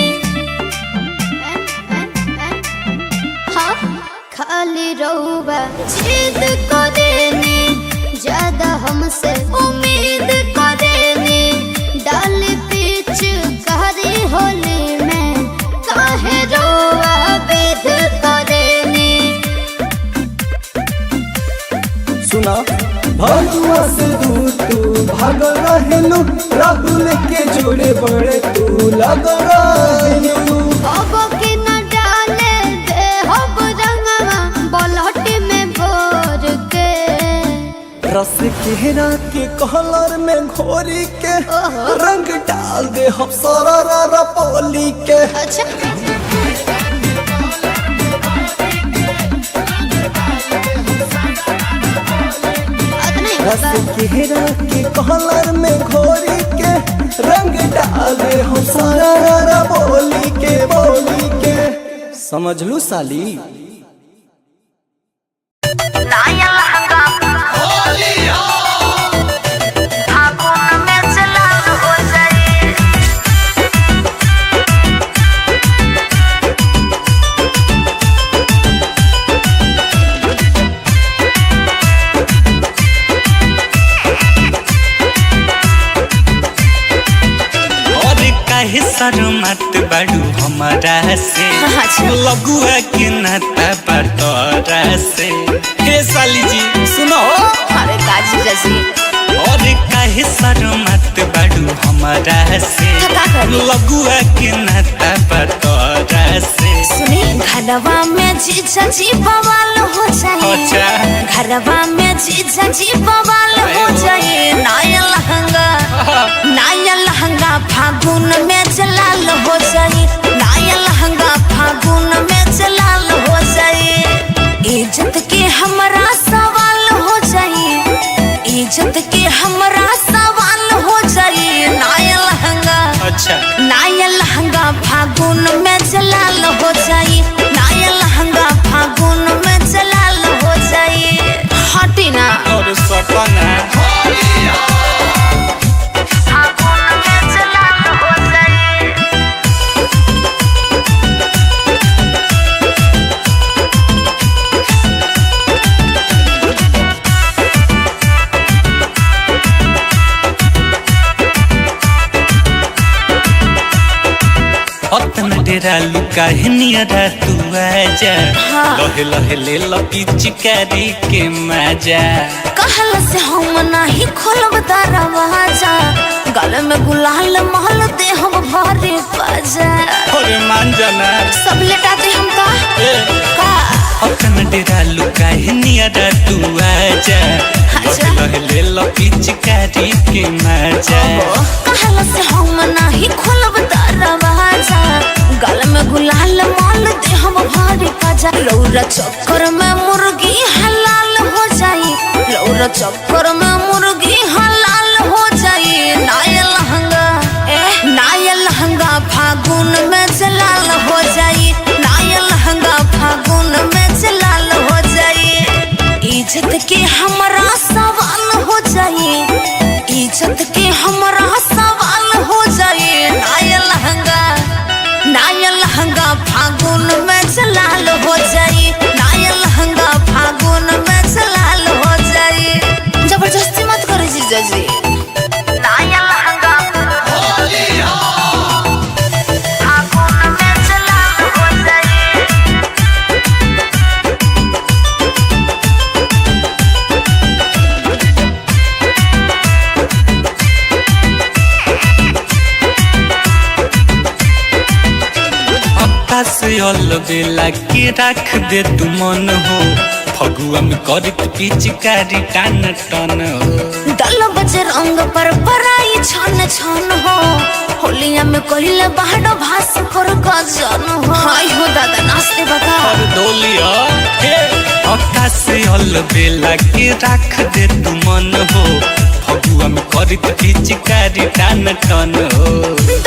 हाँ खाली रहुआ जिद करेनी, ज्यादा हमसे उम्मीद करेनी। डाली पीछ कारी होली में काहे रोआ वेद करेनी। सुना भगुआ से दूर तू भागल रहेलू, राहुल के जोड़े बड़े तू लगल रहेलू। अब के न डाले दे हब रंगवा बलहटी में भोर के। रस केहरा के कहलर में घोरी के रंग डाल दे हम सारा रा बोली के। अच्छा। रस केहरा के कहलर में घोरी के रंग डाल दे हम सारा रा बोली के बोली के। समझ लू साली। नया लहंगा फागुन में चलाल हो जाए। और काहे काहे शर्मात बाड़ू हमारा से? अच्छा। लगुआ के नाता बतरा से। हे साली जी सुनो। अरे का जीजा जी? और काहे शर्मात बाड़ू हमारा से? का करी? लगुआ के नाता बतरा से। सुनी, घरवा में जीजा जी बवाल हो जाए। अच्छा। घरवा में जीजा जी बवाल हो जाए, नया लहंगा, नया लहंगा फागुन में जलाल हो जाए, नया लहंगा फागुन में जलाल हो जाए। इज्जत के हमरा सवाल हो जाए, इज्जत के हमरा सवाल हो जाए, नया लहंगा, अच्छा। नया लहंगा फागुन में जलाल हो जाए, नया लहंगा फागुन में जलाल हो जाए। हटी ना। और सपना। फागुन में जलाल हो जाए। अतन डेरा लुका नियरा तू आजा। हाँ। लहे लहे ले लपिचकारी के मजा। कहल से हम नाही खोलब दरवाजा, गल में गुलाल महल दे हम भरे बाजा। और मान जाना। सब लेटा दे हम का ए। का। अतन डेरा लुका नियरा तू आजा। अच्छा। लहे लहे ले लपिचकारी के मजा। कहल से हम नाही खोलब दरवाजा, गल में गुलाल माल दे हम भरे बाजा। रौरा चक्कर में मुर्गी हलाल हो जाई, रौरा चक्कर में मुर्गी हलाल हो जाई, नया लहंगा, नया लहंगा फागुन में जलाल हो जाई, नया लहंगा फागुन में जलाल हो जाई। इज्जत के हमरा सवाल हो जाई, इज्जत के हमरा सवाल हो जाए, नया लहंगा, नया लहंगा फागुन में जलाल हो जाए, नया लहंगा फागुन में जलाल हो जाए। जबरदस्ती मत करो जीजा जी। नया लहंगा फागुन में जलाल हो जाए। अक्का से अलबेला के रख दे तू मन हो, फगुआ में करत पिचकारी टान टन हो। दल बज रंग पर पराई छन छन हो, होलिया में कहिले बाहर भास कर गजन हो। हाय हो दादा, नाचते बका। और डोलिया हे। अक्का से अलबेला के रख दे तू मन हो, फगुआ में करत पिचकारी टान टन हो।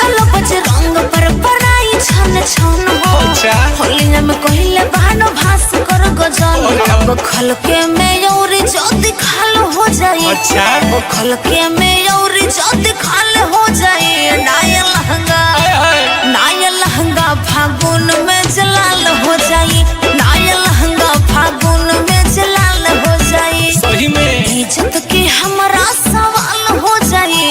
दल बज रंग पर पराई छन छन हो, अच्छा। होलिया में कहिले बाहर भास कर गजन अरे। अब खलके में और जद खाल हो जाए। अच्छा। अब खलके में और जद खाल हो जाए, नया लहंगा, हाय हाय। नया लहंगा फागुन में जलाल हो जाए, नया लहंगा फागुन में जलाल हो जाए। सही में। इज्जत के हमरा सवाल हो जाए,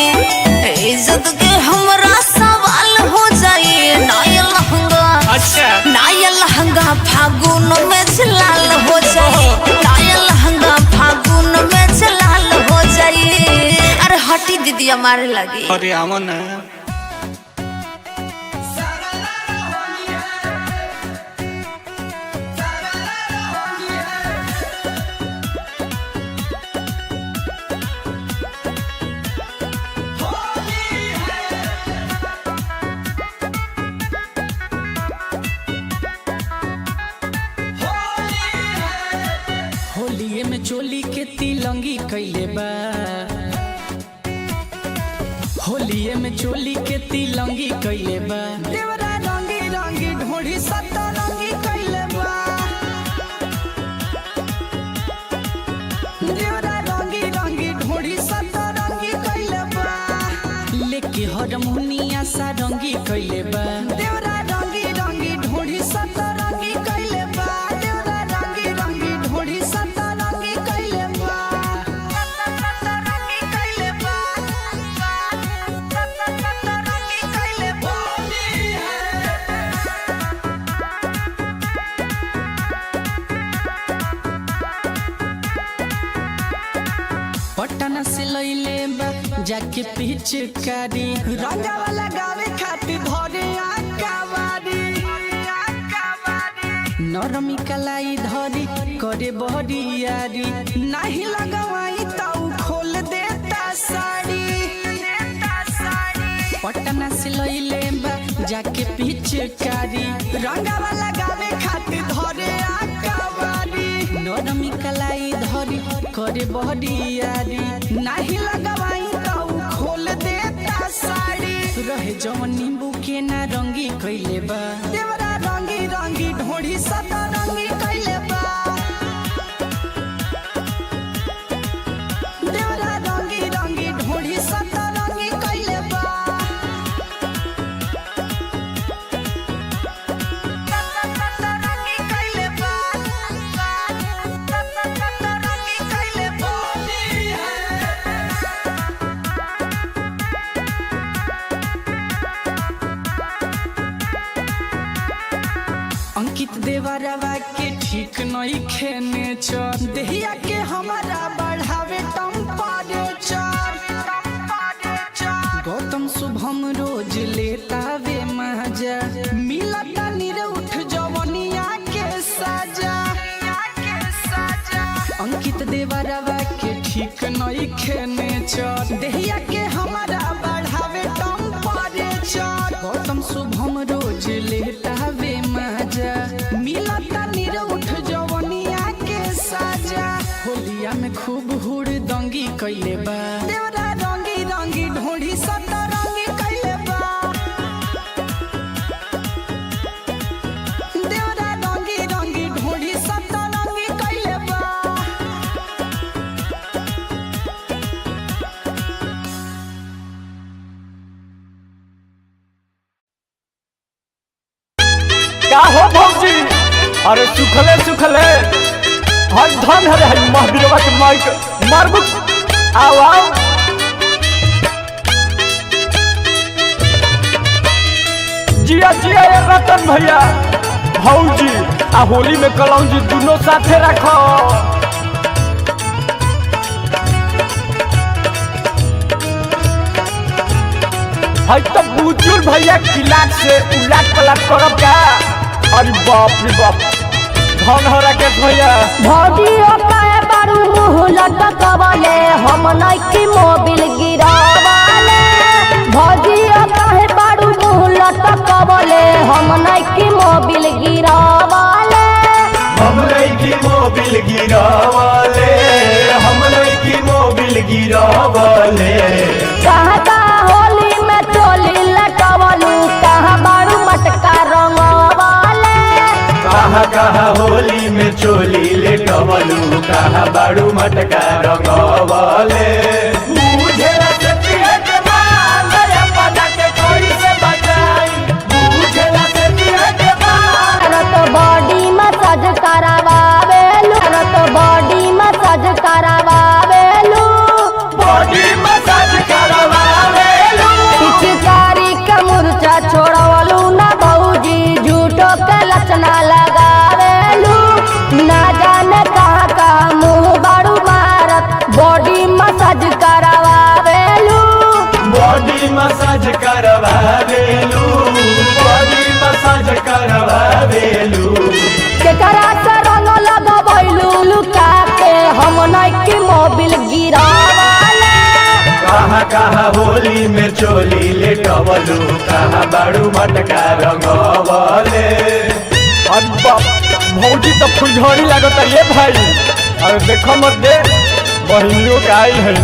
इज्जत के हमरा सवाल हो जाए, नया लहंगा, अच्छा। नया लहंगा फागुन में जलाल हो जाए, नया लहंगा फागुन में जलाल हो जाए। अरे हटी दीदी, हमारे लगी। अरे आवा ना। होलिये में चोली के तिलंगी कैले बा, होलिये में चोली के तिलंगी कैले बा। देवरा रंगी रंगी ढोढ़ी सतरंगी कैले बा, देवरा रंगी रंगी ढोढ़ी सतरंगी कैले बा। लेके हरमुनिया सारंगी कैले बा, देवरा रंगी रंगी ढोढ़ी सतरंगी कैले बा, देवरा रंगी रंगी ढोढ़ी सतरंगी कैले बा, सतरंगी कैले बा, सतरंगी कैले बा। जाके पिचकारी रंगावा लगावे खातिर धरे आकावारी। नरमी कलाई धरी करे बहरियारी, नाही लगवाई ताऊ खोल देता साड़ी। पटना से लइले बा जाके पिचकारी रंगावा लगावे खातिर धरे आकावारी। नरमी कलाई धरी करे बहरियारी, नाही लगवाई ताऊ खोल देता साड़ी। रहे जवन नींबू के ना रंगी कइले बा, देवरा रंगी रंगी ढोढ़ी सदा रंगी कइले बा। देवरा रंगी रंगी ढोढ़ी सदा रंगी कइले बा। रंगी कइले बा। रंगी कइले बा। अंकित देवरवा के ठीक नहीं खेने चर, देहिया के हमारा बढ़ावे टेम्परेचर। गौतम शुभम रोज लेता वे मजा, मिलता निरउठ जवनिया के साजा। अंकित देवरवा के ठीक नहीं खेने चर, देहिया के हमारा बढ़ावे टेम्परेचर। गौतम शुभम रोज लेता वे मजा, मिलता निरउठ जवनिया के साजा। होलिया में खूब हुड़ दंगी कइले बा, देवरा रंगी रंगी ढोढ़ी सदा रंगी कइले बा। देवरा रंगी रंगी ढोढ़ी सदा रंगी कइले बा। का हो भौजी? अरे सुखले सुखले हर धन हरे हई महावीरवा के माइक मारबु। आओ आओ जिया जिया ये रतन भैया भौजी आ होली में कलौजी दोनों साथे रखो। हई तो बुजुर्ग भैया किलाट से उलाट पलाट करब का? अरे बाप रे बाप, धन हो राकेश भैया। भौजियो काहे बारू मुँह लटकवले, हम नइखी मोबिल गिरावले। भौजियो काहे बारू मुँह लटकवले, हम नइखी मोबिल गिरावले। हम लईकी मोबिल गिरावले, हम लईकी मोबिल गिरावले। कहाँ कहाँ होली में चोली लटवलू, कहाँ बारू मटका रंगवले। कहाँ कहाँ होली में चोली लेटवलू, कहाँ बाड़ू मटका रंगवले। बुझेला से पिए के माल, अपना के कोई से बचाई। बुझेला से पिए के माल। रत बॉडी मसाज करावेलू, रत बॉडी मसाज करावेलू। बॉडी मसाज करवावेलू। पिचकारी के मुरचा छोड़वलू ना भौजी, झूठो के लचना लगावेलू। ना जाने कहाँ कहाँ मुँह बारू मारत, बॉडी मसाज करावेलू। बॉडी मसाज करवावेलू, बॉडी मसाज करवावेलू। केकरा से रंग लगबैलू लुका के, हम नइखी मोबिल गिरावले। कहाँ कहाँ होली में चोली लेटवलू, कहाँ बाड़ू मटका रंगवले। अरे बाप, भौजी तो फुलझड़ी लागत ये भाई। अरे देखो मत दे बहिनियों के आइल है।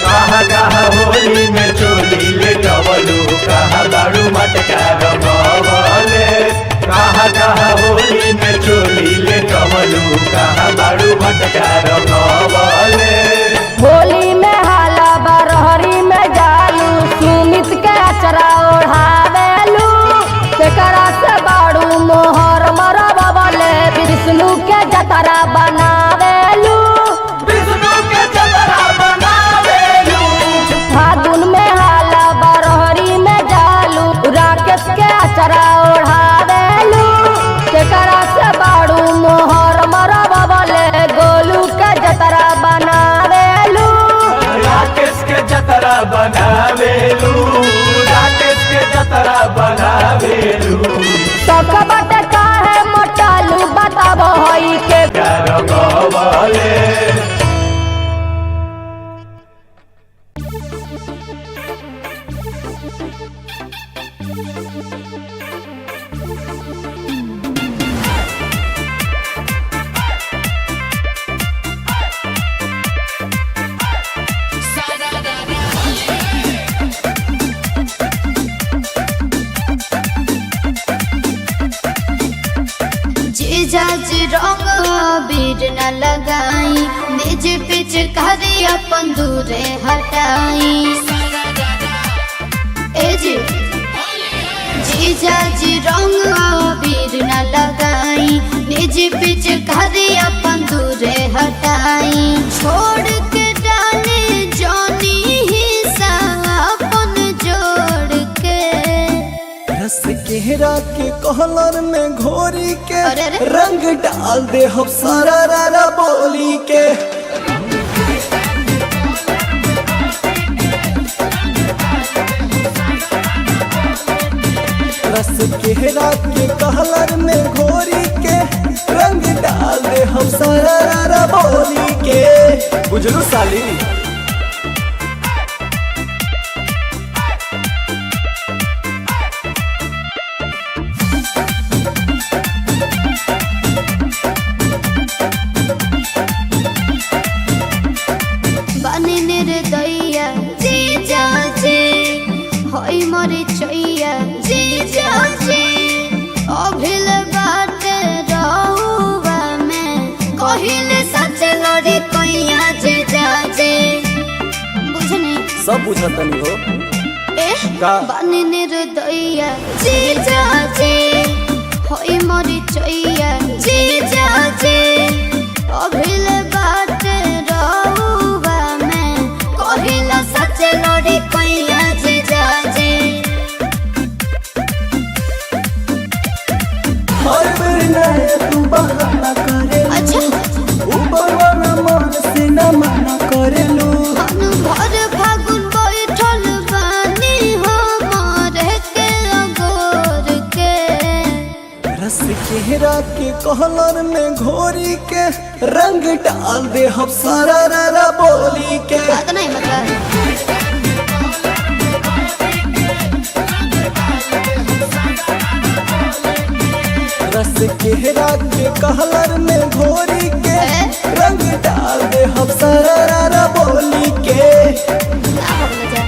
कहाँ कहाँ होली में चोली लेटवलू, कहाँ बाड़ू मटका रंगवले। कहाँ कहाँ होली में चोली लेटवलू, कहाँ बाड़ू मटका रंगवले। होली में हाला बरहरी में जालू, सुमित के अचरा ओढ़ावेलू। केकरा से बाड़ू मोहर मरबले, विष्णु के जतरा बनावेलू। जतरा बनावेलू, राकेश के जतरा बनावेलू। सब बाटे काहे मोटालू बताबो हई के। रंगवले जीजा जी रंग अबीर न लगाई, निज पिचकारी अपन दूरे हटाई। ए जी जीजा जी रंग अबीर न लगाई, निज पिचकारी अपन दूरे हटाई। छोड़ के डाले जानी हिस्सा अपन जोड़ के। रस केहरा के कहलर में घोरी के अरे अरे। रंग डाल दे हम सारा रारा बोली के। रस केहरा के कहलर में घोरी के रंग डाल दे हम सारा रारा बोली के। बुझलू साली। बने निर्दया जीजा जी होई मोरे चैया जीजा जी। अभिल बाट रहुआ में कहिले सच लड़ी कैया जीजा जी। बुझनी सब बुझतनी हो ए का? बने निर्दया जीजा जी होई मोरे चैया जीजा जी। अभिल बाट रहुआ में कहिला सच लड़ी कैया जीजा जी। हर बेर नया तू बहाना करेलू। अच्छा। ऊपर वाला मन से न मना करेलू। हनु भर फागुन बैठल बानी हमारे के अगोर के। रस केहरा के कहलर में घोरी के रंग डाल दे हम सारा रारा बोली के। बात नहीं मतलब रस केहरा के कहलर में घोरी के रंग डाल दे हम सारा रारा बोली के। ना भगला जा।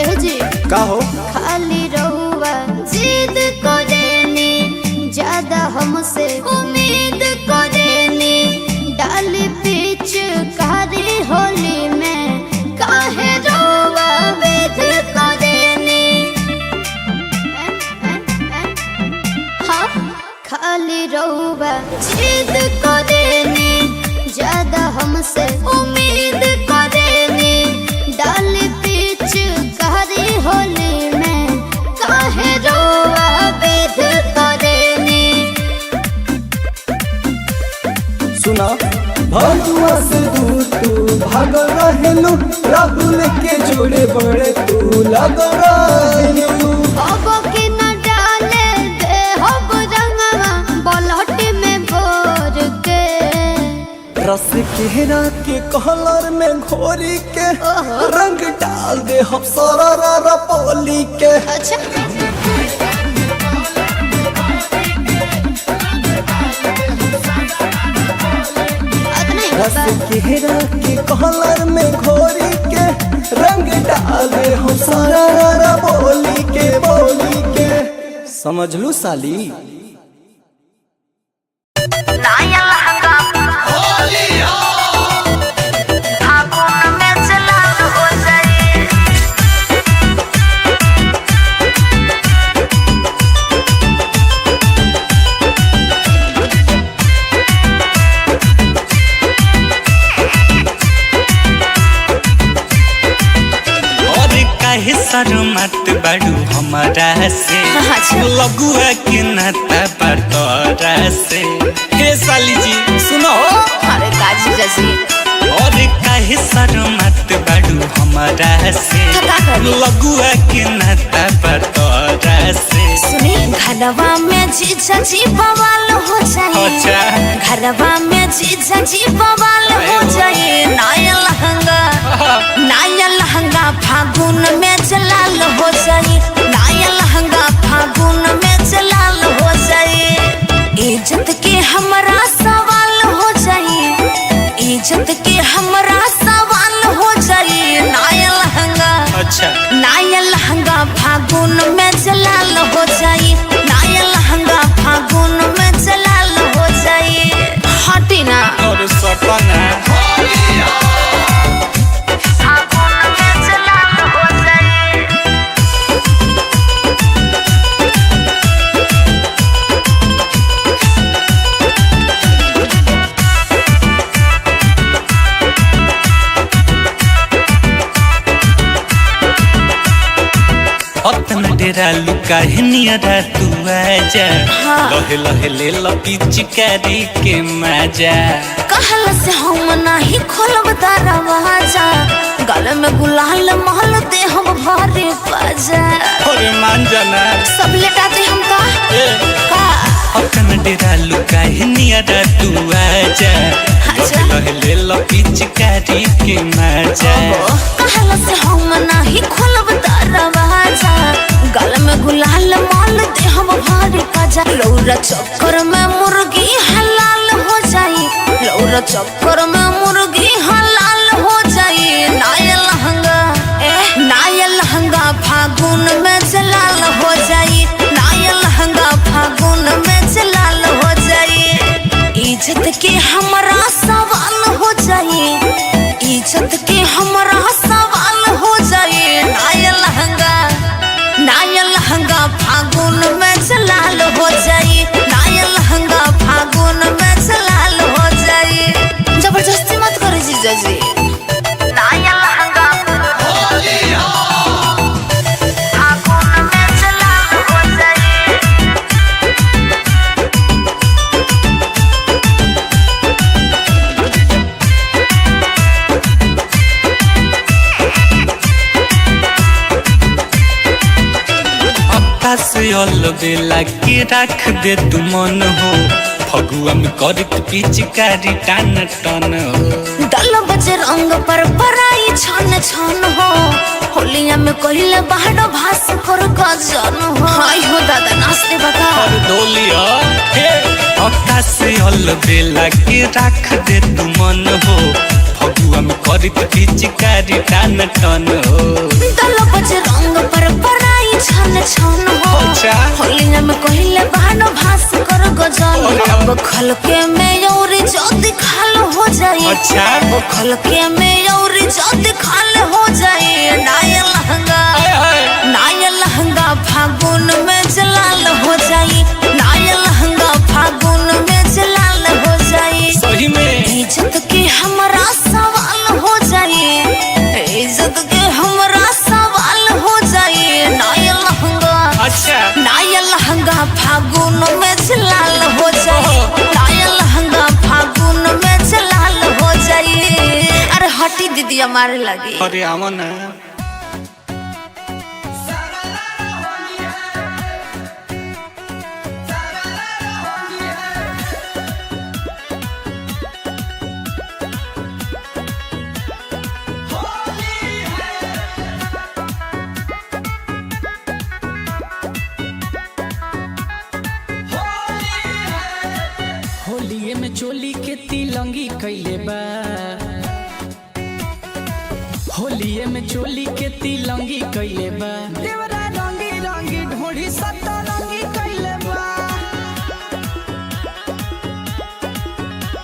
ए जी का हो? खाली रहुआ जिद करेनी, ज्यादा हमसे उम्मीद करेनी। डाल पीछ कारी होली में काहे रहुआ वेद करेनी। हाँ खाली रहुआ जिद करेनी, ज्यादा हमसे उम्मीद करेनी। डाल पीछ कारी होली में काहे रोआ बेद करेनी। सुना भगुआ से दूर तू भागल रहेलू, राहुल के जोड़े बड़े तू लागल रहेलू। अब के न डाले दे हब रंगवा बलहट में बोर के। रस केहरा के कहलर में घोरी के रंग डाल दे हम सारा रारा बोली के। अच्छा रस केहरा के कहलर में घोरी के रंग डाल दे हम सारा रारा बोली के बोली के। समझलू साली। नया लहंगा फागुन में चला हो जाए। और काहे काहे शर्मात बाड़ू हमारा से? अच्छा। लगुआ के नाता पर तोरा से। हे साली जी सुनो। अरे का जीजा जी? और काहे शर्मात बाड़ू हमारा से? तो का करी? लगुआ के नाता पर तोरा से। सुनी, घरवा में जीजा जी बवाल हो जाए। अच्छा। घरवा में जीजा जी बवाल हो जाए। नया लहंगा, नया लहंगा फागुन में जलाल हो जाए। नया लहंगा फागुन में जलाल हो जाए। इज्जत के हमरा सवाल हो जाए। इज्जत के हमरा सवाल हो जाए। नया लहंगा, अच्छा। नया लहंगा फागुन में जलाल हो जाए। नया लहंगा फागुन में जलाल हो जाए। हटी ना। और सपना। फागुन में जलाल हो जाए। अतन डेरा लुका है नियरा तू आजा। हाँ। लहे लहे ले लपिचकारी के मजा। कहल से हम नाही खोलब दरवाजा, गल में गुलाल महल दे हम भरे बाजा। अरे मान जाना। सब लेटा दे हम का ए। का। अतन डेरा लुका है नियरा तू आजा। अच्छा। लहे लहे ले लपिचकारी के मजा। कहल से हम नाही खोलब दरवाजा, गल में गुलाल माल दे हम भरे बाजा। लौरा चक्कर में मुर्गी हलाल हो जाई। लौरा चक्कर में मुर्गी हलाल हो जाई। नया लहंगा, ए नया लहंगा फागुन में जलाल हो जाई। नया लहंगा फागुन में जलाल हो जाई। इज्जत के हमरा सवाल हो जाई। इज्जत के हमरा सवाल हो जाई। नया लहंगा, नया लहंगा फागुन में जलाल हो जाई। नया लहंगा फागुन में जलाल हो जाई। जबरदस्ती मत करो जीजा जी। नया लहंगा फागुन में जलाल हो जाई। आकाश बेला के राख दे तू मन हो, फगुआ में करत पिचकारी टान टन हो। दल बज रंग पर पराई छन छन हो, होलिया में कहिले बाहर भास कर गजन हो। हाय हो दादा, नाचते बका। और डोलिया हे। आकाश बेला के राख दे तू मन हो, फगुआ में करत पिचकारी टान टन हो। दल बज रंग पर पराई छन छन हो, अच्छा। होलिया में कहिले बाहर भास कर गजन। अब खलके में और जद खाल हो जाए। अच्छा। अब खलके में और जद खाल हो जाए। नया लहंगा, नया लहंगा फागुन में जलाल हो जाए। नया लहंगा फागुन में जलाल हो जाए। सही में। इज्जत के हमरा सवाल हो जाए। इज्जत के हमरा सवाल हो जाए। नया लहंगा, अच्छा। नया लहंगा फागुन में जलाल हो जाए। नया लहंगा फागुन में जलाल हो जाए। अरे हटी दीदी, मारे लगी। अरे आवा ना। होलिये में चोली के तिलंगी कैले बा, होलिये में चोली के तिलंगी कैले बा। देवरा रंगी रंगी ढोढ़ी सतरंगी कैले बा।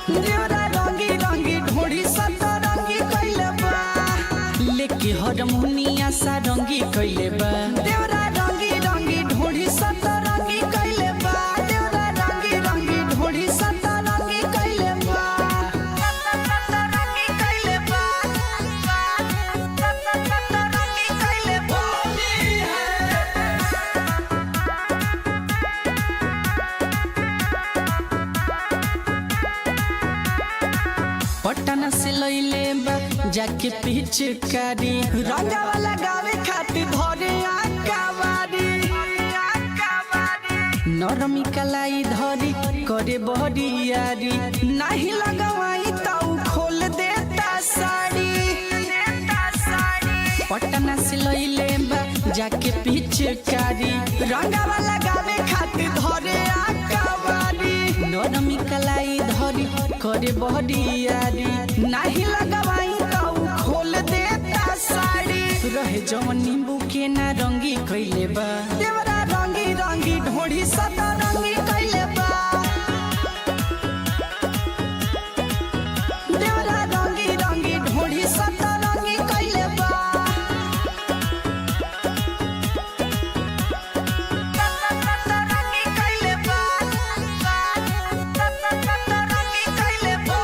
देवरा रंगी रंगी ढोढ़ी सतरंगी कैले बा। लेके हरमुनिया सारंगी कैले बा। देवरा रंगी रंगी ढोढ़ी सतरंगी कैले बा। देवरा रंगी रंगी ढोढ़ी सतरंगी कैले बा। सतरंगी कैले बा। सतरंगी कैले बा। जाके पिचकारी रंगावा लगावे खातिर धरे आकावारी। नरमी कलाई धरी करे बहरियारी, नाही लगवाई त उ खोल देता साड़ी। पटना से लइले बा जाके पिचकारी रंगावा लगावे खातिर धरे आकावारी। नरमी कलाई धरी करे बहरियारी, नाही लगवाई त उ खोल देता साड़ी। रहे जवन नींबू के ना रंगी कइले बा, देवरा रंगी रंगी ढोढ़ी सदा रंगी कइले बा। देवरा रंगी रंगी ढोढ़ी सदा रंगी कइले बा। रंगी कइले बा। रंगी कइले बा।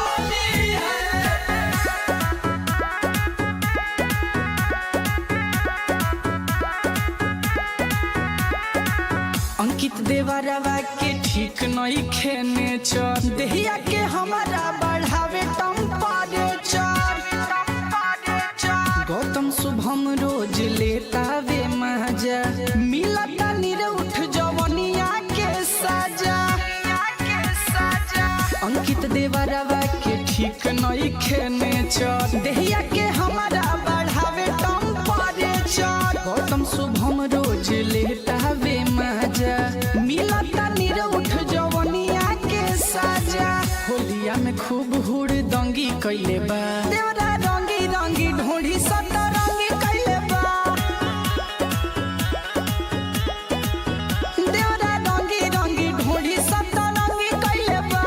अंकित देवरवा के ठीक नहीं खेने चर, देहिया के हमारा बढ़ावे टेम्परेचर। गौतम शुभम रोज लेतावे माजा, मिलता निरउठ जवनिया के साजा। अंकित देवरवा के ठीक नहीं खेने चर, देहिया के हमारा बढ़ावे टेम्परेचर। गौतम शुभम रोज लेतावे माजा, मिलता निरउठ जवनिया के साजा। होलिया में खूब हुड़ दंगी कइले बा, देवरा रंगी रंगी ढोढ़ी सदा रंगी कइले बा। देवरा रंगी रंगी ढोढ़ी सदा रंगी कइले बा।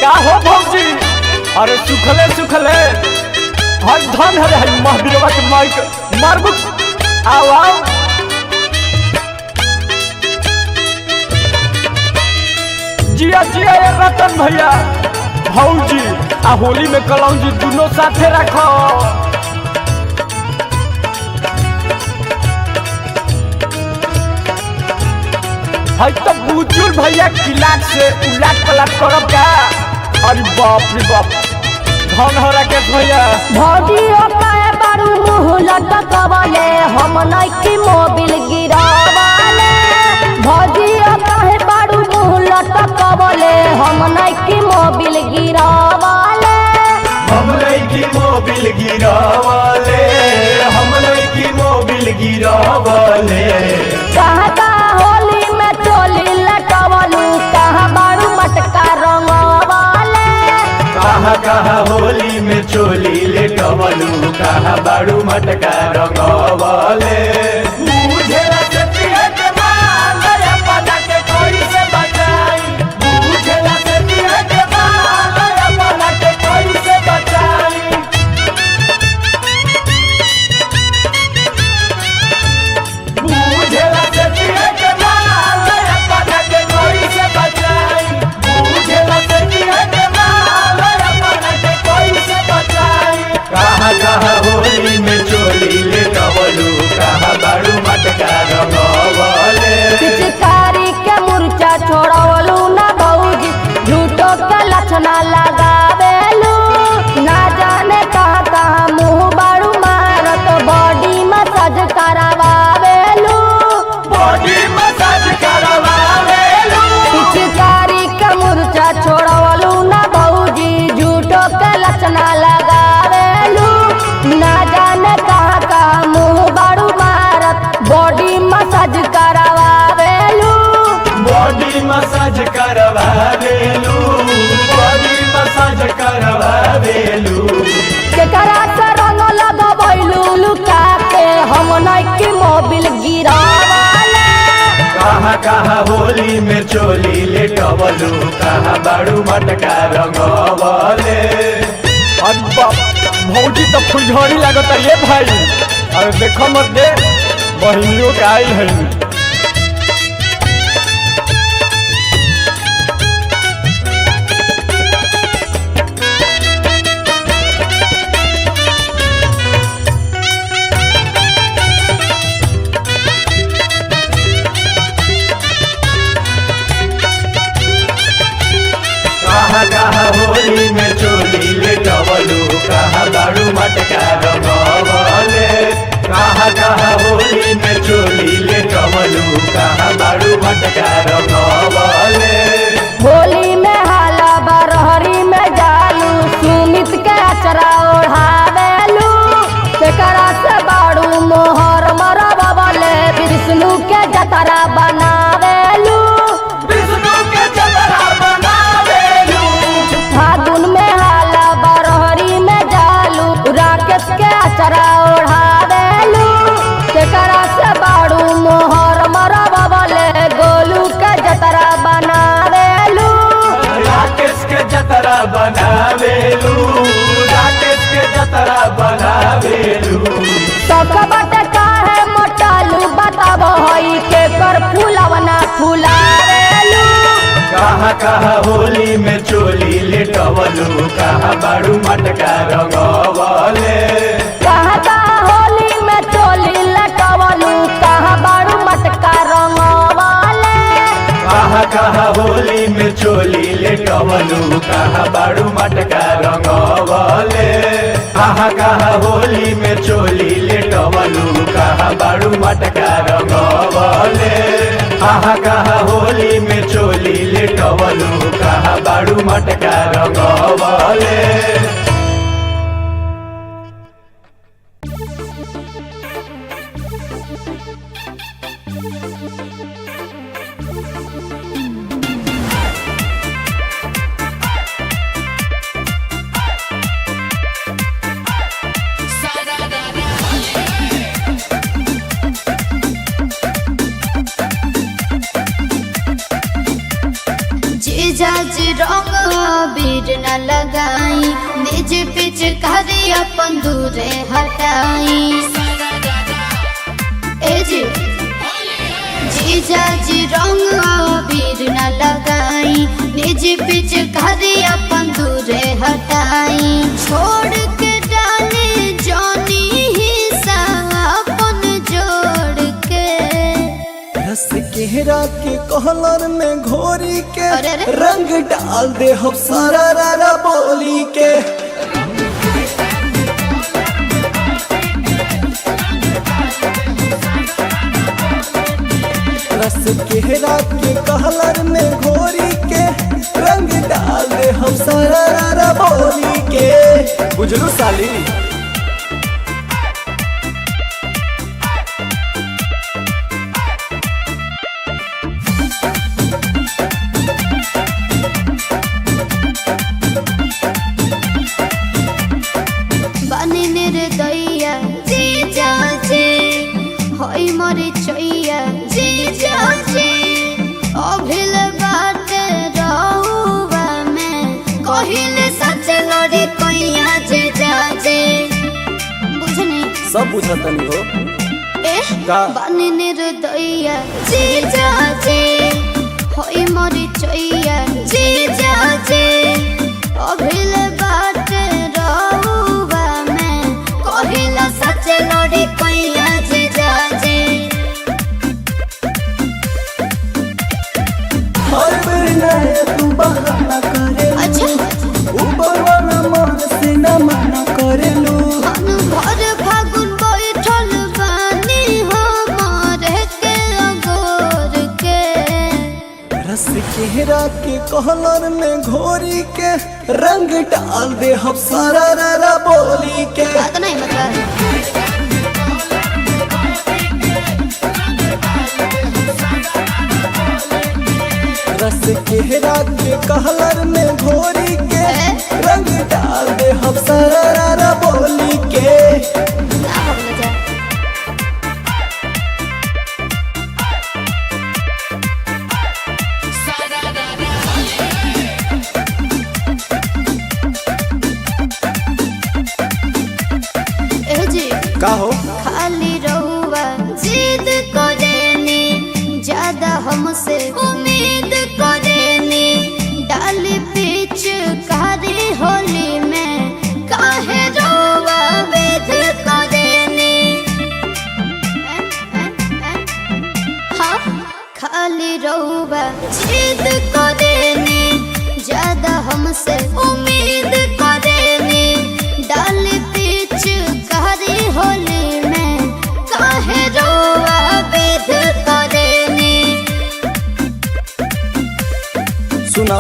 का हो भौजी? अरे सुखले सुखले हर धन हरे हई महावीरवा के माइक मारबू। आओ आओ जिया जिया ये रतन भैया भौजी आ होली में कलौजी दोनों साथे रखो। हई तो बुजुर्ग भैया किलाक से उलाट पलाट करब का? अरे बाप रे बाप, धन हो राकेश भैया। भौजियो काहे बारू मुँह लटकवले, हम नइखी मोबिल गिरावले। भौजियो काहे बारू मुँह लटकवले, हम नइखी मोबिल गिरावले। हम लईकी मोबिल गिरावले, हम लईकी मोबिल गिरावले। कहाँ कहाँ होली में चोली लटवलू, कहाँ बारू मटका रंगवले। कहाँ कहाँ होली में चोली लेटवलू, कहाँ बाड़ू मटका रंगवले। बुझेला से पिए के माल, अपना के कोई से बचाई। बुझेला से पिए के माल, अपना के कोई से बचाई। बुझेला से पिए के माल, अपना के कोई से बचाई। बुझेला से पिए के माल, अपना के कोई से बचाई। कहाँ कहाँ होली में चोली लेटवलू, कहाँ बाड़ू मटका रंगवले। पिचकारी के मुरचा छोड़वलू ना भौजी, झूठो के लक्षणा लगावेलू। ना जाने कहाँ कहाँ मुँह बारू मारत, बॉडी मसाज करावेलू। बॉडी मसाज करवावेलू। पिचकारी के मुरचा छोड़वलू ना भौजी, झूठो के लक्षणा लगावेलू। ना जाने कहाँ कहाँ मुँह बारू मारत, बॉडी मसाज करावेलू। बॉडी मसाज करवावेलू, बॉडी मसाज करवावेलू। केकरा से रंग लगबैलू लुका के, हम नइखी मोबिल गिरावले। कहाँ कहाँ होली में चोली लेटवलू, कहाँ बाड़ू मटका रंगवले। अरे बाप, भौजी तो फुलझड़ी लागत ये भाई। अरे देखो मत दे बहिनियों के आइल है। मटका रंगवले। कहाँ कहाँ होली में चोली ले कवलू कहाँ बाड़ू मटका रंगवले। होली में हाला बरहरी में जालू, सुमित के अचरा ओढ़ावेलू, केकरा से बाड़ू मोहर मरबले, विष्णु के जतरा बनावेलू। विष्णु के जतरा बनावेलू। फागुन में हाला बरहरी में जालू, राकेश के अचरा ओढ़ावेलू, केकरा से बाड़ू मोहर मरबले, गोलू के जतरा बनावेलू। राकेश के जतरा बनावेलू, राकेश के जतरा बनावेलू। सकबट काहे मोटालू बताबो हई के कर फूलवना फुलावेलू। कहाँ कहाँ होली में चोली लेटवलू कहाँ बाड़ू मटका रंगवले। कहाँ कहाँ होली में चोली लटवलू, कहाँ बाड़ू मटका रंगवले। कहाँ कहाँ होली में चोली लेटवलू कहाँ बाड़ू मटका रंगवले। कहाँ कहाँ होली में चोली लेटवलू कहाँ बाड़ू मटका रंगवले। कहाँ कहाँ होली में चोली लेटवलू कहाँ बाड़ू मटका रंगवले। जीजा जी रंग अबीर न लगाई, निज पिचकारी अपन दूरे हटाई। ए जी जीजा जी रंग अबीर न लगाई, निज पिचकारी अपन दूरे हटाई। छोड़ के डाले जानी हिस्सा अपन जोड़ के। रस केहरा के कहलर में घोरी के अरे अरे। रंग डाल दे हम सारा रारा बोली के। रस केहरा के कहलर में घोरी के रंग डाल दे हम सारा रारा बोली के। बुझलू साली। बनी निर्दया जीजा जी होई मोरी चैया जीजा जी अभिल बाट रहुआ में कहिल सच लड़ी कैया जीजा जी बुझनी सब बुझतनी हो ए का? बनी निर्दया जीजा जी होई मोरी चैया जीजा जी अभिल बाट रहुआ में कहिल सच लड़ी कैया जीजा जी। हर बेर नया तू बहाना करेलू। अच्छा। ऊपर वाला मन से न मना करेलू। हम भर फागुन बैठल बानी हमारे के अगोर के। रस केहरा के कहलर में घोरी के रंग डाल दे हम सारा रारा बोली के। बात नहीं मतलब रस केहरा के कहलर में घोरी के रंग डाल दे हम सारा रारा बोली के। ना भगला जा। ए जी का हो? खाली रहुआ जिद करेनी, ज्यादा हमसे उम्मीद करेनी, डाल पिच कारी होली में काहे रोवा बेध करेनी। हाँ खाली रहुआ जिद करेनी, ज्यादा हमसे उम्मीद करेनी, डाल पिच जी होली में काहे रोआ विध करेनी। सुना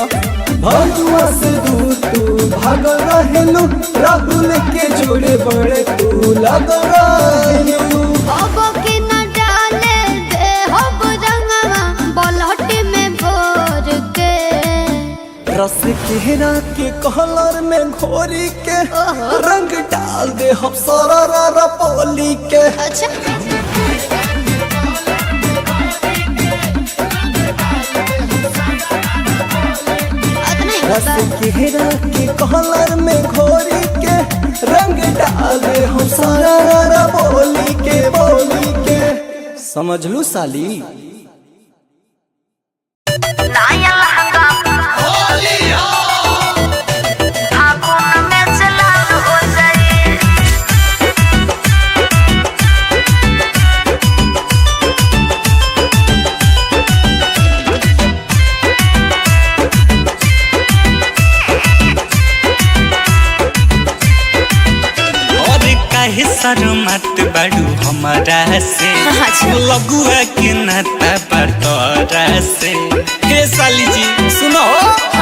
भजुआ से दूर तू भागल रहेलू, राहुल के जोड़े बड़े तू लागल रहेलू। अब के न डाले दे हब रंगवा बलहट में भोर के। रस केरा के कलर में घोरी के रंग डाल दे हम सारा रा पोली के। अच्छा रस केरा के कलर में घोरी के रंग डाल दे हम सारा रा बोली के बोली के। समझ लू साली। नया लहंगा फागुन में जलाल हो जाए। और काहे शर्मात बाड़ू हमारा से, अच्छा। लगुआ के नाता पर तोरा से। हे साली जी सुनो।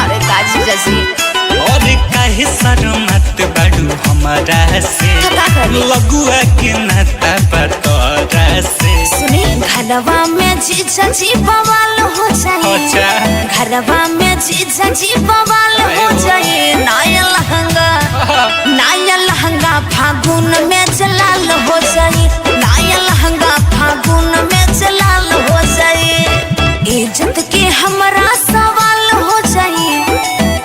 अरे काजी जजी और काहे शर्मात बाड़ू हमारा से, का करी? लगुआ के नाता पर तोरा से। सुनी घरवा में जीजा जी बवाल हो जाए। अच्छा। घरवा में जीजा जी बवाल हो जाए। नया लहंगा, नया लहंगा फागुन में जलाल हो जाए। नया लहंगा फागुन में जलाल हो जाए। इज्जत के हमरा सवाल हो जाए।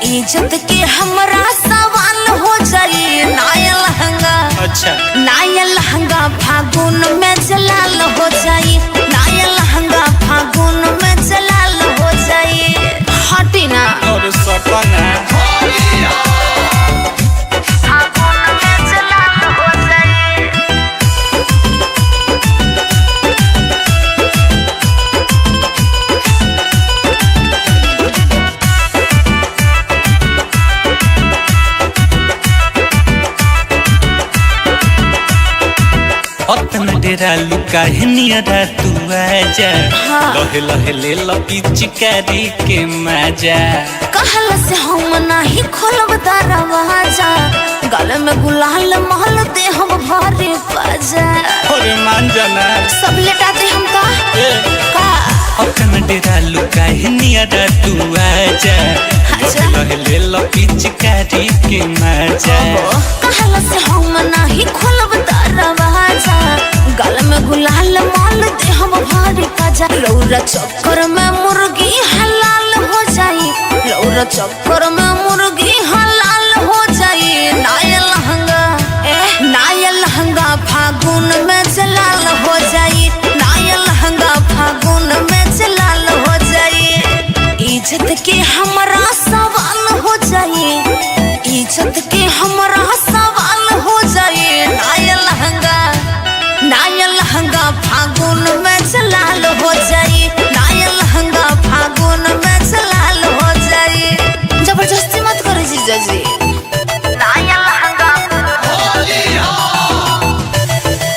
इज्जत के हमरा सवाल हो जाए। नया लहंगा, अच्छा। नया लहंगा फागुन में जलाल हो जाए। नया लहंगा फागुन में जलाल हो जाए। हटी ना। और सपना फागुन में जलाल हो जाए। अतन डेरा लुका है नियरा तू आजा, लहे लहे ले लपी चिकारी के मजा। कहल से हम नाही खोलब दरवाजा, गल में गुलाल महल दे हम भरे बाजा। और मान जाना सब लेटा दे हम का ए। का अतन डेरा लुका है नियरा तू आजा, अच्छा। लहे लहे ले लपी चिकारी के मजा। कहल से हम नाही खोलब दरवाजा, गल में गुलाल माल दे हम भारी पाजा। लौरा चक्कर में मुर्गी हलाल हो जाई। लौरा चक्कर में मुर्गी हलाल हो जाई। नया लहंगा, ए नया लहंगा फागुन में जलाल हो जाई। नया लहंगा फागुन में जलाल हो जाई। इज्जत के हमरा सवाल हो जाई। इज्जत के हमरा सवाल हो जाए। नया लहंगा, नया लहंगा फागुन में जलाल हो जाए। नया लहंगा फागुन में जलाल हो जाए। जबरदस्ती मत करो जीजा जी। नया लहंगा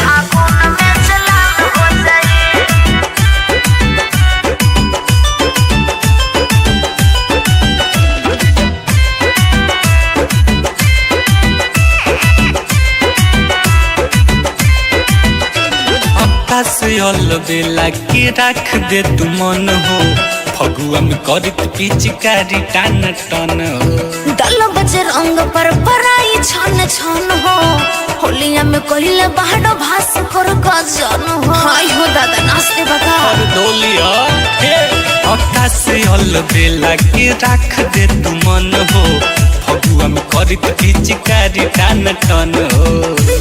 फागुन में जलाल हो जाए। आकाश अल बेला के रख दे तू मन हो, फगुआ में करत पिचकारी टान टन हो। दल बज रंग पर पराई छन छन हो, होलिया में कहिले बाहर भास कर गजन हो। हाय हो दादा नाचते बता। और डोलिया हे आकाश अल बेला के रख दे तू मन हो, फगुआ में करत पिचकारी टान टन हो।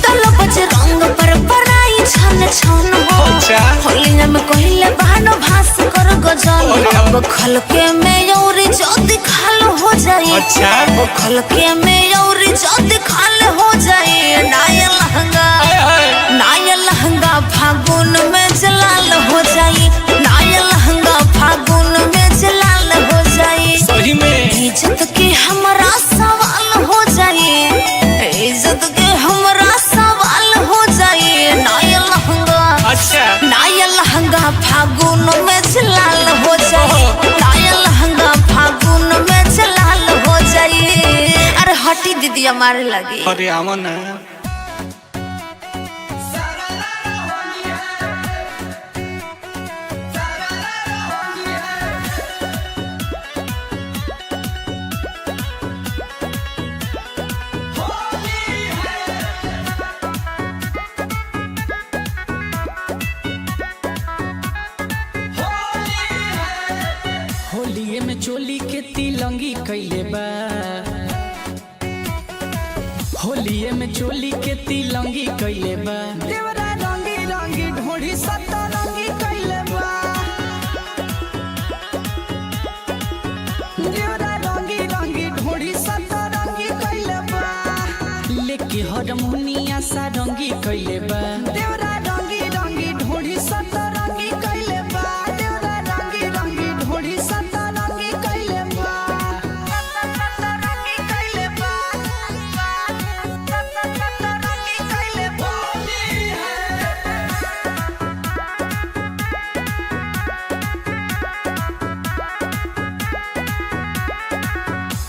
दल बज रंग पर पराई छन छन हो, अच्छा। होलिया में कहिले बाहर भास कर गजन हो। अब खलके में और जद खाल हो जाए। अच्छा। अब खलके में और जद खाल हो जाए। नया लहंगा, नया लहंगा फागुन में जलाल हो जाए। नया लहंगा फागुन में जलाल हो जाए। सही में इज्जत के हमरा सवाल हो जाए। इज्जत के हमरा सवाल हो जाए। रुपया मारे लगी। अरे आवा ना। होलिये में चोली के तिलंगी कैले बा, होलिये में चोली के तिलंगी कैले बा। देवरा रंगी रंगी ढोढ़ी सतरंगी कैले बा, देवरा रंगी रंगी ढोढ़ी सतरंगी कैले बा। लेके हरमुनिया सारंगी कैले बा, देवरा रंगी रंगी ढोढ़ी सतरंगी कैले बा। देवरा रंगी रंगी ढोढ़ी सतरंगी कैले बा, सतरंगी कैले बा, सतरंगी कैले बा।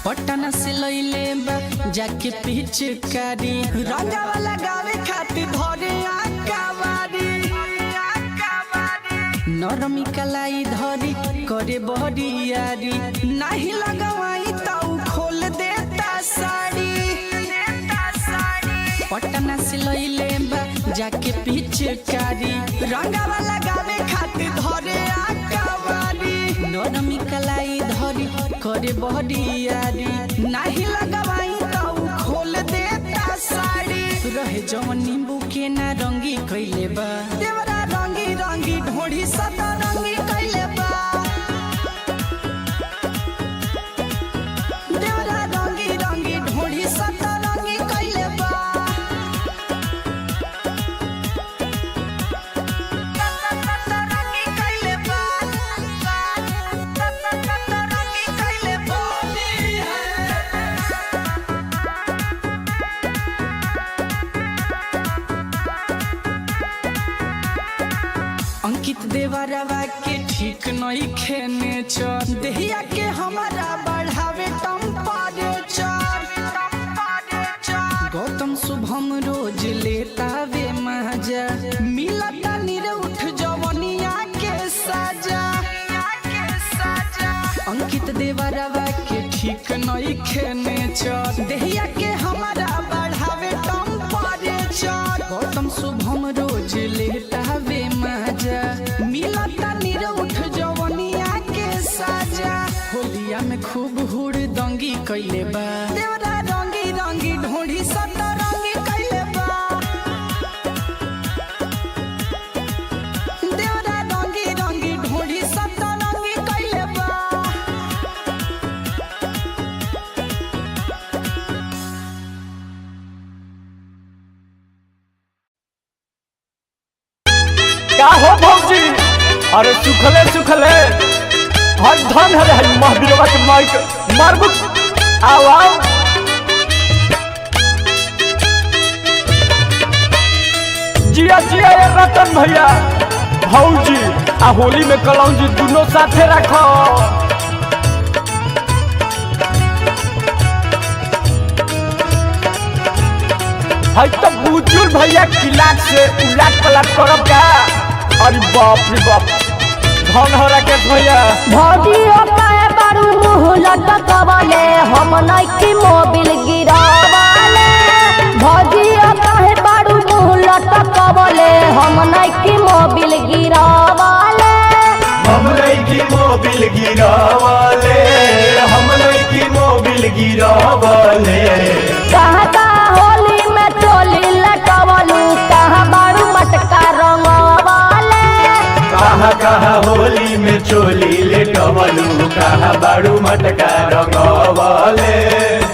पटना से लैले बा जाके पिचकारी, रंगावा लगावे खातिर धरे आकावारी, नरमी कलाई धरी करे बहरियारी, नाही लगवाई त उ खोल देता साड़ी। पटना से लैले बा जाके पिचकारी, रंगावा लगावे खातिर धरे आकावारी, नरमी कलाई धरी करे बहरियारी, नाही लगवाई त उ खोल देता साड़ी। रहे जवन नींबू के ना रंगी कैले बा, देवरा रंगी रंगी ढोढ़ी सतरंगी कैले बा। देवरा रंगी रंगी ढोढ़ी सतरंगी कैले बा, सतरंगी कैले बा, सतरंगी कैले बा। अंकित देवरवा के ठीक नहीं खेने चर, देहिया के हमारा बढ़ावे टेम्परेचर। गौतम शुभम रोज लेता वे मजा, मिलता निरउठ जवनिया के साजा। अंकित देवरवा के ठीक नहीं खेने चर, देहिया के हमारा बढ़ावे टेम्परेचर। गौतम शुभम रोज लेता वे मजा, मिलता निरउठ जवनिया के साजा। होलिया में खूब हुड़ दंगी कैले बा, देवरा रंगी रंगी ढोढ़ी सतरंगी कैले बा। देवरा रंगी रंगी ढोढ़ी सतरंगी कैले बा। का हो भौजी? अरे सुखले सुखले हर धन हरे हई महावीरवा के माइक मारबू। आओ आओ जिया जिया ये रतन भैया भौजी आ होली में कलौजी दोनों साथे रखो। हई तो बुजुर्ग भैया किलाक से उलाट पलाट करब का? अरे बाप रे बाप, धन हो राकेश भैया। भौजी हो काहे बारू मुँह लटकवले, हम नइखी मोबिल गिरावले। भौजी हो काहे बारू मुँह लटकवले, हम नइखी मोबिल गिरावले। हम लईकी मोबिल गिरावले, हम लईकी मोबिल गिरावले। कहाँ कहाँ होली में चोली लटवलू, कहाँ बारू मटका रंगवले। कहाँ कहाँ होली में चोली लेटवलू, कहाँ बाड़ू मटका रंगवले।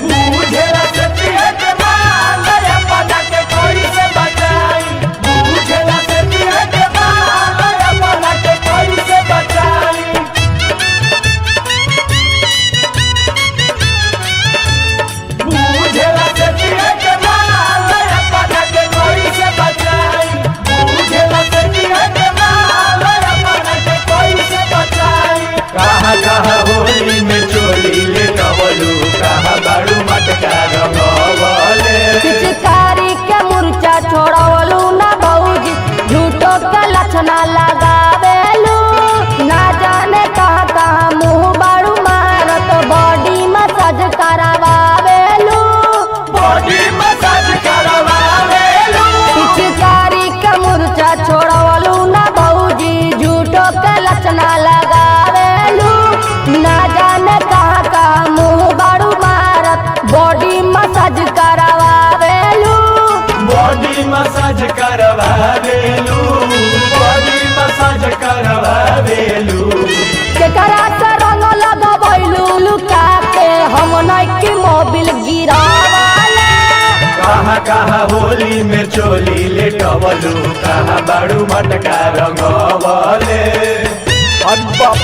बुझेला से पिए के माल, अपना के कोई से बचाई। बुझेला से पिए के माल, अपना के कोई से बचाई। बुझेला से पिए के माल, अपना के कोई से बचाई। बुझेला से पिए के माल, अपना के कोई से बचाई। कहाँ कहाँ होली में चोली लेटवलू, कहाँ करवावेलू, बॉडी मसाज करवावेलू। केकरा से रंग लगबैलू लुका के, हम नइकी मोबिल गिरावले। कहाँ कहाँ होली में चोली लेटवलू, कहाँ बाड़ू मटका रंगवले। अरे बाप,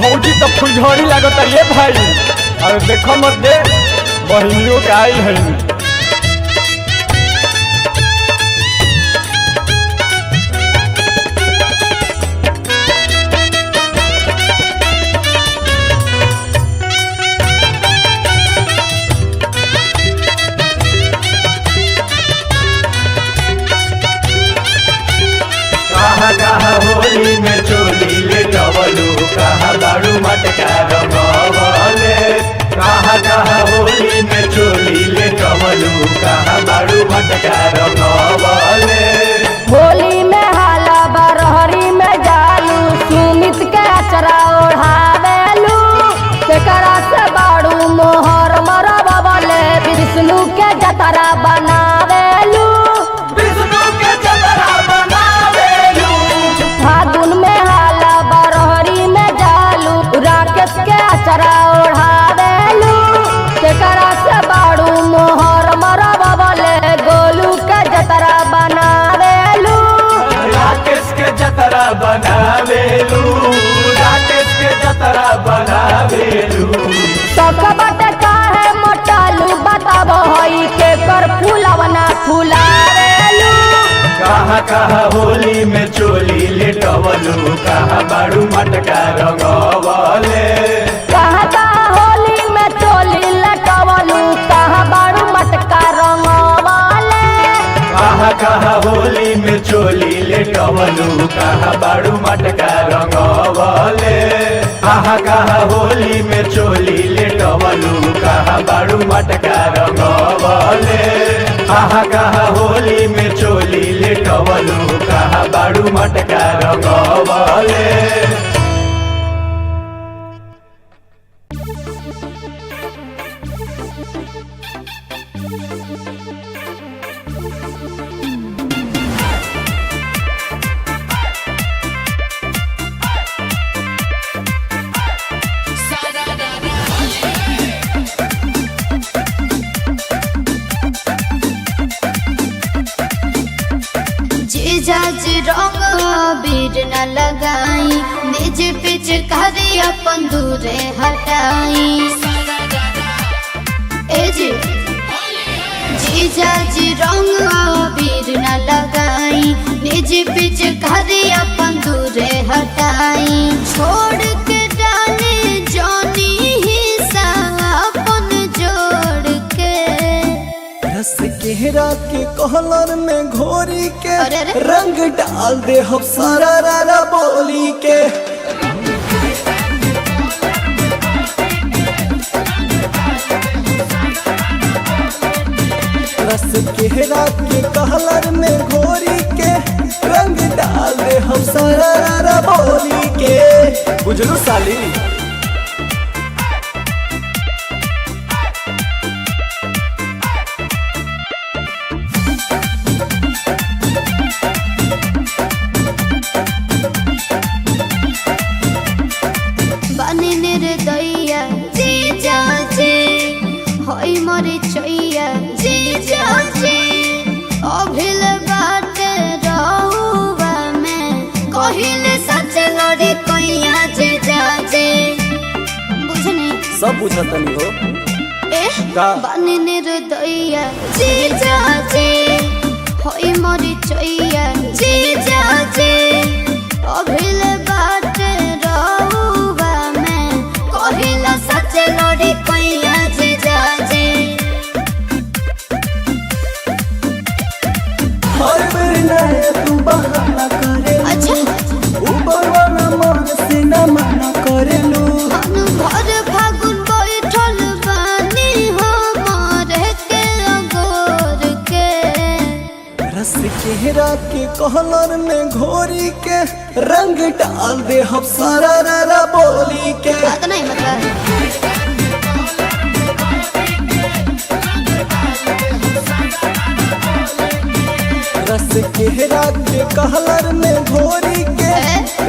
भौजी तो फुलझड़ी लागत ये भाई। अरे देखो मत दे, बहिनियों के आइल है। कहाँ कहाँ होली में चोली लेटवलू, कहाँ बाड़ू मटका रंगवले। कहाँ कहाँ होली में चोली लेटवलू, कहाँ बाड़ू मटका रंगवले। होली में हाला बरहरी में जालू, सुमित के अचरा ओढ़ावेलू। केकरा से बाड़ू मोहर मरबले, विष्णु के जतरा बनावेलू। विष्णु के जतरा बनावेलू। फागुन में हाला बरहरी में जालू, राकेश के अचरा ओढ़ावेलू। केकरा से बाड़ू मोहर मरबले, गोलू के जतरा बनावेलू। राकेश के जतरा बनावेलू, राकेश के जतरा बनावेलू। सकबट काहे मोटालू बताबो, हई के कर फूलवना फुलावेलू। कहाँ कहाँ होली में चोली लेटवलू, कहाँ बाड़ू मटका रंगवले। कहाँ कहाँ होली में चोली लटवलू, कहाँ बाड़ू मटका रंगवले। कहाँ कहाँ होली में चोली लेटवलू, कहाँ बाड़ू मटका रंगवले। कहाँ कहाँ होली में चोली लेटवलू, कहाँ बाड़ू मटका रंगवले। कहाँ कहाँ होली में चोली लेटवलू, कहाँ बाड़ू मटका रंगवले। जीजा जी रंग अबीर न लगाई, निज पिचकारी अपन दूरे हटाई। ए जी जीजा जी रंग अबीर न लगाई, निज पिचकारी अपन दूरे हटाई। छोड़ के डाले जोनी हिस्सा अपन जोड़ के, रस केहरा के कहलर में घोरी के अरे अरे। रंग डाल दे हम सारा रारा बोली के। रस केहरा के कहलर में घोरी के रंग डाल दे हम सारा रारा बोली के। बुझलू साली। बने निर्दया जीजा जी, होई मोरे चैया जीजा जी। अभिल बाट रहुआ में कहिले सच लड़ी कैया जीजा जी। बुझनी सब बुझतनी हो ए का? बने निर्दया जीजा जी, होई मोरे चैया जीजा जी। अभिल बाट रहुआ में कहिला सच लड़ी कैया जीजा जी। हर बेर नया तू बहाना करे, अच्छा ऊपर वाला मन से न मना करेलू। भर फागुन बैठल बानी हमारे के अगोर के, रस केहरा के कहलर में घोरी के रंग डाल दे हम सारा रारा बोली के। बात नहीं मतलब रस केहरा के कहलर में घोरी के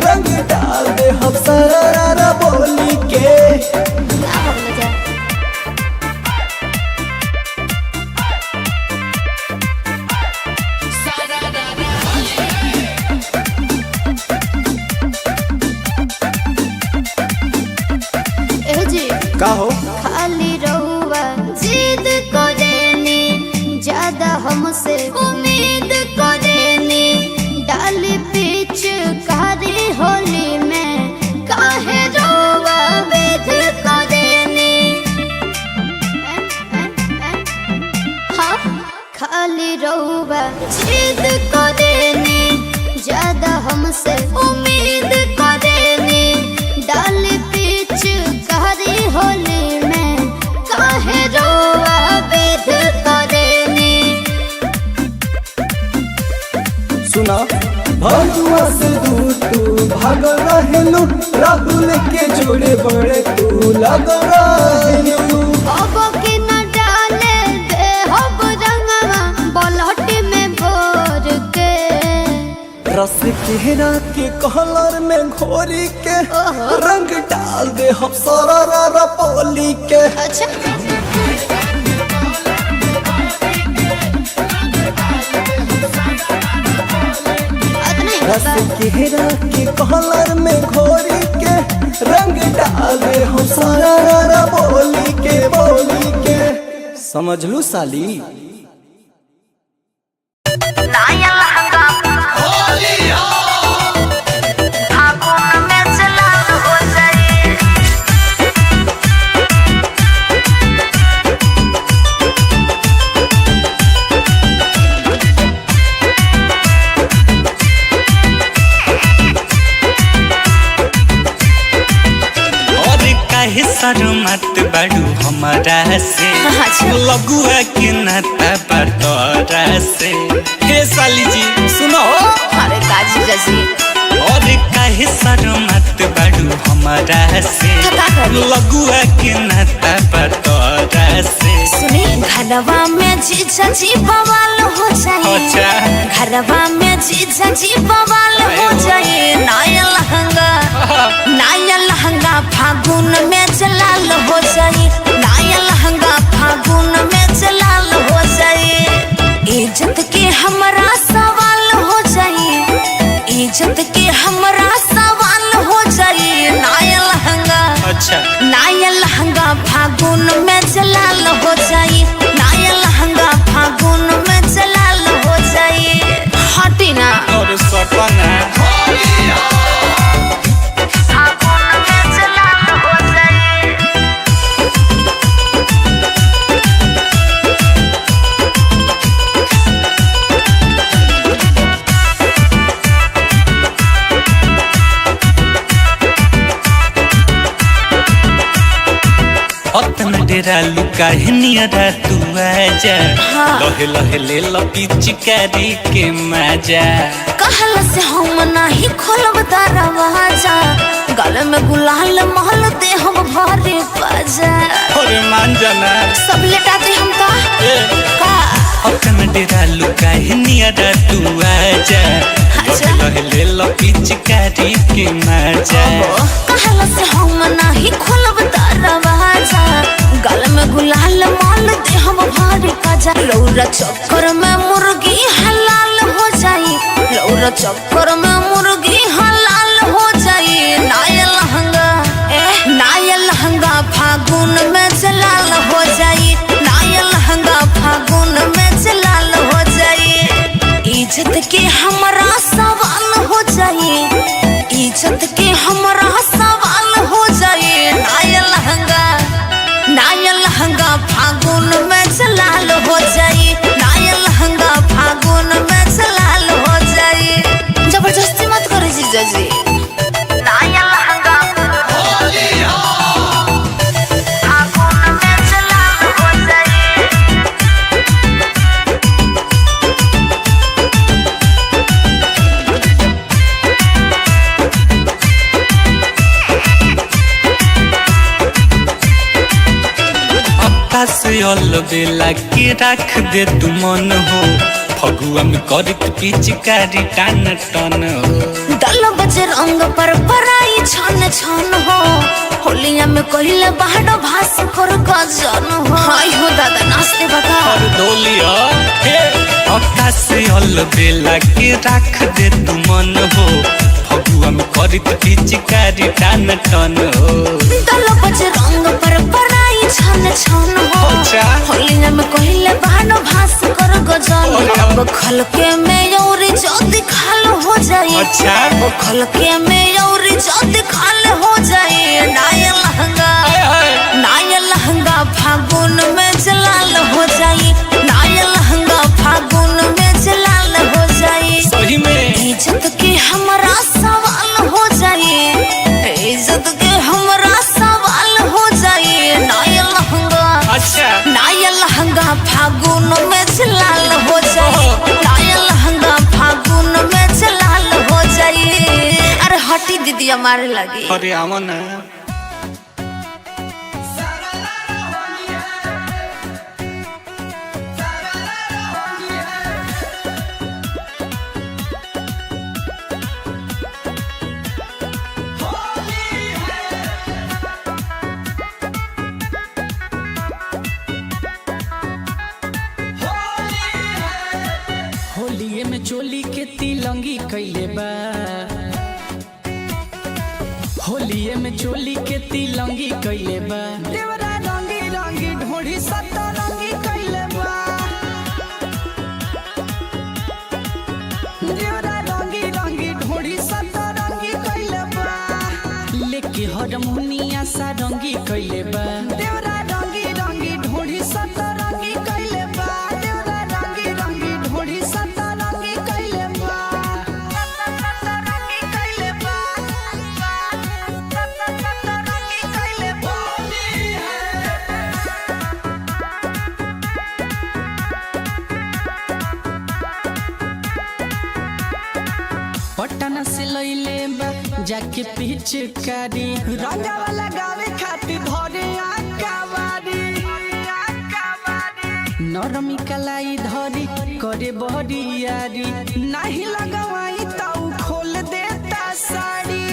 रंग डाल दे हम सारा बोली के। ना भगले जा। ए जी का हो? खाली रहुआ जिद करेनी, ज्यादा हमसे उम्मीद करेनी, डाली पीछ कारी होली में काहे रहुआ वेद करेनी। हाँ खाली रहुआ जिद करेनी, ज्यादा हमसे उम्मीद करेनी, डाली पीछ कारी होली में काहे रोआ वेद करेनी। सुना भजुआ से दूर तू भाग रहेलू, राहुल के जोड़े बड़े तू लग रहेलू। अब के न डाले दे हब रंगवा बलहटी में भोर के। रस केरा के कहलर में घोरी के रंग डाल दे हम सारा बोली के। अच्छा अतना ही रस बा। केरा के कहलर में घोरी के रंग डाल दे हम सारा बोली के बोली के। समझ लू साली। नया लहंगा फागुन में जलाल हो जाए। और काहे शर्मात बाड़ू हमारा से, अच्छा। लगुआ के नाता पर तोरा से। हे साली जी सुनो। अरे काजी जाजी और काहे शर्मात बाड़ू हमारा से, का करी? लगुआ के नाता पर तोरा से। सुनी घरवा में जीजा जी बवाल हो जाए। अच्छा। घरवा में जीजा जी बवाल हो जाए। नया लहंगा, नया लहंगा फागुन में जलाल हो जाए। नया लहंगा फागुन में जलाल हो जाए। इज्जत के हमरा सवाल हो जाए। इज्जत के हमरा सवाल हो जाए। नया लहंगा, अच्छा। नया लहंगा फागुन में जलाल हो जाए। नया लहंगा फागुन में जलाल हो जाए। हटी ना। और सपना फागुन में जलाल हो जाए। अतन डेरा लुका नियरा तू आजा, लहे लहे ले लपी चिकारी के मजा। कहल से हम नाही खोलब दरवाजा, गल में गुलाल महल दे हम भरे बाजा। अरे मान जाना। सब लेटा दे हम का ए। का अतन डेरा लुका नियरा तू आजा, अच्छा। लहे लहे ले लपी चिकारी के मजा। कहल से हम नाही खोलब दरवाजा, गल में गुलाल माल दे हम भारी काजा। रौरा चक्कर में मुर्गी हलाल हो जाई। रौरा चक्कर में मुर्गी हलाल हो जाई। नया लहंगा, नया लहंगा फागुन में जलाल हो जाई। नया लहंगा फागुन में जलाल हो जाई। इज्जत के हमरा सवाल हो जाई। इज्जत के हमरा सवाल हो जाए। नया लहंगा, नया लहंगा फागुन में जलाल हो जाए। नया लहंगा फागुन में जलाल हो जाए। जबरदस्ती मत करो जीजा जी। नया लहंगा फागुन में जलाल हो जाए। अक्का से अल बेला के रख दे तू मन हो, फगुआ में करित पिचकारी टान टन हो। दल बज रंग पर पराई छन छन हो। होलिया में कहिले बाहर भास कर गजन हो। हाय हो दादा नाचते बता। और डोलिया हे आकाश अल बेला के राख दे तू मन हो। फगुआ में करित पिचकारी टान टन हो। दल बज रंग पर पराई छन छन हो। अच्छा। होलिया में कहिले बाहर भास कर गजन। अरे। अब खलके में और जद खाल हो जाए। अच्छा। अब खलके में और जद खाल हो जाए। नाया लहंगा, नाया लहंगा फागुन में जलाल हो जाए। नाया लहंगा फागुन में जलाल हो जाए। सही में। इज्जत के हमारा सवाल हो जाए। इज्जत के हमारा सवाल हो जाए। नाया लहंगा, अच्छा। नाया लहंगा फागुन में जलाल हो जाए। नाया लहंगा फागुन में जलाल हो जाए। अरे हटी दीदी हमारे लगी। अरे आवा ना। होलिये में चोली के तिलंगी कैले बा। होलिये में चोली के तिलंगी कैले बा। देवरा रंगी रंगी ढोढ़ी सतरंगी कैले बा। देवरा रंगी रंगी ढोढ़ी सतरंगी कैले बा। लेके हरमुनिया सारंगी कैले बा। देवरा रंगी रंगी ढोढ़ी सतरंगी कैले बा। देवरा रंगी रंगी ढोढ़ी सतरंगी कैले बा। सतरंगी कैले बा। सतरंगी कैले बा। पटना से लैले बा जाके पिचकारी। रंगावा लगावे खातिर धरे आकावारी। नरमी कलाई धरी करे बहरियारी। नाही लगवाई त उ खोल देता साड़ी।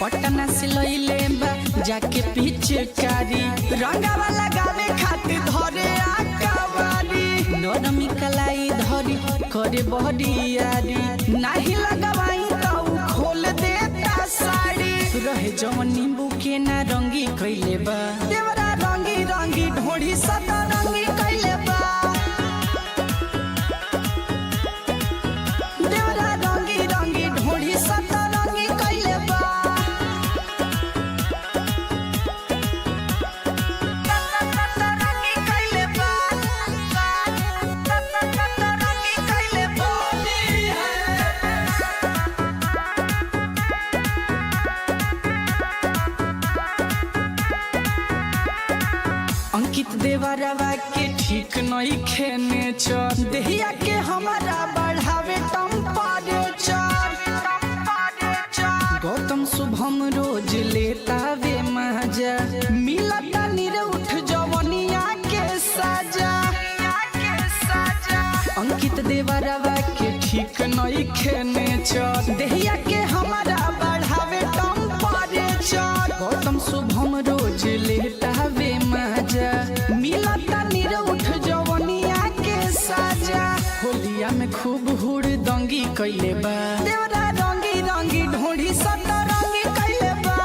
पटना से लैले बा जाके पिचकारी। रंगावा लगावे खातिर धरे आकावारी। नरमी कलाई धरी करे बहरियारी। नाही लगवाई त उ खोल देता साड़ी। रहे जवन नींबू के ना रंगी कैले बा। देवरा रंगी रंगी ढोढ़ी सतरंगी कैले बा। देवरा रंगी रंगी ढोढ़ी सतरंगी कैले बा। सतरंगी कैले बा। सतरंगी कैले बा। अंकित देवरवा के ठीक नहीं खेने चर। देहिया के हमारा बढ़ावे टेम्परेचर। गौतम शुभम रोज लेता वे मजा। मिलता निरउठ जवनिया के साजा। अंकित देवरवा के ठीक नहीं खेने चर। देहिया के हमारा बढ़ावे टेम्परेचर। गौतम शुभम रोज लेता वे मजा। मिलता निरउठ जवनिया के साजा। होलिया में खूब हुड़ दंगी कैले बा। देवरा रंगी रंगी ढोढ़ी सतरंगी कैले बा।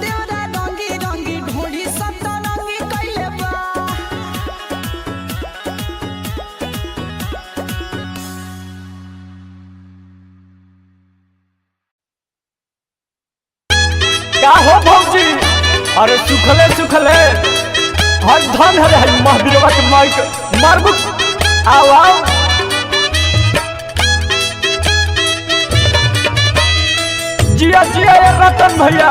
देवरा रंगी रंगी ढोढ़ी सतरंगी कैले बा। का हो भौजी? अरे सुखले सुखले हर धन हरे हई महावीरवा के माइक मारबू। आओ आओ जिया जिया ये रतन भैया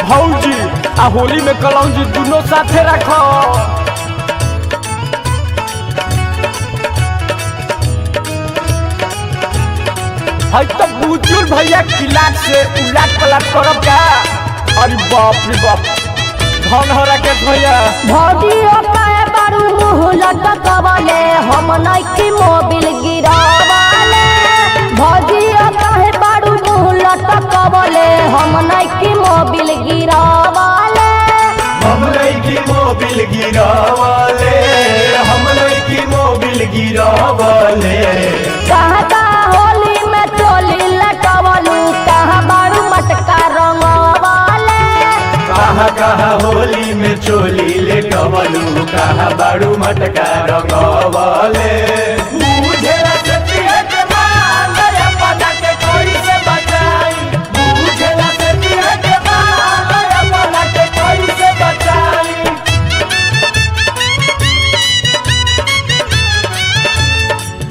भौजी आ होली में कलौजी दोनों साथे रखो। हई तो बुजुर्ग भैया किलाट से उलाट पलाट करब का। अरे बाप रे बाप, धन हो राकेश भैया। भौजी हो काहे बारू मुँह लटकवले, हम नइखी मोबिल गिरावले। भौजी हो काहे बारू मुँह लटकवले, हम नइखी मोबिल गिरावले। हम लईकी मोबिल गिरावले, हम लईकी मोबिल गिरावले। कहाँ कहाँ होली में चोली लटवलू, कहाँ बारू मटका रंगवले। कहाँ कहाँ होली में चोली लेटवलू, कहाँ बाड़ू मटका रंगवले। बुझेला से पिए के माल, अपना के कोई से बचाई। बुझेला से पिए के माल, अपना के कोई से बचाई।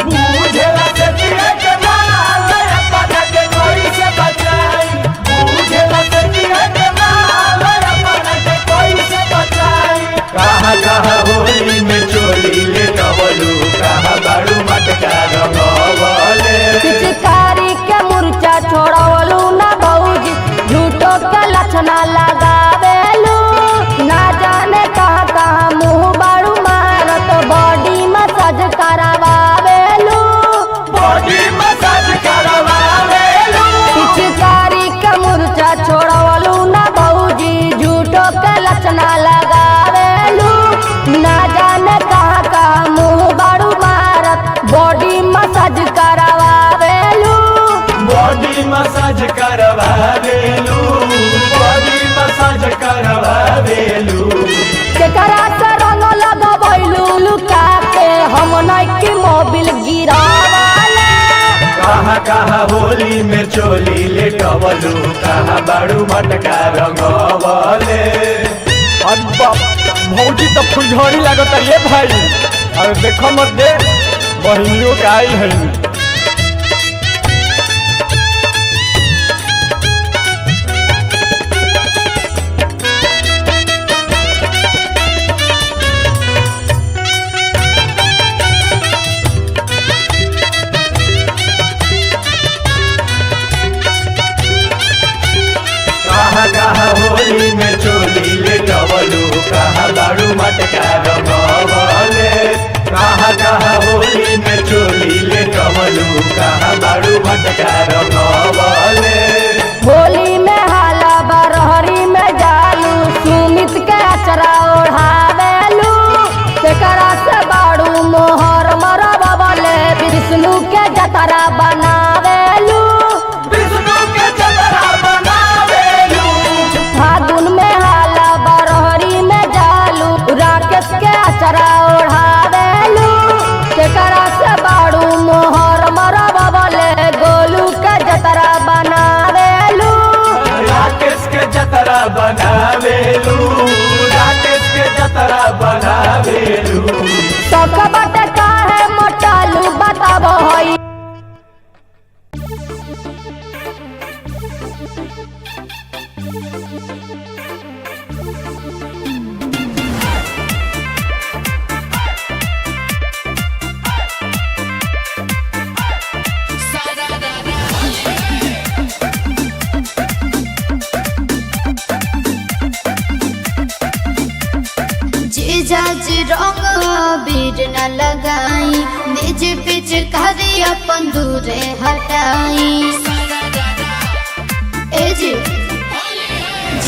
बुझेला से पिए के माल, अपना के कोई से बचाई। बुझेला से पिए के माल, अपना के कोई से बचाई। कहाँ कहाँ होली में चोली लेटवलू, कहाँ बाड़ू मटका रंगवले। पिचकारी के मुरचा छोड़वलू ना भौजी, झूठो के लक्षणा लगावेलू। ना जाने कहाँ कहाँ मुँह बारू मारत, बॉडी मसाज करावेलू। बॉडी मसाज करवावेलू। पिचकारी के मुरचा छोड़वलू ना भौजी, झूठो के लक्षणा लगावेलू। ना जाने कहाँ कहाँ मुँह बारू मारत, बॉडी मसाज करावेलू। बॉडी मसाज करवावेलू, बॉडी मसाज करवावेलू। केकरा से रंग लगबैलू लुका के, हम नइखी मोबिल गिरावले। कहाँ कहाँ होली में चोली लेटवलू, कहाँ बाड़ू मटका रंगवले। अरे बाप, भौजी तो फुलझड़ी लागत ये भाई। अरे देखो मत दे, बहिनियों के आई है। कहाँ कहाँ होली में चोली लेटवलू, कहाँ बाड़ू मटका रंगवले। कहाँ कहाँ होली में चोली लेटवलू, कहाँ बाड़ू मटका रंगवले। होली में हाला बरहरी में जालू, सुमित के अचरा ओढ़ावेलू। केकरा से बाड़ू मोहर मरबले, विष्णु के जतरा बनावेलू। विष्णु के जतरा बनावेलू। फागुन में हाला बरहरी में जालू, राकेश के अचरा ओढ़ावेलू। केकरा से बाड़ू मोहर मरबले, गोलू के जतरा बनावेलू। राकेश के जतरा बनावेलू, राकेश के जतरा बनावेलू। सब बट काहे मोटालू बताबो हई। जीजा जी रंग अबीर न लगाई, निज पिचकारी अपन दूरे हटाई। ए जी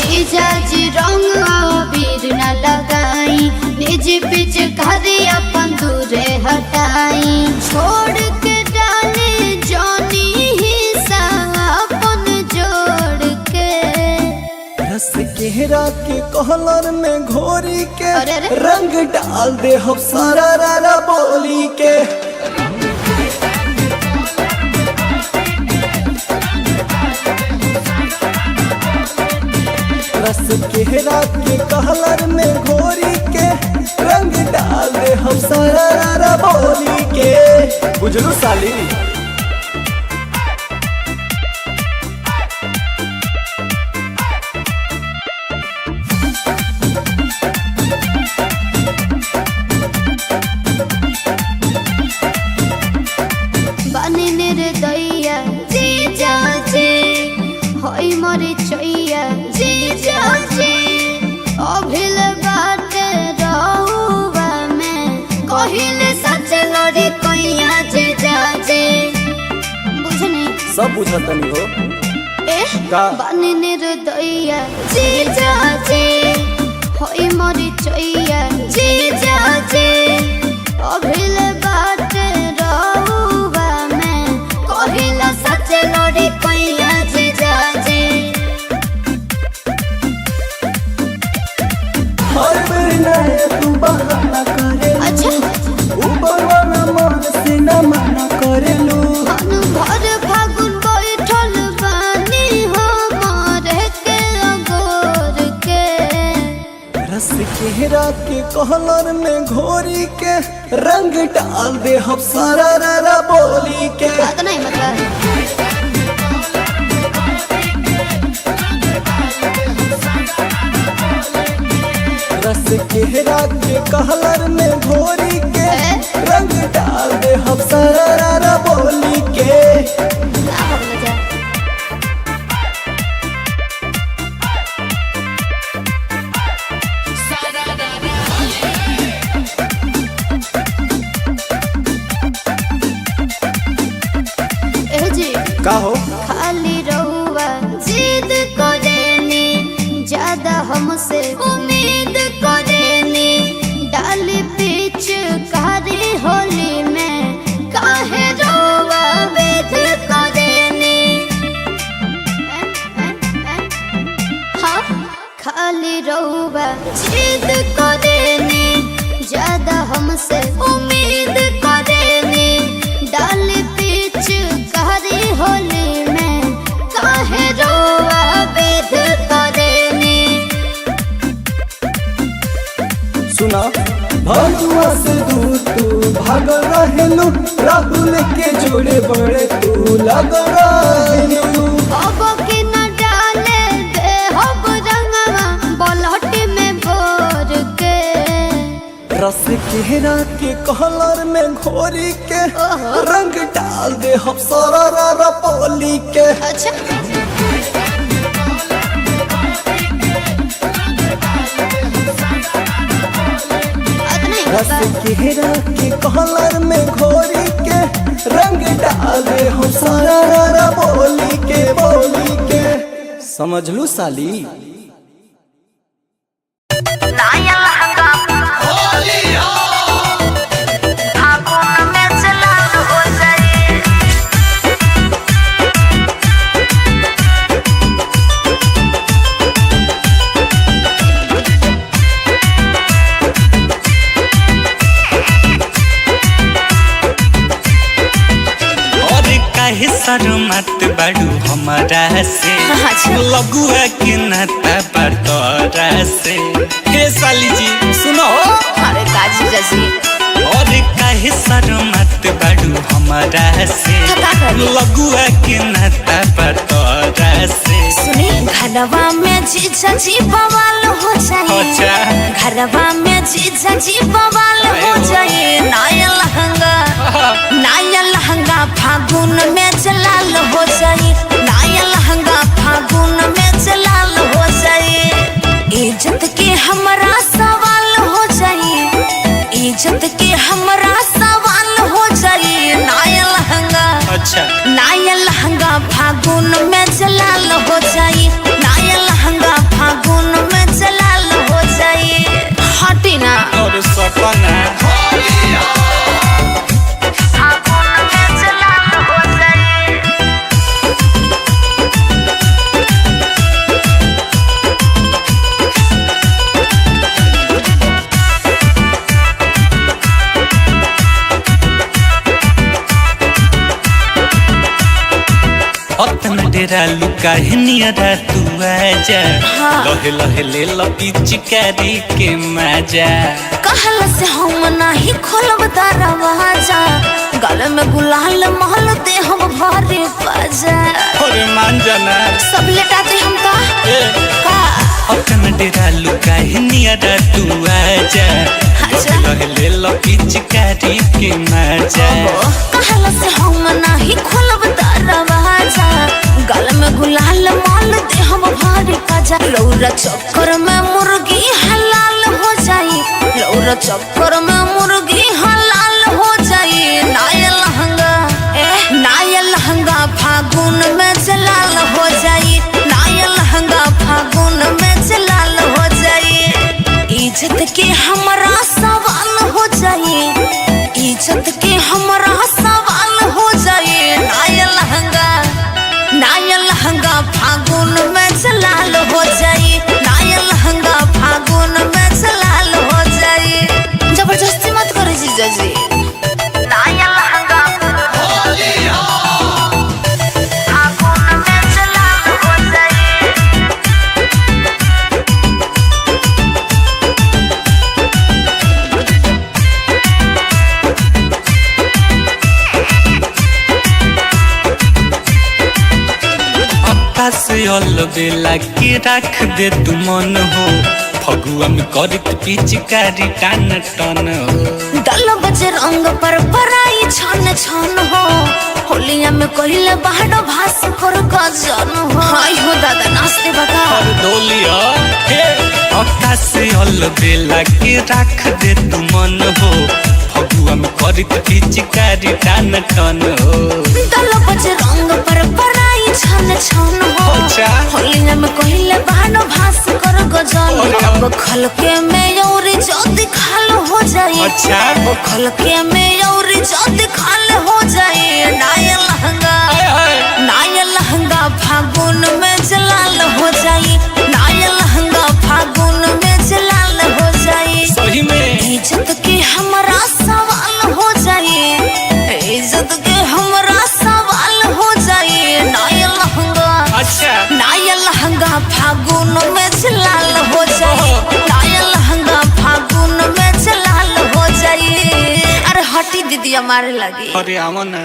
जीजा जी रंग अबीर न लगाई, निज पिचकारी अपन दूरे हटाई। छोड़ के डाले जानी हिस्सा अपन जोड़ के। रस केहरा के कहलर में घोरी के अरे अरे। रंग डाल दे हम सारा रारा बोली के। रस केहरा के कहलर में घोरी के रंग डाल दे हम सारा रारा बोली के। बुझलू साली। बने निर्दया जीजा जी होई मोरे चैया जीजा जी अभी सब बुझतनी हो। ए का? बानी निर्दया जीजा जी होई मोरी चैया जीजा जी अभिल बात रहुआ में कहिला सच लड़ी कैया जीजा जी। हर बेर नहे तू बहाना करेलू। अच्छा। ऊपर वाला मन से न मना करेलू। भर फागुन बैठल बानी हो मारे के अगोर के। रस केहरा के कहलर में घोरी के रंग डाल दे हम सारा रा बोली के। बात नहीं मतलब। रस केहरा के कहलर में घोरी के रंग डाल दे हम सारा रा बोली के। ना भगला जा। ए जी का हो? खाली रहुआ जिद करेनी ज्यादा हमसे उम्मीद करेनी डाल बीच कारी होली में काहे रहुआ वेद करेनी। हाँ खाली रहुआ जिद करेनी ज्यादा हमसे उम्मीद करेनी डाल बीच कारी होली में काहे रोआ बेद करेनी। सुना भजुआ से दूर तू भागल रहेलू, राहुल के जोड़े बड़े तू लगल रहेलू। अब के न डाले दे हब रंगवा बलहट में भोर के। रस केहरा के कहलर में घोरी के रंग डाल दे हम सारा रा बोली के। अच्छा। रस केहरा के कहलर में घोरी के रंग डाल दे हम सारा रा बोली के बोली के। समझ लू साली। नया लहंगा फागुन में चलाल हो जाए। और काहे शर्मात बाड़ू हमारा से? अच्छा। लगुआ के नाता पर तोरा से। हे साली जी सुनो। अरे काजी जजी और काहे शर्मात बाड़ू हमारा से? का करी? लगुआ के नाता पर तोरा से। सुनी घरवा में जीजा जी बवाल हो जाए। अच्छा। घरवा में जीजा जी बवाल हो जाए। नया लहंगा नया लहंगा फागुन में जलाल हो जाए। नया लहंगा फागुन में जलाल हो जाए। इज्जत के हमरा सवाल हो जाए। इज्जत के हमरा सवाल हो जाए। नया लहंगा अच्छा। नया लहंगा फागुन में जलाल हो जाए। नया लहंगा फागुन में जलाल हो जाए। हटी ना। और सपना फागुन में जलाल हो जाए। अतन डेरा लुका है नियरा तू आजा। हाँ। लहे लहे ले लपी के मजा। कहल से हम नाही खोलब दरवाजा। गल में गुलाल महल दे हम भरे बाजा। अरे मान जाना। सब लेटाते हम का ए। का अतन डेरा लुका है नियरा तू आजा। अच्छा। लहे लहे ले लपी के मजा। कहल से हम नाही खोलब दरवाजा। गल में गुलाल माल दे हम भारी काजा। रौरा चक्कर में मुर्गी हलाल हो जाई। रौरा चक्कर में मुर्गी हलाल हो जाई। नया लहंगा ए नया लहंगा फागुन फागुन में जलाल हो जाई, नया लहंगा फागुन में जलाल हो जाई। जबरदस्ती मत करो जीजा जी। नया लहंगा फागुन में जलाल हो जाई। आकाश अलबेला के राख दे तू मन हो, फगुआ में करत पिचकारी टान टन हो। दल बज रंग पर पराई छन छन हो, होलिया में कहिले बाहर भास कर गजन हो। हाय हो दादा नाचते बका और डोलिया हे। आकाश अलबेला के राख दे तू मन हो, फगुआ में करत पिचकारी टान टन हो। दल बज रंग पर पराई छन छन हो, अच्छा। होलिया में कहिले बाहर भास कर गजन। अरे। अब खलके में और जद खाल हो जाए, अच्छा। अब खलके में और जद खाल हो जाए। नया लहंगा, हाय हाय। नया लहंगा फागुन में जलाल हो जाए, नया लहंगा फागुन में जलाल हो जाए। सही में इज्जत के हमरा सवाल हो जाए, इज्जत के हमरा सवाल हो जाए। नया लहंगा, अच्छा। नया लहंगा फागुन में जलाल हो जाए, नया लहंगा फागुन में जलाल हो जाए। अरे हटी दीदी हमारे लगी। अरे आवा ना।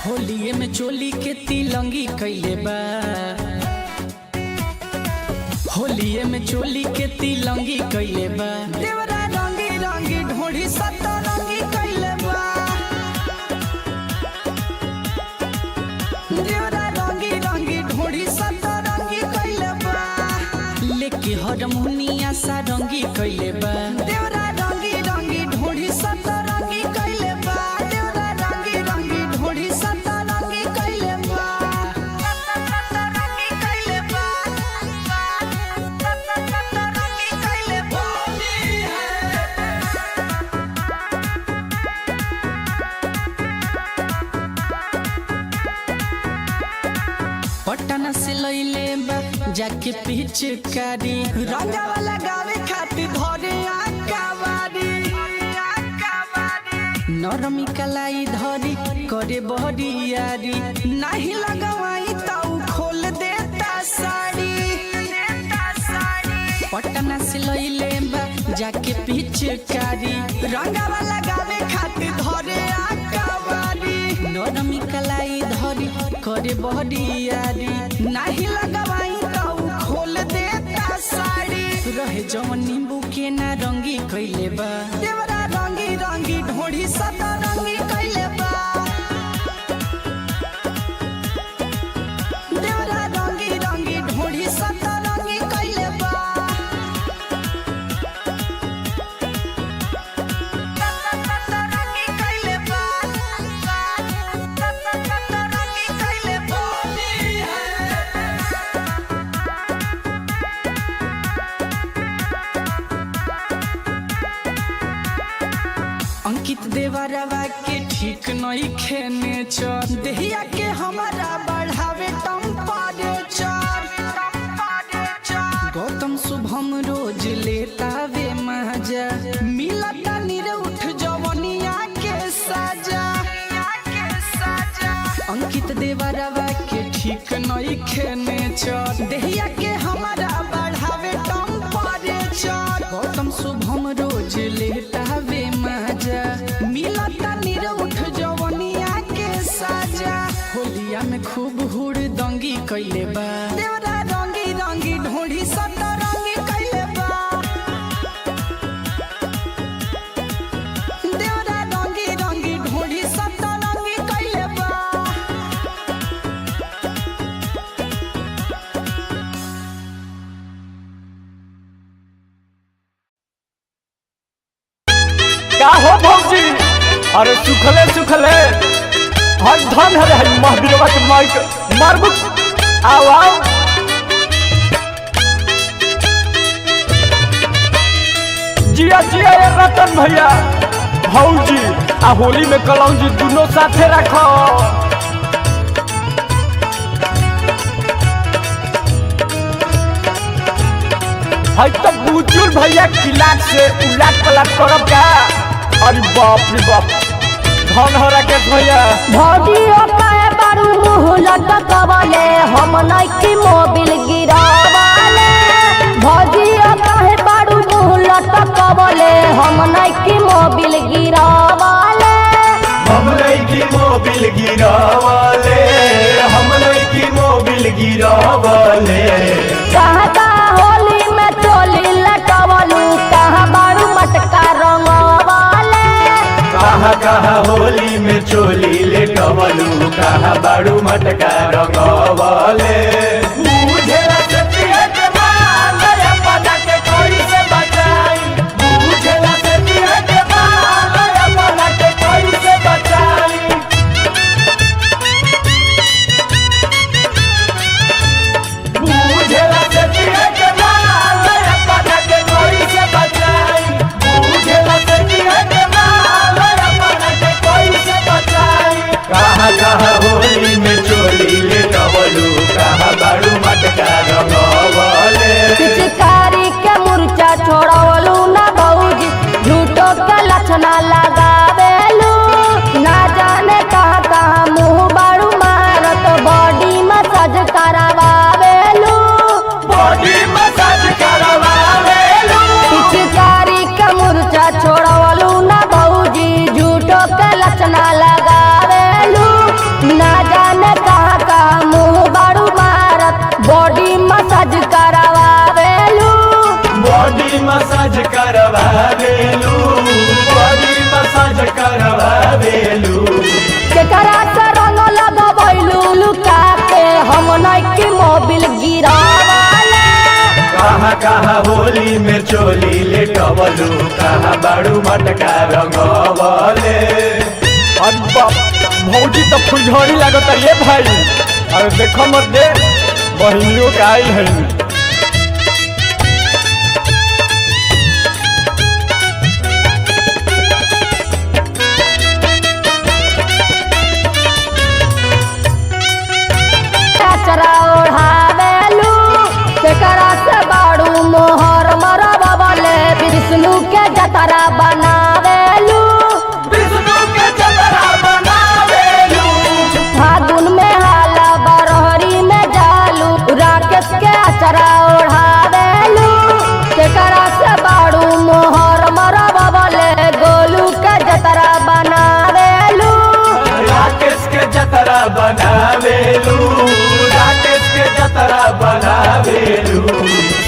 होलिये में चोली के तिलंगी कैले बा, होलिये में चोली के तिलंगी कैले बा। देवरा रंगी रंगी ढोढ़ी सतरंगी कैले बा, देवरा रंगी रंगी ढोढ़ी सतरंगी कैले बा। लेके हरमुनिया सारंगी कैले बा, देवरा रंगी रंगी ढोढ़ी सतरंगी कैले बा। देवरा रंगी रंगी ढोढ़ी सतरंगी कैले बा, सतरंगी कैले बा, सतरंगी कैले बा। पटना से लैले बा जाके पिचकारी, रंगावा लगावे खातिर धरे आकावारी। नरमी कलाई धरी करे बहरियारी, नाही लगवाई त उ खोल देता साड़ी। पटना से लैले बा जाके पिचकारी, रंगावा लगावे खातिर धरे आकावारी। नरमी कलाई धरी करे बहरियारी, नाही लगवाई त उ खोल देता साड़ी। रहे जवन नींबू के ना रंगी कैले बा, देवरा रंगी रंगी ढोढ़ी सतरंगी कैले बा। देवरा रंगी रंगी ढोढ़ी सतरंगी कैले बा, सतरंगी कैले बा, सतरंगी कैले बा। अंकित देवरवा के ठीक नहीं खेने चर, देहिया के हमारा बढ़ावे टेम्परेचर। गौतम शुभम रोज लेता वे मजा, मिलता निरउठ जवनिया के साजा। अंकित देवरवा के ठीक नहीं खेने चर, देहिया के हमारा बढ़ावे टेम्परेचर। गौतम शुभम रोज लेता वे मजा, मिलता निरउठ जवनिया के साजा। होलिया में खूब हुड़ दंगी कैले बा, देवरा रंगी रंगी ढोढ़ी सतरंगी कैले बा। देवरा रंगी रंगी ढोढ़ी सतरंगी कैले बा। का का हो भौजी? अरे सुखले सुखले हर धन हरे हई महावीरवा के माइक मारबू। आओ आओ जिया जिया ये रतन भैया भौजी आ होली में कलौजी दोनों साथे रखो। हई तो बुजुर्ग भैया किलाक से उलाट पलाट करब का? अरे बाप रे बाप, धन हो राकेश भैया। भौजियो काहे बारू मुँह लटकवले, हम नइखी मोबिल गिरावले। भौजियो काहे बारू मुँह लटकवले, हम नइखी मोबिल गिरावले। हम लईकी मोबिल गिरावले, हम लईकी मोबिल गिरावले। कहाँ कहाँ होली में चोली लटवलू, कहाँ बारू मटका रंगवले। कहाँ कहाँ होली में चोली लेटवलू, कहाँ बाड़ू मटका रंगवले। बुझेला से पिए के माल, अपना के कोई से बचाई। बुझेला से पिए के माल, अपना के कोई से बचाई। बुझेला से पिए के माल, अपना के कोई से बचाई। बुझेला से पिए के माल, अपना के कोई से बचाई। कहाँ कहाँ होली में चोली लेटवलू, कहाँ बाड़ू मटका रंगवले। पिचकारी के मुरचा छोड़वलू ना भौजी, झूठो के लक्षणा लगावेलू। ना जाने कहाँ कहाँ मुँह बारू मारत, बॉडी मसाज करावेलू। बॉडी मसाज करवावेलू। पिचकारी के मुरचा छोड़वलू ना भौजी, झूठो के लक्षणा लगावेलू। ना जाने कहाँ कहाँ मुँह बारू मारत, बॉडी मसाज करावेलू। बॉडी मसाज करवावेलू, बॉडी मसाज करवावेलू। केकरा से रंग लगबैलू लुका के, हम नइखी मोबिल गिरावले। कहाँ कहाँ होली में चोली लेटवलू, कहाँ बाड़ू मटका रंगवले। अरे बाप, भौजी तो फुलझड़ी लागत ये भाई। अरे देखो मत दे बहिनियों का आइल है। कचरा ओढ़ावेलू, केकरा से बाड़ू मोहर मरबले, विष्णु के जतरा बनावेलू। विष्णु के जतरा बनावेलू। फागुन में हाला बरहरी में जालू, राकेश के अचरा ओढ़ावेलू। केकरा से बाड़ू मोहर मरबले, गोलू के जतरा बनावेलू। राकेश के जतरा बनावेलू, राकेश के जतरा बनावेलू।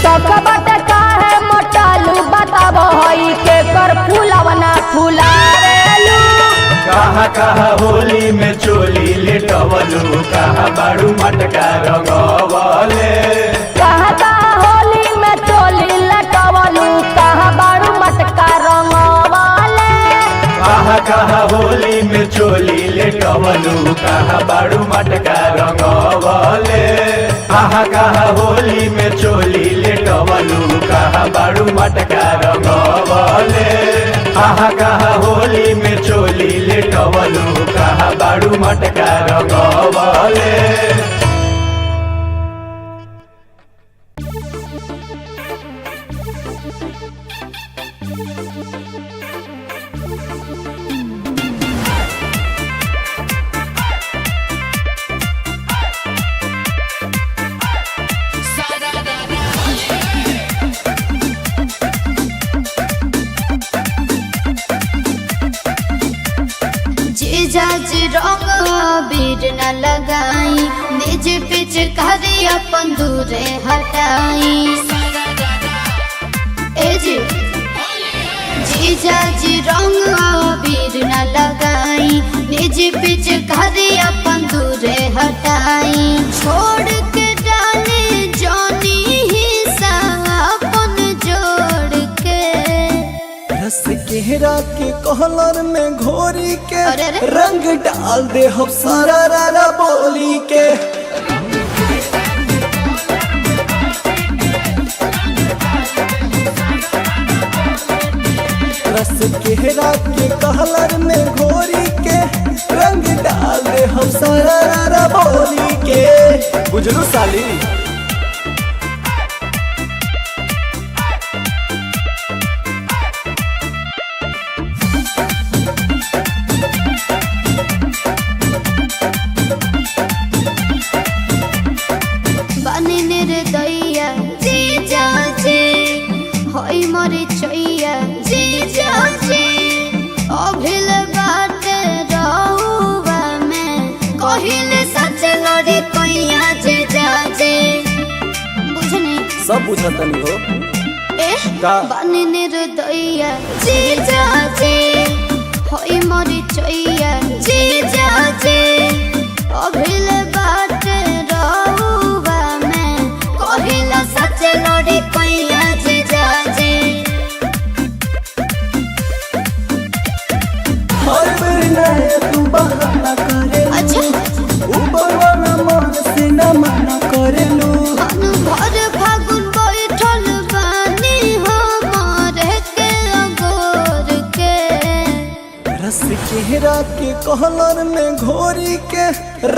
सब बट काहे मोटालू, बताबो हई के कर फूलवना फुलावेलू। कहाँ कहाँ होली में चोली लेटवलू, कहाँ बाड़ू मटका रंगवले। कहाँ कहाँ होली में चोली लटवलू, कहाँ बाड़ू मटका रंगवले। कहाँ कहाँ होली में चोली लेटवलू, कहाँ बाड़ू मटका रंगवले। कहाँ कहाँ होली में चोली लेटवलू, कहाँ बाड़ू मटका रंगवले। कहाँ कहाँ होली में चोली लेटवलू, कहाँ बाड़ू मटका रंगवले। जीजा जी रंग अबीर न लगाई, निज पिचकारी अपन दूरे हटाई। ए जी जीजा जी रंग अबीर न लगाई, निज पिचकारी अपन दूरे हटाई। छोड़ के डाले जानी हिस्सा अपन जोड़ के, रस के केहरा के कहलर में घोरी के अरे अरे। रंग डाल दे हम सारा रारा बोली के। रस केहरा के कहलर में घोरी के रंग डाल दे हम सारा रारा बोली के। बुझलू साली। बानी निर्दयिया जी जाजे होई मोरे चैया जी जाजे अभिल बाट रहुआ में कहिल सच लड़ी कैया जी जाजे बुझनी सब बुझतनी हो। ए का? बानी निर्दयिया जी जाजे होई मोरे चैया जी जाजे अभिल बाट रहुआ में कहिल सच लड़ी कैया जी जाजे। हर बेर नया तू बहाना करे। अच्छा। ऊपर वाला मन से न मना करेलू। अनु भर फागुन बैठल बानी हमारे के अगोर के। रस केहरा के कहलर में घोरी के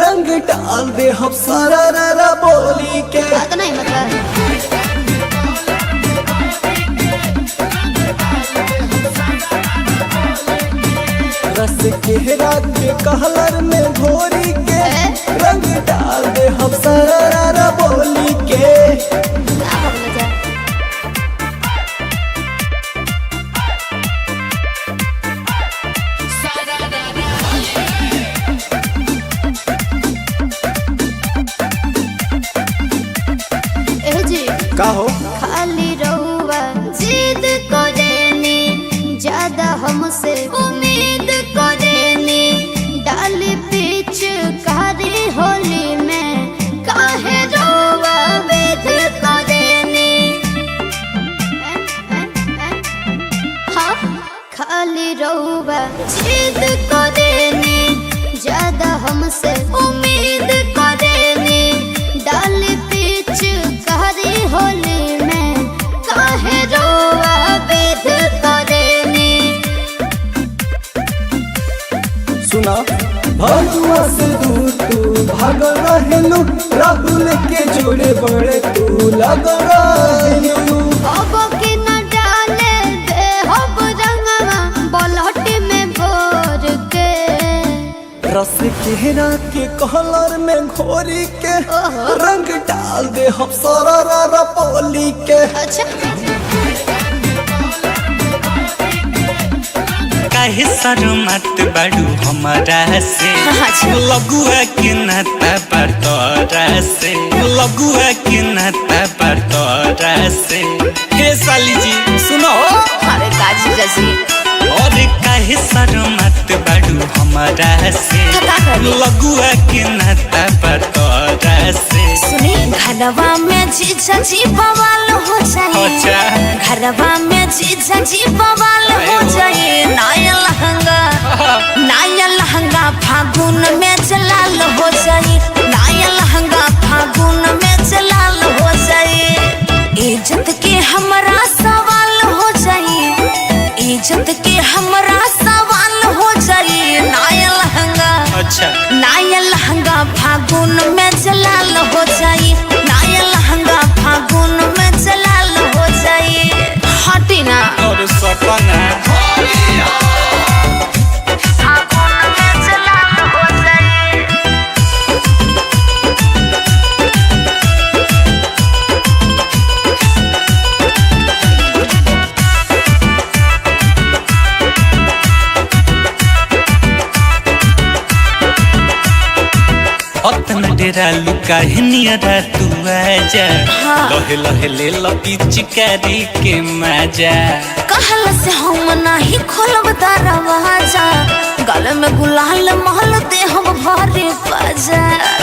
रंग डाल दे हम सारा रारा बोली के। बात नहीं मतलब। रस केहरा के कहलर में घोरी के रंग डाल दे हम सारा रारा बोली के। ना भगले जा। ए जी। का हो? खाली रहुआ जिद करेनी ज्यादा हमसे उम्मीद करेनी डाली पीछ कारी होली में काहे रहुआ वेद करेनी। हाँ खाली रहुआ जिद करेनी ज्यादा हमसे उम्मीद करेनी डाली पीछ कारी होली में काहे रोआ वेद करेनी। सुना भगुआ से दूर तू भागल रहेलू, राहुल के जोड़े बड़े तू लगल रहेलू। अब के न डाले दे हब रंगवा बलहट में भोर के। रस केहरा के कहलर में घोरी के रंग डाल दे हम सारा रारा बोली के। अच्छा। काहे शर्मात बाड़ू हमारा से? अच्छा। लगुआ के नाता पर तोरा से, लगुआ के नाता पर तोरा से। हे साली जी सुनो। अरे का जीजा जी। और काहे शर्मात बाड़ू हमारा से? का करी? लगुआ के नाता पर तोरा से। सुनी घरवा में जीजा जी बवाल हो जाए। अच्छा। घरवा में जीजा जी बवाल हो जाए। नया लहंगा, नया लहंगा फागुन में जलाल हो जाए। नया लहंगा फागुन में जलाल हो जाए। इज्जत के हमरा सवाल हो जाए। इज्जत के हमरा सवाल हो जाए। नया लहंगा, अच्छा। नया लहंगा फागुन में जलाल हो जाए। नया लहंगा फागुन में जलाल हो जाए। हटी ना। और सपना फागुन में जलाल हो जाए। अतन डेरा लुका नियरा तू आजा। हाँ। लहे लहे ले लपी के मजा। कहल से हम नाही खोलब दरवाजा, गल में गुलाल महल दे हम भरे बाजा।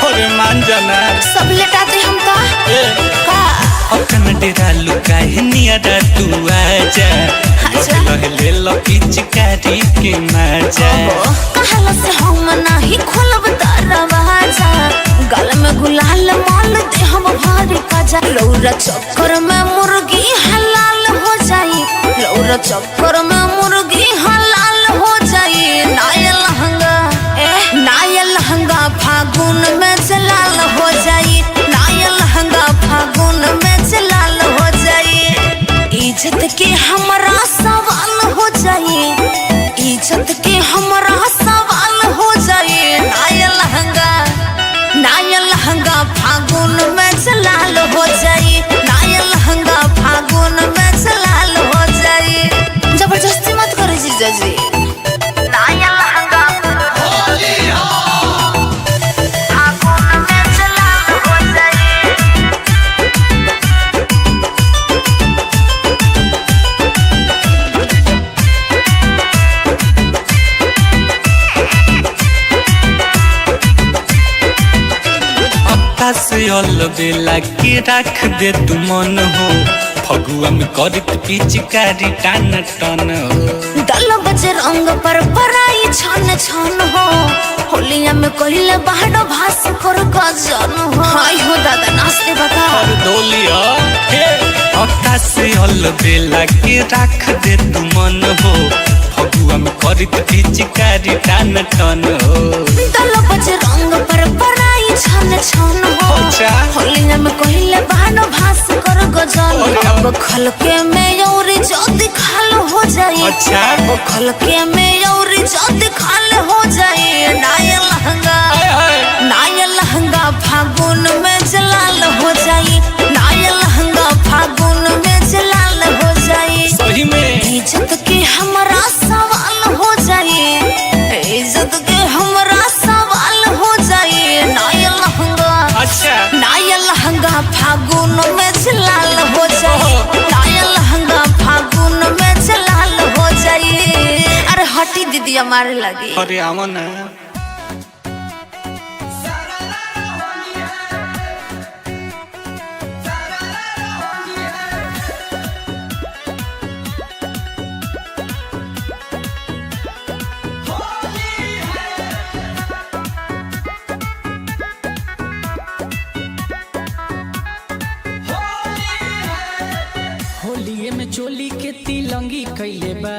अरे मान जाना। सब लेटा दे हम का ए। का। अपन डेरा लुकाहे नियरा तू आजा। अच्छा। लहे ले लो पिचकारी के मजा। कहला से हम नाही खोलब दरवाजा, गल में गुलाल माल दे हम भारी काजा। रौरा चक्कर में मुर्गी हलाल हो जाई, रौरा चक्कर में मुर्गी हलाल हो जाई। नाया लहंगा ए नाया लहंगा फागुन में जलाल हो जाई, नाया लहंगा फागुन में जलाल हो जाई। इज्जत के हमरा सवाल हो जाई, इज्जत के हमरा सवाल हो जाए। नाया लहंगा, नाया लहंगा फागुन में जलाल हो जाए, नाया लहंगा फागुन में जलाल हो जाए। जबरदस्ती मत करो जीजा जी। नाया लहंगा फागुन में जलाल हो जाए। आकाश अलबेला के राख दे तू मन हो, फगुआ में करत पिचकारी टान टन हो। दल बज रंग पर पराई छन छन हो, होलिया में कहिले बाहर भास कर गजन हो। हाय हो दादा नाचते बता और डोलिया हे। आकाश अलबेला के राख दे तू मन हो, फगुआ में करत पिचकारी टान टन हो। दल बज रंग पर पराई छन छन हो, अच्छा। होलिया में कहिले बाहर भास कर गजन। अरे। अब खलके में और जद खाल हो जाए, अच्छा। अब खलके में और जद खाल हो जाए। नाया लहंगा, हाय हाय। नाया लहंगा फागुन में जलाल हो जाए, नाया लहंगा फागुन में जलाल हो जाए। सही में। इज्जत के हमरा सवाल हो जाए, इज्जत के हमरा सवाल हो जाए। नाया लहंगा, अच्छा। नाया लहंगा फागुन में जलाल हो जाए, नाया लहंगा फागुन में जलाल हो जाए। अरे हटी दीदी हमारे लगी। अरे आवा ना। होलिये में चोली के तिलंगी कैले बा,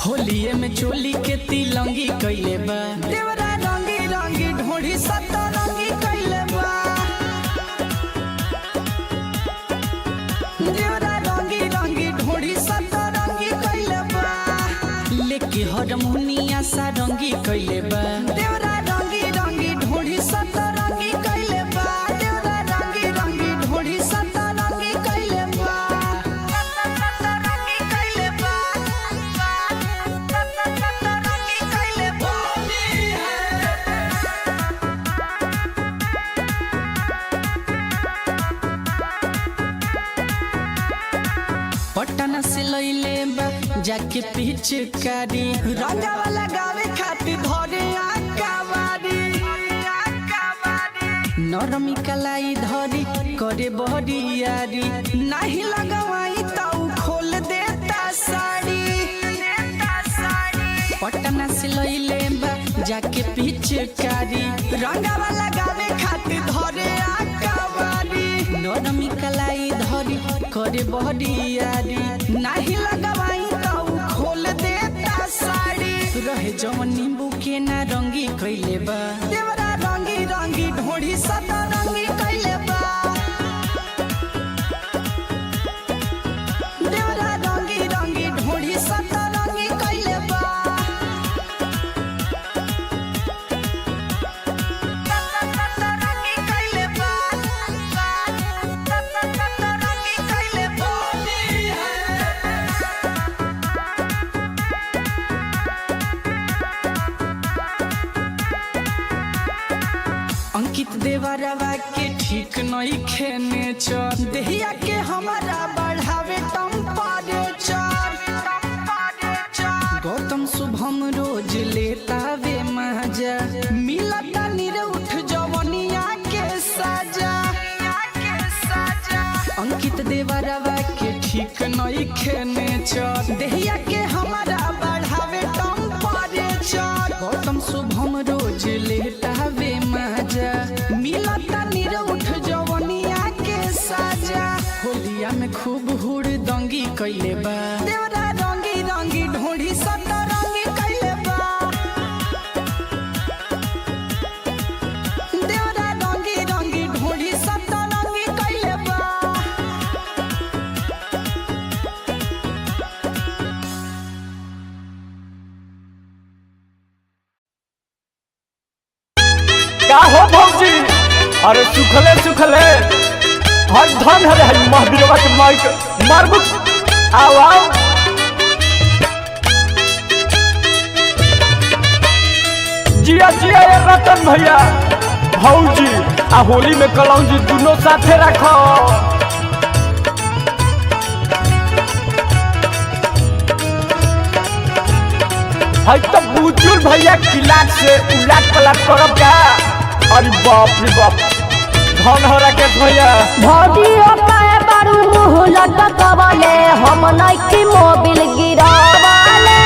होलिये में चोली के तिलंगी कैले बा। देवरा रंगी रंगी ढोढ़ी सतरंगी कैले बा, देवरा रंगी रंगी ढोढ़ी सतरंगी कैले बा। लेके हरमुनिया सारंगी कैले बा, देवरा रंगी रंगी ढोढ़ी सतरंगी कैले बा। देवरा रंगी रंगी ढोढ़ी सतरंगी कैले बा, सतरंगी कैले बा, सतरंगी कैले बा। पटना से लैले बा जाके पिचकारी, रंगावा लगावे खातिर धरे आकावारी। नरमी कलाई धरी करे बहरियारी, नाही लगवाई त उ खोल देता साड़ी। पटना से लैले बा जाके पिचकारी, रंगावा लगावे खातिर धरे आकावारी। नरमी कलाई धरी करे बहरियारी, नाही लगवाई त उ खोल देता साड़ी। रहे जवन नींबू के ना रंगी कैले बा, देवरा रंगी रंगी ढोढ़ी सतरंगी कैले बा। देवरा रंगी रंगी ढोढ़ी सतरंगी कैले बा, सतरंगी कैले बा, सतरंगी कैले बा। अंकित देवरवा के ठीक नहीं खेने चल, देहिया के हमारा बढ़ावे टेम्परेचर। गौतम शुभम रोज लेता वे मजा, मिलता निर उठ जवनिया के सजा। नइखे नेचर, देहिया के हमारा बढ़ावे टेम्परेचर। गौतम शुभम रोज लेटावे मजा, मिलता निरउठ जवनिया के साजा। होलिया में खूब हुड़ दंगी कैले बा, देवरा रंगी रंगी ढोढ़ी सतरंगी कैले बा। देवरा रंगी रंगी ढोढ़ी सतरंगी कैले बा। का हो भौजी? अरे सुखले सुखले हर धन हरे हई महावीरवा के माइक मारबु। आओ आओ जिया जिया ये रतन भैया भौजी आ होली में कलौजी दोनों साथे रखो। हई तो बुजुर्ग भैया किलाट से उलाट पलाट करब का। अरे बाप रे बाप, धन हो राकेश भैया। भौजी हो काहे बारू मुँह लटकवले, हम नइखी मोबिल गिरावले।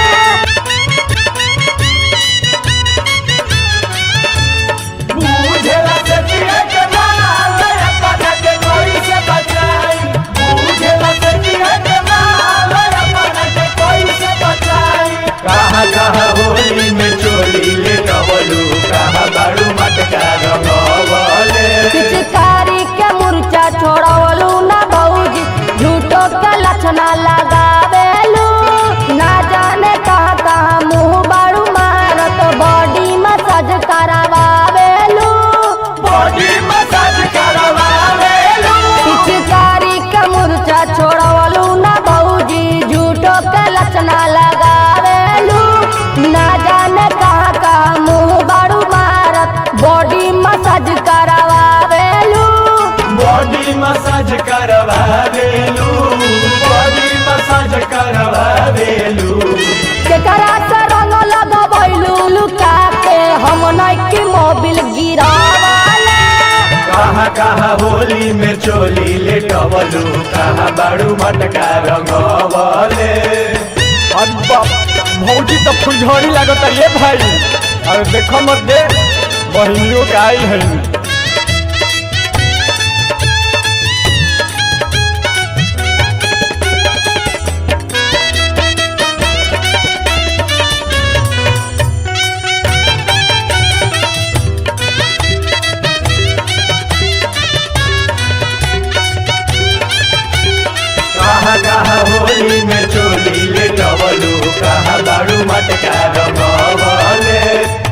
बुझेला से पिए के माल अपना के कोई से बचाई। बुझेला से पिए के माल अपना के कोई से बचाई। कहाँ कहाँ होली में चोली ले कवलू, कहाँ बाड़ू मटका रंगवले। पिचकारी के मुरचा छोड़वलू ना भौजी, झूठो के लक्षणा लगावेलू। ना जाने कहाँ कहाँ मुँह बारू मारत, बॉडी मसाज करावेलू। बॉडी मसाज करवावेलू। पिचकारी के मुरचा छोड़वलू ना भौजी, झूठो के लक्षणा लगावेलू। ना जाने कहाँ कहाँ मुँह बारू मारत, बॉडी मसाज करावेलू। बॉडी मसाज करवावेलू, बॉडी मसाज करवावेलू। केकरा से रंग लगबैलू लुका के, हम नइखी मोबिल गिरावले। कहाँ कहाँ होली में चोली ले कवलू, कहाँ बाड़ू मटका रंगवले। अरे बाप, भौजी तो फुलझड़ी लागत ये भाई। अरे देखो मत दे बहिनियों के आई है। कहाँ कहाँ होली में चोली ले कवलू, कहाँ बाड़ू मटका रंगवले।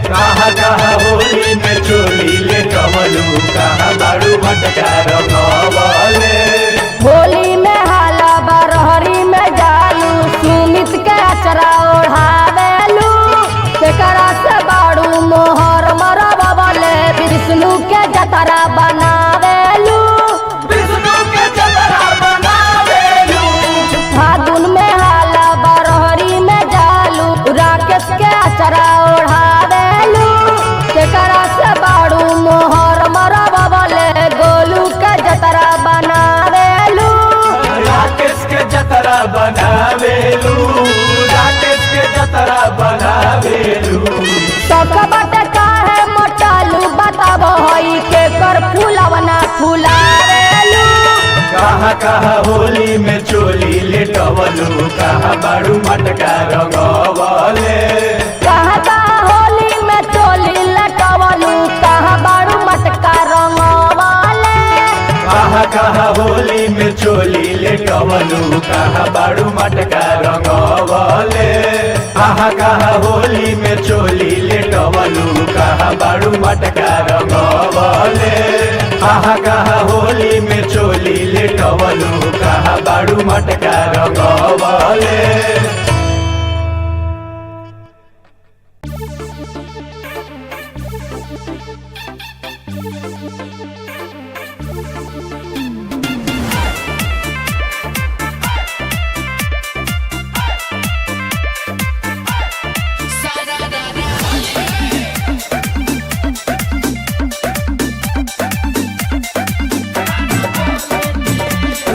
कहाँ कहाँ होली में चोली ले कवलू, कहाँ बाड़ू मटका रंगवले। होली में हाला बरहरी में जालू, सुमित के अचरा ओढ़ावेलू। केकरा से बाड़ू मोहर मरबले, विष्णु के जतरा बनावेलू। विष्णु के जतरा बनावेलू। फागुन में हाला बरहरी में जालू, राकेश के अचरा ओढ़ावेलू। केकरा से बाड़ू मोहर मरबले, गोलू के जतरा बनावेलू। राकेश के जतरा बनावेलू, राकेश के जतरा बनावेलू। सकबट काहे मोटालू बताबो, हई के कर फूलवना फुलावेलू। कहाँ कहाँ होली में चोली ले कवलू, कहाँ बाड़ू मटका रंगवले। कहाँ कहाँ होली में चोली लटवलू, कहाँ बाड़ू मटका रंगवले। कहाँ कहाँ होली में चोली ले कवलू, कहाँ बाड़ू मटका रंगवले। कहाँ कहाँ होली में चोली ले कवलू, कहाँ बाड़ू मटका रंगवले। कहाँ कहाँ होली में चोली ले कवलू, कहाँ बाड़ू मटका रंगवले।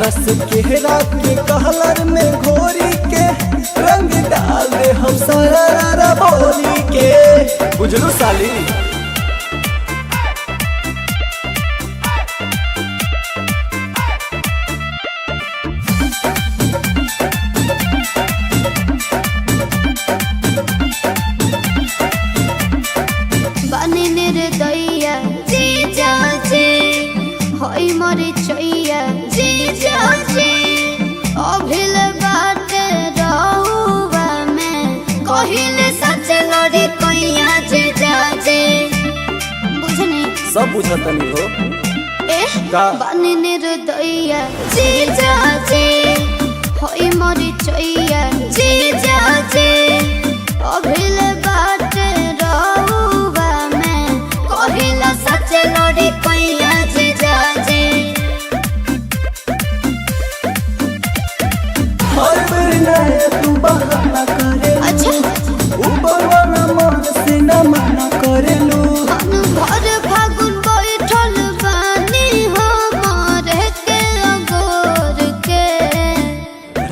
रस केहरा के कहलर में घोरी के रंग डाल दे हम सारा बोली के। बुझलू साली। बने निर्दया जी जाजे होई मोरे चैया जी जाजे अभिल बाट रहुआ में कहिल सच लड़ी कैया जे जाजे। बुझनी सब बुझतनी हो। ए का? बने निर्दया जी जाजे होई मोरे चैया जी जाजे अभिल बाट रहुआ में कहिल सच लड़ी कैया जे जाजे। हर बेर नया तू बहाना करेलू। अच्छा। ऊपर वाला मन से न मना करेलू। हम भर फागुन बैठल बानी हमार के अगोर के।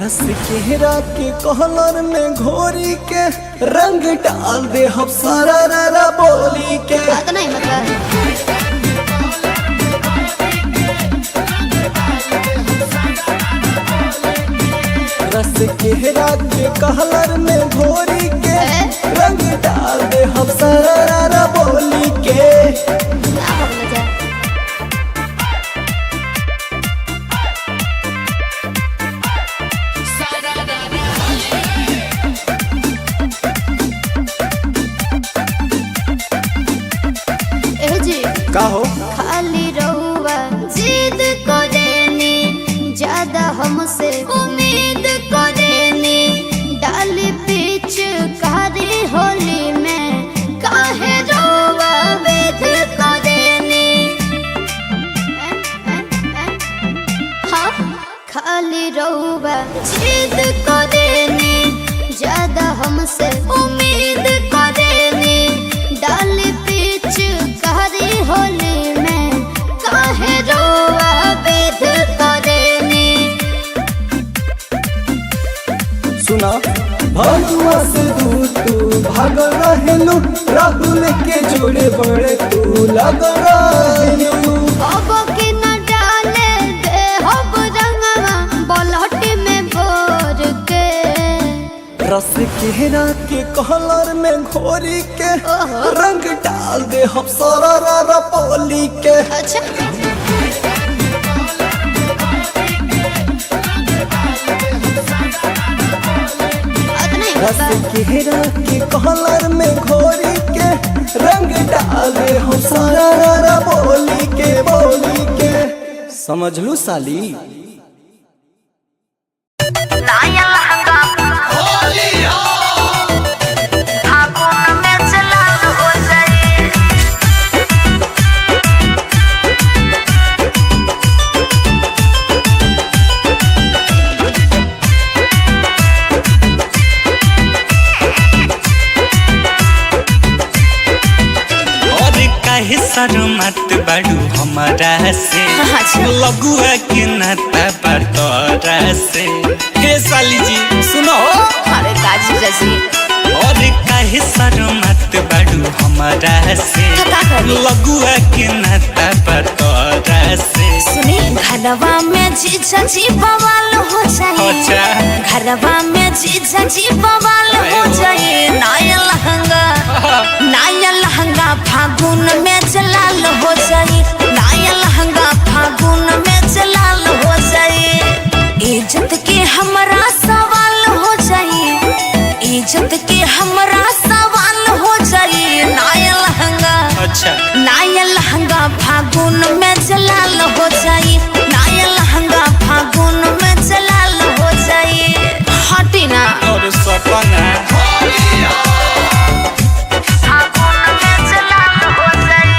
रस केहरा के कहलर में घोरी के रंग डाल दे हम सारा रा बोली के। बात नहीं मतलब। रस केहरा के कहलर में घोरी के रंग डाल दे हम सारा रा बोली के। ना भगला जा। ए जी का हो? खाली रहुआ जिद करेनी ज्यादा हमसे उम्मीद करेनी डाल बीच कारी होली में काहे रहुआ वेद करेनी। हाँ खाली रहुआ जिद करेनी ज्यादा हमसे उम्मीद करेनी डाल बीच कारी होली में काहे रोआ बेद करेनी। सुना भगुआ से दूर तू भागल रहेलू, राहुल के जोड़े बड़े तू लगल रहेलू। अब के न डाले दे हब रंगवा बलहट में बोर के। रस केहरा के कहलर में घोरी के रंग डाल दे हम सारा रा बोली के। अच्छा। रस केहरा के कहलर में घोरी के रंग डाल दे हम सारा रा बोली के बोली के। समझलू साली। नया लहंगा फागुन में चलाल हो जाए। और काहे शर्मात बाड़ू हमारा से? अच्छा। लगुआ के नाता पर तोरा से। हे साली जी सुनो। अरे काजी जैसी। और काहे शर्मात बाड़ू हमारा से? का करी? लगुआ के नाता पर तोरा से। सुनी घरवा में जीजा जी बवाल हो जाए। अच्छा। घरवा में जीजा जी बवाल हो जाए। नया लहंगा नया लहंगा फागुन में जलाल हो जाए। नया लहंगा फागुन में जलाल हो जाए। इज्जत के हमरा सवाल हो जाए। इज्जत के हमरा सवाल हो जाए। नया लहंगा अच्छा। नया लहंगा फागुन में जलाल हो जाए। नया लहंगा फागुन में जलाल हो जाए। हटी ना। और सपना फागुन में जलाल हो जाए।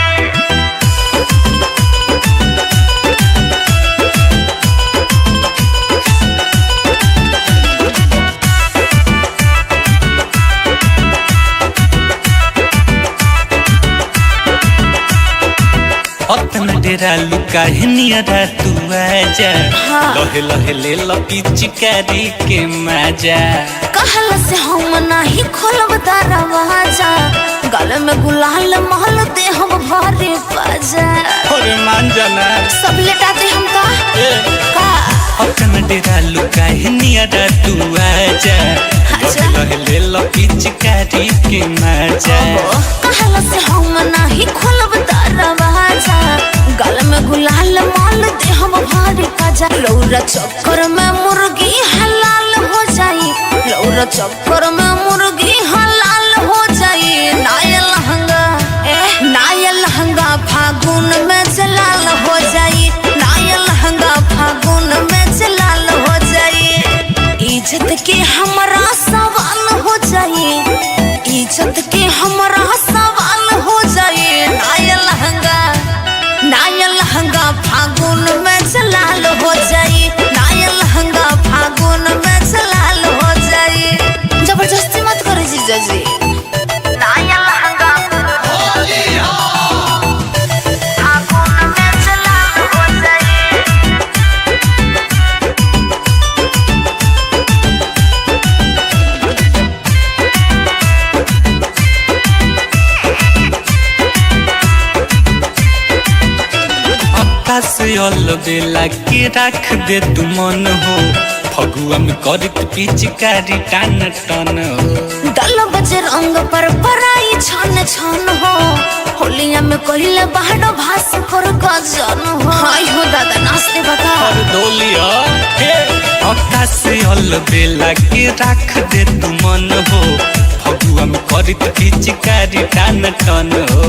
अतन डेरा लुका है नियरा तू आजा। हाँ। लहे लहे ले लो पिचकारी के मजा। कहल से हम नाही खोलब दरवाजा, गल में गुलाल महल दे हम भरे पाजा। अरे मान जाना। सब लेटा दे हम का का। अपन डेरा लुका है नियरा तू आजा। अच्छा। लहे लहे ले लो पिचकारी के मजा। कहल से हम नाही खोलब दरवाजा, गल में गुलाल माल दे हम भरे पाजा। लौरा चक्कर में मुर्गी हलाल हो जाई, लौरा चक्कर में मुर्गी हलाल हो जाई। नाया लहंगा ए नाया लहंगा फागुन में जलाल हो जाई, नाया लहंगा फागुन में जलाल हो जाई। इज्जत के हमरा सवाल हो जाई, इज्जत के हमरा सवाल हो जाई। नाया लहंगा नाया लहंगा फागुन में जलाल हो जाई, नाया लहंगा फागुन में जलाल हो जाई। जबरदस्ती मत करो जीजा जी। नाया लहंगा फागुन में जलाल हो जाई। आकाश अल बेला के राख दे तू मन हो, फगुआ में करत पिचकारी टान टन हो। दल बज रंग पर पराई छन छन हो, होलिया में कहिले बाहर भास कर गजन हो। हाय हो दादा नाचते बता। और डोलिया हे आकाश अल बेला के राख दे तू मन हो, फगुआ में करत पिचकारी टान टन हो।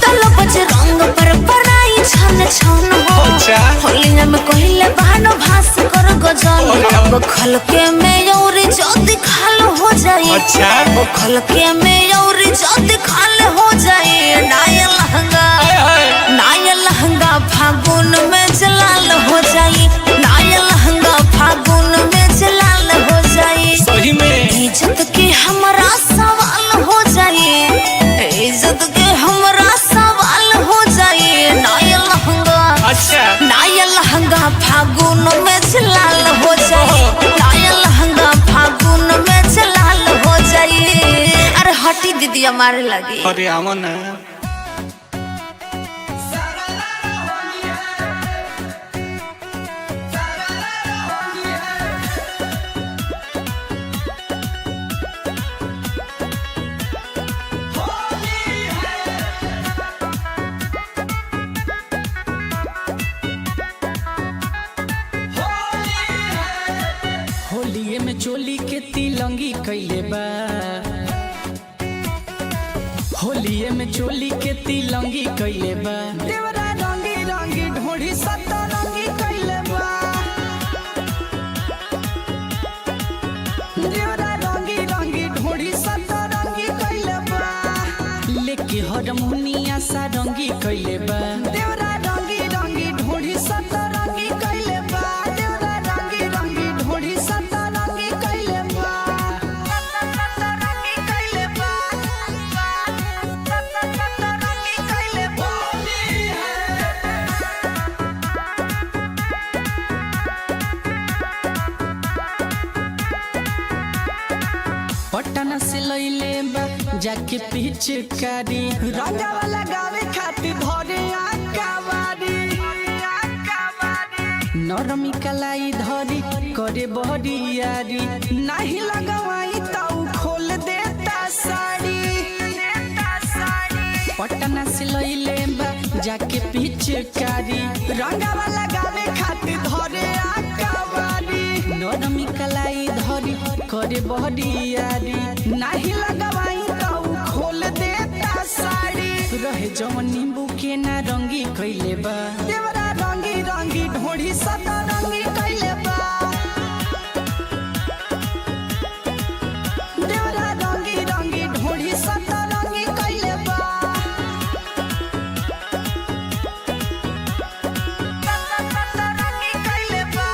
दल बज रंग पर पराई छन छन हो, अच्छा। होलिया में कहिले बाहर भास कर गजन अरे। अब खलके में और जद खाल हो जाए। अच्छा। अब खलके में और जद खाल हो जाए। नाया लहंगा नाया लहंगा फागुन में जलाल हो जाए, नाया लहंगा फागुन में जलाल हो जाए। सही में इज्जत के हमरा सवाल हो जाए, इज्जत के हमरा सवाल हो जाए। नाया लहंगा अच्छा नाया लहंगा फागुन में जलाल हो जाए, नाया लहंगा फागुन में जलाल हो जाए। अरे हटी दीदी हमारे लगी। अरे आवा ना। होलिये में चोली के तिलंगी कैले बा, होलिये में चोली के तिलंगी कैले बा। देवरा रंगी रंगी ढोढ़ी सतरंगी कैले बा, देवरा रंगी रंगी ढोढ़ी सतरंगी कैले बा। लेके हरमुनिया सारंगी कैले बा, देवरा रंगी रंगी ढोढ़ी सतरंगी कैले बा। देवरा रंगी रंगी ढोढ़ी सतरंगी कैले बा, सतरंगी कैले बा, सतरंगी कैले बा। पटना से लैले बा जाके पिचकारी, रंगावा लगावे खातिर धरे आकावारी। नरमी कलाई धरी करे बहरियारी, नाही लगवाई त उ खोल देता साड़ी। पटना से लैले बा जाके पिचकारी, रंगावा लगावे खातिर धरे आकावारी। नरमी कलाई धरी करे बहरियारी, नाही लगवाई त उ खोल देता साड़ी। रहे जवन नींबू के ना रंगी कैले बा, देवरा रंगी रंगी ढोढ़ी सतरंगी कैले बा। देवरा रंगी रंगी ढोढ़ी सतरंगी कैले बा, सतरंगी कैले बा,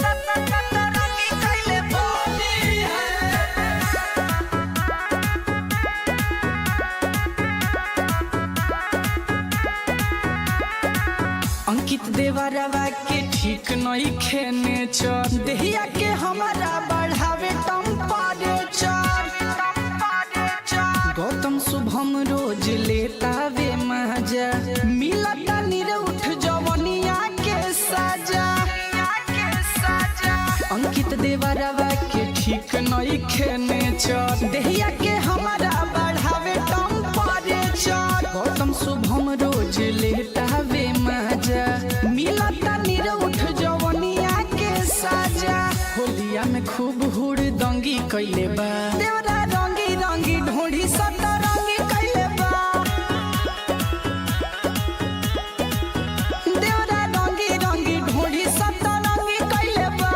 सतरंगी कैले बा। देवरवा के ठीक नहीं खेने चर, देहिया के हमारा बढ़ावे टेम्परेचर। गौतम शुभम रोज लेता वे मजा, मिलता निरउठ जवनिया के साजा। अंकित देवरवा के ठीक नहीं खेने चर, देहिया के हमारा बढ़ावे टेम्परेचर। गौतम शुभम रोज लेता वे मजा, मिलता निरउठ जवनिया के साजा। होलिया में खूब हुड़ दंगी कैले बा, देवरा रंगी रंगी ढोढ़ी सतरंगी कैले बा। देवरा रंगी रंगी ढोढ़ी सतरंगी कैले बा।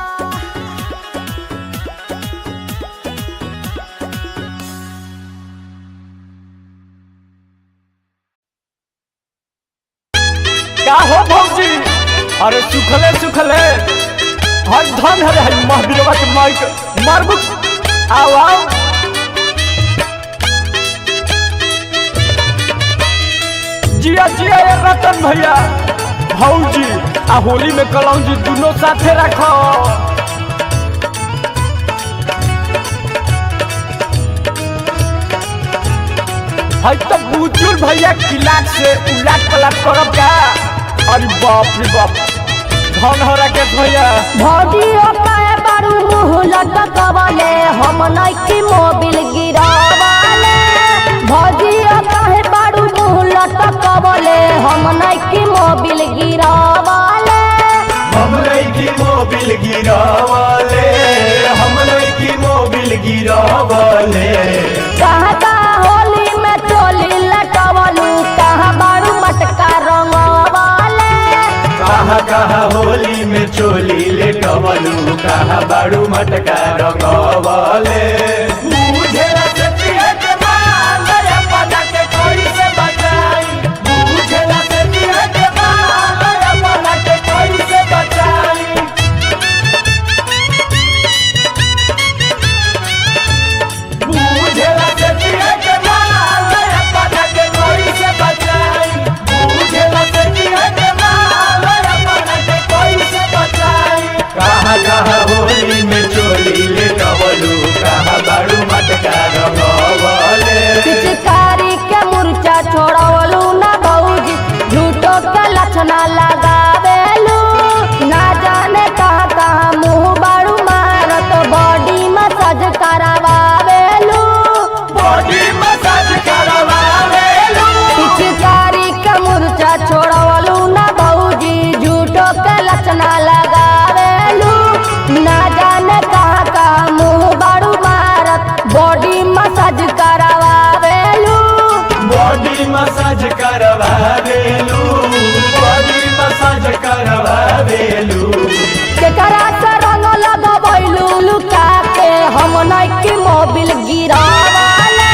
का हो भौजी? अरे सुखले सुखले हर धन हरे हर महावीरवा के माइक मारबुक। आओ आओ जिया जिया ये रतन भैया भौजी आ होली में कलौजी दोनों साथे रखो। है तो बुजुर्ग भैया किलाक से उलाट पलाट करब का? अरे बाप रे बाप, धन हो राकेश भैया। भौजी काहे बारू मुँह लटकवले, हम नइखी मोबिल गिरावले। भौजी काहे बारू मुँह लटकवले, हम नइखी मोबिल गिरावले। हम लईकी मोबिल गिरावले, हम लईकी मोबिल गिरावले। कहाँ कहाँ होली में चोली लटवलू, कहाँ बारू मटका रंगवले। कहाँ कहाँ होली में चोली लेटवलू, कहाँ बाड़ू मटका रंगवले। बुझेला से पिए के माल, अपना के कोई से बचाई। बुझेला से पिए के माल, अपना के कोई से बचाई। बुझेला से पिए के माल, अपना के कोई से बचाई। बुझेला से पिए के माल, अपना के कोई से बचाई। कहाँ कहाँ होली में चोली लेटवलू, कहाँ बाड़ू मटका रंगवले। पिचकारी के मुरचा छोड़वलू ना भौजी, झूठो के लक्षणा लगावेलू। ना जाने कहाँ कहाँ मुँह बारू मारत, बॉडी मसाज करावेलू। बॉडी मसाज करवावेलू। पिचकारी के मुरचा छोड़वलू ना भौजी, झूठो के लक्षणा लगावेलू। ना जाने कहाँ कहाँ मुँह बारू मारत, बॉडी मसाज करावेलू। बॉडी मसाज करवावेलू, बॉडी मसाज करवावेलू। केकरा से रंग लगबैलू लुका के, हम नइखी मोबिल गिरावले।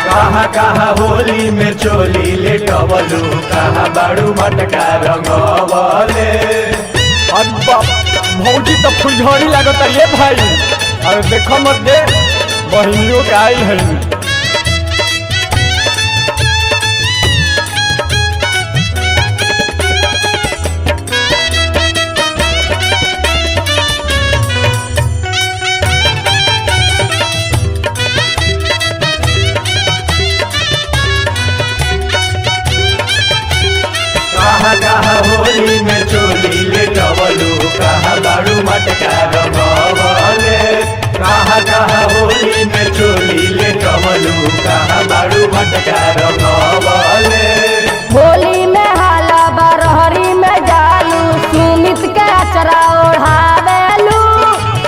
कहाँ कहाँ होली में चोली लेटवलू, कहाँ बाड़ू मटका रंगवले। अरे बाप, भौजी तो फुलझड़ी लागत ये भाई। अरे देखो मत दे बहिनियों के आई है। कहाँ कहाँ होली में चोली लेटवलू, कहाँ बाड़ू मटका रंगवले। कहाँ कहाँ होली में चोली लेटवलू, कहाँ बाड़ू मटका रंगवले। होली में हाला बरहरी में जालू, सुमित के अचरा ओढ़ावेलू।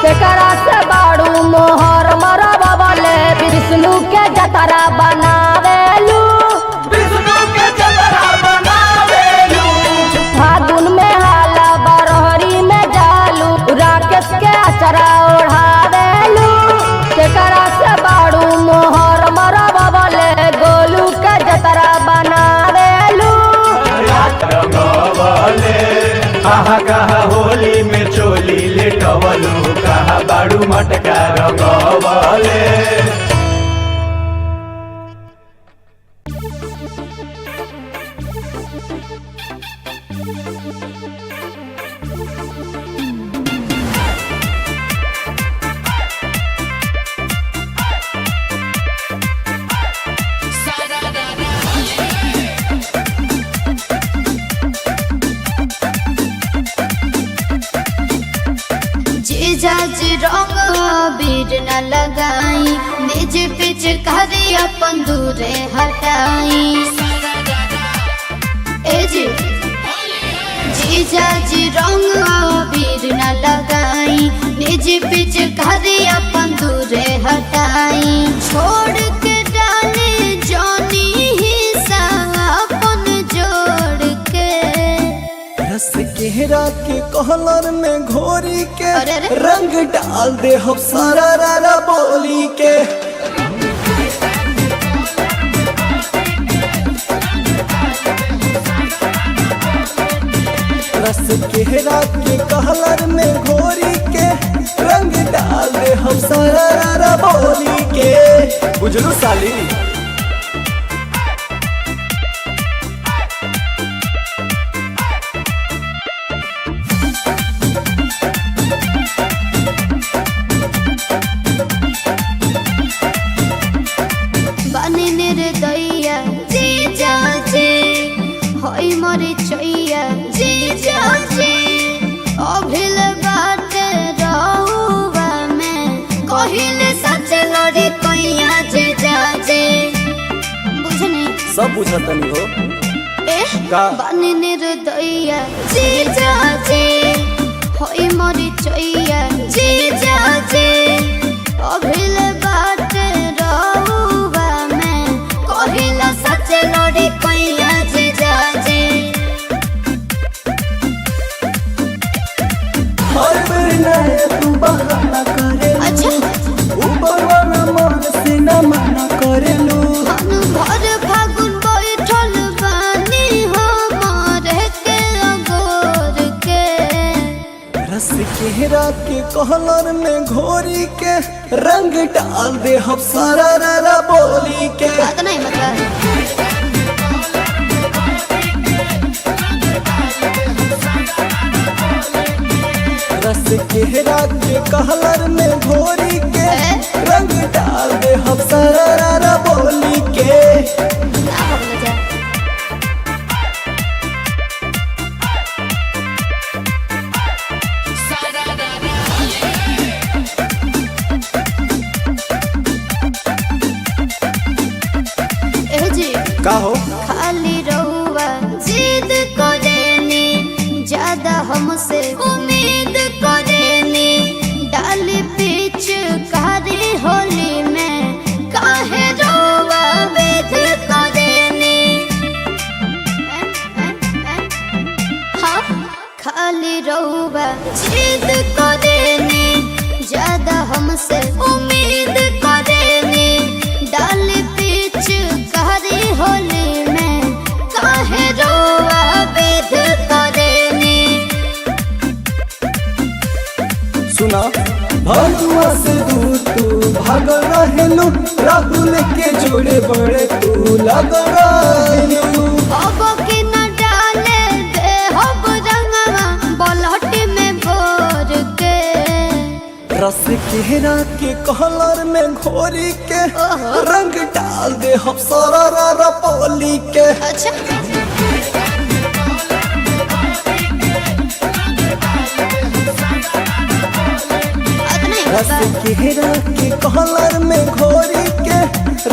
केकरा से बाड़ू मोहर मरबले, विष्णु के जतरा बनावेलू। विष्णु के जतरा बनावेलू। फागुन में हाला बरहरी में जालू, राकेश के अचरा ओढ़ावेलू। केकरा से बाड़ू मोहर मरबले, गोलू के जतरा बनावेलू। रंगवले। कहाँ कहाँ होली में चोली लेटवलू, कहाँ बाड़ू मटका रंगवले। न लगाई, निज पिचकारी अपन दूरे हटाई। ए जी जीजा जी रंग अबीर न लगाई, निज पिचकारी अपन दूरे हटाई। छोड़ के डाले जानी हिस्सा अपन जोड़ के। रस केहरा के कहलर में घोरी के अरे अरे। रंग डाल दे हम सारा रा बोली के। रस केहरा के कहलर में घोरी के रंग डाल दे हम सारा रा बोली के। बुझलू साली। बने निर्दया जीजा जी, होई मोरे चैया जीजा जी। अभिल बात रहुआ में कहिल सच लड़ी कैया जीजा जी। बुझनी सब बुझतनी हो ए का? बने निर्दया जीजा जी, होई मोरे चैया जीजा जी। अभिल बात रहुआ में कहिल सच लड़ी कैया जीजा जी। हर बेर नया तू बहाना करेलू। अच्छा। ऊपर वाला मन से न मना करेलू। हम भर फागुन बैठल बानी हमारे के अगोर के। रस केहरा के कहलर में घोरी के रंग डाल दे हम सारा रा बोली के। बात नहीं मतलब रस केहरा के कहलर में घोरी के रंग डाल दे हम सारा रा बोली के। ना भगले जा। ए जी का हो? खाली रहुआ जिद करेनी, ज्यादा हमसे उम्मीद करेनी। डाल पीछ कारी होली में काहे रहुआ वेद करेनी। हाँ खाली रहुआ जिद करेनी, ज्यादा हमसे उम्मीद करेनी। डाल पीछ कारी होली में काहे रोआ बेद करेनी। सुना भजुआ से दूर तू भागल रहेलू, राहुल के जोड़े बड़े तू लगल रहेलू। अब के न डाले दे हब रंगवा बलहट में बोर के। रस केहरा के कहलर में घोरी के रंग डाल दे हम सारा रा बोली के। अच्छा रस केहरा के कहलर में घोरी के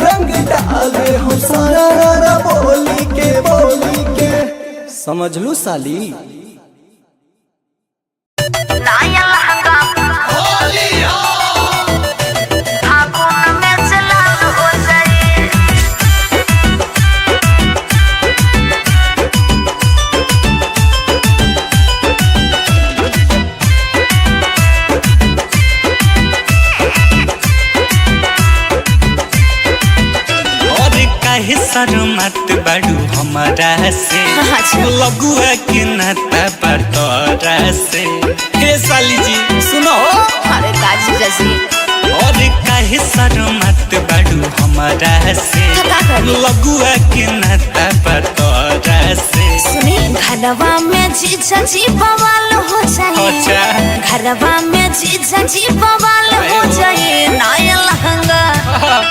रंग डाल दे हम सारा रा बोली के बोली के। समझलू साली। नया लहंगा फागुन में चलाल हो जाए। और काहे शर्मात बाड़ू हमारा से? अच्छा। लगुआ के नाता पर तोरा से। हे साली जी सुनो। अरे काजी जजी और काहे शर्मात बाड़ू हमारा से? का करी? लगुआ के नाता पर तोरा से। सुनी घरवा में जीजा जी बवाल हो जाए। अच्छा। घरवा में जीजा जी बवाल हो जाए। नया लहंगा,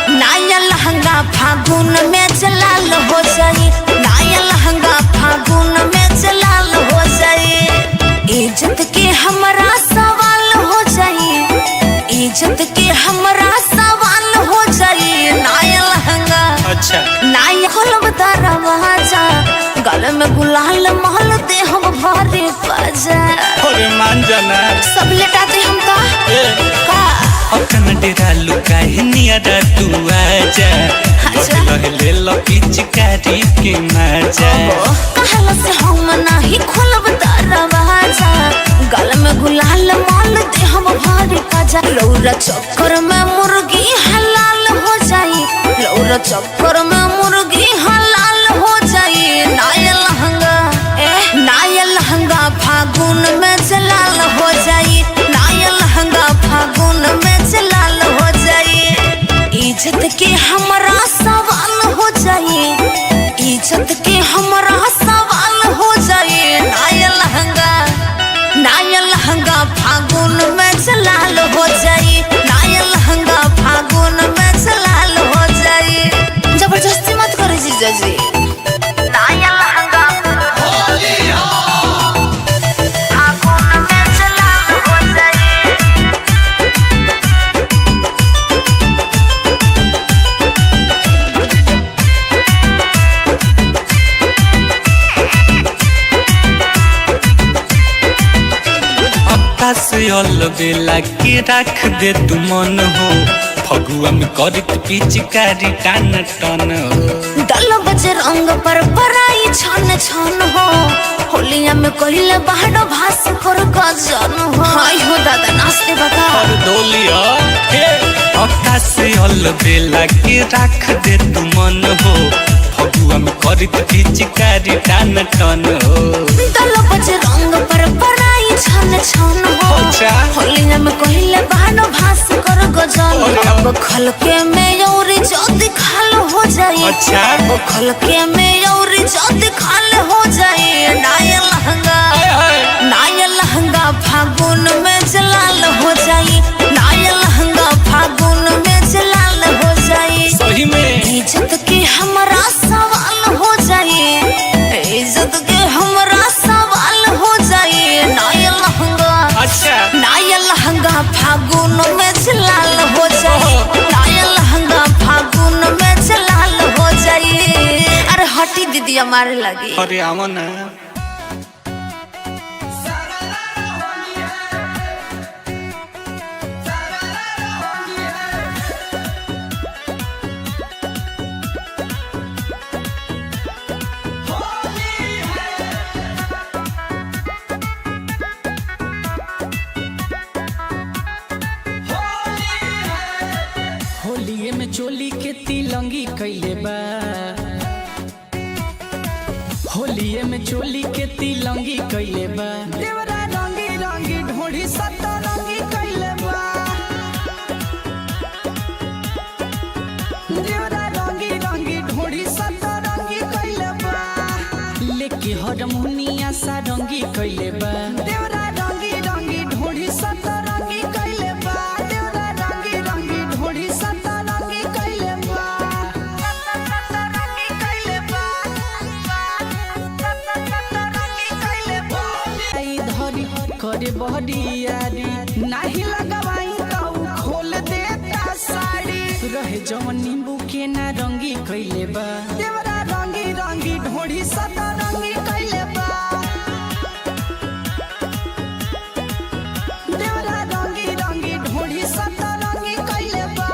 नया लहंगा फागुन में जलाल हो जाए। नया लहंगा फागुन में जलाल हो जाए। इज्जत के हमरा सवाल हो जाए। इज्जत के हमरा अच्छा। नाई खोलब दरवाजा, गल में गुलाल महल दे हम भरे पाजा। अरे मान जाना। सब लेटा दे हम का ए। का। अखन डेरा लुकाहे नियरा तू आजा। अच्छा। लहे ले लो पिचकारी के मजा। कहला से हम नाही खोलब दरवाजा, गल में गुलाल माल दे हम भरे पाजा। रौरा चक्कर में मुर्गी हलाल हो जाई, रौरा चक्कर में मुर्गी हलाल हो जाई। नाया लहंगा ए नाया लहंगा फागुन में जलाल हो जाई, नाया लहंगा फागुन में जलाल हो जाई। इज्जत के हमरा सवाल हो जाई, इज्जत के हमरा सवाल हो जाई। नाया लहंगा, नाया लहंगा फागुन में जलाल हो जाई, नाया लहंगा फागुन में जलाल हो जाई। जबरदस्ती मत करे जीजा जी। नाया लहंगा फागुन में जलाल हो जाई। आकाश अलबेला के राख दे तू मन हो, फगुआ में करत पिचकारी टान टन हो। दल बज रंग पर पराई छन छन हो, होलिया में कहिले बाहर भास कर गजन हो। हाय हो दादा नाचते बता। और डोलिया हे। आकाश अलबेला के राख दे तू मन हो, फगुआ में करत पिचकारी टान टन हो। दल बज रंग पर पराई छन छन हो, अच्छा। होलिया में कहिले बाहर भास कर गजन। अरे। अब खलके में और जद खाल हो जाए। अच्छा। अब खलके में और जद खाल हो जाए। नाया लहंगा, हाय हाय। नाया लहंगा फागुन में जलाल हो जाई, नाया लहंगा फागुन में जलाल हो जाई। सही में। इज्जत के हमरा सवाल हो जाई, इज्जत के हमरा सवाल हो जाई। नाया लहंगा, अच्छा। नाया लहंगा फागुन में जलाल हो जाई, नाया लहंगा फागुन में जलाल हो जाई। अरे हटी दीदी हमारे लगी। अरे आवा ना। होलिये में चोली के तिलंगी कैले बा, होलिये में चोली के तिलंगी कैले बा। देवरा रंगी रंगी ढोढ़ी सतरंगी कैले बा, देवरा रंगी रंगी ढोढ़ी सतरंगी कैले बा। लेके हरमुनिया सारंगी कैले बा, देवरा रंगी रंगी ढोढ़ी सतरंगी कैले बा। देवरा रंगी रंगी ढोढ़ी सतरंगी कैले बा, सतरंगी कैले बा, सतरंगी कैले बा। आई धरी करे बहरियारी नाही लगवाई त उ खोल देता साड़ी। रहे जवन नींबू के नारंगी कैले बा, देवरा रंगी रंगी ढोढ़ी सतरंगी कैले बा। देवरा रंगी रंगी ढोढ़ी सतरंगी कैले बा,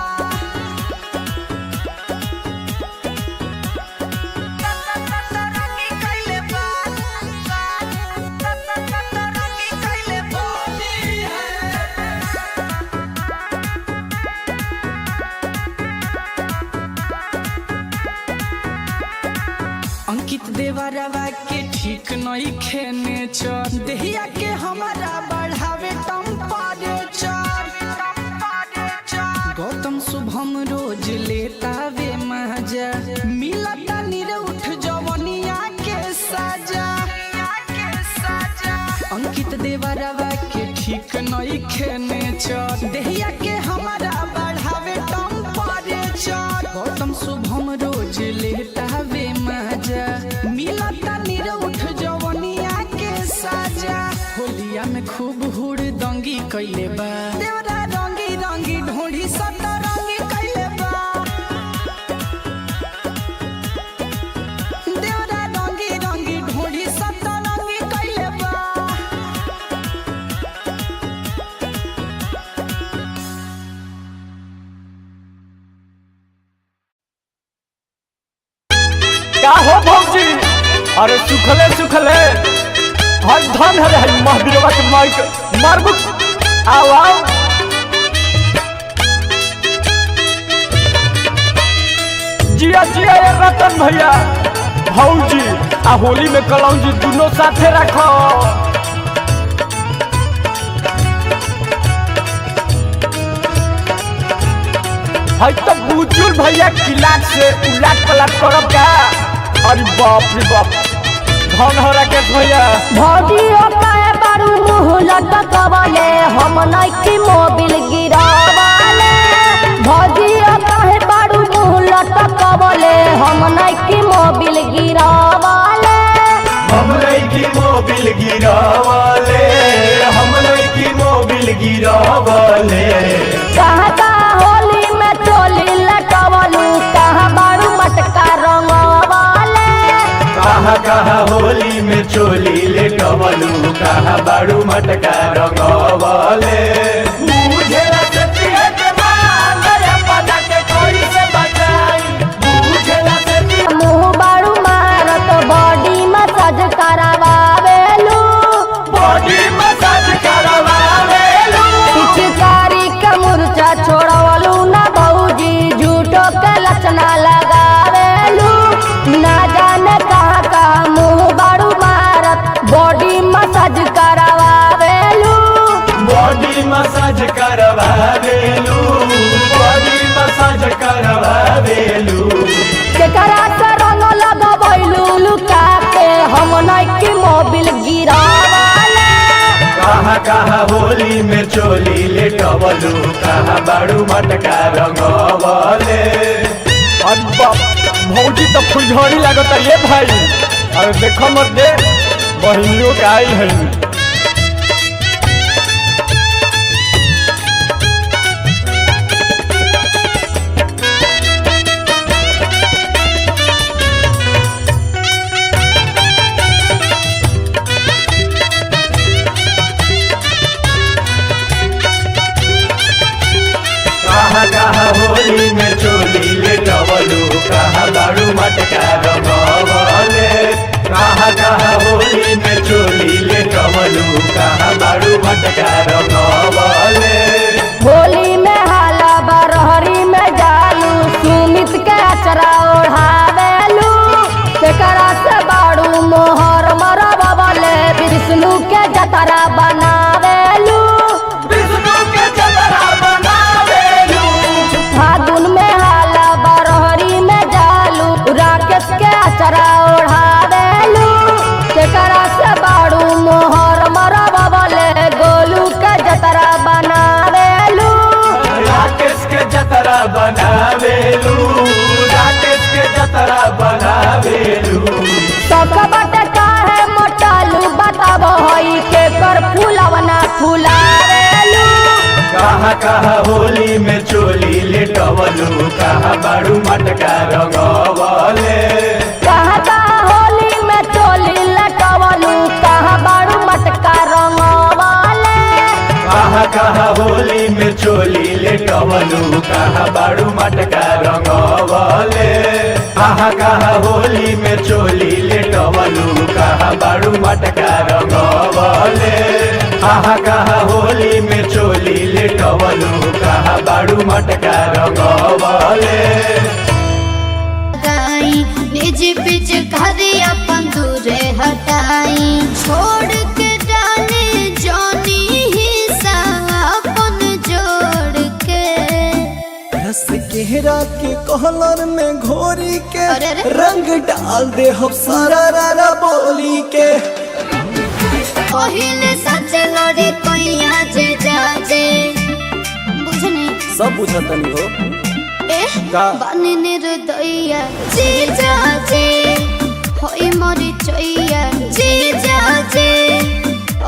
सतरंगी कैले बा, सतरंगी कैले बा। अंकित देवरवा के ठीक नहीं खेने चर, देहिया के हमारा बढ़ावे टेम्परेचर। गौतम शुभम रोज लेता वे मजा, मिलता निरउठ जवनिया के साजा। अंकित देवरवा के ठीक नहीं खेने चर, देहिया के हमारा बढ़ावे टेम्परेचर। गौतम शुभम रोज लेता वे मजा, मिलता निरउठ जवनिया के साजा। होलिया में खूब हुड़ दंगी कैले बा, देवरा रंगी रंगी ढोढ़ी सतरंगी कैले बा। का हो भौजी? अरे सुखले सुखले हर धन हरे हई महावीरवा के माइक मारबु। आओ आओ जिया जिया ये रतन भैया भौजी आ होली में कलौजी दोनों साथे रखो। हई तो बुजुर्ग भैया किलाट से उलाट पलाट करब का? अरे बाप रे बाप, धन हो राकेश भैया। भौजियो काहे बारू मुँह लटकवले, हम नइखी मोबिल गिरावले। भौजियो काहे बारू मुँह लटकवले, हम नइखी मोबिल गिरावले। हम लईकी मोबिल गिरावले, हम लईकी मोबिल गिरावले। कहाँ कहाँ होली में चोली लटवलू, कहाँ बारू मटका रंगवले। कहाँ कहाँ होली में चोली लेटवलू, कहाँ बाड़ू मटका रंगवले। बुझेला से पिए के माल, अपना के कोई से बचाई। बुझेला से पिए मुँह बारू मारत बॉडी मसाज करावेलू। बॉडी मसाज करवावेलू। पिचकारी के मुरचा छोड़वलू ना भौजी, झूठो के लचना लगावेलू। ना जाने कहाँ कहाँ मुँह बारू मारत बॉडी मसाज करावेलू। बॉडी मसाज करवावेलू, बॉडी मसाज करवावेलू। केकरा से रंग लगबैलू लुका के, हम नइखी मोबिल गिरावले। कहाँ कहाँ होली में चोली लेटवलू, कहाँ बाड़ू मटका रंगवले। अरे बाप, भौजी तो फुलझड़ी लागत ये भाई। अरे देखो मत दे बहिनियों के आइल है। कहाँ कहाँ होली में चोली लेटवलू, कहाँ बाड़ू मटका रंगवले। कहाँ कहाँ होली में चोली लेटवलू, कहाँ बाड़ू मटका रंगवले। होली में हाला बरहरी में जालू, सुमित के अचरा ओढ़ावेलू। केकरा से बाड़ू मोहर मरबले, विष्णु के जतरा बनावेलू। विष्णु के जतरा बनावेलू। फागुन में हाला बरहरी में जालू, राकेश के अचरा ओढ़ावेलू। केकरा से बाड़ू मोहर मरबले, गोलू के जतरा बनावेलू। राकेश के जतरा बनावेलू, राकेश के जतरा बनावेलू। सब बट काहे मोटालू बताबो, हई के कर फूलवना फुलावेलू। कहाँ कहाँ होली में चोली लेटवलू, कहाँ बाड़ू मटका रंगवले। कहाँ कहाँ होली में चोली लटवलू, कहाँ बाड़ू मटका रंगवले। कहाँ कहाँ होली में चोली लेटवलू, कहाँ बाड़ू मटका रंगवले। कहाँ कहाँ होली में चोली लेटवलू, कहाँ बाड़ू मटका रंगवले। कहाँ कहाँ होली में चोली लेटवलू, कहाँ बाड़ू मटका रंगवले। लगाई निज पिचकारी अपन दूरे हटाई, छोड़ के डाले जोनी हिस्सा अपन जोड़ के। रस केहरा के कहलर में घोरी के अरे अरे। रंग डाल दे हम सारा रारा बोली के। पहिले सच लड़ी कोइया जे जाजे बुझनी। सब बुझतनी हो ए का? बानी निर्दयिया जी जाजे, होई मरी चैया जी जाजे।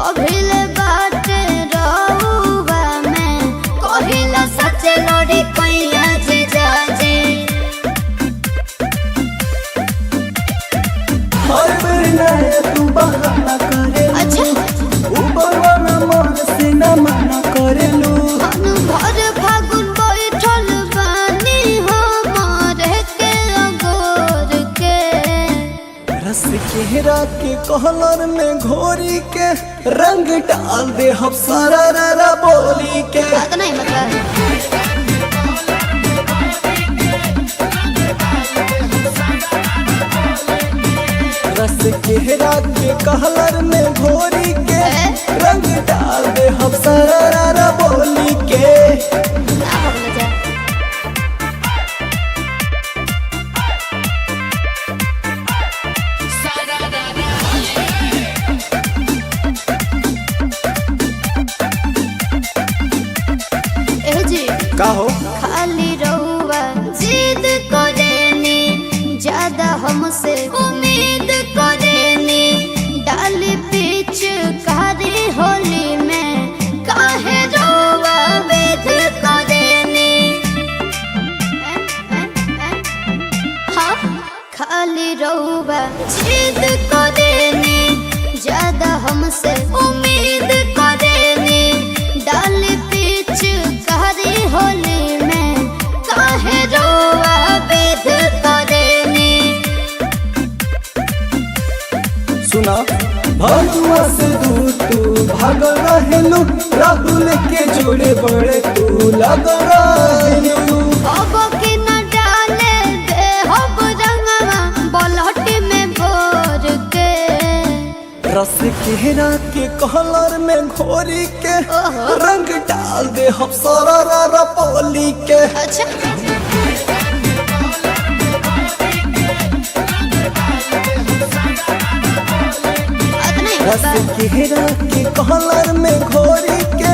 अभिल बात रहुआ में कहिला सच लड़ी कोइया जे जाजे। हर बेर नया तू बहाना करे, अच्छा। ऊपर वाला मन से न मना करेलू। अनु भर फागुन बैठल बानी हमार के अगोर के। केरा के कलर में घोरी के रंग डाल दे हम सारा रा बोली के। अतना ही मतलब। रस केरा के कलर में घोरी के रंग डाल दे हम सारा रा बोली के। ना भगले जा। ए जी का हो? खाली रहुआ जिद करेनी, ज्यादा हमसे उम्मीद करेनी, डाल बीच कारी होली में काहे रहुआ वेद करेनी। हाँ खाली रहुआ जिद करेनी, ज्यादा हमसे उम्मीद करेनी, डाल बीच कारी होली में काहे रोआ वेद करेनी। सुना भगुआ से दूर तू भागल रहेलू, राहुल के जोड़े बड़े तू लगल रहेलू। अब के न डाले दे हब रंगवा बलहट में भोर के। रस केरा के कलर में घोरी के रंग डाल दे हम सारा रा बोली के। अच्छा अतना ही रस बता। केरा के कलर में घोरी के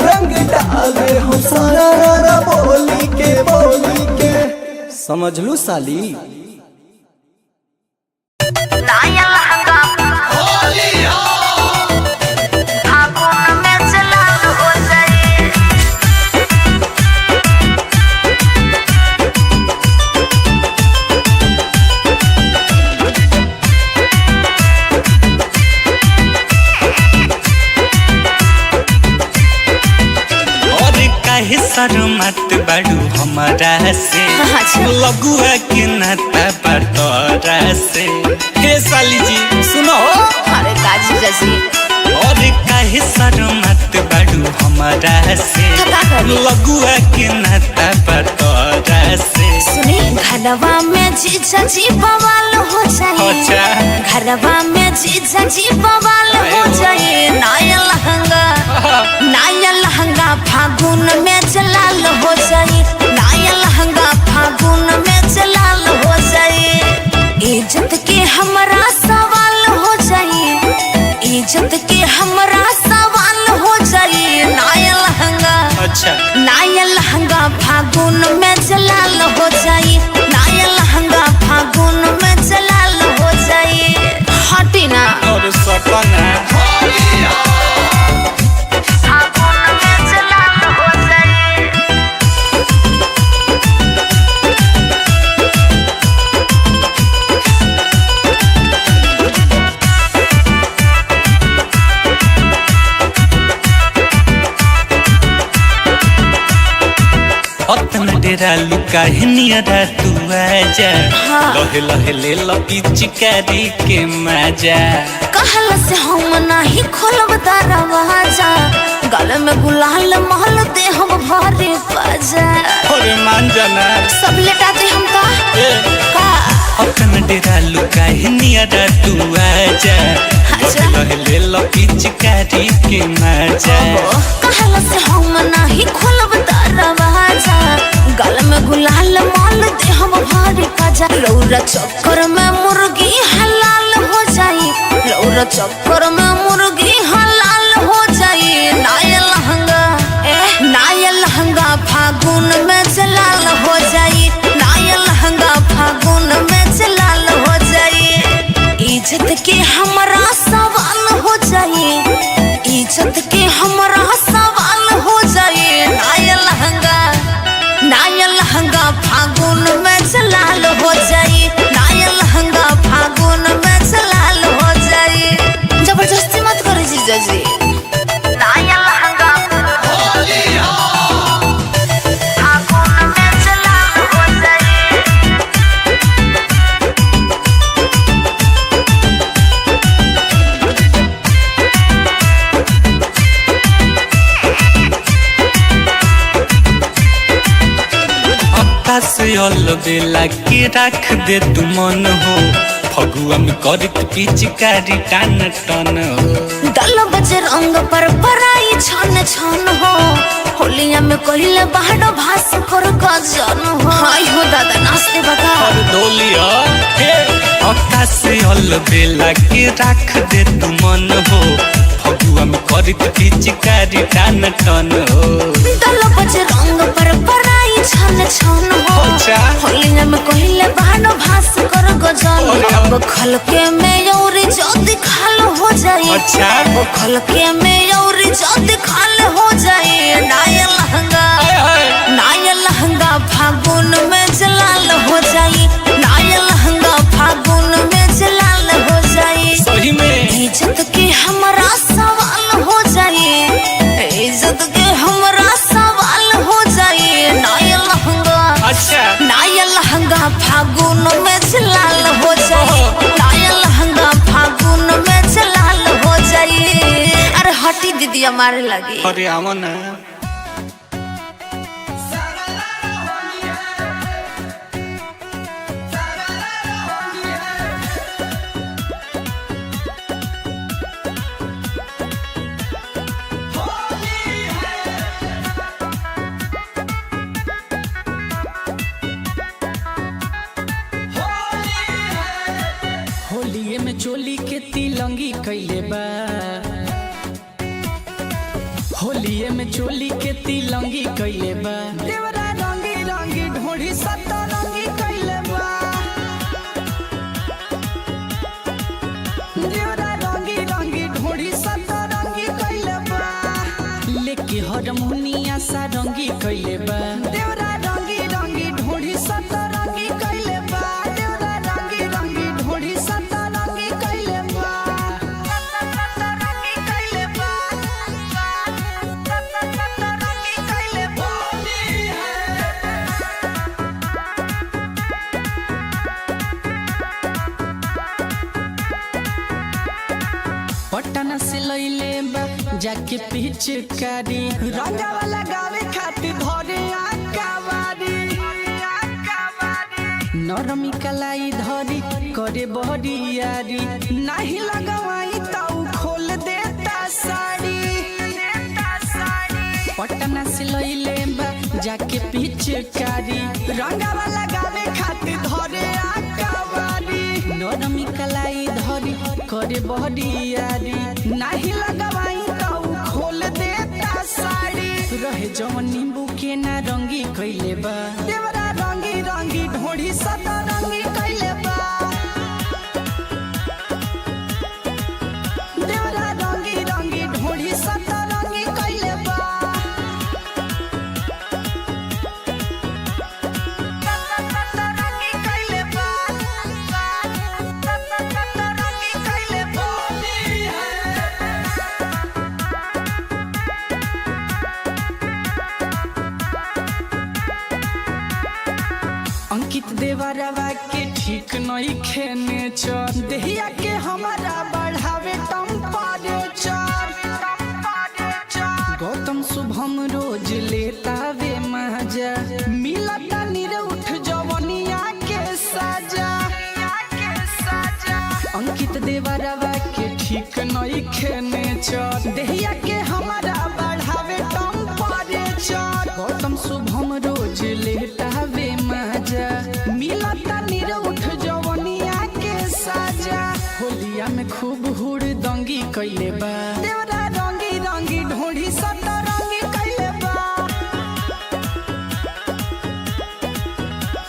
रंग डाल दे हम सारा रा बोली के बोली के। समझ लू साली। नया लहंगा फागुन में जलाल हो जाए। और काहे शर्मात बाड़ू हमारा से? अच्छा। लगुआ के नाता पर तोरा से। हे साली जी सुनो। अरे काजी जैसी। और काहे शर्मात बाड़ू हमारा से? का करी? लगुआ के नाता पर तोरा से। सुनी घरवा में जीजा जी बवाल हो जाए। अच्छा। घरवा में जीजा जी बवाल हो जाए। नया लहंगा, नया लहंगा फागुन में जलाल हो जाए। नया लहंगा फागुन में जलाल हो जाए। इज्जत के हमरा सवाल हो जाए। इज्जत के हमरा सवाल हो जाए। नया लहंगा, अच्छा। नया लहंगा फागुन में जलाल हो जाए। नया लहंगा फागुन में जलाल हो जाए। हटी ना। और सपना फागुन में जलाल हो जाए। अतन डेरा लुका है नियरा तू आजा। हाँ। लहे लहे ले लो पिचकारी के मजा। कहल से हम नाही खोलब दरवाजा, गल में गुलाल महल दे हम भरे बाजा। अरे मान जाना। सब लेटा दे हम का ए। का। अतन डेरा लुका है नियरा तू आजा। अच्छा। लहे लहे ले लो पिचकारी के मजा। कहल से हम नाही खोलब दरवाजा, गल में गुलाल माल दे हम भरे बाजा। रौरा चक्कर में मुर्गी हलाल हो जाई। रौरा चक्कर में मुर्गी हलाल हो जाई। नया लहंगा, नया लहंगा फागुन में जलाल हो जाई। नया लहंगा फागुन में जलाल हो जाई। इज्जत के हमरा सवाल हो जाई। इज्जत के हमरा सवाल हो जाई। नया लहंगा, नया लहंगा फागुन में जलाल हो जाई। नया लहंगा अल बेला के रख दे तू मन हो, फगुआ में करत पिचकारी टान टन हो। दल बज रंग पर पराई छन छन हो, होलिया में कहिले बाहर भास कर गजन हो। हाय हो दादा नाचते बगा और डोलिया हे आकाश अल बेला के रख दे तू मन हो, फगुआ में करत पिचकारी टान टन हो। दल बज रंग पर पराई छन छन हो, अच्छा। होलिया में कहिले बाहर भास कर गजन। अरे। अब खलके में और जद खाल हो जाए। अच्छा। अब खलके में और जद खाल हो जाए। नाया लहंगा, हाय हाय। नाया लहंगा फागुन में जलाल हो जाए। नाया लहंगा फागुन में जलाल हो जाए। सही में इज्जत के हमारा सवाल हो जाए। इज्जत के हमारा सवाल हो जाए। नाया लहंगा, अच्छा। नाया लहंगा फागुन में जलाल हो जाए। नाया लहंगा फागुन में जलाल हो जाए। अरे हटी दीदी हमारे लगे। अरे आवा ना। होलिये में चोली के तिलंगी कैले बा, होलिये में चोली के तिलंगी कैले बा। देवरा रंगी रंगी ढोढ़ी सतरंगी कैले बा, देवरा रंगी रंगी ढोढ़ी सतरंगी कैले बा। लेके हरमुनिया सारंगी कैले बा, देवरा रंगी रंगी ढोढ़ी सतरंगी कैले बा। देवरा रंगी रंगी ढोढ़ी सतरंगी कैले बा, सतरंगी कैले बा, सतरंगी कैले बा। पटना से लैले बा जाके पिचकारी, रंगावा लगावे खातिर धरे आकावारी। नरमी कलाई धरी करे बहरियारी, नाही लगवाई तो खोल देता साड़ी। पटना से लैले बा जाके पिचकारी, रंगावा लगावे खातिर धरे आकावारी। नरमी कलाई धरी करे बहरियारी, नाही लगवाई तो खोल देता साड़ी। रहे जवन नींबू के ना रंगी कैले बा, देवरा रंगी रंगी ढोढ़ी सतरंगी कैले बा। देवरा रंगी रंगी ढोढ़ी सतरंगी कैले बा, सतरंगी कैले बा, सतरंगी कैले बा। अंकित देवरवा के ठीक नहीं खेने चर, देहिया के हमारा बढ़ावे टेम्परेचर। गौतम शुभम रोज लेता वे मजा, मिलता निरउठ जवनिया के साजा। अंकित देवरवा के ठीक नहीं खेने चर, देहिया के हमारा बढ़ावे टेम्परेचर। गौतम शुभम रोज लेता वे मजा, मिलता निरउठ जवनिया के साजा। होलिया में खूब हुड़ दंगी कैले बा, देवरा रंगी रंगी ढोढ़ी सतरंगी कैले बा।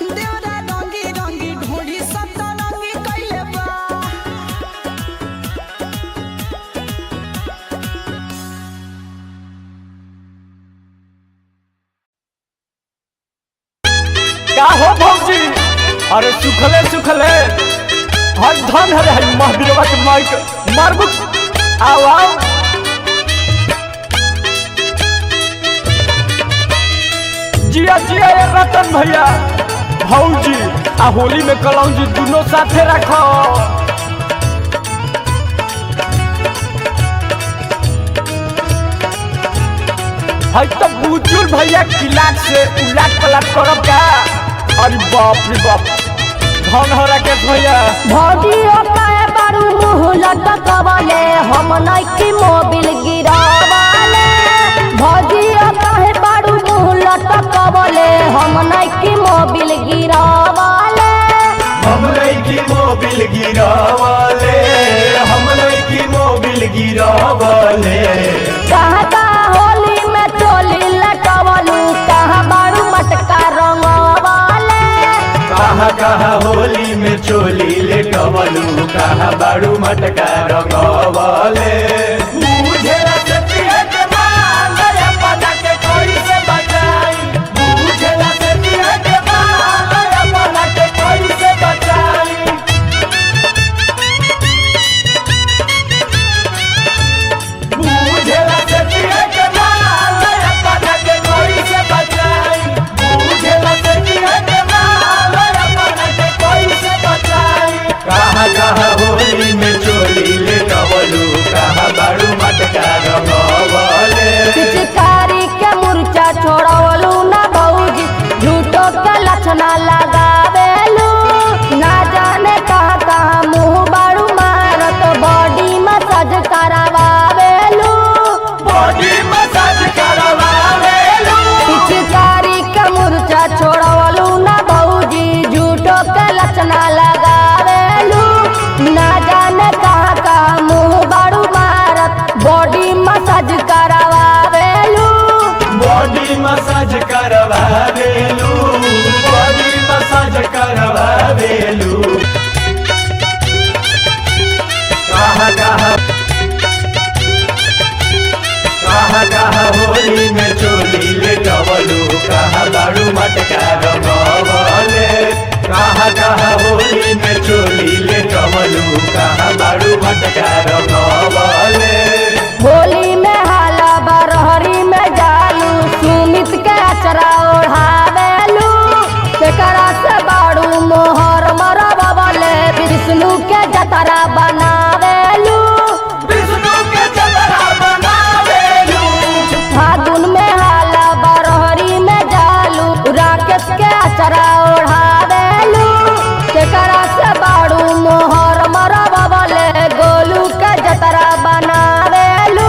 देवरा रंगी रंगी ढोढ़ी सतरंगी कैले बा। का हो भौजी? अरे सुखले सुखले हर धन हरे हई महावीरवा के माइक मारबु। आओ आओ जिया जिया ये रतन भैया भौजी आ होली में कलौजी दोनों साथे रखो। हई तो बुजुर्ग भैया किलाक से उलाट पलाट करब का। अरे बाप रे बाप, धन हो राकेश भैया। भौजियो काहे बारू मुँह लटकवले, हम नइखी मोबिल गिरावले। भौजियो काहे बारू मुँह लटकवले, हम नइखी मोबिल गिरावले। हम लईकी मोबिल गिरावले, हम लईकी मोबिल गिरावले। कहाँ कहाँ होली में चोली लटवलू, कहाँ बारू मटका रंगवले। कहाँ कहाँ होली में चोली लेटवलू, कहाँ बाड़ू मटका रंगवले। बुझेला से पिए के माल, अपना के कोई से बचाई। बुझेला से पिए के माल, अपना के कोई से बचाई। बुझेला से पिए के माल, अपना के कोई से बचाई। बुझेला से पिए के माल, अपना के कोई से बचाई। कहाँ कहाँ होली में चोली लेटवलू, कहाँ बाड़ू मटका रंगवले। पिचकारी के मुरचा छोड़वलू ना भौजी, झूठो के लक्षणा लगावेलू। ना जाने कहाँ कहाँ मुँह बारू मारत, बॉडी मसाज करावेलू। बॉडी मसाज करवावेलू। पिचकारी के मुरचा छोड़वलू ना भौजी, झूठो के लक्षणा लगावेलू। ना जाने कहाँ कहाँ मुँह बारू मारत, बॉडी मसाज करावेलू। बॉडी मसाज करवावेलू, बॉडी मसाज करवावेलू। कहाँ कहाँ, कहाँ कहाँ होली में चोली लेटवलू, कहाँ बाड़ू मटका रंगवले। कहाँ कहाँ होली में चोली लेटवलू, कहाँ बाड़ू मटका रंगवले। होली में हाला बरहरी में जालू, सुमित के अचरा ओढ़ावेलू। केकरा से बाड़ू मोहर मरबले, विष्णु के जतरा बनावेलू। विष्णु के जतरा बनावेलू। फागुन में हाला बरहरी में जालू, राकेश के अचरा ओढ़ावेलू। केकरा से बाड़ू मोहर मरबले, गोलू के जतरा बनावेलू।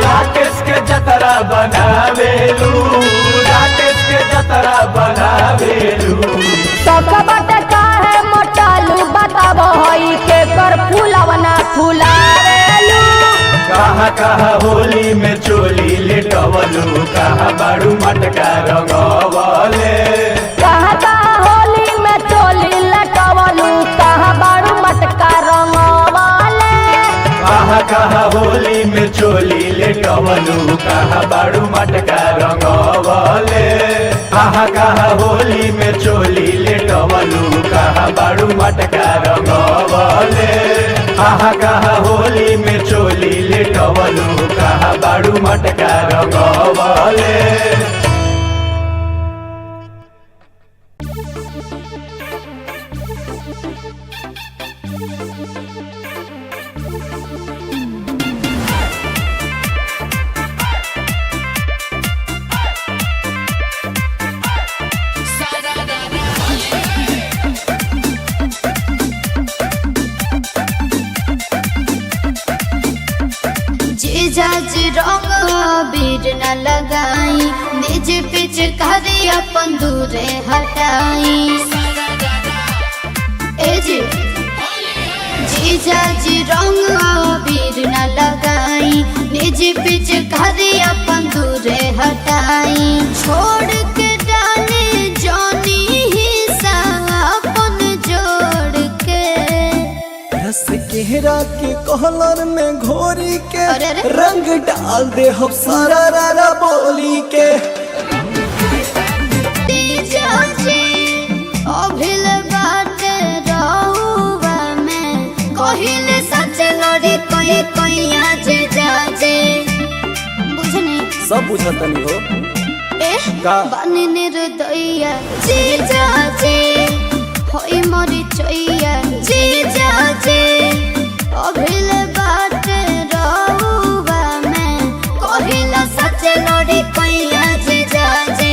राकेश के जतरा बनावेलू, राकेश के जतरा बनावेलू। सब बट काहे मोटालू, बताबो हई के कर फूलवना फुलावेलू। कहाँ कहाँ होली में चोली लेटवलू, कहाँ बाड़ू मटका रंगवले। कहाँ कहाँ होली में चोली लटवलू, कहाँ बारू मटका रंगवले। कहाँ कहाँ होली में चोली लेटवलू, कहाँ बाड़ू मटका रंगवले। कहाँ कहाँ होली में चोली लेटवलू, कहाँ बाड़ू मटका रंगवले। कहाँ कहाँ होली में चोली लेटवलू, कहाँ बाड़ू मटका रंगवले। जीजा जी रंग अबीर न लगाई, निज पिचकारी अपन दूरे हटाई। ए जी, जीजा जी रंग अबीर न लगाई, निज पिचकारी अपन दूरे हटाई। छोड़ के डाले जानी हिस्सा अपन जोड़ के। रस केहरा के कहलर में घोरी के अरे अरे। रंग डाल दे हम सारा रारा बोली के। अभिल बाट रहुआ में कहिले सच लड़ी कोई कोई आज जाजे बुझनी। सब बुझतनी हो ए का? बानी निर्दयिया जी जाजे होई मोरी चोइया जी जाजे। अभिल बाट रहुआ में कहिले सच लड़ी कोई आज जाजे।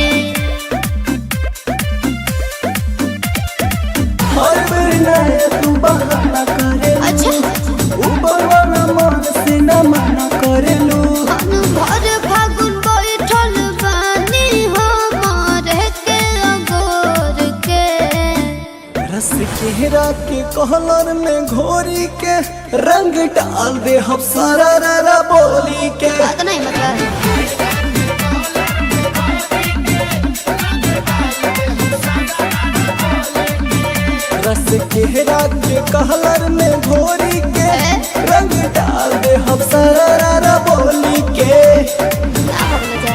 नया तू बहाना करेलू। अच्छा। ऊपर वाला मन से न मना करेलू। भर फागुन बैठल बानी हो मारे के अगोर के। रस केहरा के कहलर में घोरी के रंग डाल दे हम सारा रा बोली के। बात नहीं मतलब। रस केहरा के कहलर में घोरी के रंग डाल दे हम सारा रा बोली के। ना भगले जा।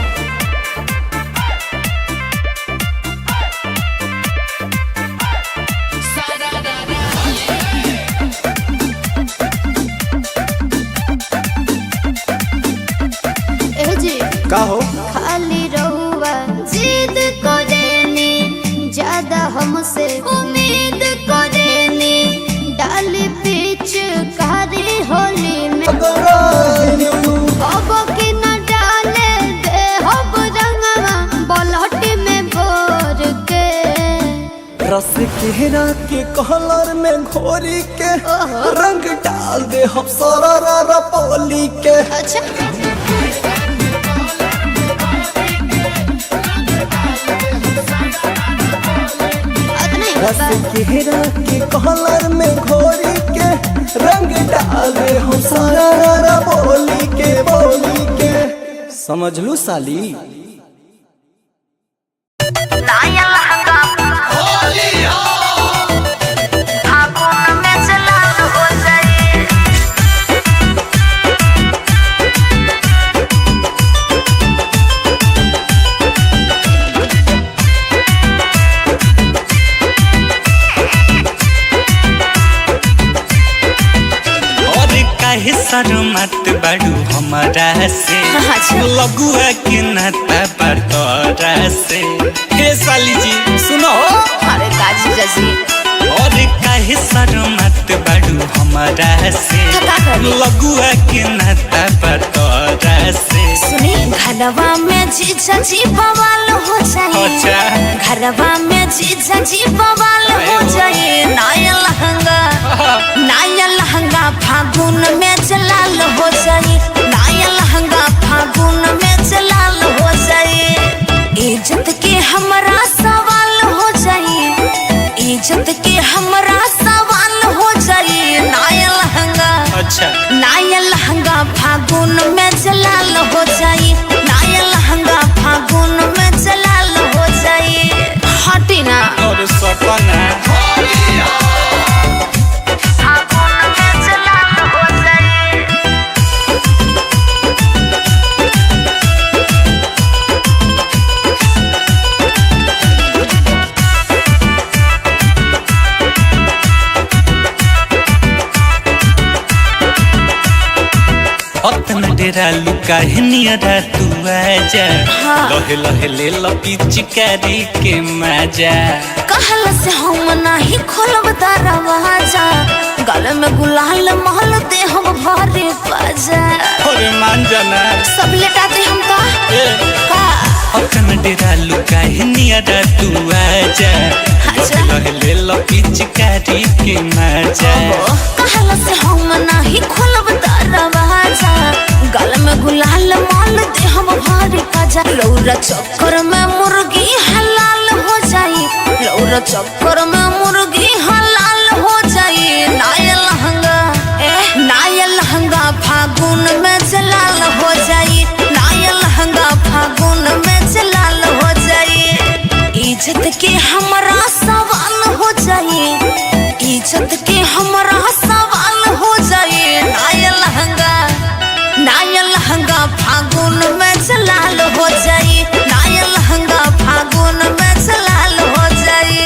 ए जी। का हो? खाली रहुआ जिद करेनी, ज्यादा हमसे उम्मीद करेनी, डाली पीछ कारी होली में। अब के न डाले दे हब रंगवा बलहट में बोर के। रस केहरा के कहलर में घोरी के रंग डाल दे हम सारा रा बोली के। अच्छा। रस केहरा के कहलर में घोरी के रंग डाल दे हम सारा रा बोली के बोली के। समझ लू साली। नया लहंगा फागुन में जलाल हो जाए। और काहे शर्मात बाड़ू हमारा से? अच्छा। लगुआ के नाता पर तोरा से। हे साली जी सुनो। अरे काजी जाजी। और काहे शर्मात बाड़ू हमारा से? का करी? लगुआ के नाता पर तोरा से। सुनी, घरवा में जीजा जी बवाल हो जाए। अच्छा। घरवा में जीजा जी बवाल हो जाए। नया लहंगा, नया लहंगा फागुन में जलाल हो जाए। नया लहंगा फागुन में जलाल हो जाए। इज्जत के हमरा सवाल हो जाए। इज्जत के हमरा सवाल हो जाए। नया लहंगा, अच्छा। नया लहंगा फागुन में जलाल हो जाए। नया लहंगा फागुन में जलाल हो जाए। हटी ना। और सपना फागुन में जलाल हो जाए। अतन डेरा लुका है नियरा तू आजा। हाँ। लहे लहे ले लपी चिकारी के मजा। कहल से हम नाही खोलब दरवाजा, गल में गुलाल महल दे हम भरे बाजा। अरे मान जाना। सब लेटा दे हम का का। अतन डेरा लुका है नियरा तू आजा। अच्छा। लहे लहे ले लपी चिकारी के मजा। कहल से हम नाही खोलब दरवाजा, गल में गुलाल माल दे हम भरे बाजा। लौरा चक्कर में मुर्गी हलाल हो जाई। लौरा चक्कर में मुर्गी हलाल हो जाई। नया लहंगा, नया लहंगा फागुन में जलाल हो जाई। नया लहंगा फागुन में जलाल हो जाई। इज्जत के हमरा सवाल हो जाई। इज्जत के हमरा सवाल हो जाई। नया लहंगा, नया लहंगा फागुन में जलाल हो जाई। नया लहंगा फागुन में जलाल हो जाई।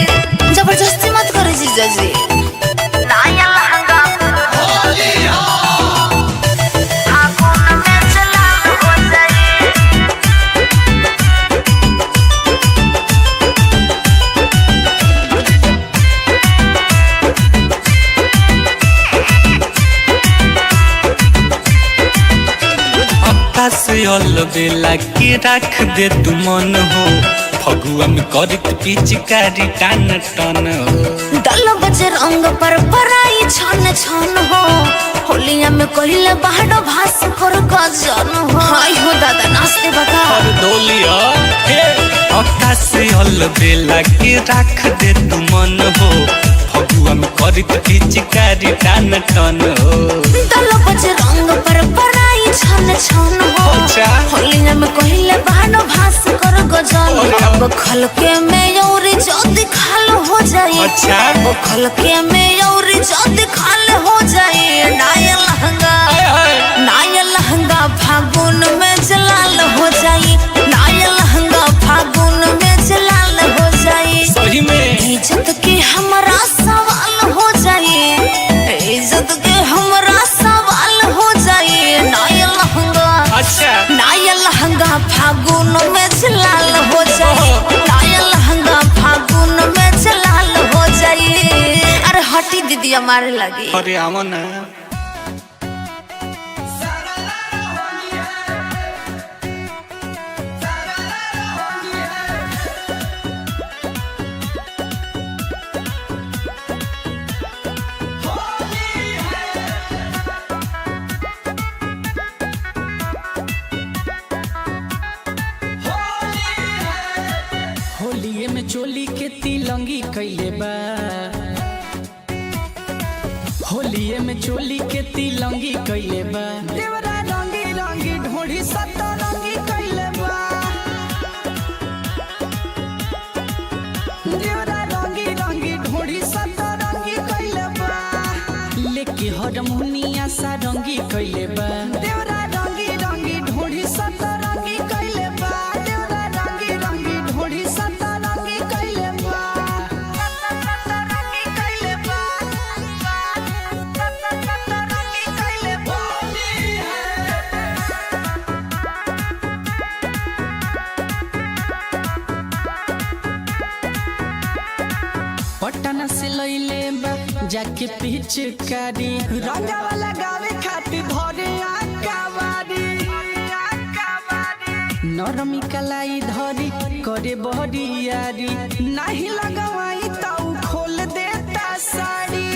जबरदस्ती मत करी जीजा जी। नया लहंगा फागुन में जलाल हो जाई। से अलबेला के रख दे तू मन हो, फगुआ में करत पिचकारी टान टन हो। दल बज रंग पर पराई छन छन हो। होलिया में कहिले बाहर भास कर गजन हो। हाय हो दादा नाचते बका। और डोलिया हे आकाश अल बेला के राख दे तू मन हो। फगुआ में करित पिचकारी टान टन हो। दल बज रंग पर पराई छन छन हो। अच्छा। होलिया में कहिले बाहर भास कर गजन। अब खलके में और जद खाल हो जाए। अच्छा। अब खलके में और जद खाल हो जाए। नाया लहंगा, नाया लहंगा फागुन में जलाल हो जाए। नाया लहंगा फागुन में जलाल हो जाए। सही में इज्जत के हमरा सवाल हो जाए। इज्जत के हमरा सवाल हो जाए। नाया लहंगा, अच्छा। नाया लहंगा फागुन में जलाल हो जाए। नाया लहंगा फागुन में जलाल हो जाए। अरे हटी दीदी हमारे लगे। अरे आवा ना। होलिये में चोली के तिलंगी कैले बा। होलिये में चोली के तिलंगी कैले बा। देवरा रंगी रंगी ढोढ़ी सतरंगी कैले बा। देवरा रंगी रंगी ढोढ़ी सतरंगी कैले बा। लेके हरमुनिया सारंगी कैले बा। देवरा रंगी रंगी ढोढ़ी सतरंगी कैले बा। देवरा रंगी रंगी ढोढ़ी सतरंगी कैले बा। सतरंगी कैले बा। सतरंगी कैले बा। पटना से लैले बा जाके पिचकारी। रंगावा लगावे खातिर धरे आकावारी। नरमी कलाई धरी करे बहरियारी। नाही लगवाई त उ खोल देता साड़ी।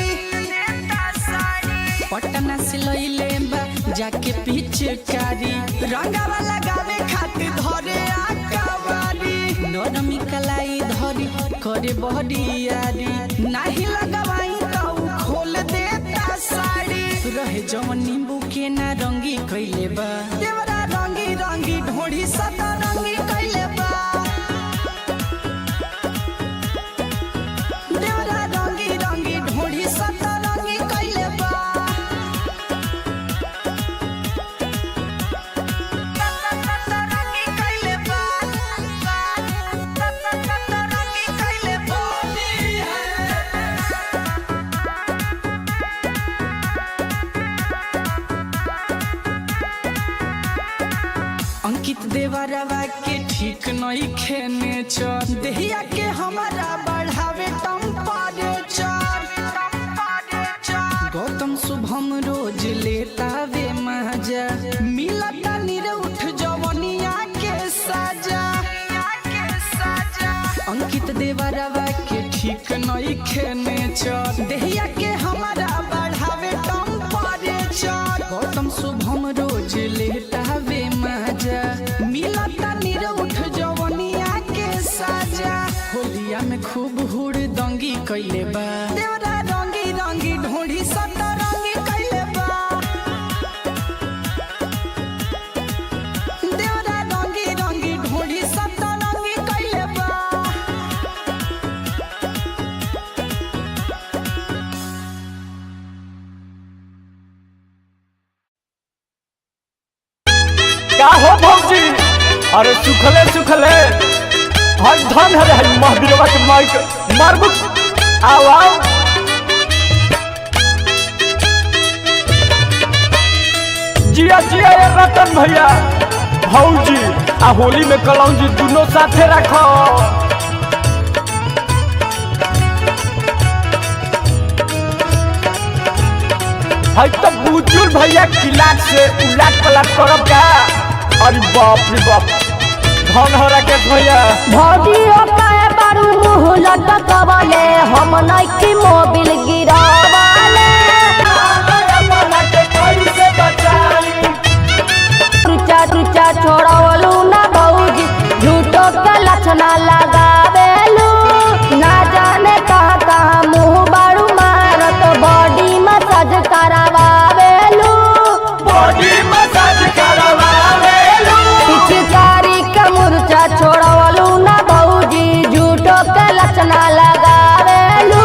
पटना से लैले बा जाके पिचकारी। रंगावा लगावे खातिर धरे आकावारी। नरमी कलाई धरी करे बहरियारी। नाही लगवाई त उ खोल देता साड़ी। रहे जवन नींबू के नारंगी कैले बा। देवरा रंगी रंगी ढोढ़ी सतरंगी कैले बा। देवरा रंगी रंगी ढोढ़ी सतरंगी कैले बा। सतरंगी कैले बा। सतरंगी कैले बा। अंकित देवरवा के ठीक नहीं खेने चर। देहिया के हमारा बढ़ावे टेम्परेचर। गौतम शुभम रोज लेता वे मजा। मिलता निरउठ जवनिया के साजा। अंकित देवरवा के ठीक नहीं खेने चर। देहिया के हमारा बढ़ावे टेम्परेचर। गौतम शुभम रोज लेता वे मजा। मिलता निरउठ जवनिया के साजा। होलिया में खूब हुड़ दंगी कैले बा। देवरा रंगी रंगी ढोढ़ी सतरंगी कैले बा। देवरा रंगी रंगी ढोढ़ी सतरंगी कैले बा। का हो भौजी? अरे सुखले सुखले हर धन हरे हई महावीरवा के माइक मारबुक। आओ आओ जिया जिया ये रतन भैया भौजी आ होली में कलौजी दोनों साथे रखो। हई तो बुजुर्ग भैया किलाट से उलाट पलाट करब का। अरे बाप रे बाप, धन हो राकेश भैया। भौजी हो काहे बारू मुँह लटकवले, हम नइखी मोबिल गिरावले। रुचा रुचा छोड़वलू ना भौजी, झूठो के लक्षणा लगावेलू। ना जाने कहाँ कहाँ मुँह बाड़ू मारत, बॉडी मसाज करावेलू। बॉडी मसाज करवावेलू। पिचकारी के मुरचा छोड़वलू ना भौजी, झूठो के लक्षणा लगावेलू।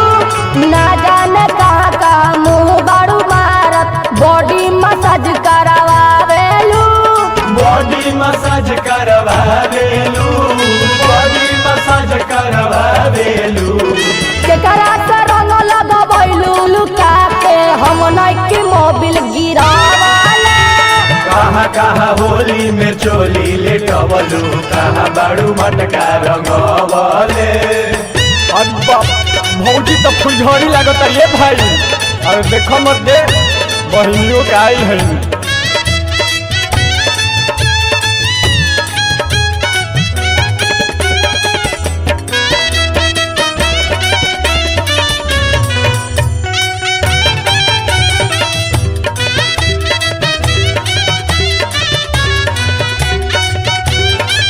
ना जाने कहाँ कहाँ मुँह बाड़ू मारत, बॉडी मसाज करावेलू। बॉडी मसाज करवावेलू, बॉडी मसाज करवावेलू। केकरा से रंग लगबैलू लुका के, हम नइखी मोबिल गिरावले। कहाँ कहाँ होली में चोली लेटवलू, कहाँ बाड़ू मटका रंगवले। अरे बाप, भौजी तो फुलझड़ी लागत ये भाई। अरे देखो मत दे, बहिनियों का आइल है।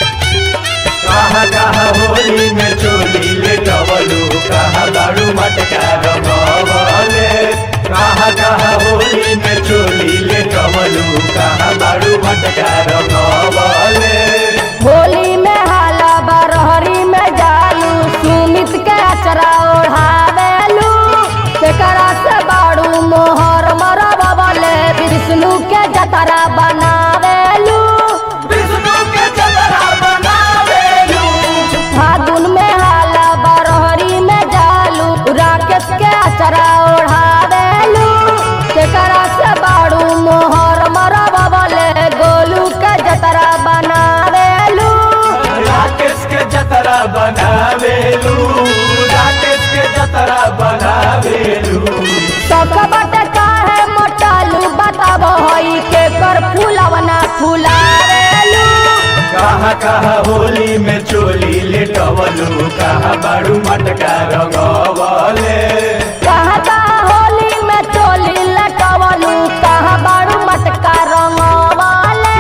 कहाँ कहाँ होली में चोली लेटवलू, कहाँ बाड़ू मटका रंगवले। कहाँ कहाँ होली में चोली लेटवलू, कहाँ बाड़ू मटका रंगवले। होली में हाला बरहरी में जालू, सुमित के अचरा ओढ़ावेलू। केकरा से बाड़ू मोहर मरबले, विष्णु के जतरा बनावेलू। विष्णु के जतरा बनावेलू। फागुन में हाला बरहरी में जालू, राकेश के अचरा ओढ़ावेलू। केकरा से बाड़ू मोहर मरबले, गोलू के जतरा बनावेलू। राकेश के जतरा बनावेलू, राकेश के जतरा बनावेलू। सकबट काहे मोटालू बताबो, हई के कर फूलवना फुलावेलू। कहाँ कहाँ होली में चोली लेटवलू, कहाँ बाड़ू मटका रंगवले। कहाँ कहाँ होली में चोली लटवलू, कहाँ बाड़ू मटका रंगवले।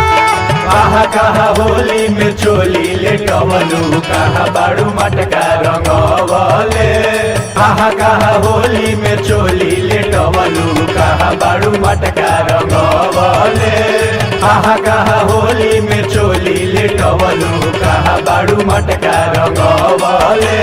कहाँ कहाँ होली में चोली लेटवलू, कहाँ बाड़ू मटका रंगवले। कहाँ कहाँ होली में चोली लेटवलू, कहाँ बाड़ू मटका रंगवले। कहाँ कहाँ होली में चोली लेटवलू, कहाँ बाड़ू मटका रंगवले।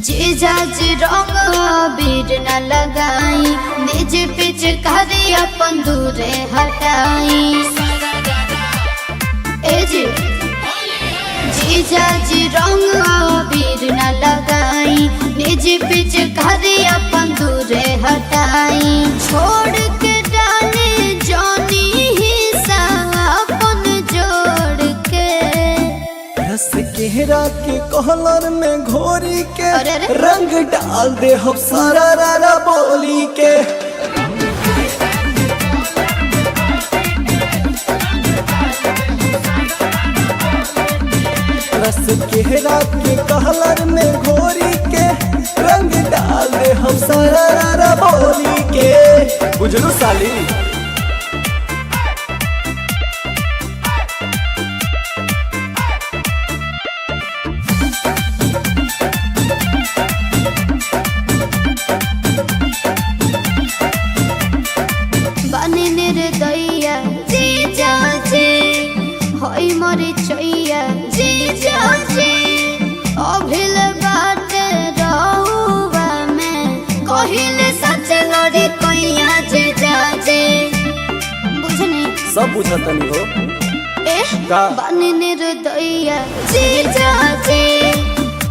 जीजा जी रंग अबीर न लगाई, निज पिचकारी अपन दूरे हटाई। ए जी जीजा जी रंग अबीर न लगाई, निज पिचकारी अपन दूरे हटाई। छोड़ के डाले जानी हिस्सा अपन जोड़ के, रस केहरा के कहलर में घोरी के अरे अरे। रंग डाल दे हम सारा रारा बोली के। रस केहरा के कहलर में घोरी के रंग डाल दे हम सारा रारा बोली के। बुझलू साली। बने निर्दया जी जाजे होई मोरे चैया जी जाजे अभिल बाट रहुआ में कहिल सच लड़ी कोइया जे जाजे बुझनी सब बुझतनी हो ए का? बने निर्दया जी जाजे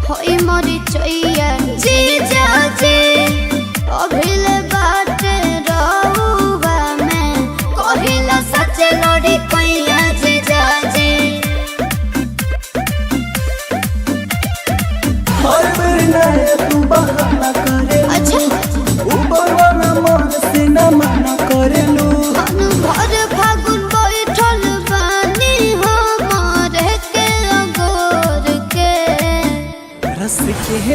होई मोरे चैया जी जाजे अभिल बाट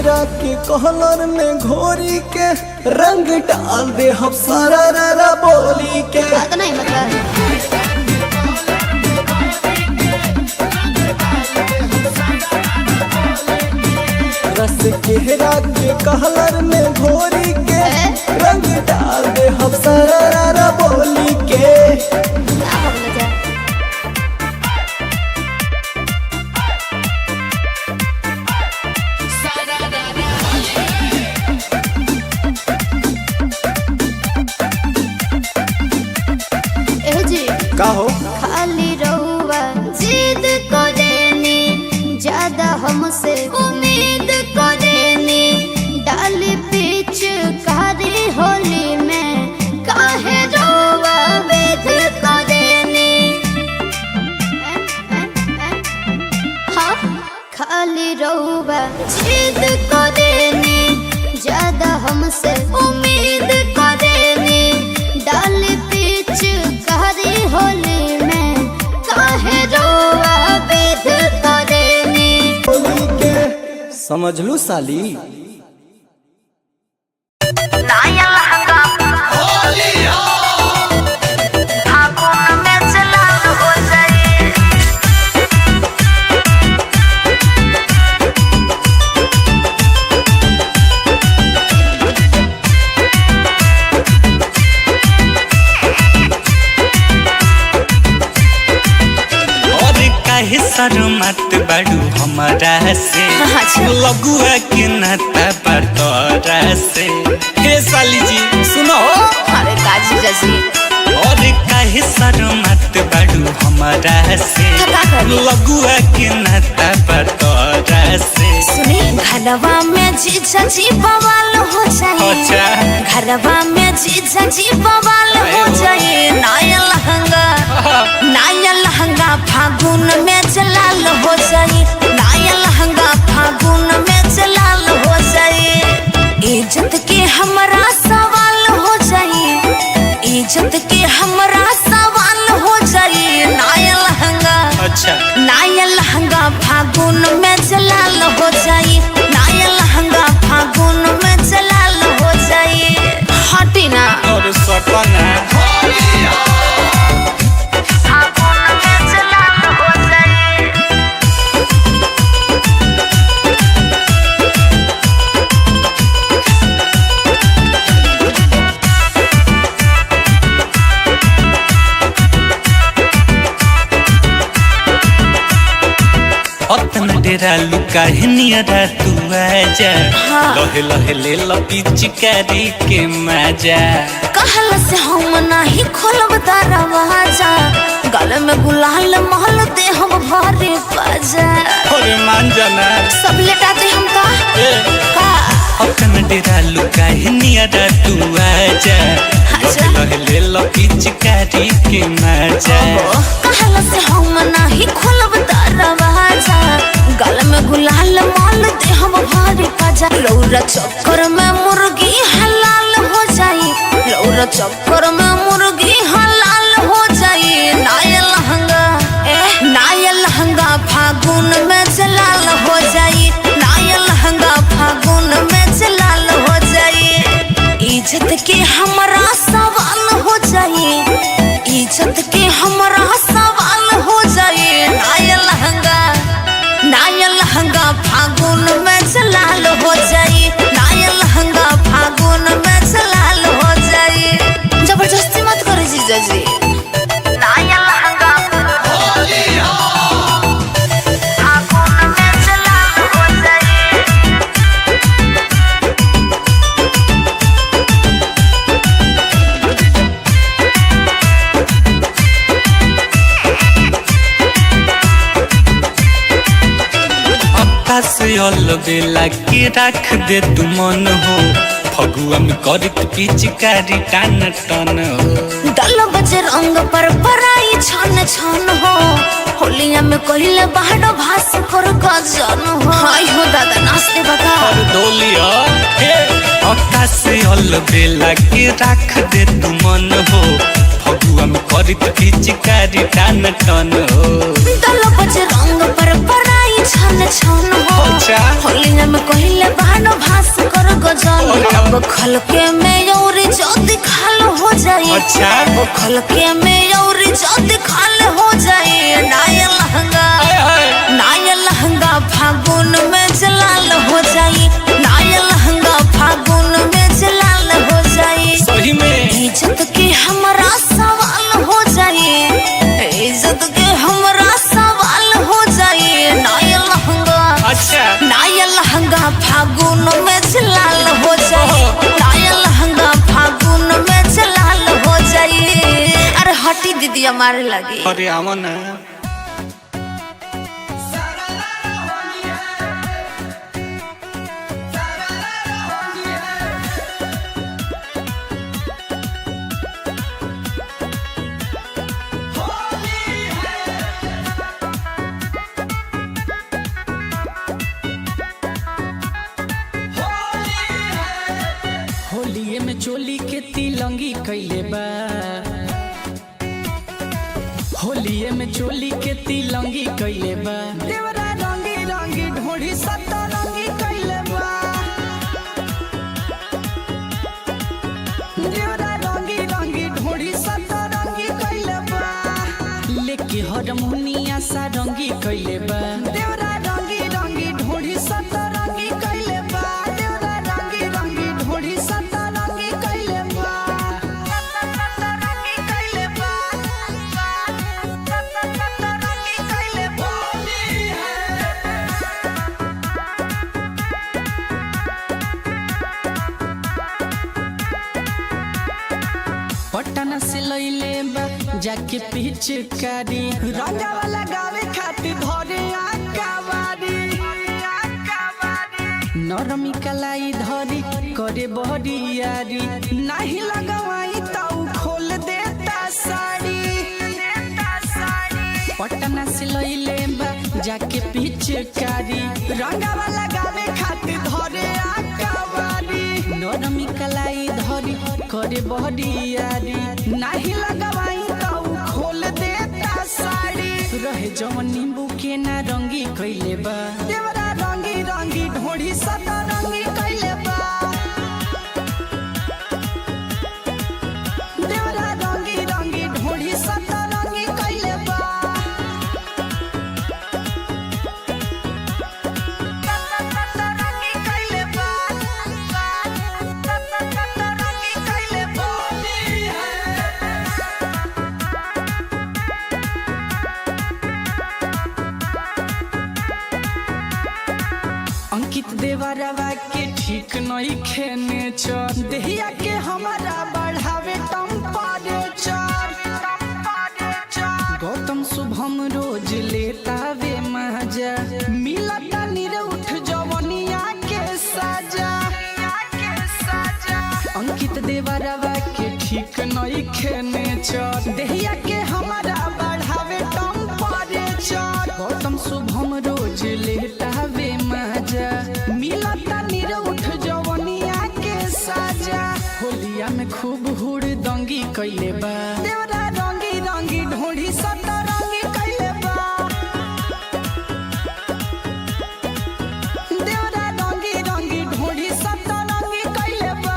केहरा के कॉलर में घोरी के रंग डाल दे हम सारा रा बोली के। अतना हिम्मत बा। रस केहरा के कॉलर में घोरी के रंग डाल दे हम सारा रा बोली के। ना भगले जा। ए जी का हो? खाली रहुआ जिद करेनी, ज्यादा हमसे उम्मीद करेनी, डाली पीछ कारी होली में काहे रहुआ वेद करेनी। हाँ खाली रहुआ जिद करेनी, ज्यादा हमसे उम्मीद करेनी, डाली पीछ कारी होली में काहे रोआ वेद करेनी। बोली के समझ लू साली। नया लहंगा फागुन में चलाल हो जाए। और काहे शर्मात बाड़ू हमारा से? अच्छा। लगुआ के नाता पर तोरा से। हे साली जी सुनो। अरे काजी जजी। और काहे शर्मात बाड़ू हमारा से? का करी? लगुआ के नाता पर तोरा से। सुनी, घरवा में जीजा जी बवाल हो जाए। अच्छा। घरवा में जीजा जी बवाल हो जाए। नया लहंगा, नया लहंगा फागुन में जलाल हो जाए। नया लहंगा फागुन में जलाल हो जाए। इज्जत के हमरा सवाल हो जाए। इज्जत के हमरा सवाल हो जाए। नया लहंगा, अच्छा। नया लहंगा फागुन में जलाल हो जाए। नया लहंगा फागुन में जलाल हो जाए। हटी ना। और सपना फागुन में जलाल हो जाए। अतन डेरा लुका है नियरा तू आजा। हाँ। लहे लहे ले लपिचकारी के मजा। कहल से हम नाही खोलब दरवाजा, गल में गुलाल महल दे हम भरे बाजा। और मान जाना। सब लेटा दे हम का ए। का अतन डेरा लुका है नियरा तू आजा। अच्छा। लहे लहे ले लपिचकारी के मजा। कहल से हम नाही खोलब दरवाजा, गल में गुलाल माल दे हम भरे बाजा। रौरा चक्कर में मुर्गी हलाल हो जाई। रौरा चक्कर में मुर्गी हलाल हो जाई। नया लहंगा, ए नया लहंगा फागुन में जलाल हो जाई। नया लहंगा फागुन में जलाल हो जाई। इज्जत के हमरा सवाल हो जाई। इज्जत के हमरा सवाल हो जाए। नया लहंगा, नया लहंगा फागुन में जलाल हो जाए। नया लहंगा फागुन में जलाल हो जाए। जबरदस्ती मत करो जीजा जी। नया लहंगा फागुन में जलाल हो जाए। आकाश अलबेला के राख दे तू मन हो, फगुआ में करत पिचकारी टान टन हो। दल बज रंग पर पराई छन छन हो, होलिया में कहिले बाहर भास कर गजन हो। हाय हो दादा नाचते बका। और डोलिया हे आकाश अलबेला के राख दे तू मन हो, फगुआ में करत पिचकारी टान टन हो। दल बज रंग पर पराई छन छन हो। अच्छा। होलिया में कहिले बानो भास कर गजल। अरे। अब खलके में और जद खाल हो जाए। अच्छा। अब खलके में और जद खाल हो जाए। नाया लहंगा, हाय हाय। नाया लहंगा फागुन में जलाल हो जाए। नाया लहंगा फागुन में जलाल हो जाए। सही में। इज्जत के हमरा सवाल हो जाए। इज्जत के हमरा सवाल हो जाए। नाया लहंगा, अच्छा। नाया लहंगा फागुन में जलाल हो जाए। नाया लहंगा फागुन में जलाल हो जाए। अरे हटी दीदी मारे लगी। अरे आवा ना। होलिये में चोली के तिलंगी कैले बा। होलिये में चोली के तिलंगी कैले बा। देवरा रंगी रंगी ढोढ़ी सतरंगी कैले बा। देवरा रंगी रंगी ढोढ़ी सतरंगी कैले बा। लेके हरमुनिया सारंगी कैले बा। देवरा रंगी रंगी ढोढ़ी सतरंगी कैले बा। देवरा रंगी रंगी ढोढ़ी सतरंगी कैले बा। सतरंगी कैले बा। सतरंगी कैले बा। पटना से लैले बा जाके पिचकारी। रंगावा लगावे खातिर धरे आकावारी। नरमी कलाई धरी करे बहरियारी। नाही लगवाई तो खोल देता साड़ी। पटना से लैले बा जाके पिचकारी। रंगावा लगावे खातिर धरे आकावारी। नरमी कलाई धरी करे बहरियारी। नाही लगवाई तो खोल देता साड़ी। रहे जवन नींबू के ना रंगी कैले बा। देवरा रंगी रंगी ढोढ़ी सतरंगी कैले बा। देवरा रंगी रंगी ढोढ़ी सतरंगी कैले बा। सतरंगी कैले बा। सतरंगी कैले बा। अंकित देवरवा के ठीक नहीं खेने चर। देहिया के हमारा बढ़ावे टेम्परेचर। गौतम शुभम रोज लेता वे मजा। मिलता निरउठ जवनिया के साजा। अंकित देवरवा के ठीक नहीं खेने चर। देहिया के हमारा बढ़ावे टेम्परेचर। गौतम शुभम रोज लेता वे मजा। मिलता निरउठ जवनिया के साजा। होलिया में खूब हुड़ दंगी कैले बा। देवरा रंगी रंगी ढोढ़ी सतरंगी कैले बा। देवरा रंगी रंगी ढोढ़ी सतरंगी कैले बा।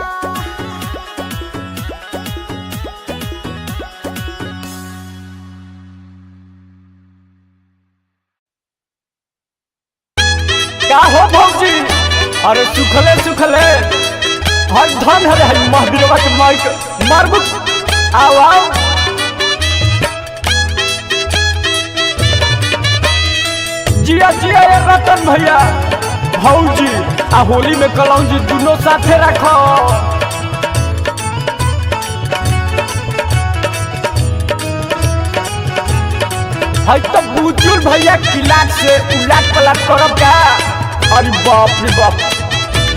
का हो भौजी? अरे सुखले सुखले हर धन हरे हर महावीरवा के माइक मारबू। आओ आओ जिया जिया ये रतन भैया भौजी आ होली में कलौजी दोनों साथे रखो। है तो बुजुर्ग भैया किलाक से उलाट पलाट करब का। अरे बाप रे बाप,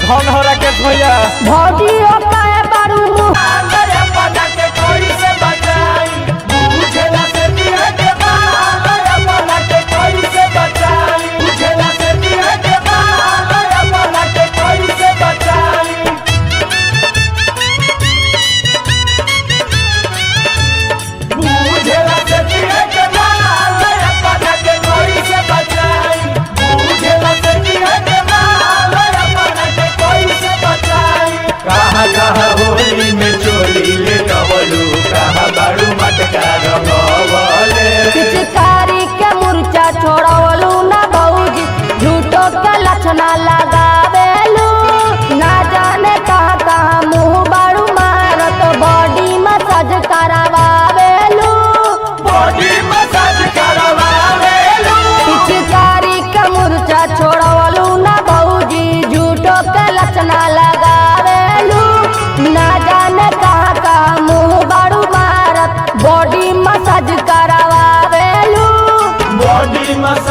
धन हो राकेश भैया। भौजी हो काहे बारू मुँह बुझेला से पिए के माल, अपना के कोई से बचाई।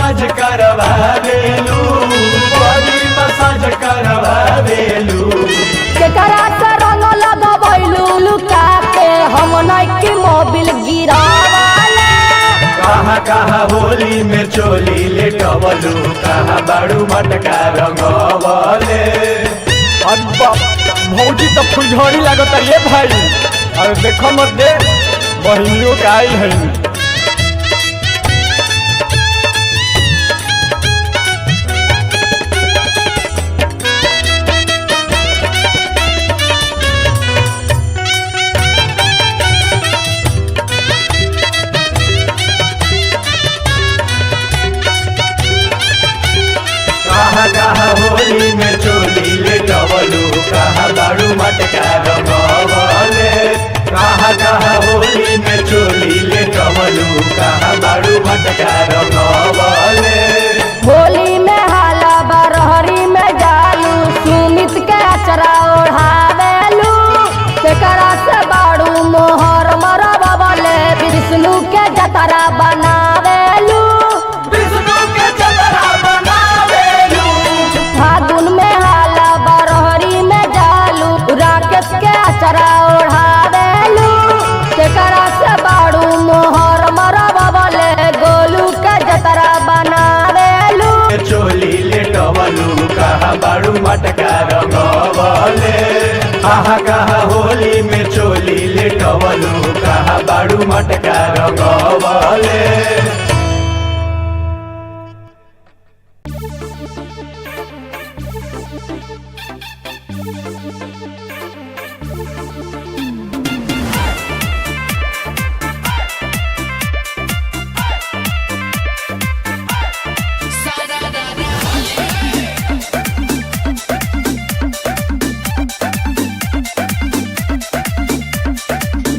मसाज करवा देलू, बॉडी मसाज करवा देलू। केकरा से रंग लगबैलू लुका के, हम नइकी मोबिल गिरावाले। कहाँ कहाँ होली में चोली लेटवलू, कहाँ बाड़ू मटका रंगवले। अरे बाप, भौजी तो फुलझड़ी लागत ये भाई। अरे देखो मत दे, बहिनियों का आइल है। कहाँ कहाँ होली में चोली लेटवलू, कहाँ बाड़ू मटका रंगवले। कहाँ कहाँ होली में चोली लेटवलू, कहाँ बाड़ू मटका रंगवले। होली में हाला बरहरी में जालू, सुमित के अचरा ओढ़ावेलू। केकरा से बाड़ू मोहर मरबले, विष्णु के जतरा बनावेलू। विष्णु के जतरा बनावेलू। फागुन में हाला बरहरी में जालू, राकेश के अचरा ओढ़ावेलू। केकरा से बाड़ू मोहर मरबले, गोलू के जतरा बनावेलू। चोली लेटवलू, कहाँ बाड़ू मटका रंगवले। कहाँ कहाँ होली में चोली लेटवलू, कहाँ बाड़ू मटका रंगवले।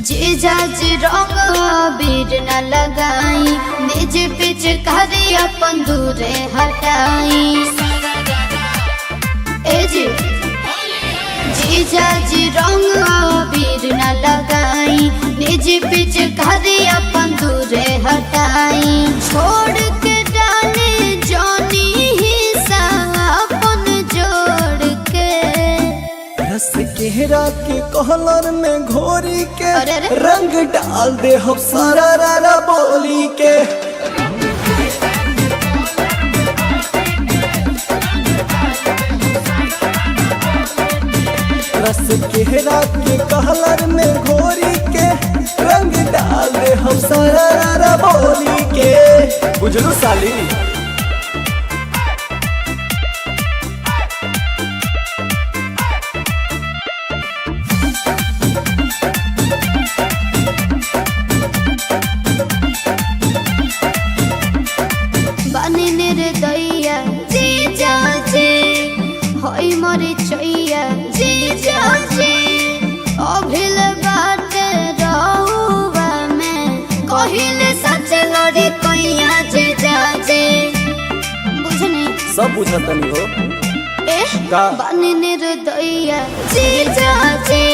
जीजा जी रंग अबीर न लगाई, निज पिचकारी अपन दूरे हटाई। ए जी जीजा जी रंग अबीर न लगाई, निज पिचकारी अपन दूरे हटाई। छोड़ के डाले जानी हिस्सा अपन जोड़ के, रस केहरा के कहलर में घोरी के अरे अरे। रंग डाल दे हम सारा रारा बोली के। रस केहरा के कहलर में घोरी के रंग डाल दे हम सारा रारा बोली के। बुझलू साली। बने निर्दया जीजा जी, होई मोरे चैया जीजा जी। अभिल बाट रहुआ में कहिले सच लड़ी कैया जीजा जी। बुझनी सब बुझतनी हो ए का? बने निर्दया जीजा जी,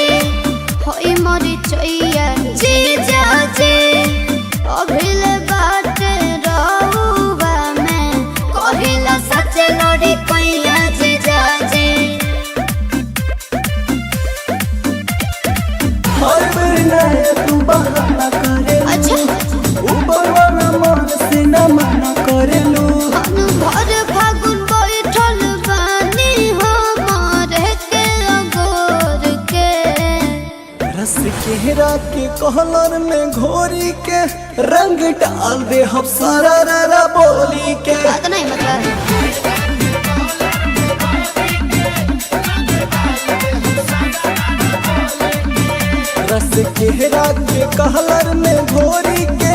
होई मोरे चैया जीजा जी। अभिल बाट रहुआ में कहिला सच लड़ी कैया जीजा जी। हर बेर नया तू बहाना करे, अच्छा ऊपर वाला मन से न मना करेलू। भर फागुन बैठल बानी हमारे के अगोर के, रस केहरा के कहलर में घोरी के रंग डाल दे हम सारा रारा बोली के। बात नहीं मतलब रस केहरा के कहलर में घोरी के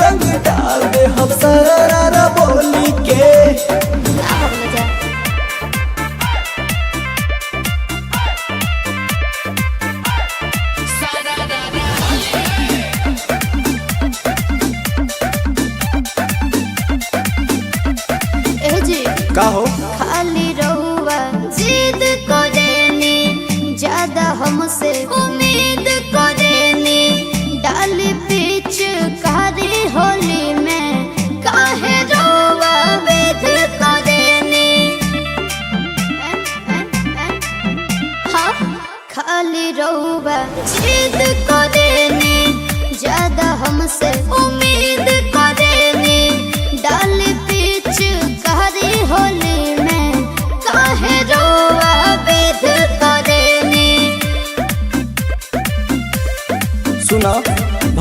रंग डाल दे हम सारा रारा बोली के। ना भगले जा। ए जी का हो खाली रहुआ जिद करेनी, ज्यादा हमसे उम्मीद करेनी। डाली पिचकारी होली में काहे रहुआ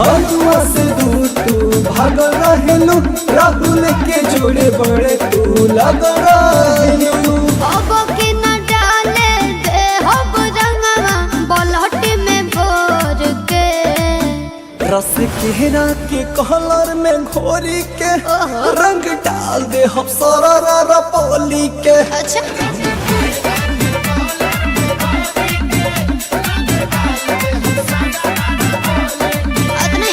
भजुआ से दूर तू भागल रहेलू, राहुल के जोड़े बड़े तू लगल रहेलू। अब के न डाले दे हब रंगवा बलहट में भोर के। रस केरा के कलर में घोरी के रंग डाल दे हम सारा रा पोली के। अच्छा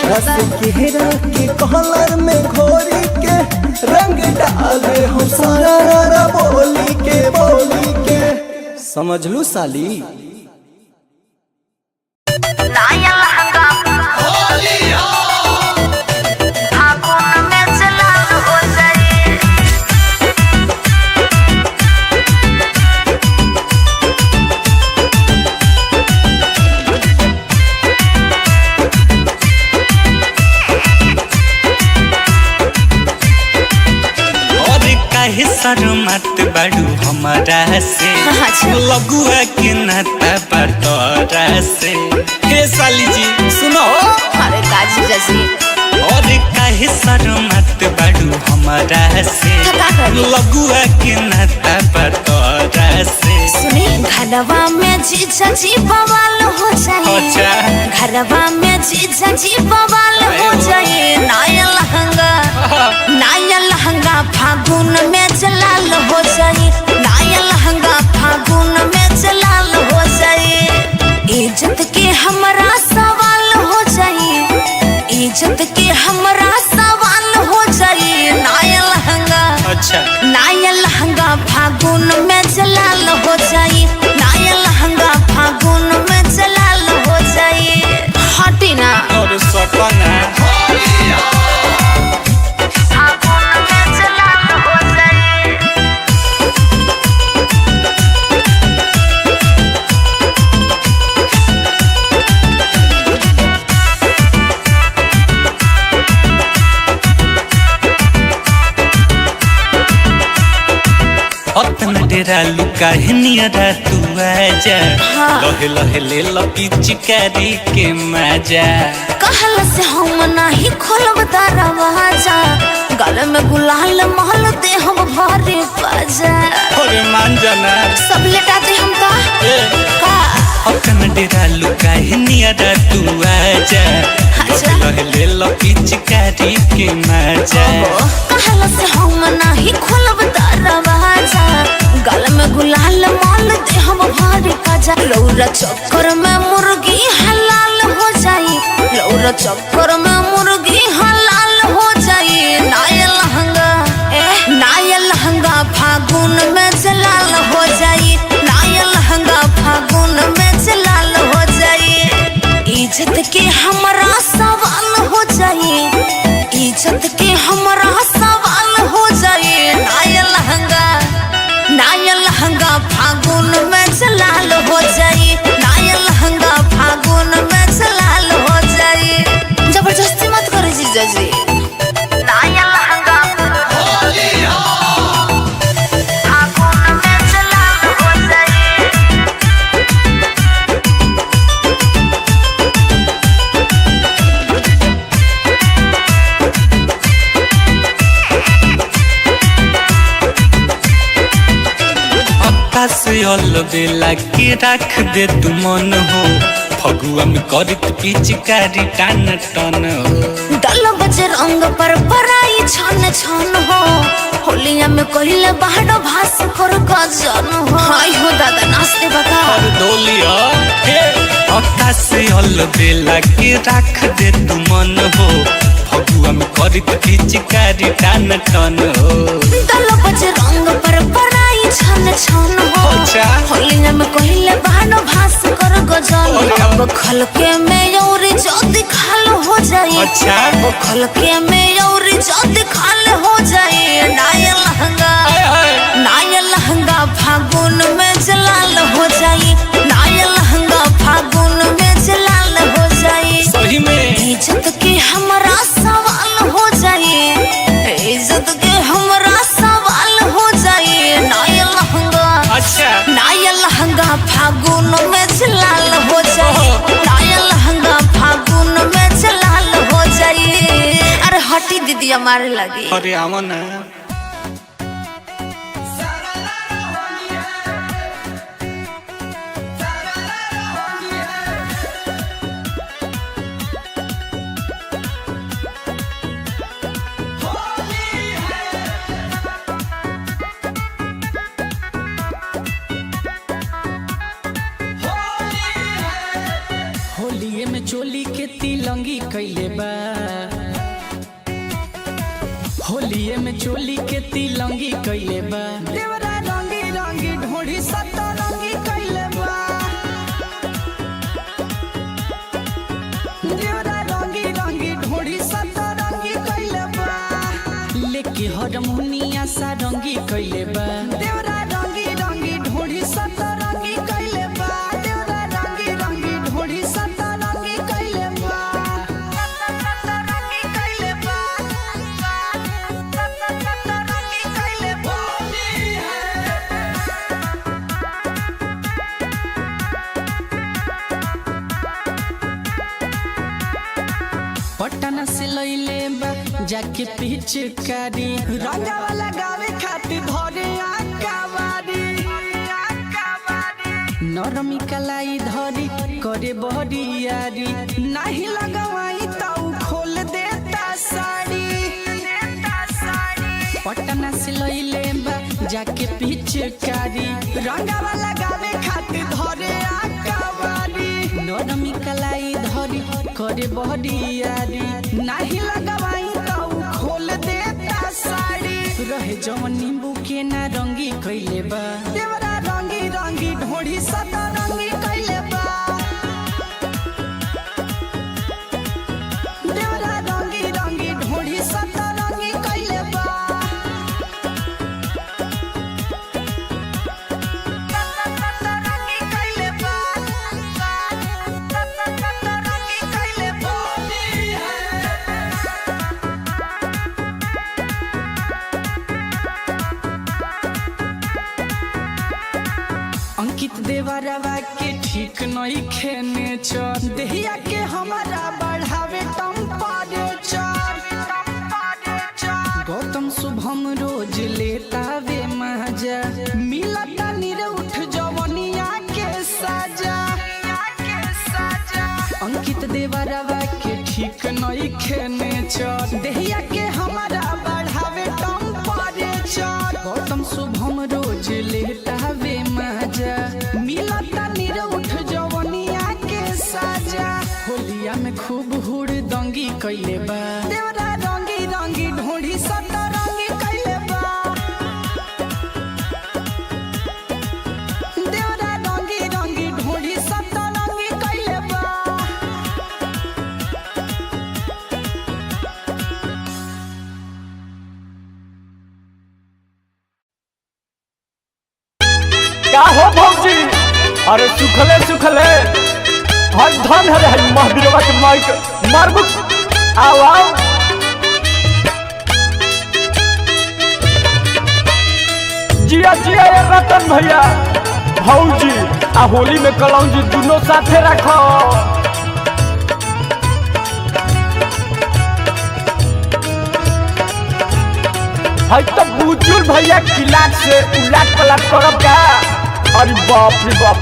रस केरा के कलर में घोरी के रंग डाल दे हम सारा रा बोली के बोली के। समझ लू साली। नया लहंगा फागुन में जलाल हो जाए। और काहे शर्मात बाड़ू हमारा से, अच्छा। लगुआ के नाता पर तोरा से। हे साली जी सुनो। अरे काजी जैसी और काहे शर्मात बाड़ू हमारा से, का करी? लगुआ के नाता पर तोरा से। सुनी घरवा में जीजा जी बवाल हो जाए। अच्छा। घरवा में जीजा जी बवाल हो जाए। नया लहंगा, नया लहंगा फागुन में जलाल हो जाए। नया लहंगा फागुन में जलाल हो जाए। इज्जत के हमरा सवाल हो जाए। इज्जत के हमरा सवाल हो जाए। नया लहंगा, अच्छा। नया लहंगा फागुन में जलाल हो जाए। नया लहंगा फागुन में जलाल हो जाए। हटी ना। और सपना फागुन में जलाल हो जाए। अतन डेरा लुका है नियरा तू आजा। हाँ। लहे लहे ले लपी चिकारी के मजा। कहल से हम नहीं खोलब दरवाजा, गल में गुलाल महल दे हम भरे बाजा। अरे मान जाना। सब लेटाते हम का ए। का अतन डेरा लुका है नियरा तू आजा। अच्छा। लहे लहे ले लपी चिकारी के मजा। कहल से हम नहीं खोलब दरवाजा, गल में गुलाल माल दे हम भरे बाजा। लौरा चक्कर में मुर्गी हलाल हो जाई। लौरा चक्कर में मुर्गी हलाल हो जाई। नया लहंगा, नया लहंगा फागुन में जलाल हो जाई। नया लहंगा फागुन में जलाल हो जाई। इज्जत के हमरा सवाल हो जाई। इज्जत के हमरा सवाल हो जाए। नया लहंगा, नया लहंगा फागुन में जलाल हो जाए। नया लहंगा फागुन में जलाल हो जाए। जबरदस्ती मत करो जीजा जी। नया लहंगा फागुन में जलाल हो जाए। आकाश अलबेला के रख दे तू मन हो, फगुआ में करत पिचकारी टान टन हो। दल बज रंग पर पराई छन छन हो, होलिया में कहिले बाहर भास कर गजन हो। हाय हो दादा नाचते बका। और डोलिया हे आकाश अलबेला के रख दे तू मन हो, फगुआ में करत पिचकारी टान टन हो। दल बज रंग पर पराई छन छन हो, अच्छा। होलिया में कहिले बाहर भास कर गजन। अब खलके में और जद खाल हो जाए। अच्छा। अब खलके में और जद खाल हो जाए। नया लहंगा, नया लहंगा फागुन में जलाल हो जाए। नया लहंगा फागुन में जलाल हो जाए। सही में इज्जत के हमरा सवाल हो जाए। इज्जत के हमरा सवाल हो जाए। नया लहंगा, अच्छा। नया लहंगा फागुन में जलाल हो जाए। नया लहंगा फागुन में जलाल हटी दीदी हमारे लगी। अरे आवा ना। होलिये में चोली के तिलंगी कैले बा, होलिये में चोली के तिलंगी कैले बा। देवरा रंगी रंगी ढोढ़ी सतरंगी कैले बा, देवरा रंगी रंगी ढोढ़ी सतरंगी कैले बा। लेके हरमुनिया सारंगी कैले बा, देवरा रंगी रंगी ढोढ़ी सतरंगी कैले बा। देवरा रंगी रंगी ढोढ़ी सतरंगी कैले बा, सतरंगी कैले बा, सतरंगी कैले बा। पटना से लैले बा जाके पिचकारी, रंगावा लगावे खातिर धरे आकावारी, नरमी कलाई धरी करे बहरियारी, नाही लगवाई त उ खोल देता साड़ी। पटना से लैले बा जाके पिचकारी, रंगावा लगावे खातिर धरे आकावारी, नरमी कलाई धरी करे बहरियारी, नाही लगवाई त उ खोल देता साड़ी। रहे जवन नींबू के नारंगी कैले बा, देवरा रंगी रंगी ढोढ़ी सतरंगी कैले बा। देवरा रंगी रंगी ढोढ़ी सतरंगी कैले बा, सतरंगी कैले बा, सतरंगी कैले बा। अंकित देवरवा के ठीक नहीं खेने चर, देहिया के हमारा बढ़ावे टेम्परेचर। गौतम शुभम रोज लेता वे मजा, मिलता निरउठ जवनिया के साजा। अंकित देवरवा के ठीक नहीं खेने चर, देहिया के हमारा बढ़ावे टेम्परेचर। गौतम शुभम रोज लेता वे मजा, मिलता निरउठ जवनिया के साजा। होलिया में खूब हुड़ दंगी कैले बा, देवरा रंगी रंगी ढोढ़ी सतरंगी कैले बा। देवरा रंगी रंगी ढोढ़ी सतरंगी कैले बा। का हो भौजी? अरे सुखले सुखले हर धन हरे हई महावीरवा के माइक मारबु। आओ आओ जिया जिया ये रतन भैया भौजी आ होली में कलौजी दोनों साथे रखो। हई तो बुजुर्ग भैया किलाट से उलाट पलाट करब का? अरे बाप रे बाप,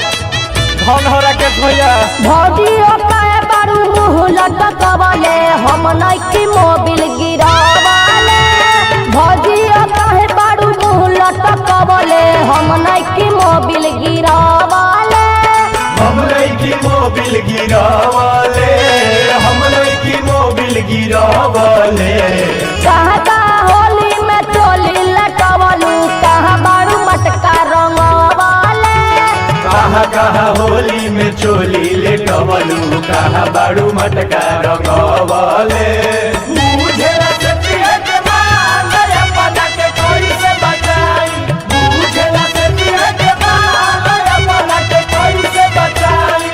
धन हो राकेश भैया। भौजी ओ काहे बारू मुँह लटकवले, हम नइखी मोबिल गिरावले। भौजी ओ काहे बारू मुँह लटकवले, हम नइखी मोबिल गिरावले। हम लईकी मोबिल गिरावले, हम लईकी मोबिल गिरावले। कहाँ कहाँ होली में चोली लटवलू, कहाँ बारू मटका रंगवले। कहाँ कहाँ होली में चोली लेटवलू, कहाँ बाड़ू मटका रंगवले। बुझेला से पिए के माल, अपना के कैसे बचाई। बुझेला से पिए के माल, अपना के कैसे बचाई।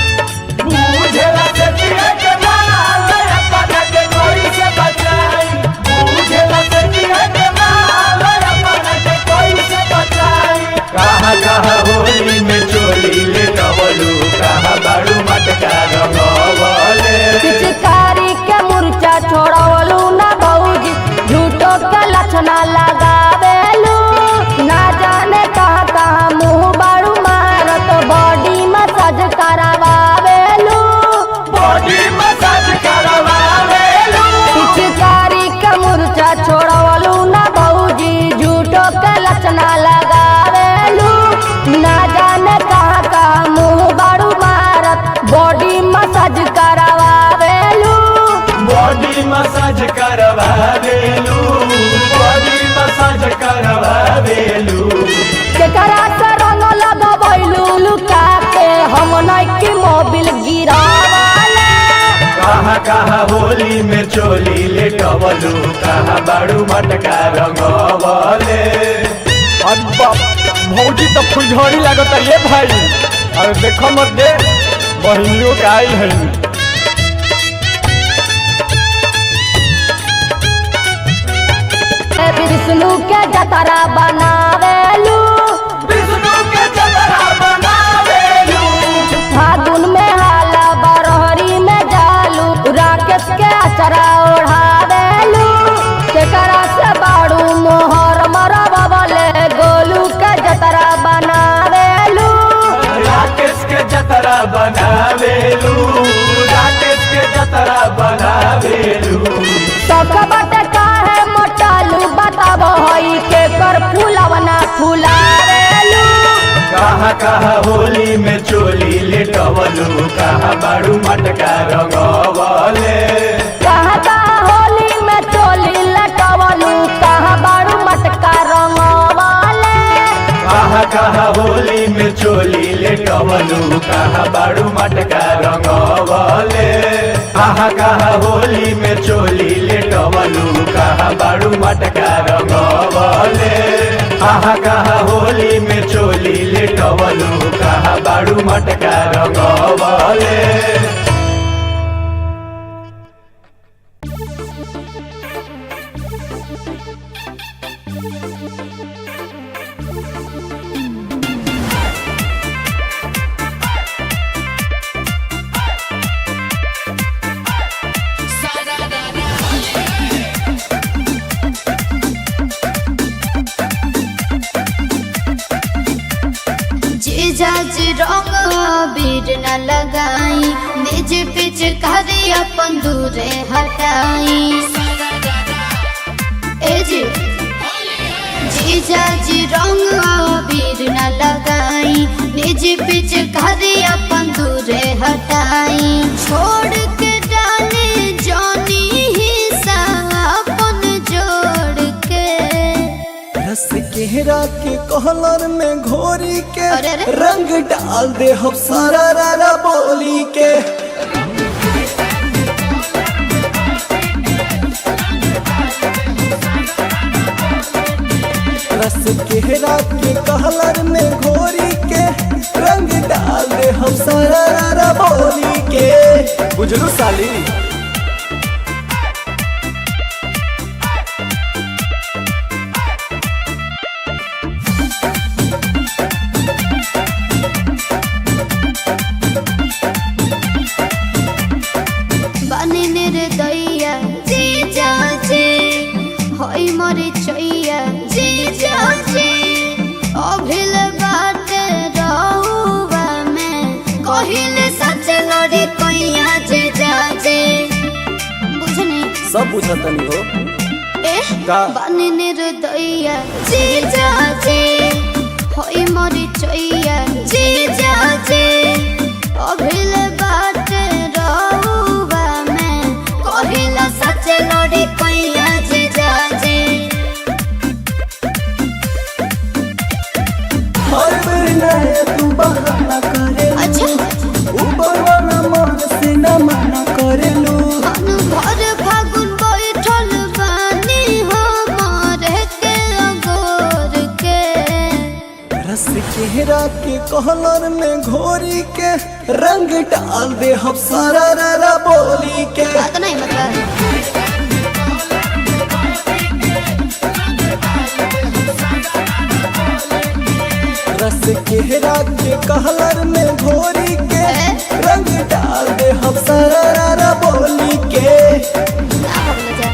बुझेला से पिए के माल, अपना के कैसे बचाई। बुझेला से पिए के माल, अपना के कैसे बचाई। कहाँ कहाँ होली में चोली लेटवलू, कहाँ बाड़ू कहाँ कहाँ होली में चोली लेटवलू कहाँ बाड़ू मटका रंगवले। अरे बाप, भौजी तो फुलझड़ी लागत ये भाई। अरे देखो मत दे, बहिनियों के आइल है। विष्णु के जतरा बनावेलू, विष्णु के जतरा बनावेलू। फागुन में हाला बरहरी में जालू, राकेश के अचरा ओढ़ावेलू, केकरा से बाड़ू मोहर मरबले, गोलू के जतरा बनावेलू। राकेश के जतरा बनावेलू, राकेश के जतरा बनावेलू। सकबट काहे मोटालू बताबो हई के कर फूलवना फुलावेलू। कहाँ कहाँ होली में चोली लेटवलू कहाँ बाड़ू मटका रंगवले। कहाँ कहाँ होली में चोली लटवलू, कहाँ बाड़ू मटका रंगवले। कहाँ कहाँ होली में चोली लेटवलू कहाँ बाड़ू मटका रंगवले। कहाँ कहाँ होली में चोली लेटवलू कहाँ बाड़ू मटका रंगवले। कहाँ कहाँ होली में चोली लेटवलू कहाँ बाड़ू मटका रंगवले। जीजा जी रंग अबीर न लगाई, निज पिचकारी अपन दूरे हटाई। ए जी जीजा जी रंग अबीर न लगाई, निज पिचकारी अपन दूरे हटाई। छोड़ के डाले जानी हिस्सा अपन जोड़ के, रस केहरा के कहलर में घोरी के अरे अरे। रंग डाल दे हम सारा रारा बोली के। रस केहरा के कहलर में घोरी के रंग डाल दे हम सारा रारा बोली के। बुझलू साली। बने निर्दया जीजा जी होई मोरे चैया जीजा जी, अभिल बाट रहुआ में कहिल सच लड़ी कैया जीजा जी। बुझनी सब बुझतनी हो ए का? बने निर्दया जीजा जी होई मोरे चैया जीजा जी, अभिल बाट रहुआ में कहिला सच लड़ी कैया जीजा जी। हर बेर नया तू बहाना करे, अच्छा ऊपर वाला मन से न मना करेलू। अनु भर फागुन बैठल बानी हमारे के अगोर के, रस चेहरा के कहलर में घोरी के रंग डाल दे हम सारा रारा बोली के। बात नहीं मतलब रस केहरा के कहलर में घोरी के रंग डाल दे हम सारा रारा बोली के। ना भगला जा।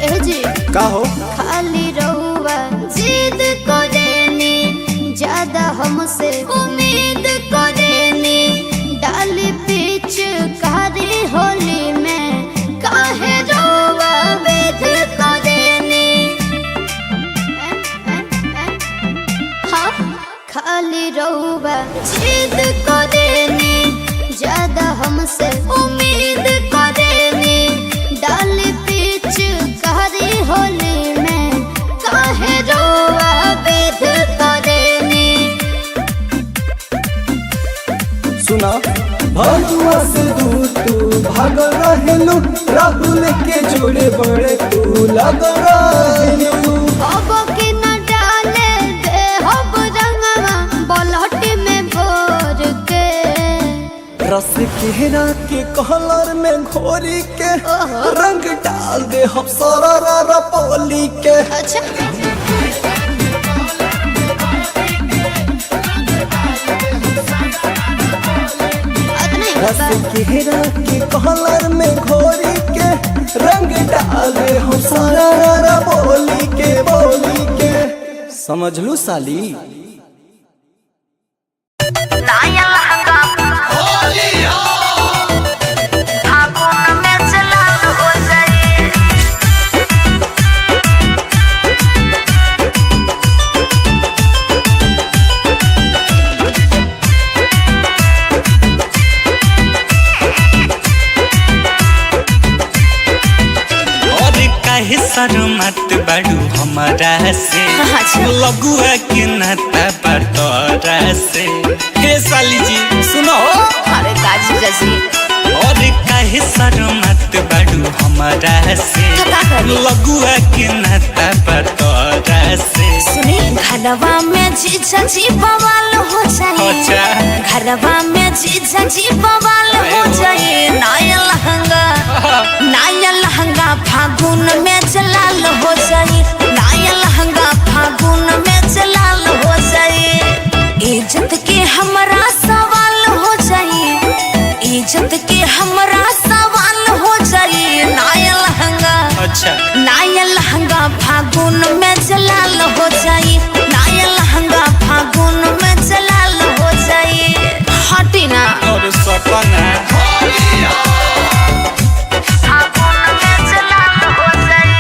ए जी का हो खाली रहुआ जिद करेनी, ज्यादा हमसे उम्मीद करेनी, डाल पीछ कारी होली में काहे रहुआ बेध करेनी। हाँ खाली रहुआ जिद करेनी, ज्यादा हमसे उम्मीद करेनी, डाल पीछ रहेलू, राहुल के जोड़े बड़े तू लग रहेलू। अब के न डाले दे हब रंगवा बलहट में भोर के। रस केरा के कलर में घोरी के रंग डाल दे हम सारा रा पोली के। अच्छा रस केरा के कलर में घोरी के रंग डाल दे हम सारा रा बोली के बोली के। समझ लू साली। नया लहंगा फागुन में जलाल हो जाए। और काहे शर्मात बाड़ू हमारा से, अच्छा। लगुआ के नाता पर तोरा से। हे साली जी सुनो। अरे काजी जजी और काहे शर्मात बाड़ू हमारा से, का करी? लगुआ के नाता पर तोरा से। सुनी घरवा में जीजा जी बवाल हो जाए। अच्छा। घरवा में जीजा जी बवाल हो जाए। नया लहंगा, नया लहंगा फागुन में जलाल हो जाए। नया लहंगा फागुन में जलाल हो जाए। इज्जत के हमरा सवाल हो जाए, इज्जत के हमरा सवाल हो जाए। नया लहंगा, अच्छा। नया लहंगा फागुन में जलाल हो जाए। नया लहंगा फागुन में जलाल हो जाए। हटी ना। और सपना फागुन में जलाल हो जाए।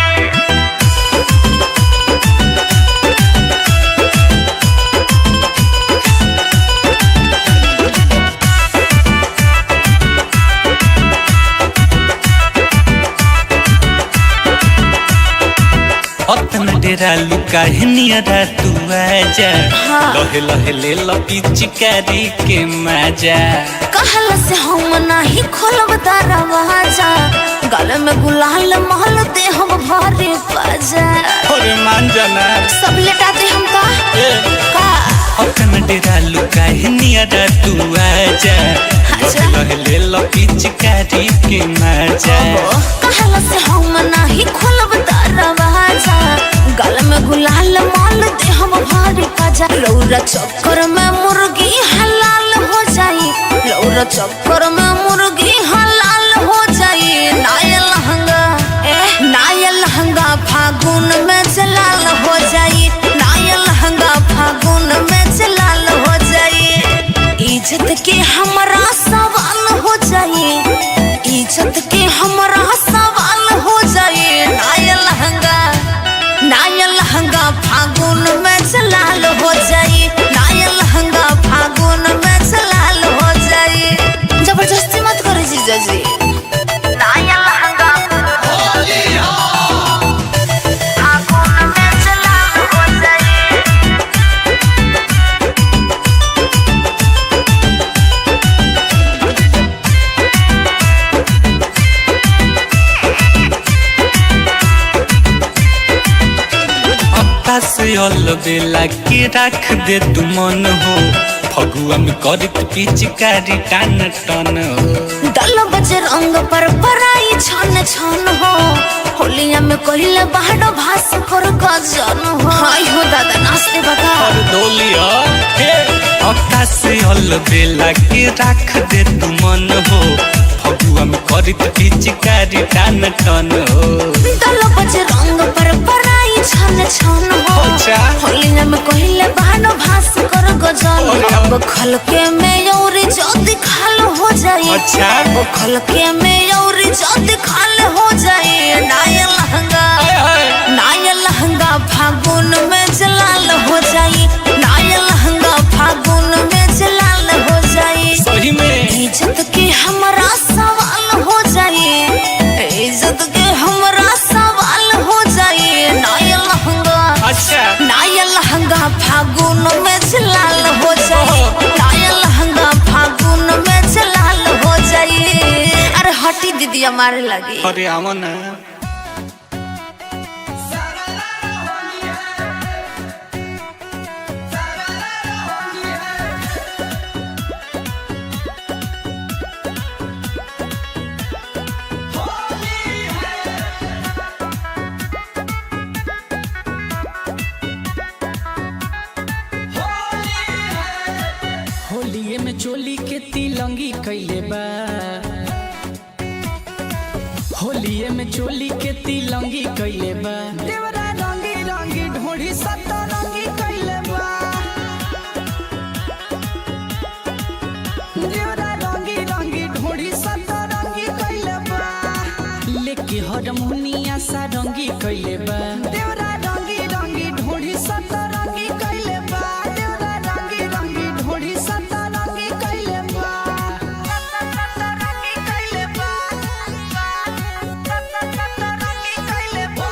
अतन डेरा लुका है नियरा तू आजा, लहे लहे ले लपिचकारी के मजा। कहल से हम नाही खोलब दरवाजा, गल में गुलाल महल दे हम भरे बाजा। अरे मान जाना। सब लेटा दे हम का ए। का अतन डेरा लुका है नियरा तू आजा, अच्छा। लहे लहे ले लपिचकारी के मजा। कहल से हम नाही खोलब दरवाजा, गल में गुलाल माल दे हम भारी बाजा। रौरा चक्कर में मुर्गी हलाल हो जाई, रौरा चक्कर में मुर्गी हलाल हो जाई। नया लहंगा, ए नया लहंगा फागुन में जलाल हो जाई। नया लहंगा फागुन में जलाल हो जाई। इज्जत के हमरा सवाल हो जाई, इज्जत के हमरा सवाल हो जाए। नया लहंगा, नया लहंगा फागुन में जलाल हो जाए। नया लहंगा फागुन में जलाल हो जाए। जबरदस्ती मत करो जीजा जी। नया लहंगा फागुन में जलाल हो जाए। अक्का से अलबेला के रख दे तू मन हो, फगुआ में करत पिचकारी टान टन हो। दल बज रंग पर पराई छन छन हो, होलिया में कहिले बाहर भास कर गजन हो। हाय हो दादा नाचते बता। और डोलिया हे अक्का से अलबेला के रख दे तू मन हो, फगुआ में करत पिचकारी टान टन हो। दल बज रंग पर पराई छन छन हो, अच्छा। होलिया में कहिले बाहर भास कर गजन हो। अब खलके में और जद खाल हो जाए। अच्छा। अब खलके में और जद खाल हो जाए। नया लहंगा, नया लहंगा फागुन में जलाल हो जाए। नया लहंगा फागुन में जलाल हो जाए। सही में इज्जत के हमरा सवाल हो जाए, इज्जत के हमरा सवाल हो जाए। नया लहंगा, अच्छा। नया लहंगा फागुन में जलाल हो जाए। नया लहंगा फागुन में जलाल हो जाए। अरे हटी दीदी। भैया मारे लगी। अरे आवा ना। होलिये में चोली के तिलंगी कैले बा, होलिये में चोली के तिलंगी कैले बा। देवरा रंगी रंगी ढोढ़ी सतरंगी कैले बा, देवरा रंगी रंगी ढोढ़ी सतरंगी कैले बा। लेके हरमुनिया सारंगी कैले बा, देवरा रंगी रंगी ढोढ़ी सतरंगी कैले बा। देवरा रंगी रंगी ढोढ़ी सतरंगी कैले बा, सतरंगी कैले बा, सतरंगी कैले बा।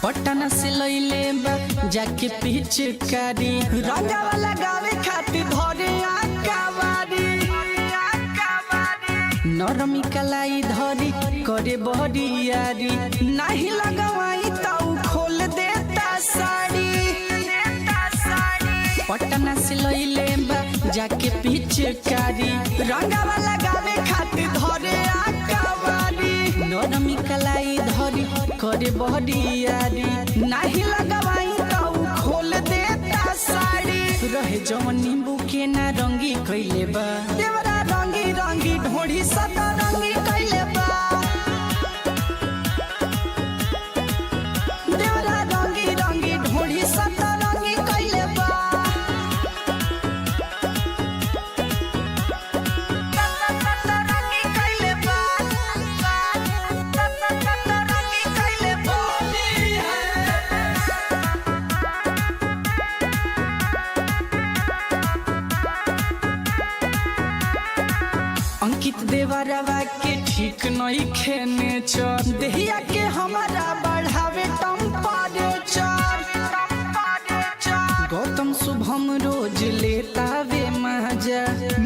पटना से लैले बा जाके पिचकारी, रंगावा लगावे खातिर धरे आकावारी, नरमी कलाई धरी करे बहरियारी, नाही लगवाई त उ खोल देता साड़ी। पटना से लैले बा जाके पिचकारी, रंगावा लगावे खातिर धरे आकावारी, नरमी कलाई धरी करे बहरियारी, नाही लगवाई त उ खोल देता साड़ी। रहे जवन नींबू के ना रंगी कैले बा, देवरा रंगी रंगी ढोढ़ी सतरंगी कैले बा। देवरा रंगी रंगी ढोढ़ी सतरंगी कैले बा, सतरंगी कैले बा, सतरंगी कैले बा। अंकित देवरवा के ठीक नहीं खेने चर, देहिया के हमारा बढ़ावे टेम्परेचर। गौतम शुभम रोज लेता वे मजा,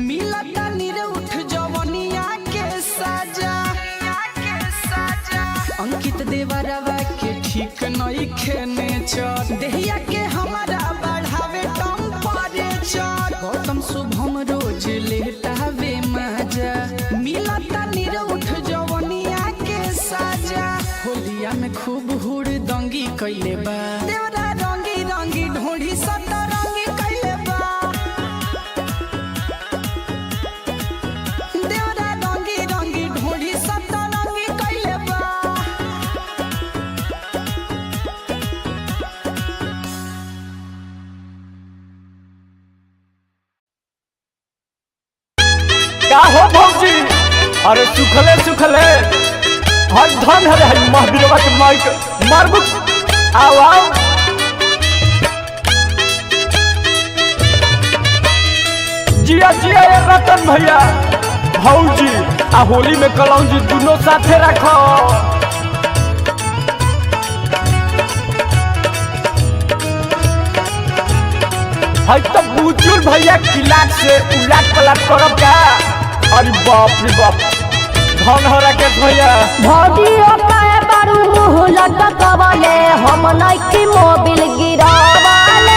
मिलता निरउठ जवनिया के साजा। अंकित देवरवा के ठीक नहीं खेने चर, देहिया के हमारा बढ़ावे टेम्परेचर। गौतम शुभम रोज लेता वे मजा, मिलता निरउठ जवनिया के साजा। होलिया में खूब हुड़ दंगी कैले बा, देवरा रंगी रंगी ढोढ़ी सतरंगी कैले बा। देवरा रंगी रंगी ढोढ़ी सतरंगी कैले बा। का हो भौजी? अरे सुखले सुखले हर धन हरे हर महावीरवा के माइक मारबू। आओ आओ जिया जिया ये रतन भैया भौजी आ होली में कलौजी दोनों साथे रखो। है तो बुजुर्ग भैया किलाक से उलाट पलाट करब का? अरे बाप रे बाप, धन हो राकेश भैया। भौजी हो काहे बारू मुँह लटकवले, हम नइखी मोबिल गिरावले।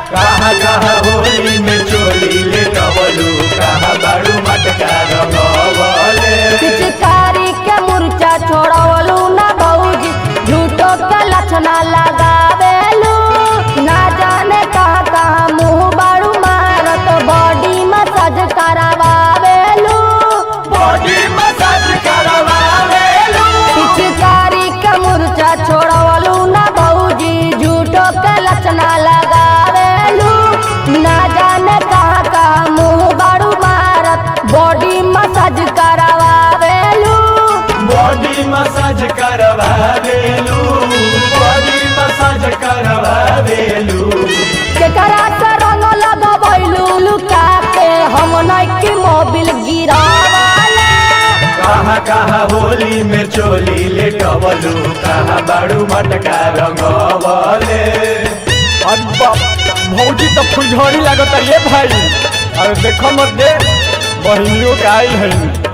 कहा कहा होली में चोली ले टवलू, कहा बाड़ू मटका रंगवले। पिचकारी के मुरचा छोड़वलू ना भौजी, झूठो के लक्षणा लगावेलू। ना जाने कहाँ कहाँ मुँह बारू मारत, बॉडी मसाज करावेलू। बॉडी मसाज करवावेलू। पिचकारी के मुरचा छोड़वलू ना भौजी, झूठो के लक्षणा लगावेलू। ना जाने कहाँ कहाँ मुँह बारू मारत, बॉडी मसाज करावेलू। बॉडी मसाज करवावेलू। कहाँ होली में चोली लेटवलू कहाँ बाड़ू मटका रंगवले। अरे बाप, भौजी तो फुलझड़ी लागत ये भाई। अरे देखो मत दे, बहिनियों के आइल है।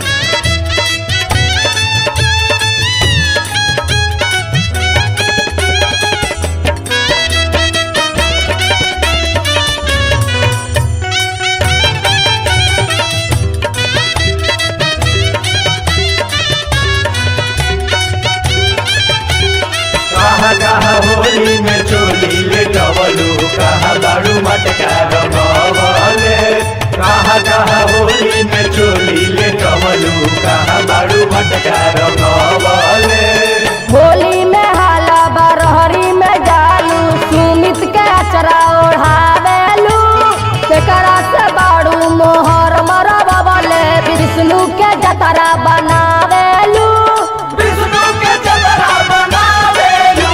कहाँ कहाँ होली में चोली लेटवलू कहाँ बाड़ू मटका रंगवले। कहाँ कहाँ होली में चोली लेटवलू कहाँ बाड़ू मटका रंगवले। होली में हाला बरहरी में जालू, सुमित के अचरा ओढ़ावेलू, तेकरा से बाड़ू मोहर मरबले, विष्णु के जतरा बनावेलू। विष्णु के जतरा बनावेलू।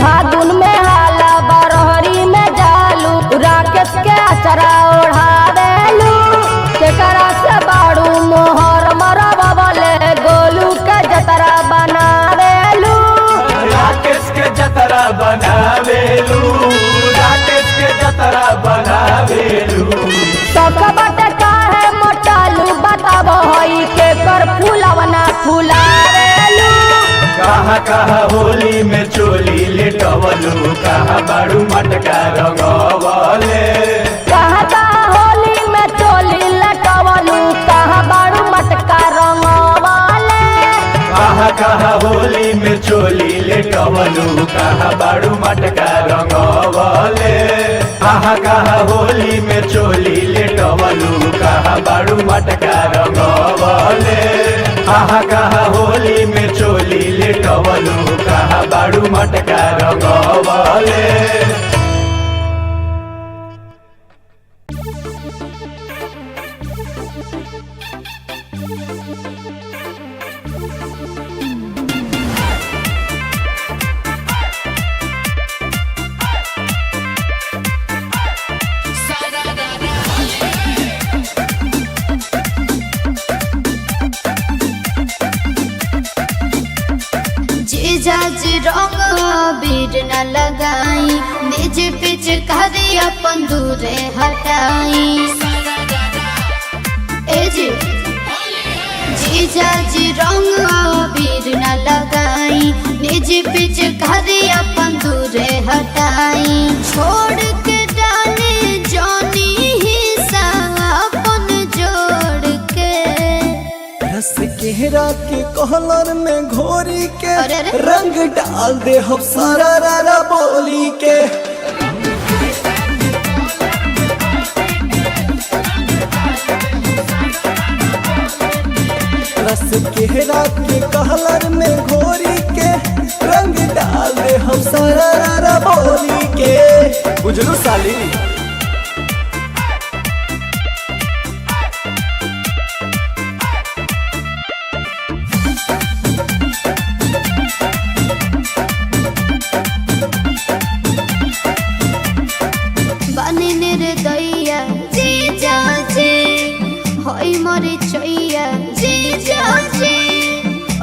फागुन में हाला बरहरी में जालू, राकेश के अचरा ओढ़ावेलू, तेकरा से बाड़ू मोहर मरबले, गोलू के जतरा बनावेलू। राकेश के जतरा बनावेलू, राकेश के जतरा बनावेलू। सब बट काहे मोटालू, बताबो हई के कर फूलवना फुलावेलू। कहाँ कहाँ होली में चोली लेटवलू कहाँ बाड़ू मटका रंगवले। कहाँ कहाँ होली में चोली लटवलू, कहाँ बाड़ू मटका रंगवाले। कहाँ कहाँ होली में चोली लेटवलू कहाँ बाड़ू मटका रंगवले। कहाँ कहाँ होली में चोली लेटवलू कहाँ बाड़ू मटका रंगवले। कहाँ कहाँ होली में चोली लेटवलू कहाँ बाड़ू मटका रंगवले। जीजा जी रंग अबीर न लगाई, निज पिचकारी अपन दूरे हटाई। ए जी जीजा जी रंग अबीर न लगाई, निज पिचकारी अपन दूरे हटाई। छोड़ के डाले जानी हिस्सा अपन जोड़ के। रस केहरा के कहलर में घोरी के अरे अरे। रंग डाल दे हम सारा रारा बोली के। रस केहरा के कहलर में घोरी के रंग डाल दे हम सारा रारा बोली के। बुझलू साली। बने निर्दया जीजा जी होई मोरे चैया जीजा जी।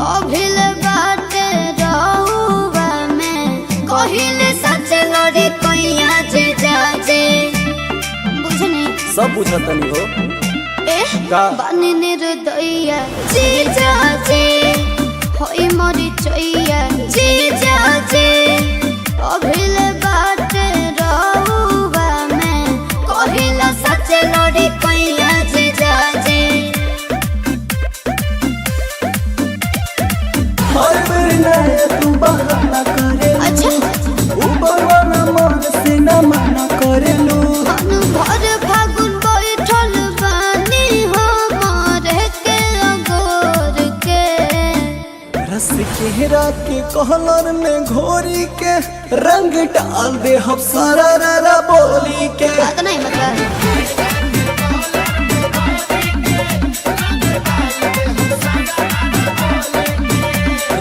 अभिल बात रहुआ में कहिल सच लड़ी कैया जीजा जी। बुझनी सब बुझतनी हो ए का? बने निर्दया जीजा जी होई मोरे चैया जीजा जी। अभिल बात रहुआ में कहिल सच लड़ी कैया जीजा जी। हर बेर नया तू बहाना करे, अच्छा ऊपर वाला मन से न मना करेलू। अनु भर फागुन बैठल बानी हमार के अगोर के। रस केहरा के कहलर में घोरी के रंग डाल दे हम सारा रारा बोली के। बात नहीं मतलब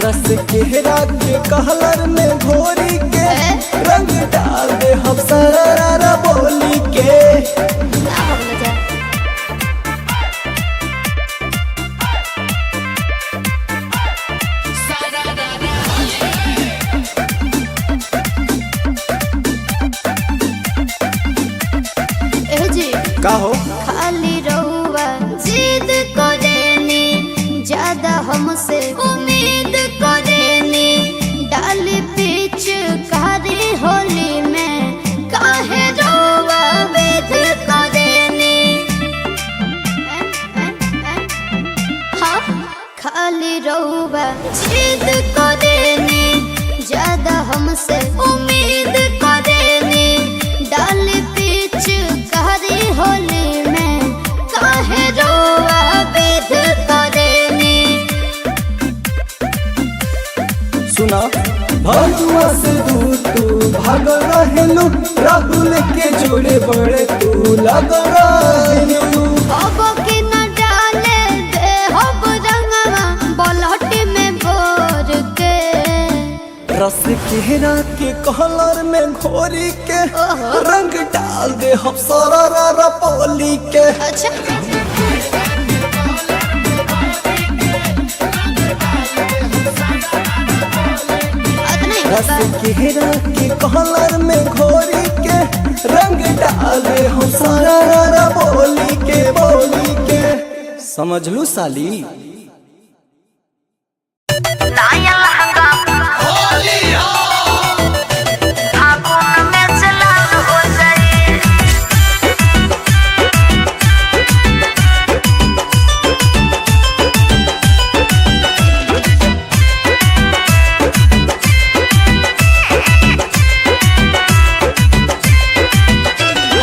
रस केहरा के कहलर में घोरी के रंग डाल दे हम सारा रारा बोली के। ना भगल जा। का हो? खाली रहुआ जिद करेनी, ज्यादा हमसे उम्मीद करेनी। डाल पिच कारी होली में काहे रहुआ वेद करेनी। हाँ, खाली रहुआ जिद करेनी, ज्यादा हमसे उम्मीद करेनी। डाल पिच कारी होली में काहे रोआ वेद करेनी। सुना, भजुआ से दूर तू भागल रहेलू, राहुल के जोड़े बड़े तू लगल रहेलू। अब के न डाले दे हब रंगवा बलहट में भोर के। रस केरा के कलर में घोरी के रंग डाल दे हम सारा रा पोली के। अच्छा रस केरा के कलर में घोरी के रंग डाल दे हम सारा रा बोली के, बोली के। समझ लू साली। नया लहंगा फागुन में जलाल हो जाए।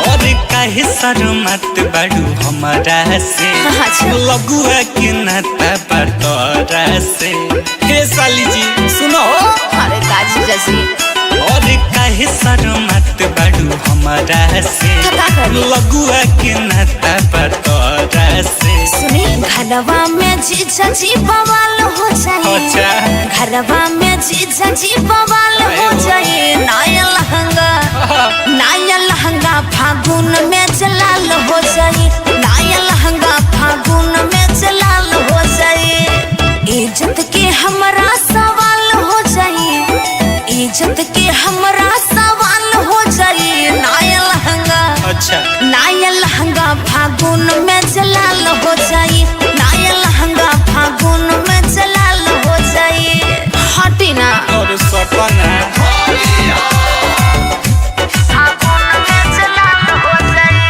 और काहे शर्मात बाड़ू हमारा से? अच्छा। लगुआ के नाता पर तोरा से। हे साली जी सुनो। अरे काजी जैसी और काहे शर्मात बाड़ू हमारा से? का करी? लगुआ के नाता पर तोरा से। सुनी, घरवा में जीजा जी बवाल हो जाए। अच्छा। घरवा में जीजा जी बवाल हो जाए। नया लहंगा, नया लहंगा फागुन में जलाल हो जाए। नया लहंगा फागुन में जलाल हो जाए। इज्जत के हमरा सवाल हो जाए। इज्जत के हमरा सवाल हो जाए। नया लहंगा, अच्छा। नया लहंगा फागुन में जलाल हो जाए। नया लहंगा फागुन में जलाल हो जाए। हटी ना। और सपना फागुन में जलाल हो जाए।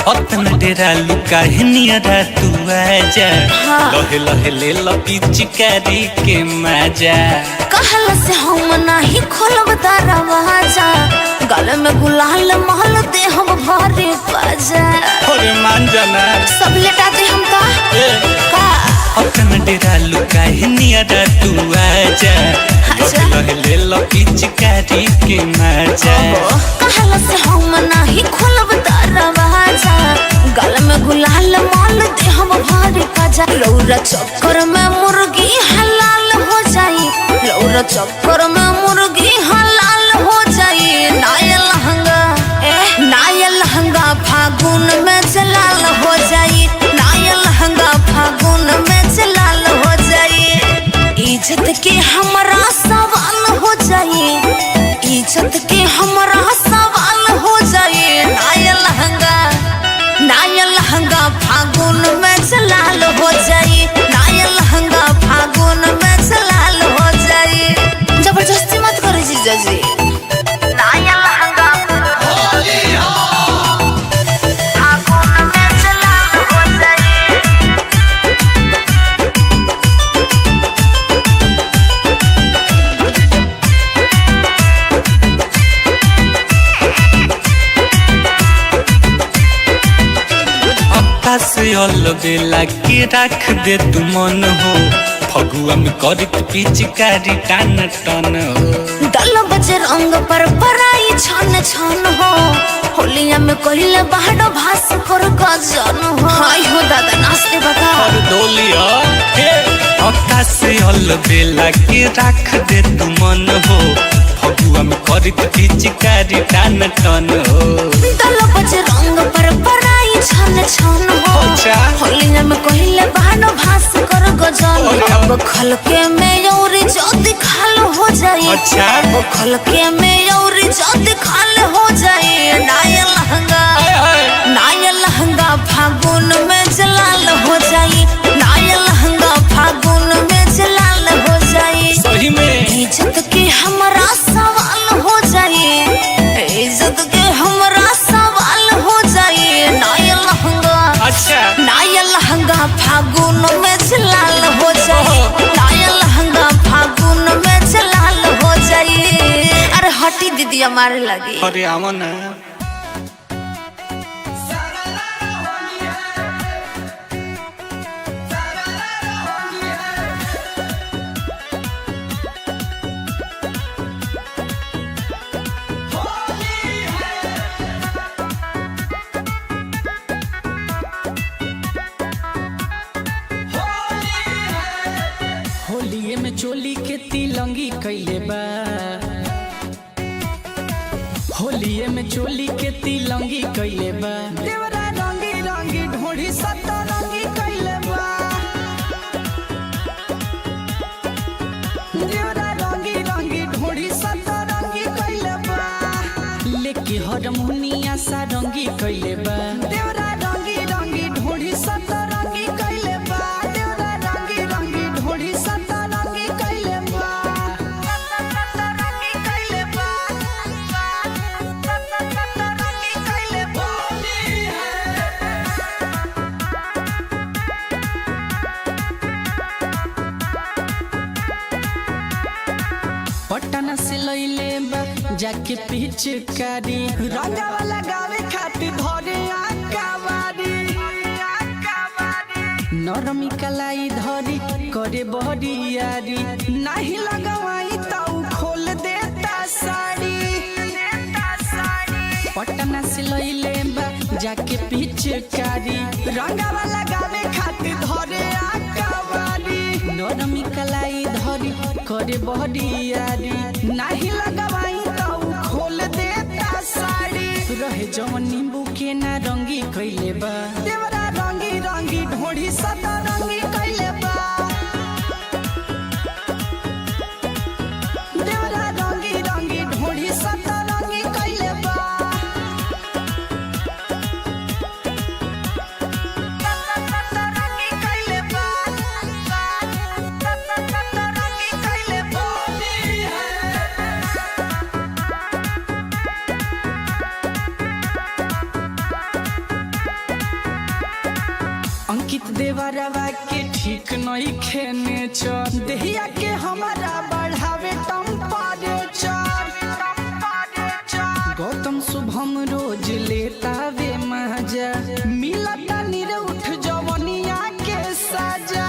अतन डेरा लुका है नियरा तू आजा। हाँ। लहे लहे ले पिचकारी के मजा। कहल से हम नाही खोलब दरवाजा, गल में गुलाल महल दे हम भरे बाजा। अरे मान जाना। सब लेटा दे हम का ए। का अतन डेरा लुका है नियरा तू आजा। अच्छा। लहे लहे ले पिचकारी के मजा। कहल से हम नाही खोलब दरवाजा, गल में गुलाल माल दे हम भरे बाजा। रौरा चक्कर में मुर्गी हलाल हो जाई। रौरा चक्कर में मुर्गी हलाल हो जाई। नया लहंगा, नया लहंगा फागुन में जलाल हो जाई। नया लहंगा फागुन में जलाल हो जाई। इज्जत के हमरा सवाल हो जाई। इज्जत के हमरा सवाल हो जाए। नया लहंगा, नया लहंगा फागुन में जलाल हो जाए। नया लहंगा फागुन में जलाल हो जाए। जबरदस्ती मत करो जीजा जी। नया लहंगा फागुन में जलाल हो जाए। अक्का से अलबेला के रख दे तू मन हो, फगुआ में करत पिचकारी टान टन हो। दल बज रंग पर पराई छन छन हो, होलिया में कहिले बाहर भास कर गजन हो। हाय हो दादा नाचते बता। और डोलिया हे अक्का से अलबेला के रख दे तू मन हो, फगुआ में करत करित पिचकारी टान टन हो। दल बज रंग पर पराई छन छन हो। अच्छा। होलिया में कहिले बानो भास कर गजल। अरे। अब खलके में और जद खाल हो जाए। अच्छा। अब खलके में और जद खाल हो जाए। नाया लहंगा, हाय हाय। नाया लहंगा फागुन में जलाल हो जाए। नाया लहंगा फागुन में जलाल हो जाए। सही में। इज्जत के हमरा सवाल हो जाए। इज्जत के हमरा सवाल हो जाए। नाया लहंगा, अच्छा। नाया लहंगा फागुन में जलाल हो जाए। नाया लहंगा फागुन में जलाल हो जाए। अरे हटी दीदी हमारे लगे। अरे आवा ना। होलिये में चोली के तिलंगी कैले बा। होलिये में चोली के तिलंगी कैले बा। देवरा रंगी रंगी ढोढ़ी सतरंगी कैले बा। देवरा रंगी रंगी ढोढ़ी सतरंगी कैले बा। लेके हरमुनिया सारंगी कैले बा। देवरा रंगी रंगी ढोढ़ी सतरंगी कैले बा। देवरा रंगी रंगी ढोढ़ी सतरंगी कैले बा। सतरंगी कैले बा। सतरंगी कैले बा। पटना से लैले बा जाके पिचकारी। रंगावा लगावे खातिर धरे आकावारी। नरमी कलाई धरी करे बहरियारी। नाही लगवाई ताऊ खोल देता साड़ी। पटना से लैले बा जाके पिचकारी। रंगावा लगावे खातिर धरे आकावारी। नरमी कलाई धरी करे बहरियारी। नाही लगवाई ताऊ खोल देता साड़ी। रहे जवन नींबू के ना रंगी कैले बा। देवरा रंगी रंगी ढोढ़ी सतरंगी कैले बा। देवरा रंगी रंगी ढोढ़ी सतरंगी कैले बा। सतरंगी कैले बा। सतरंगी कैले बा। अंकित देवरवा के ठीक नहीं खेने चर। देहिया के हमारा बढ़ावे टेम्परेचर। गौतम शुभम रोज लेता वे मजा। मिलता निरउठ जवनिया के साजा।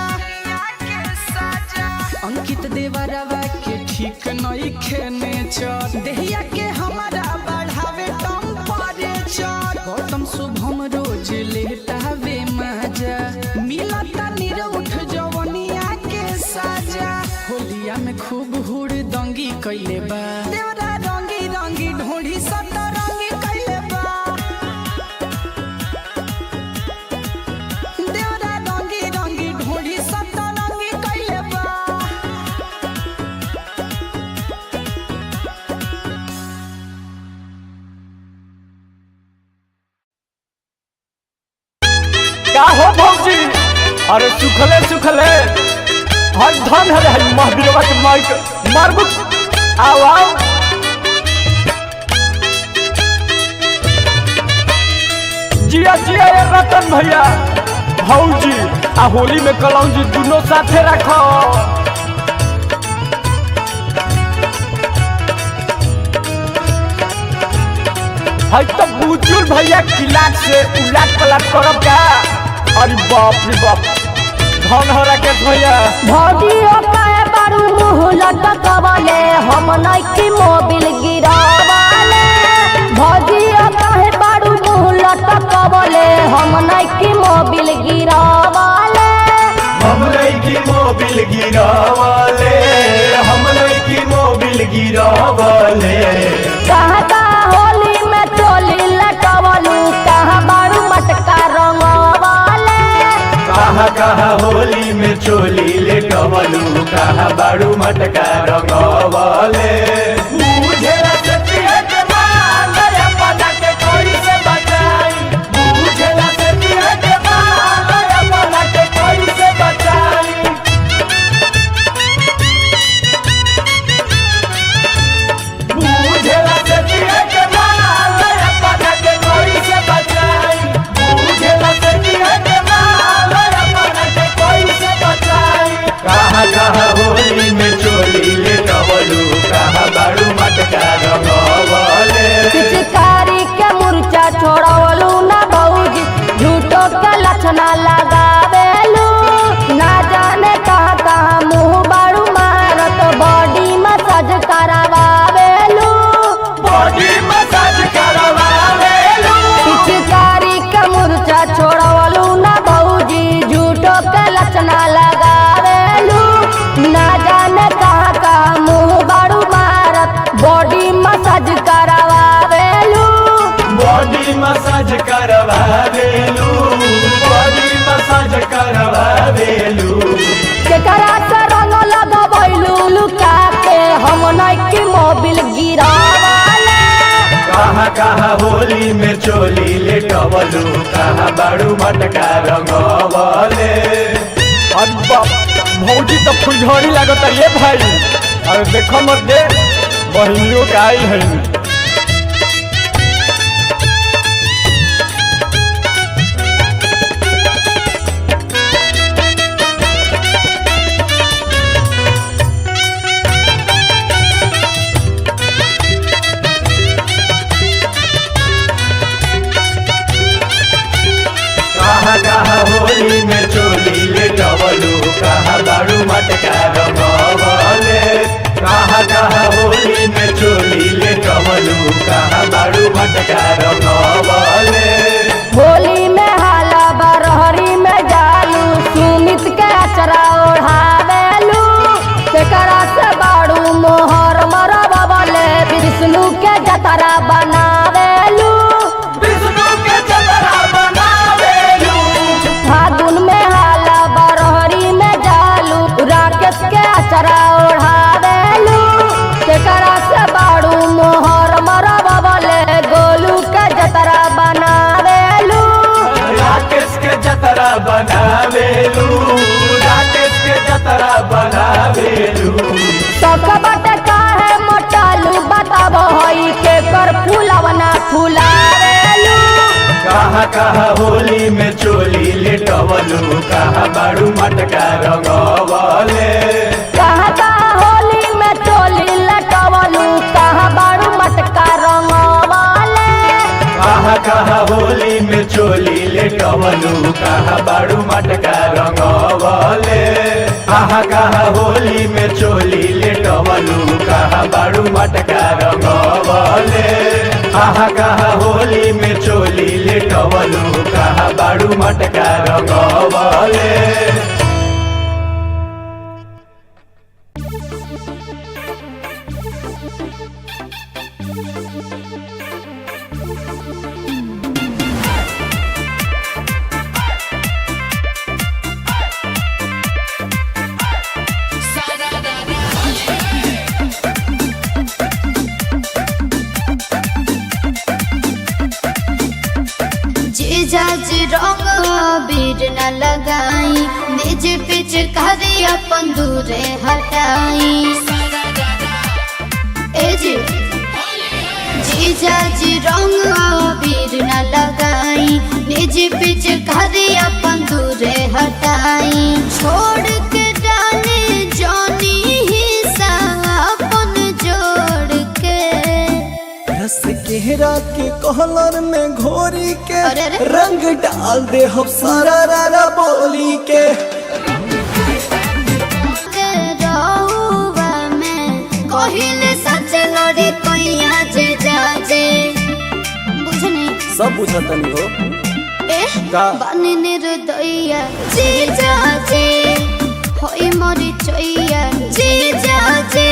अंकित देवरवा के ठीक नहीं खेने चर। देहिया के हमारा बढ़ावे टेम्परेचर। गौतम शुभम रोज लेता वे मजा। मिलता निरउठ जवनिया के साजा। होलिया में खूब हुड़ दंगी कैले बा। देवरा रंगी रंगी ढोढ़ी सतरंगी कैले बा। देवरा रंगी रंगी ढोढ़ी सतरंगी कैले बा। का हो भौजी? अरे सुखले सुखले हर धन हरे हई महावीरवा के माइक मारबु। आओ आओ जिया जिया ये रतन भैया भौजी आ होली में कलौजी दोनों साथे रखो। हई तो बुजुर्ग भैया किलाक से उलाट पलाट करब का। अरे बाप रे बाप, धन हो राकेश भैया। भौजियो काहे बारू मुँह लटकवले, हम नइखी मोबिल गिरावले। भौजियो काहे बारू मुँह लटकवले, हम नइखी मोबिल गिरावले। हम लईकी मोबिल गिरावले, हम लईकी मोबिल गिरावले। कहाँ बाड़ू मटका रंगवले। बुझेला से पिए के माल अपना के कैसे बचाई, बुझेला से पिए के माल अपना के कैसे बचाई। बुझेला से पिए के माल अपना के कैसे बचाई, बुझेला से पिए के माल अपना के कैसे बचाई। कहाँ कहाँ होली में चोली ले कवलू, कहाँ बाड़ू मटका रंगवले। पिचकारी के मुरचा छोड़वलू ना भौजी, झूठो के लक्षणा लगावेलू। ना जाने कहाँ कहाँ मुँह बाड़ू मारत, बॉडी मसाज करावेलू। बॉडी मसाज करवावेलू। पिचकारी के मुरचा छोड़वलू ना भौजी, झूठो के लक्षणा लगावेलू। ना जाने कहाँ कहाँ मुँह बाड़ू मारत, बॉडी मसाज करावेलू। बॉडी मसाज करवावेलू, बॉडी मसाज करवावेलू। केकरा से रंग लगबैलू लुका के, हम नइकी मोबिल गिरावाले। कहाँ कहाँ होली में चोली ले कवलू, कहाँ बाड़ू मटका रंगवले। अरे बाप, भौजी तो फुलझड़ी लागत ये भाई। अरे देखो मत दे, बहिनियों के आइल है। कहाँ कहाँ होली में चोली ले कवलू, कहाँ बाड़ू मटका रंगवले। कहाँ कहाँ होली में चोली ले कवलू, कहाँ बाड़ू मटका रंगवले। होली में हाला बरहरी में जालू, सुमित के अचरा ओढ़ावेलू। केकरा से बाड़ू मोहर मरबले, विष्णु के जतरा बनावेलू। विष्णु के जतरा बनावेलू। फागुन में हाला बरहरी में जालू, राकेश के अचरा ओढ़ावेलू। केकरा से बाड़ू मोहर मरबले, गोलू के जतरा बनावेलू। राकेश के जतरा बनावेलू, राकेश के जतरा बनावेलू। सब बट काहे मोटालू, बताबो हई के कर फूलवना फुलावेलू। कहाँ कहाँ होली में चोली ले कवलू, कहाँ बाड़ू मटका रंगवले। कहाँ कहाँ होली में चोली लटवलू, कहाँ बाड़ू मटका रंगवाले। कहाँ कहाँ होली में चोली ले कवलू, कहाँ बाड़ू मटका रंगवले। कहाँ कहाँ होली में चोली ले कवलू, कहाँ बाड़ू मटका रंगवले। कहाँ कहाँ होली में चोली ले कवलू, कहाँ बाड़ू मटका रंगवले। जीजा जी रंग अबीर न लगाई, निज पिचकारी अपन दूरे हटाई। ए जी जीजा जी रंग अबीर न लगाई, निज पिचकारी अपन दूरे हटाई। छोड़ के डाले जानी हिस्सा अपन जोड़ के, रस केहरा के कहलर में घोरी के अरे अरे। रंग डाल दे हम सारा रारा बोली के। रउआ में कहिले सच लड़ी कैया जे जाजे बुझनी। सब बुझतनी हो ए का? बानी निर्दयिया जे जाजे होई मरी चैया जे जाजे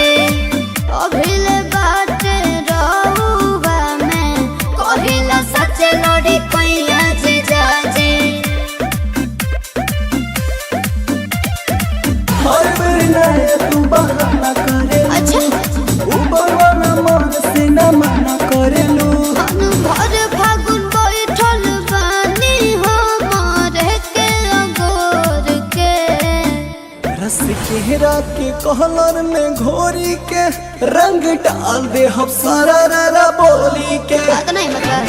अभिले बात रउआ में कहिले सच लड़ी कैया जे जाजे। हर बेर नए तू करेलू। भर फागुन बैठल बानी हो मारे के अगोर के। रस केहरा के कहलर में घोरी के रंग डाल दे हम सारा रा बोली के। अतना ही मतलब।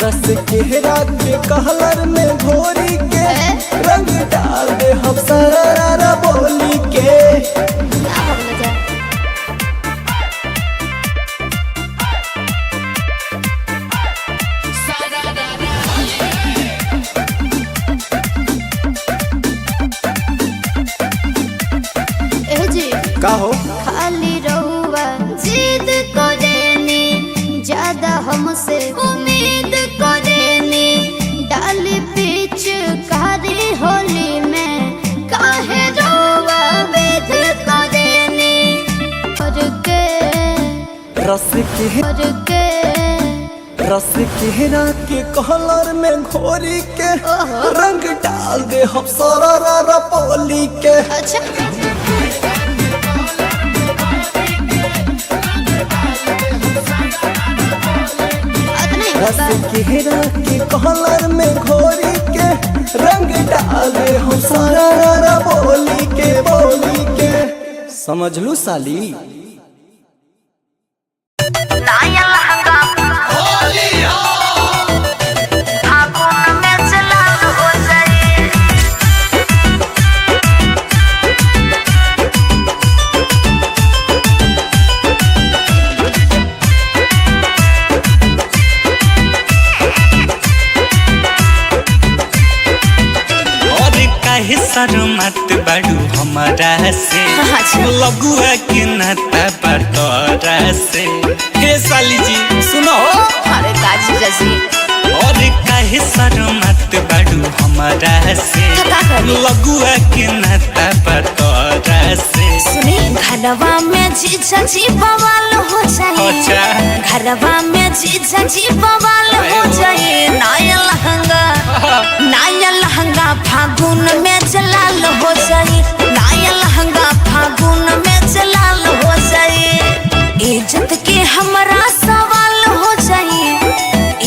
रस केहरा के कहलर में घोरी के रंग डाल दे हम सारा रा बोली के। ना भगला जा। ए जी का हो? खाली रहुआ जिद करेनी, ज्यादा हमसे उम्मीद करेनी, डाली पीछ कारी होली में काहे रोवा वेद करेनी। और के रस के और के रस केहरा के कहलर में घोरी के रंग डाल दे हम सारा रा बोली के। अच्छा अतना ही रस मतलब। केहरा के कहलर में घोरी के रंग डाल दे हम सारा रा बोली के बोली के। समझ लू साली। नया लहंगा फागुन में जलाल हो जाए। और काहे शर्मात बाड़ू हमारा से? अच्छा। लगुआ के नाता पर तोरा से। हे साली जी सुनो। अरे का जीजा जी? और काहे शर्मात बाड़ू हमारा से? का करी? लगुआ के नाता पर तोरा से। सुनी, घरवा में जीजा जी बवाल हो जाए। अच्छा। घरवा में जीजा जी बवाल हो जाए। नया लहंगा, नया लहंगा फागुन में जलाल हो जाए। नया लहंगा फागुन में जलाल हो जाए। इज्जत के हमरा सवाल हो जाए।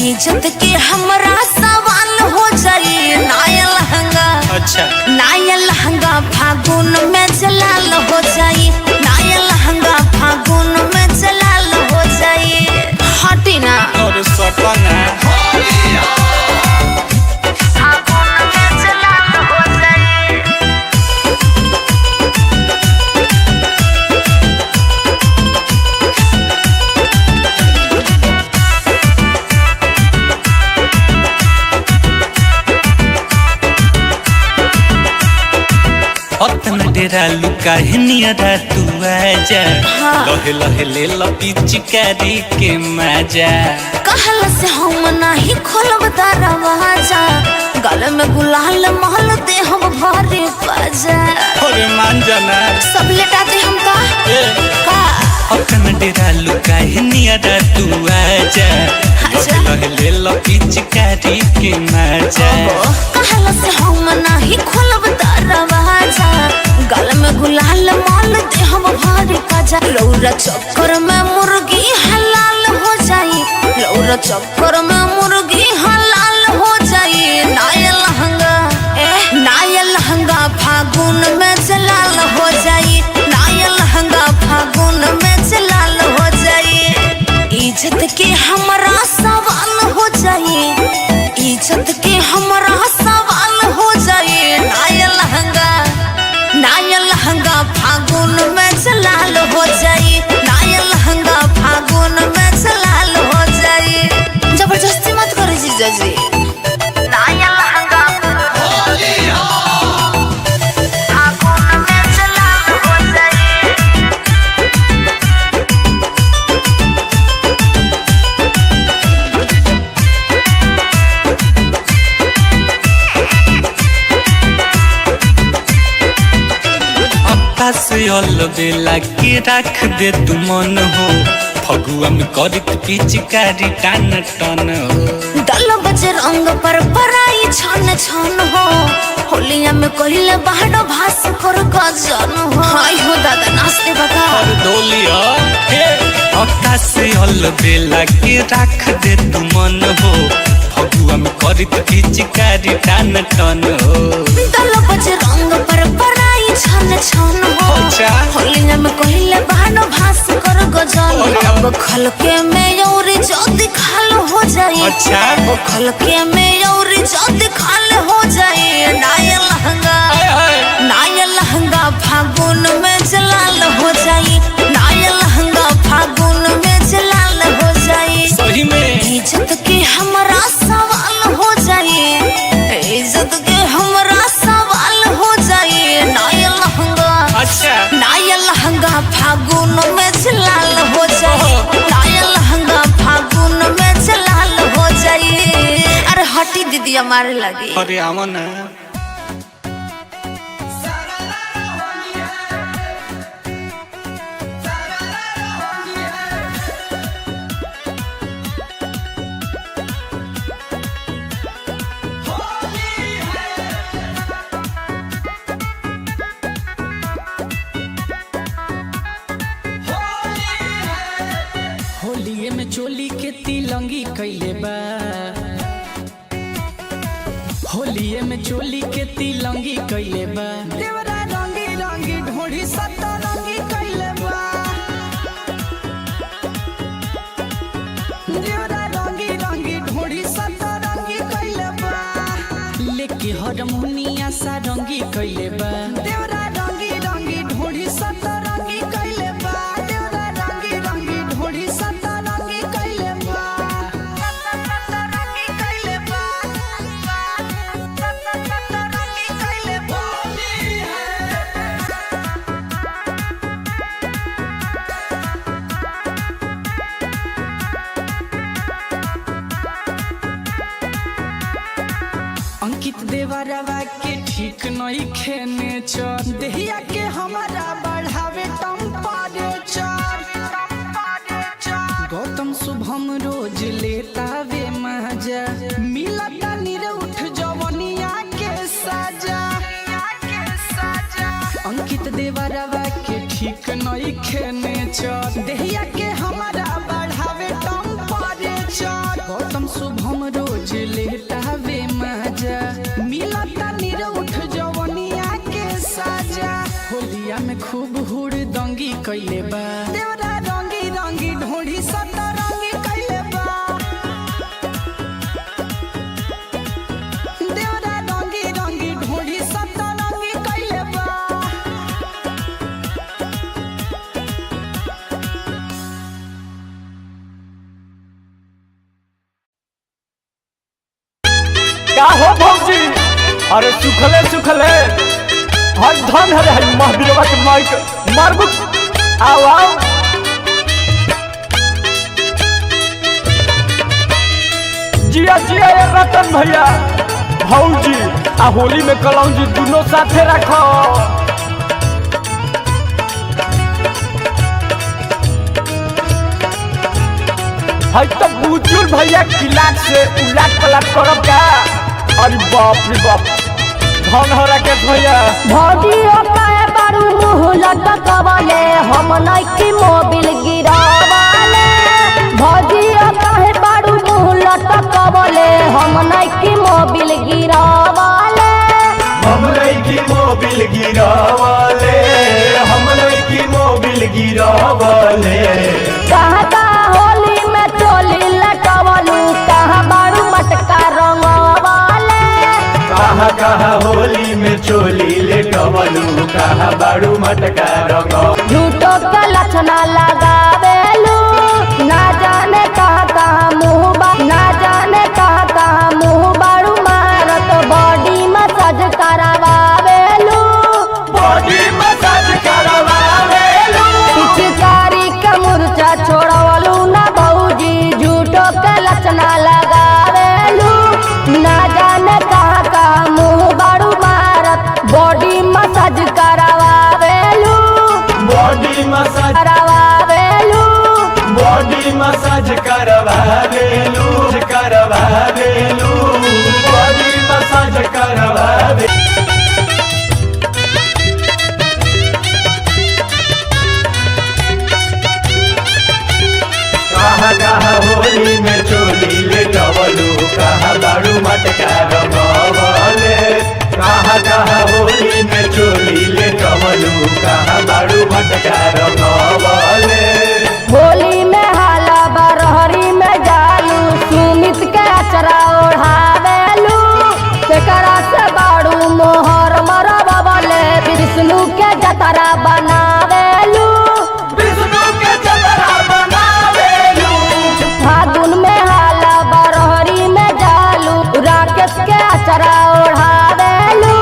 इज्जत के हमरा सवाल हो जाए। नया लहंगा, अच्छा। नया लहंगा फागुन में जलाल हो जाए। नया लहंगा फागुन में जलाल हो जाए। हटी ना। और सपना फागुन में जलाल हो जाए। अतन डेरा लुका है नियरा तू आजा। हाँ। लहे लहे ले लपिचकारी के मजा। कहल से हम नाही खोलब दरवाजा, गल में गुलाल महल दे हम भरे बाजा। अरे मान जाना। सब लेटा दे हम का ए। का अतन डेरा लुका है नियरा तू आजा। अच्छा। लहे लहे ले लपिचकारी के मजा। कहल से हम नाही खोलब दरवाजा, गल में गुलाल माल दे हम भरे बाजा। रौरा चक्कर में मुर्गी हलाल हो जाई। रौरा चक्कर में मुर्गी हलाल हो जाई। नया लहंगा, ए नया लहंगा फागुन में जलाल हो जाई। नया लहंगा फागुन में जलाल हो जाई। इज्जत के हमरा सवाल हो जाई। इज्जत के हमरा सवाल हो जाई। नया लहंगा, नया लहंगा फागुन में जलाल हो जाई। नया लहंगा फागुन में जलाल हो जाई। जबरदस्ती मत करो जीजा जी। नया लहंगा फागुन में जलाल हो जाई। अक्का से अलबेला के रख दे तू मन हो। फगुआ में करत पिचकारी टान टन हो। दल बजरंग पर पराई छन छन हो। होलिया में कहिले बाहर भास कर गजन हो। हाय हो दादा नाचते बगा और डोलिया हे आकाश अल बेला के राख दे तू मन हो। फगुआ में करित पिचकारी टान टन हो। दल बजरंग पर पराई छन छन हो। अच्छा। होलिया में कहिले बाहर भास कर गजन। अरे। अब खलके में और जद खाल हो जाए। अच्छा। अब खलके में और जद खाल हो जाए। नाया लहंगा, हाय हाय। नाया लहंगा फागुन में जलाल हो जाए। नाया लहंगा फागुन में जलाल हो जाए। सही में। इज्जत के हमरा सवाल हो जाए। इज्जत के हमरा सवाल हो जाए। नाया लहंगा, अच्छा। नाया लहंगा फागुन में जलाल हो जाए। नाया लहंगा फागुन में जलाल हो जाए। अरे हटी दीदी हमारे लगे। अरे आवा ना। होलिये में चोली के तिलंगी कैले बा। होलिये में चोली के तिलंगी कैले बा। देवरा रंगी रंगी ढोढ़ी सतरंगी कैले बा। देवरा रंगी रंगी ढोढ़ी सतरंगी कैले बा। लेके हरमुनिया सारंगी कैले बा। देवरा रंगी रंगी ढोढ़ी सतरंगी कैले बा। देवरा रंगी रंगी ढोढ़ी सतरंगी कैले बा। सतरंगी कैले बा। सतरंगी कैले बा। अंकित देवरवा के ठीक नहीं खेने चर। देहिया के हमारा बढ़ावे टेम्परेचर। गौतम शुभम रोज लेता वे मजा। मिलता निरउठ जवनिया के साजा। अंकित देवरवा के ठीक नहीं खेने चर। देहिया के हमारा बढ़ावे टेम्परेचर। गौतम शुभम रोज लेता वे मजा। मिलता निरउठ जवनिया के साजा। होलिया में खूब हुड़ दंगी कैले बा। देवरा रंगी रंगी ढोढ़ी सतरंगी कैले बा। देवरा रंगी रंगी ढोढ़ी सतरंगी कैले बा। का हो भौजी? अरे सुखले सुखले हर धन हरे हर महावीरवा के माइक मारबु। आओ आओ जिया जिया ये रतन भैया भौजी आ होली में कलौजी दोनों साथे रखो। हई तो बुजुर्ग भैया किलाक से उलाट पलाट करब का। अरे बाप रे बाप, धन हो राकेश भैया। भौजियो काहे बारू मुँह लटकवले, हम नइखी मोबिल गिरावले। भौजियो काहे बारू मुँह लटकवले, हम नइखी मोबिल गिरावले। हम लईकी मोबिल गिरावले, हम लईकी मोबिल गिरावले। कहाँ कहाँ होली में चोली लटकवलू, कहाँ बारू मटका रंगवले। कहाँ कहाँ होली में चोली लेटवलू, कहाँ बाड़ू मटका रंग। झूठो के लक्षणा लगावेलू, ना जाने कहाँ कहाँ मुँह बा, ना जाने कहाँ कहाँ मुँह बारू मारत, बॉडी मसाज करावेलू। बॉडी मसाज करवावेलू। पिचकारी के मुरचा छोड़वलू ना भौजी, झूठो के लक्षणा लगावेलू, ना जाने कहाँ कहाँ मुँह बारू मारत, बॉडी मसाज करावेलू। बॉडी मसाज करावेलू। बॉडी मसाज करवावेलू, करवावेलू। लगावे। कहाँ कहाँ होली में चोली लेटवलू, कहाँ बाड़ू मटका रंगवले। कहाँ कहाँ होली में चोली लेटवलू, कहाँ बाड़ू मटका रंगवले। होली में हाला बरहरी में जालू, सुमित के अचरा ओढ़ावेलू, केकरा से बाड़ू मोहर मरबले, विष्णु के जतरा बनावेलू। विष्णु के जतरा बनावेलू। फागुन में हाला बरहरी में जालू, राकेश के अचरा ओढ़ावेलू,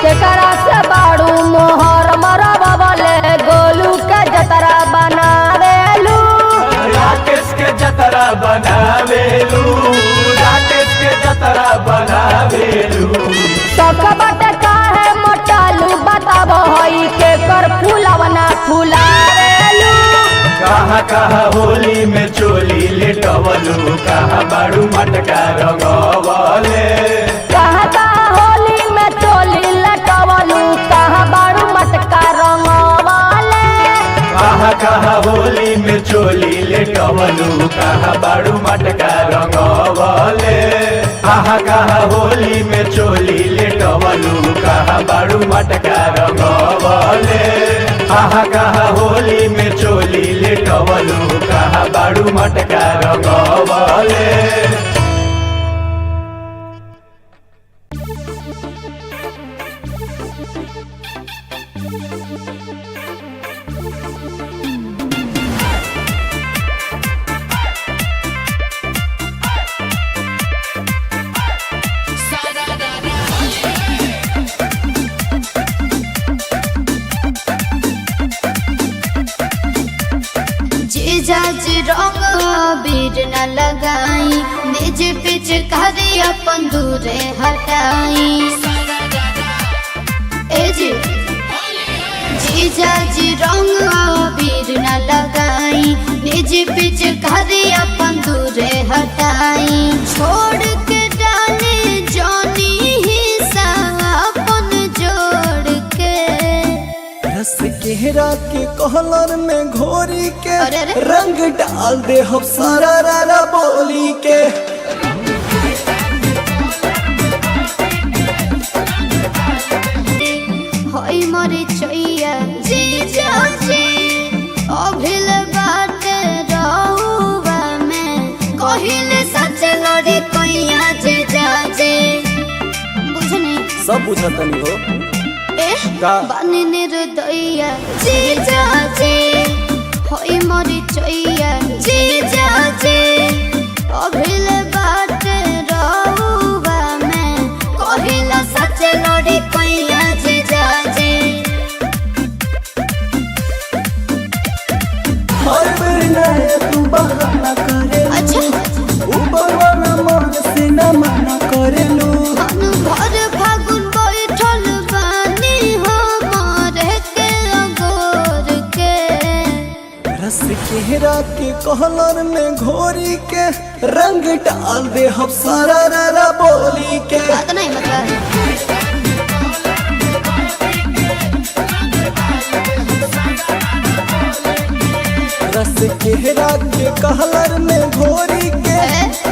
केकरा से बाड़ू मोहर मरबले, गोलू के जतरा बनावेलू। राकेश के जतरा बनावेलू, राकेश के जतरा बनावेलू। सकबट काहे मोटालू बताबो हई के कर फूलवना फुलावेलू। कहाँ कहाँ होली में चोली लेटवलू, कहाँ बाड़ू मटका रंगवले। कहाँ कहाँ होली में चोली लटवलू, कहाँ बाड़ू मटका रंगवले। कहाँ कहाँ होली में चोली लेटवलू, कहाँ बाड़ू मटका रंगवले। कहाँ कहाँ होली में चोली लेटवलू, कहाँ बाड़ू मटका रंगवले। कहाँ कहाँ होली में चोली लेटवलू, कहाँ बाड़ू मटका रंगवले। जीजा जी रंग अबीर न लगाई, निज पिचकारी अपन दूरे हटाई। ए जी जीजा जी रंग अबीर न लगाई, निज पिचकारी अपन दूरे हटाई। छोड़ के डाले जानी हिस्सा अपन जोड़ के। रस केहरा के कहलर में घोरी के अरे अरे। रंग डाल दे हम सारा रारा बोली के। होई मोरे चैया जीजा जी अभिल बाट रहुआ में, कहिले सच लड़ी कैया जीजा जी। बुझनी सब बुझतनी हो ए का? बानी निर्दयिया जीजा जी होई मोरे चैया जीजा जी अभिल बाट रहुआ में, कहिले सच लड़ी कैया जीजा जी। हर बेर नया तू बहाना करे, अच्छा। ऊपर वाला मन से न मना करेलू। भानु भर फागुन बैठल बानी हमारे के अगोर के। रस केहरा के कहलर में घोरी के रंग डाल दे हम सारा रारा बोली के। बात नहीं मतलब रस केहरा के कहलर में घोरी के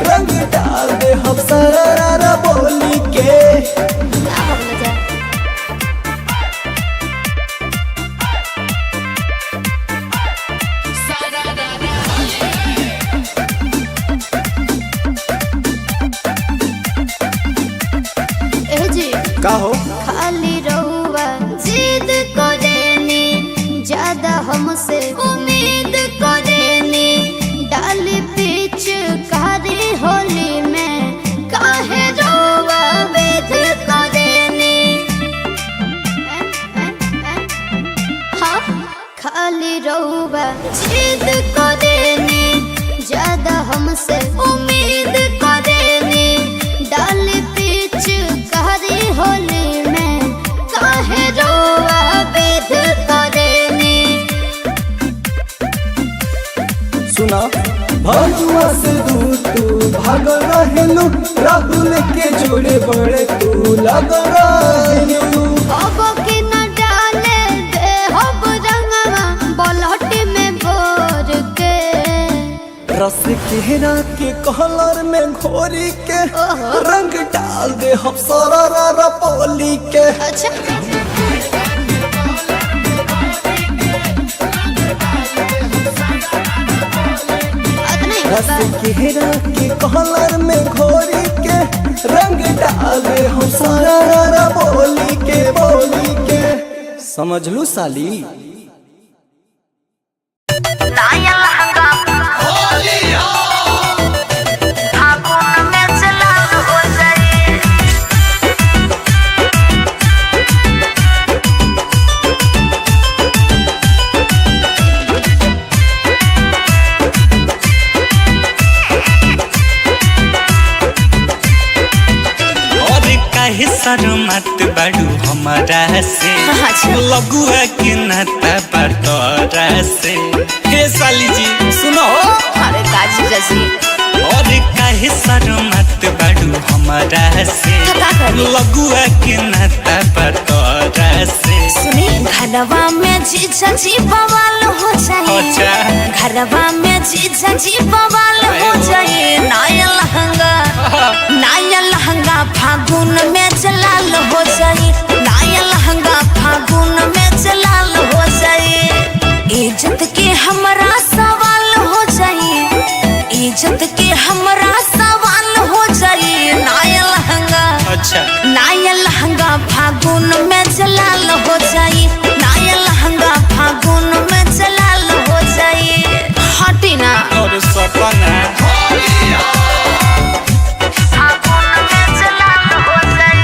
रंग डाल दे हम सारा रारा बोली के। ना भगल जा। ए जी का हो खाली रहुआ जिद करेनी, ज्यादा हमसे उम्मीद करेनी, डाल पीछ कारी होली में काहे रहुआ वेद करेनी। हाँ खाली रहुआ जिद करेनी, ज्यादा हमसे उम्मीद करेनी, डाल पीछ कारी होली में काहे रोआ बेद करेनी। सुना भजुआ से दूर तू भागल रहेलू, राहुल के जोड़े बड़े तू लागल रहेलू। अब के न डाले दे हब रंगवा बलहट में बोर के। रस केरा के कलर में घोरी के रंग डाल दे हम सारा रा पोली के। अच्छा रस केरा के कलर में घोरी के रंग डाल दे हम सारा रा बोली के बोली के। समझ लू साली। नया लहंगा फागुन में जलाल हो जाए। और काहे शर्मात बाड़ू हमारा से, अच्छा। लगुआ के नाता बार तोरा से। हे साली जी सुनो। अरे काजी जजी और काहे शर्मात बाड़ू हमारा से, तो का करी? लगुआ के नाता बार तोरा से। सुनी घरवा में जीजा जी बवाल हो जाए। अच्छा। घरवा में जीजा जी बवाल हो जाए। नया लहंगा, नया लहंगा फागुन में जलाल हो जाए। नया लहंगा फागुन में जलाल हो जाए। इज्जत के हमरा सवाल हो जाए। इज्जत के हमरा सवाल हो जाए। नया लहंगा, अच्छा। नया लहंगा फागुन में जलाल हो जाए। नया लहंगा फागुन में जलाल हो जाए। हटी ना। और सपना फागुन में जलाल हो जाए।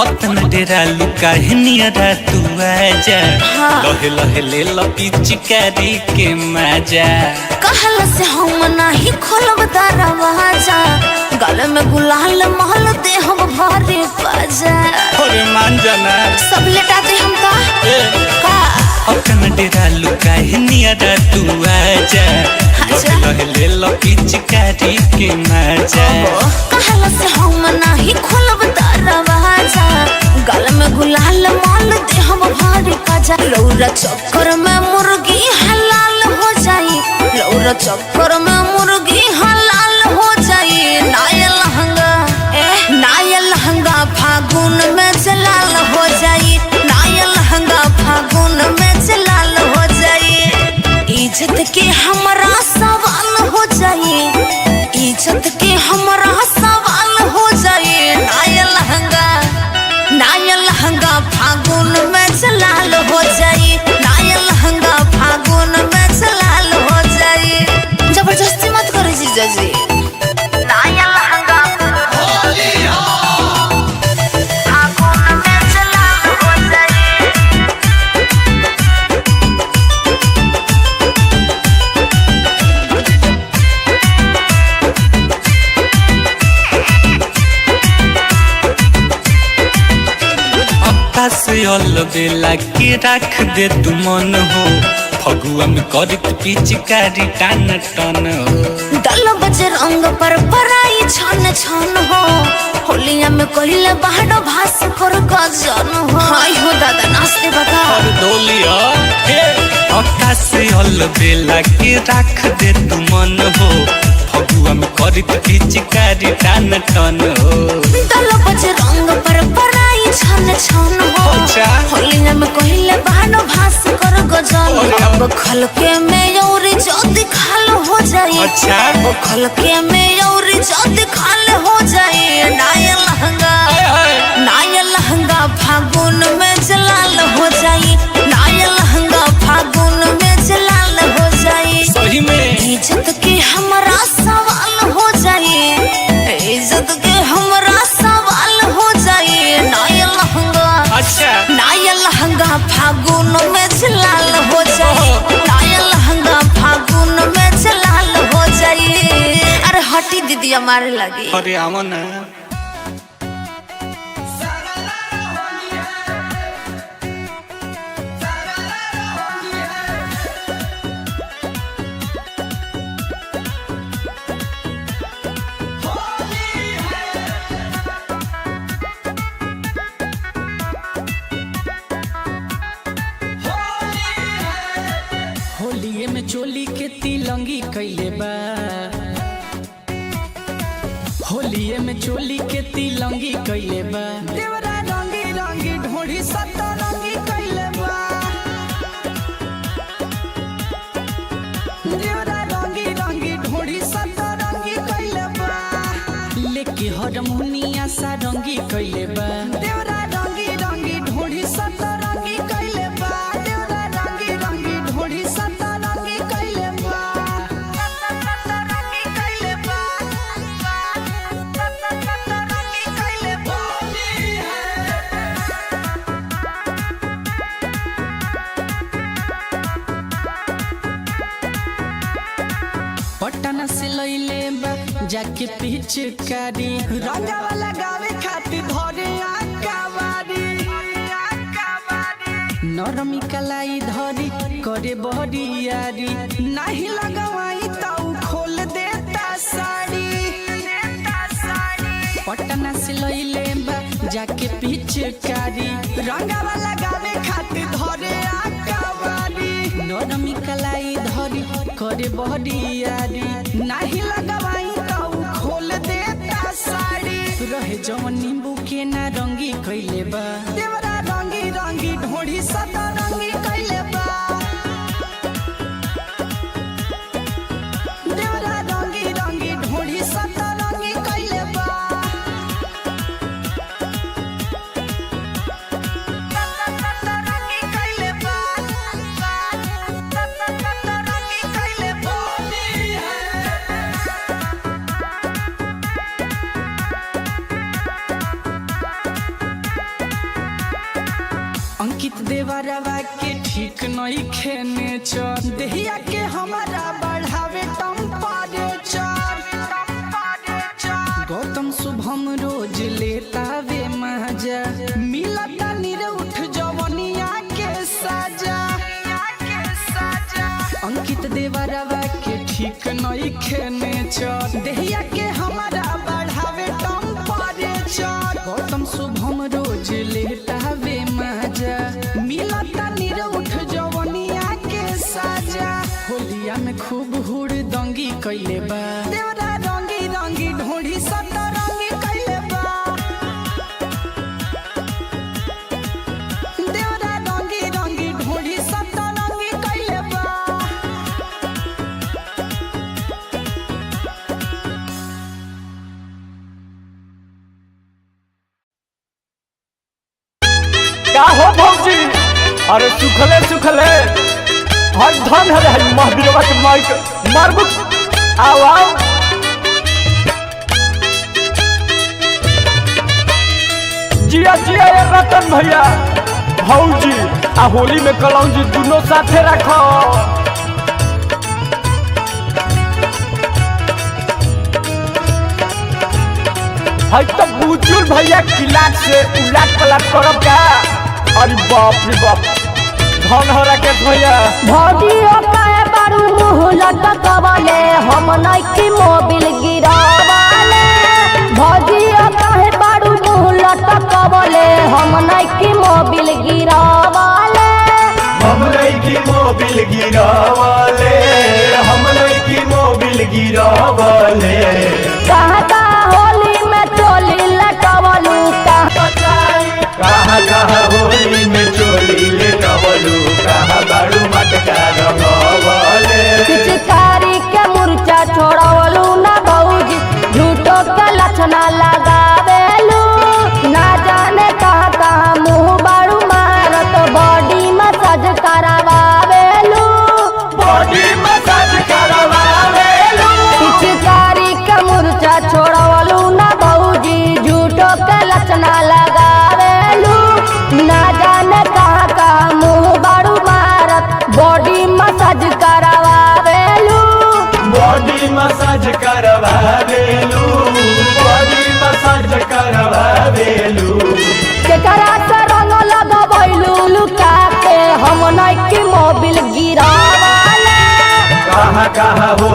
अतन डेरा लुका नियरा तू आजा, हाँ। लहे लहे ले लपिचकारी के मजा। कहल से हम नाही खोलब दरवाजा, गल में गुलाल महल दे हम भरे बाजा। अरे मान जाना। सब लेटा दे हम का का। अतन डेरा लुका नियरा तू आजा, अच्छा। लहे लहे ले लपिचकारी के मजा। कहल से हम नाही खोलब दरवाजा, गल में गुलाल माल दे हम भरे बाजा। रौरा चक्कर में मुर्गी हलाल हो जाई। रौरा चक्कर में मुर्गी हलाल हो जाई। नया लहंगा, नया लहंगा फागुन में जलाल हो जाई। नया लहंगा फागुन में जलाल हो जाई। इज्जत के हमरा सवाल हो जाई। इज्जत के हमरा सवाल हो जाई। नया लहंगा, नया लहंगा फागुन में जलाल हो जाई। नया लहंगा फागुन में जलाल हो जाई। जबरदस्ती मत करो जीजा जी। नया लहंगा फागुन में जलाल हो जाई। अक्का से अलबेला के राख दे तू मन हो, फगुआ में करत पिचकारी टान टन हो। दल बजरंग पर पराई छन छन हो, होलिया में कहिले बाहर भास कर गजन हो। हाय हो दादा नाचते बता। और डोलिया हे अक्का से अलबेला के राख दे तू मन हो, फगुआ में करत पिचकारी टान टन हो। दल बजरंग पर पराई छन छन हो, अच्छा। होलिया में कहिले बाहर भास कर गजन हो। अब खलके में और जद खाल हो जाए। अच्छा। अब खलके में और जद खाल हो जाए। नया लहंगा, नया लहंगा फागुन में जलाल हो जाए। नया लहंगा फागुन में जलाल हो जाए। सही में इज्जत के हमरा सवाल हो जाए। इज्जत के हमरा सवाल हो जाए। नया लहंगा, अच्छा। नया लहंगा फागुन में जलाल हो जाए। नया लहंगा फागुन में जलाल सुइया मारे लगी। अरे आवा ना। होलिये में चोली के तिलंगी कैले बा, होलिये में चोली के तिलंगी कैले बा। देवरा रंगी रंगी ढोड़ी सतरंगी कैले बा, देवरा रंगी रंगी ढोड़ी सतरंगी कैले बा। लेके हरमुनिया सारंगी कैले बा, देवरा रंगी रंगी ढोड़ी सतरंगी कैले बा। देवरा रंगी रंगी ढोड़ी सतरंगी कैले बा, सतरंगी कैले बा, सतरंगी कैले बा। पटना से लैले बा जाके पिचकारी, रंगावा लगावे खातिर धरे आकावारी, नरमी कलाई धरी करे बहरियारी, नाही लगवाई ताऊ खोल देता साड़ी। पटना से लैले बा जाके पिचकारी, रंगावा लगावे खातिर धरे आकावारी, नरमी कलाई धरी करे बहरियारी, नाही लगवाई ताऊ खोल देता साड़ी। रहे जवन नींबू के ना रंगी कैले बा, देवरा रंगी रंगी ढोड़ी सतरंगी कैले बा। देवरा रंगी रंगी ढोड़ी सतरंगी कैले बा, सतरंगी कैले बा, सतरंगी कैले बा। अंकित देवरवा के ठीक नहीं खेने चर, देहिया के हमारा बढ़ावे टेम्परेचर। गौतम शुभम रोज लेता वे मजा, मिलता निरउठ जवनिया के साजा। अंकित देवरवा के ठीक नहीं खेने चर, देहिया के हमारा बढ़ावे टेम्परेचर। गौतम शुभम रोज लेता वे मजा, मिलता निरउठ जवनिया के साजा। होलिया में खूब हुड़ दंगी कैले बा, देवरा रंगी रंगी ढोड़ी सतरंगी कैले बा। देवरा रंगी रंगी ढोड़ी सतरंगी कैले बा। का हो भौजी? अरे सुखले सुखले हर धन हरे हर महावीरवा के माइक मारबुक। आओ आओ जिया जिया ये रतन भैया भौजी आ होली में कलौजी दोनों साथे रखो। हई तो बुजुर्ग भैया किलाट से उलाट पलाट करब का? अरे बाप रे बाप, धन हो राकेश भैया। भौजियो काहे बारू मुँह लटकवले, हम नइखी मोबिल गिरावले। भौजियो काहे बारू मुँह लटकवले, हम नइखी मोबिल गिरावले। हम लईकी मोबिल गिरावले, हम लईकी मोबिल गिरावले। कहाँ कहाँ होली में चोली लटवलू, कहाँ कहाँ कहाँ होली में चोली लेटवलू, कहाँ बाड़ू मटका रंगवले। पिचकारी के मुरचा छोड़वलू ना भौजी, झूठो के लक्षणा लगावेलू। ना जाने कहाँ कहाँ मुँह बारू मारत, बॉडी मसाज करावेलू।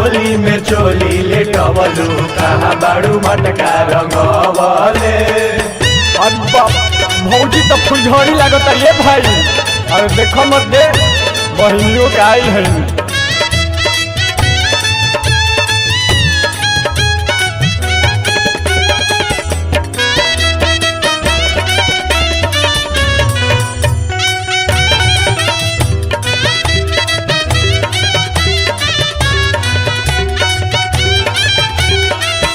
होली में चोली लेटवलू कहाँ बाड़ू मटका रंगवले। अरे बाप, भौजी तो फुलझड़ी लागत ये भाई। अरे देखो मत दे, बहिनियों के आइल है।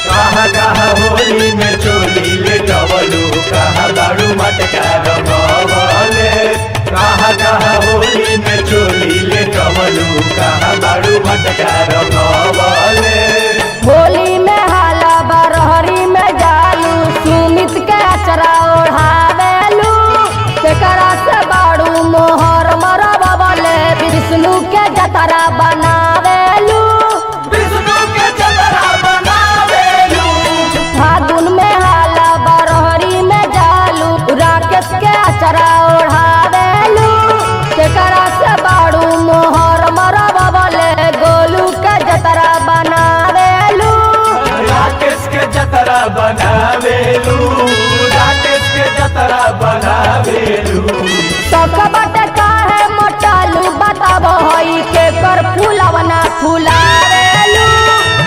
कहाँ कहाँ होली में चोली लेटवलू कहाँ बाड़ू मटका रंगवले। कहाँ कहाँ होली में चोली लेटवलू कहाँ बाड़ू मटका रंगवले। होली में हाला बरहरी में जालू, सुमित के अचरा ओढ़ावेलू, केकरा से बाड़ू मोहर मरबले, विष्णु के जतरा बनावेलू। विष्णु के जतरा बनावेलू। फागुन में हाला बरहरी में जालू, राकेश के अचरा ओढ़ावेलू, केकरा से बाड़ू मोहर मरबले, गोलू के जतरा बनावेलू। राकेश के जतरा बनावेलू, राकेश के जतरा बनावेलू। सकबट काहे मोटालू बताबो हई के कर फूलवना फुलावेलू।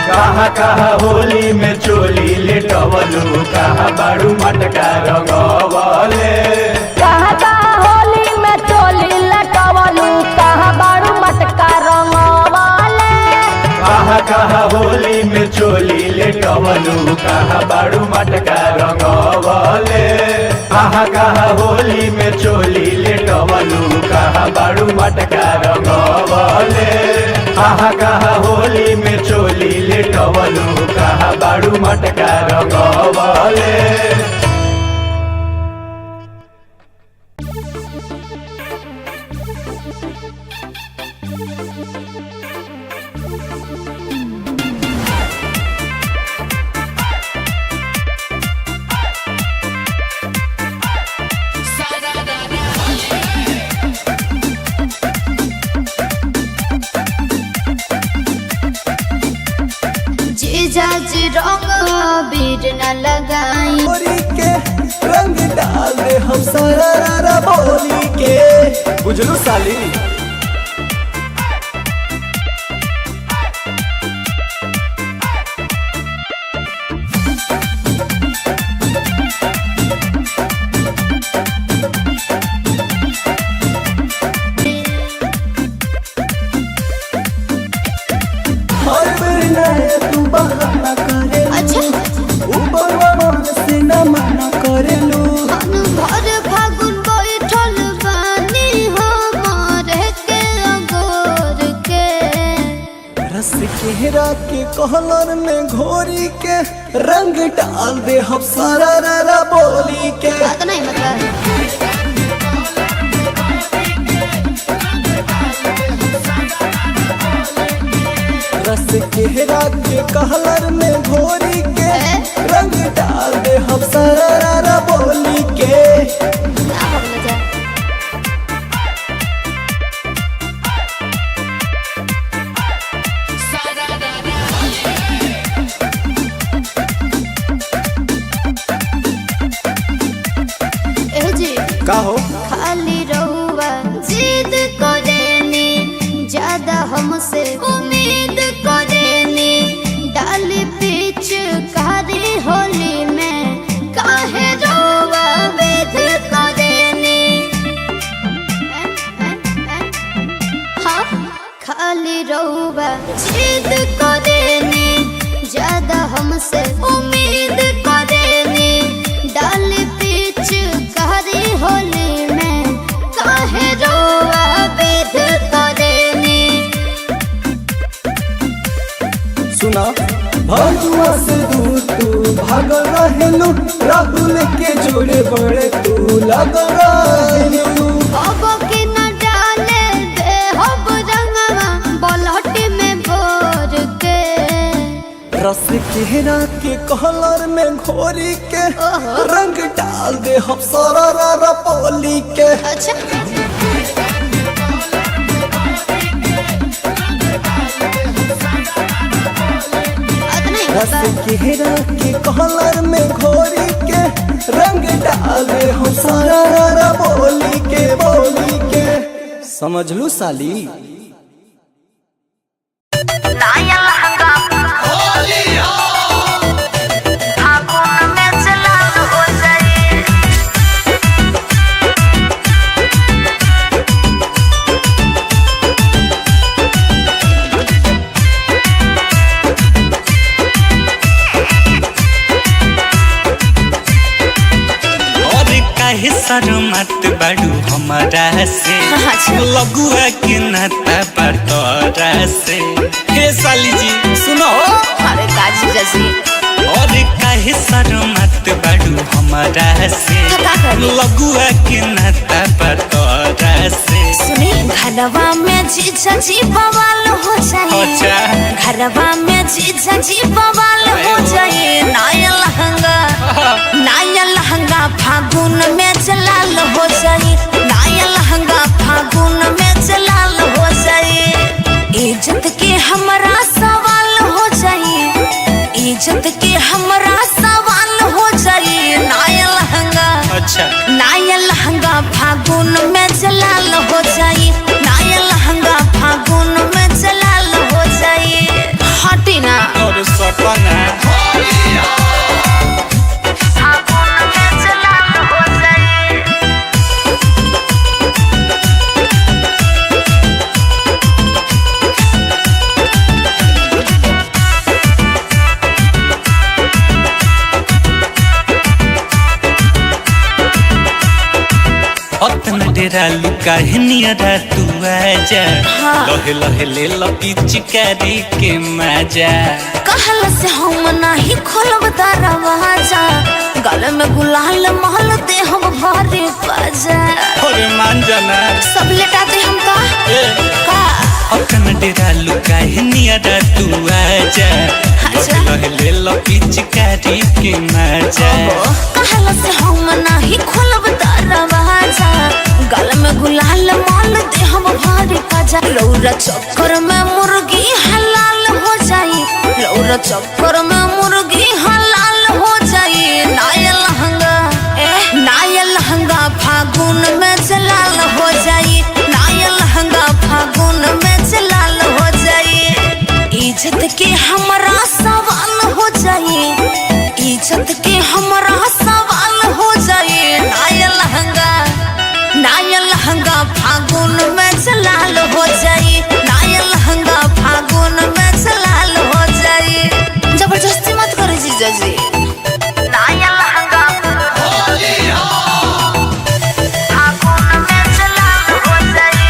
कहाँ कहाँ होली में चोली लेटवलू कहाँ बाड़ू मटका रंगवले। कहाँ कहाँ होली में चोली लटवलू, कहाँ बाड़ू मटका रंगवाले। कहाँ कहाँ होली में चोली लेटवलू कहाँ बाड़ू मटका रंगवले। कहाँ कहाँ होली में चोली लेटवलू कहाँ बाड़ू मटका रंगवले। कहाँ कहाँ होली में चोली लेटवलू कहाँ बाड़ू मटका रंगवले। जीजा जी रंग अबीर न लगाई, बोली के रंग डाल दे हम सारा रा बोली के। बुझलू साली। हर बेर नया तू बहाना करे, अच्छा ऊपर वाला से ना मना करेलू। भर फागुन बैठल बानी हमारे के अगोर के। रस केहरा के कहलर में घोरी के रंग डाल दे हम सारा रा बोली के। बात नहीं मतलब। रस केहरा के कहलर में घोरी के रंग डाल दे हम सारा रा बोली के। ना भगल जा। ए जी का हो खाली रहुआ जिद करेनी, ज्यादा हमसे उम्मीद करेनी, डाल बीच कारी होली में काहे रहुआ वेद करेनी। हाँ खाली रहुआ जिद करेनी, ज्यादा हमसे उम्मीद करेनी, डाल बीच कारी होली में काहे रोआ वेद करेनी। सुना भजुआ से दूर तू भागल रहेलू, राहुल के जोड़े बड़े तू लगल रहेलू। अब के न डाले दे हब रंगवा बलहट में बोर के। रस केहरा के कहलर में घोरी के रंग डाल दे हम सारा रा बोली के। अच्छा रस केरा के कलर में घोरी के रंग डाले हम सारा रा बोली के बोली के। समझ लू साली। नया लहंगा फागुन में जलाल हो जाए। और काहे शर्मात बाड़ू हमारा से, अच्छा। लगुआ के नाता पर तोरा से। हे साली जी सुनो। अरे काजी जजी। और काहे शर्मात बाड़ू हमारा से, तो का करी? लगुआ के नाता पर तोरा से। सुनी, घरवा में जीजा जी बवाल हो जाए। अच्छा। घरवा में जीजा जी बवाल हो जाए। नया लहंगा, नया लहंगा फागुन में जलाल हो जाए। नया लहंगा फागुन में जलाल हो जाए। इज्जत के हमरा सवाल हो जाए। इज्जत के हमरा सवाल हो जाए। नया लहंगा, अच्छा। नया लहंगा फागुन में जलाल हो जाए। नया लहंगा फागुन में जलाल हो जाए। हटी ना। और सपना फागुन में जलाल हो जाए। अतन डेरा लुका है नियरा तू आजा। हाँ। लहे लहे ले लपिचकारी के मजा। कहल से हम नाही खोलब दरवाजा, गल में गुलाल महल दे हम भरे बाजा। अरे मान जाना। सब लेटा दे हम का ए। का। अतन डेरा लुका है नियरा तू आजा। अच्छा। लहे लहे ले लपिचकारी के मजा। कहल से हम नाही खोलब दरवाजा, गल में गुलाल माल दे हम भरे बाजा। रौरा चक्कर में मुर्गी हलाल हो जाई। रौरा चक्कर में मुर्गी हलाल हो जाई। नया लहंगा, ए नया लहंगा फागुन में जलाल हो जाई। नया लहंगा फागुन में जलाल हो जाई। इज्जत के हमरा सवाल हो जाई। इज्जत के हमरा सवाल हो जाए। नया लहंगा, नया लहंगा फागुन में जलाल हो जाए। नया लहंगा फागुन में जलाल हो जाए। जबरदस्ती मत करो जीजा जी। नया लहंगा फागुन में जलाल हो जाए।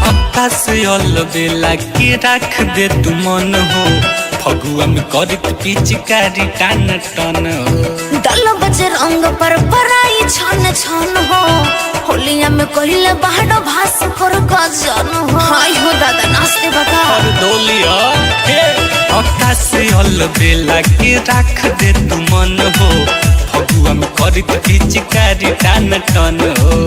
अक्का से अलबेला के रख दे तू मन हो, फगुआ में करत पिचकारी टान टन हो। दल बज रंग पर पराई छन छन हो, होलिया में कहिले बाहर भास पर गजन हो। हाय हो दादा नाचते बता। और डोलिया हे अक्का से अलबेला के रख दे तू मन हो, फगुआ में करत पिचकारी टान टन हो।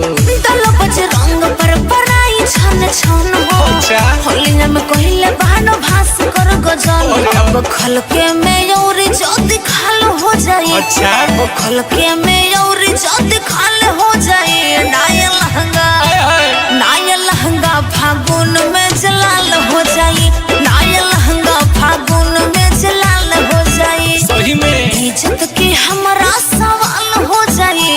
दल बज रंग पर पराई छन छन हो, अच्छा। होलिया में कहिले बाहर भास कर गजन अरे। हो। खलके में और जद खाल हो जाए। अच्छा। खलके में और जद खाल हो जाए। नया लहंगा, आय हाय। नया लहंगा फागुन में जलाल हो जाए। नया लहंगा फागुन में जलाल हो जाए। सही में। इज्जत के हमरा सवाल हो जाए।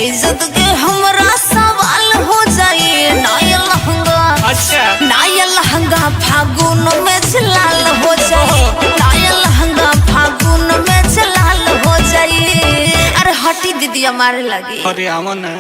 इज्जत के हमरा सवाल हो जाए। नया लहंगा, अच्छा। नया लहंगा फागुन में जलाल हो जाए। नया लहंगा फागुन में जलाल हो जाए। अरे हटी दीदी हमारे लगी। अरे आवा ना।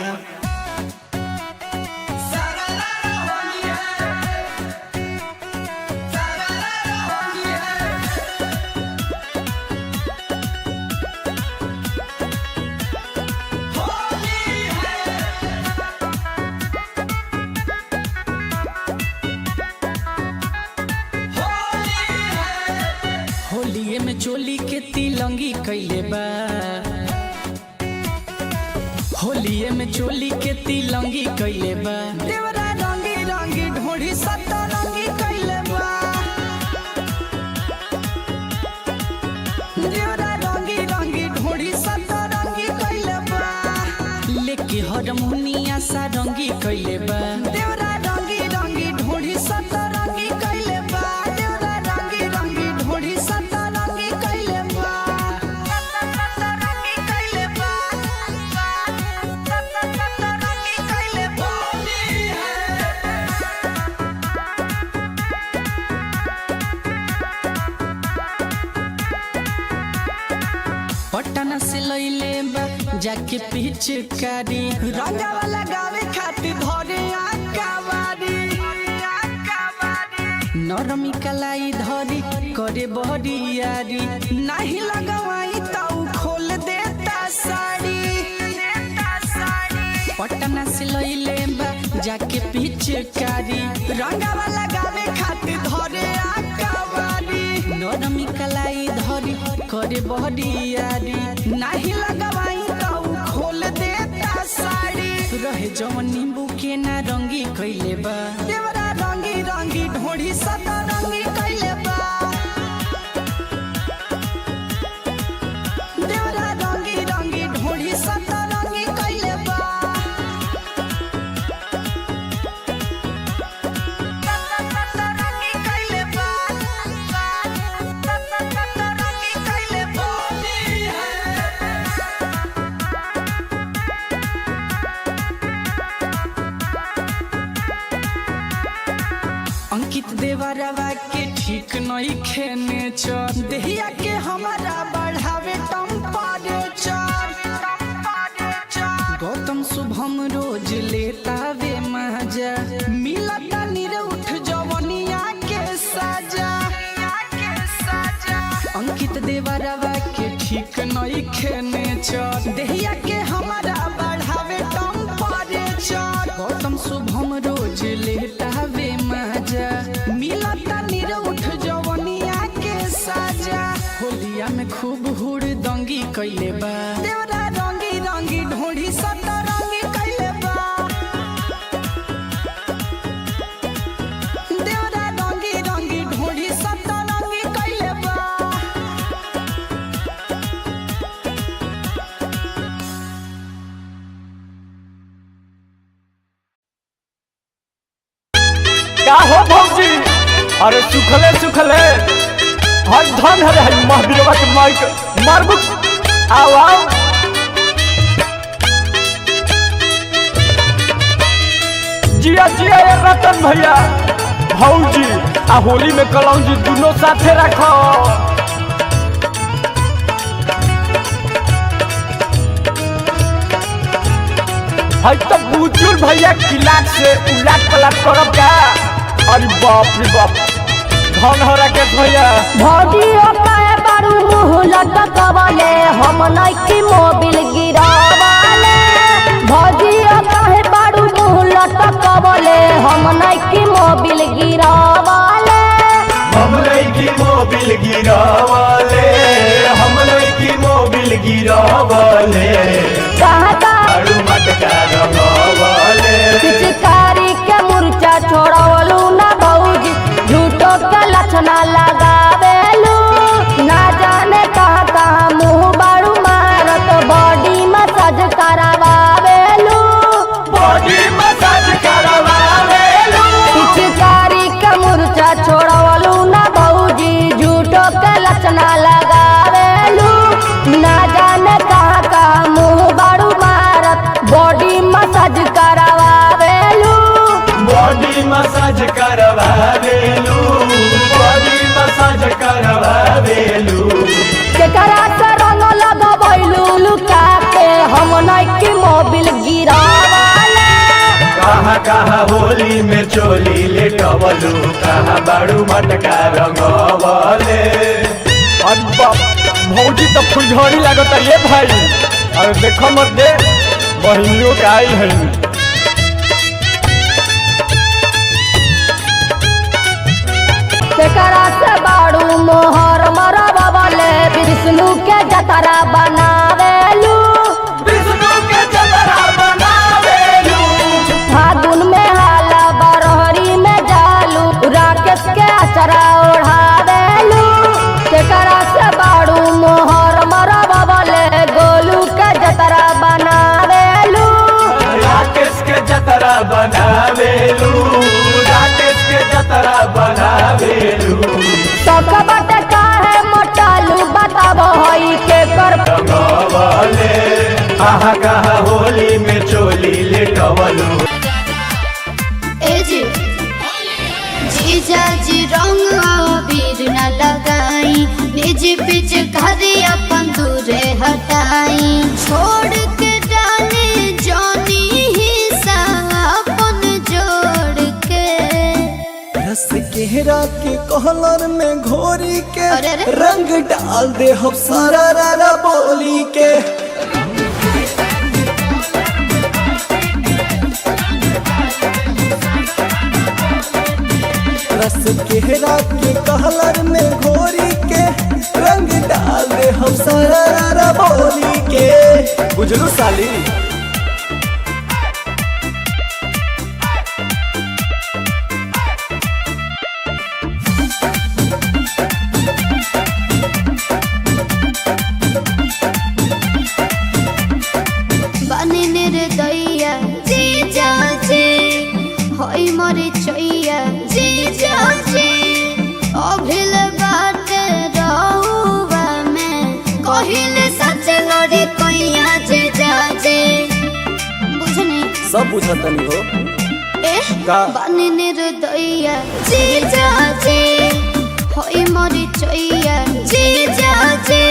होलिये में चोली के तिलंग तिलंगी कैले बा। होलिये में चोली के तिलंगी कैले बा। देवरा रंगी रंगी ढोढ़ी सतरंगी कैले बा। देवरा रंगी रंगी ढोढ़ी सतरंगी कैले बा। लेके हरमुनिया सारंगी कैले बा। देवरा रंगी रंगी ढोढ़ी सतरंगी कैले बा। देवरा रंगी रंगी ढोढ़ी सतरंगी कैले बा। सतरंगी कैले बा। सतरंगी कैले बा। पटना से लैले बा जाके पिचकारी। रंगावा लगावे खातिर धरे आकावारी। नरमी कलाई धरी करे बहरियारी। नाही लगवाई त उ खोल देता साड़ी। पटना से लैले बा जाके पिचकारी। रंगावा लगावे खातिर धरे आकावारी। नरमी कलाई धरी करे बहरियारी। नाही लगवाई त उ खोल देता साड़ी। रहे जवन नींबू के ना रंगी कैले बा। देवरा रंगी रंगी ढोढ़ी सतरंगी कैले बा। देवरा रंगी रंगी ढोढ़ी सतरंगी कैले बा। सतरंगी कैले बा। सतरंगी कैले बा। अंकित देवरवा के ठीक नहीं खेने चल। देहिया के हमारा बढ़ावे टेम्परेचर। गौतम शुभम रोज लेता वे मजा। मिलता निरउठ जवनिया के साजा। अंकित देवरवा के ठीक नहीं खेने चल। देहिया के हमारा बढ़ावे टेम्परेचर। गौतम शुभम रोज लेता वे मजा। मिलता निरउठ जवनिया के साजा। होलिया में खूब हुड़ दंगी कैले बा। देवरा रंगी रंगी ढोढ़ी सतरंगी कैले बा। देवरा रंगी रंगी ढोढ़ी सतरंगी कैले बा। का हो भौजी? अरे सुखले सुखले हर धन हरे हर महावीरवा के माइक मारबु। आओ आओ जिया जिया ये रतन भैया भौजी आ होली में कलौजी दोनों साथे रखो। है तो बुजुर्ग भैया किलाक से उलाट पलाट करब का? अरे बाप रे बाप, धन हो राकेश भैया। भौजियो काहे बारू मुँह लटकवले, हम नइखी मोबिल गिरावले। भौजियो काहे बारू मुँह लटकवले, हम नइखी मोबिल गिरावले। हम लईकी मोबिल गिरावले, हम लईकी मोबिल गिरावले। कहाँ कहाँ बाड़ू मटका रंगवले। पिचकारी के मुरचा छोड़वलू ना भौजी, झूठो के लक्षणा लगावेलू। ना जाने कहाँ कहाँ मुँह बारू मारत, बॉडी मसाज करावेलू। बॉडी मसाज करवावेलू। पिचकारी के मुरचा छोड़वलू ना भौजी, झूठो के लक्षणा लगावेलू। ना जाने कहाँ कहाँ मुँह बारू मारत, बॉडी मसाज करावेलू। बॉडी मसाज करवावेलू, बॉडी मसाज करवावेलू। केकरा से रंग लगबैलू लुका के, हम नइखी मोबिल गिरावले। कहाँ कहाँ होली में चोली लेटवलू, कहाँ बाड़ू मटका रंगवले। अरे बाप, भौजी तो फुलझड़ी लागत ये भाई। अरे देखो मत दे बहिनियों का आइल है। केकरा से बाड़ू मोहर मरबले, विष्णु के जीजा जी रंग अबीर न लगाई, निज पिचकारी अपन दूरे हटाई। छोड़ के डाले जानी हिस्सा अपन जोड़ के। रस केहरा के कहलर में घोरी के अरे अरे। रंग डाल दे हम सारा रा बोली के। रस केहरा के कहलर में घोरी के रंग डाल दे हम सारा रा बोली के। बुझलू साली। बने निर्दया जीजा जी, होई मोरे चैया जीजा जी। अभिल बात रहुआ में कहिल सच लड़ी कैया जीजा जी। बुझनी सब बुझतनी हो ए का? बने निर्दया जीजा जी, होई मोरे चैया जीजा जी।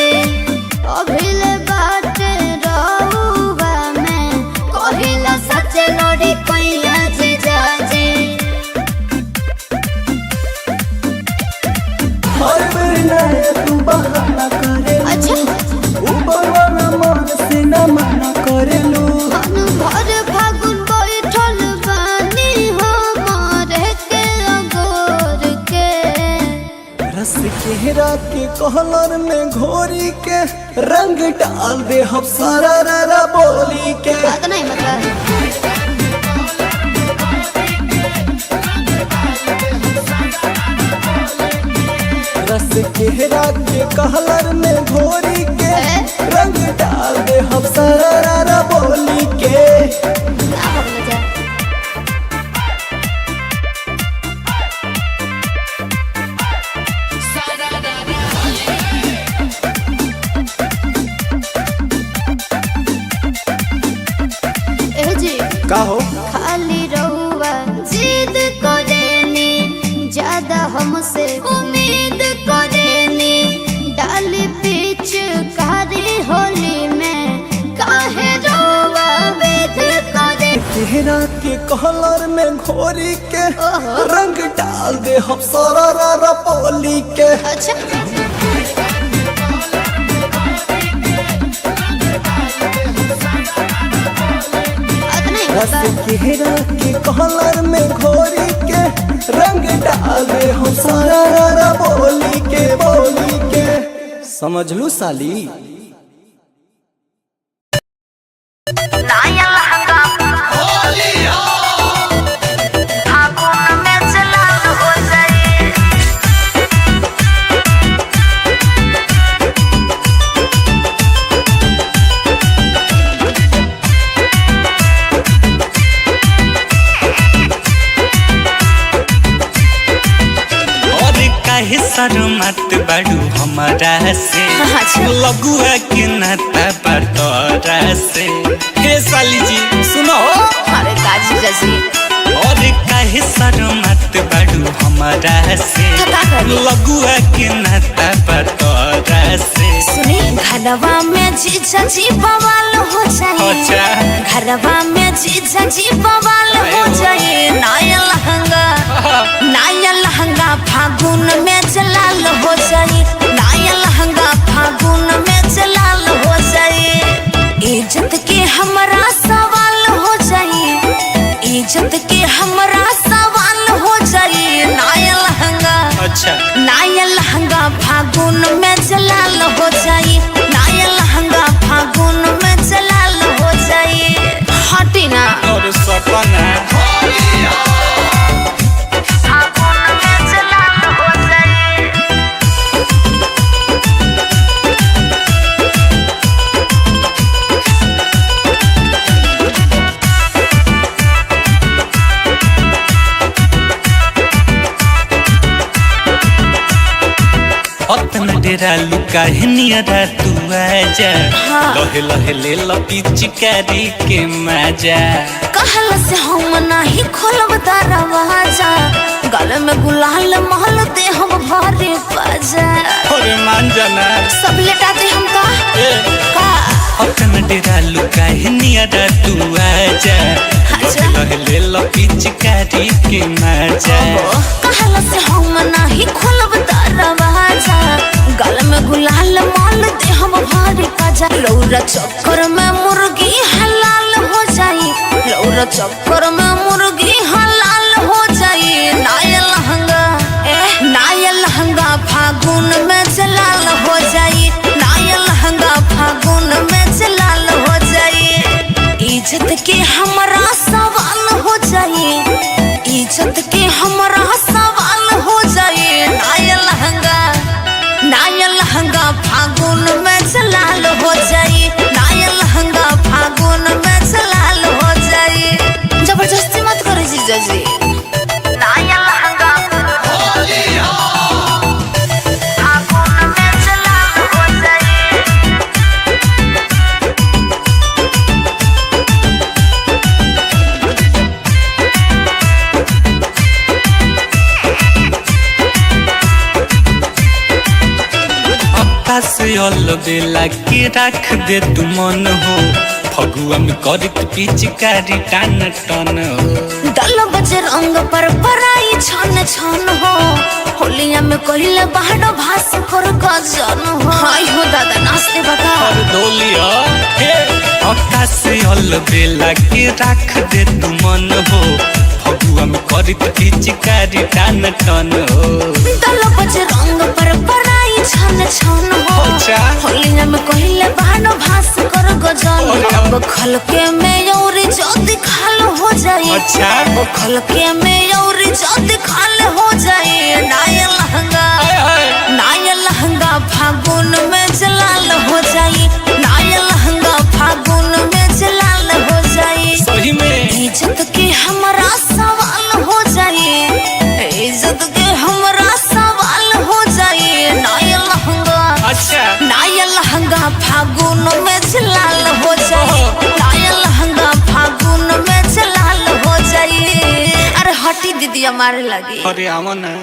अभिल बात रहुआ में कहिल सच लड़ी कैया जीजा जी। हर बेर नया तू बहाना करे, अच्छा। ऊपर वाला मन से न मना करेलू। मन भर फागुन बैठल बानी हमारे के अगोर के। रस केहरा के कहलर में घोरी के रंग डाल दे हम सारा रा बोली के। बात नहीं मतलब। रस केहरा के कहलर में घोरी के रंग डाल दे हम सारा रा बोली के। ना भगले जा। ए जी का हो? खाली रहुआ जिद करेनी, ज्यादा हमसे उम्मीद करेनी। डाली पीछ कारी होली में काहे रहुआ वेद करे। केहरा के कहलर में घोरी के ओहो। रंग डाल दे हम सारा रा बोली के। अच्छा। अतना ही रस बता। केहरा के कहलर में घोरी के रंग डाल दे हम सारा रा बोली के, बोली के। समझ लू साली। नया लहंगा फागुन में जलाल हो जाए। और काहे शर्मात बाड़ू हमारा से, अच्छा। लगुआ के नाता पर तोरा से। हे साली जी सुनो। अरे का जीजा जी। और काहे शर्मात बाड़ू हमारा से, का करी? लगुआ के नाता पर तोरा से। सुनी घरवा में जीजा जी बवाल हो जाए। अच्छा। घरवा में जीजा जी बवाल हो जाए। नया लहंगा, नया लहंगा फागुन में जलाल हो जाए। नया लहंगा फागुन में जलाल हो जाए। इज्जत के हमरा सवाल हो जाए, इज्जत के हमरा सवाल हो जाए। नया लहंगा, अच्छा। नया लहंगा फागुन में जलाल हो जाए। नया लहंगा फागुन में जलाल हो जाए। हटी ना। और सपना फागुन अतन डेरा लुका है नियरा तू आजा। हाँ। लहे लहे ले लो पिचकारी के मजा। कहल से हम नाही खोलब दरवाजा, गल में गुलाल महल दे हम भरे बाजा। अरे मान जाना। सब लेटा दे हम का ए। का अतन डेरा लुका है नियरा तू आजा। अच्छा। लहे लहे ले लो पिचकारी के मजा। कहल से हम नाही खोलब दरवाजा, गल में गुलाल माल दे हम भरे बाजा। रौरा चक्कर में मुर्गी हलाल हो जाई, रौरा चक्कर में मुर्गी हलाल हो जाई। नाया लहंगा ए नाया लहंगा फागुन में जलाल हो जाई, नाया लहंगा फागुन में जलाल हो जाई। इज्जत के हमरा सवाल हो जाई, इज्जत के हमरा सवाल हो जाई। नाया लहंगा नाया लहंगा फागुन में जलाल हो जाई, नाया लहंगा फागुन में जलाल हो जाई। जबरदस्ती मत करो जीजा जी। नाया लहंगा फागुन में जलाल हो जाई। अक्का से अल बेला के रख दे तू मन हो, फगुआ में करत पिचकारी टान टन हो। दल बज रंग पर पराई छन छन हो, होलिया में कहिले बाहर भास कर गजन हो। हाय हो दादा नाचते बता। और डोलिया हे अक्का से अल बेला के रख दे तू मन हो, फगुआ में करत पिचकारी टान टन हो। दल बज रंग पर पराई छन छन हो, अच्छा। होलिया में कहिले बाहर भास कर गजन। अरे। अब खलके में और जद खाल हो जाए। अच्छा। अब खलके में और जद खाल हो जाए। नाया लहंगा हाय हाय। नाया लहंगा फागुन में जलाल हो जाए, नाया लहंगा फागुन में जलाल हो जाए। सही में। इज्जत के हमरा सवाल हो जाए, इज्जत के हमरा सवाल हो जाए। नाया लहंगा अच्छा। नाया लहंगा फागुन में जलाल हो जाए, नाया लहंगा फागुन में जलाल हो जाए। अरे हटी दीदी हमारे लगी। अरे आवा ना।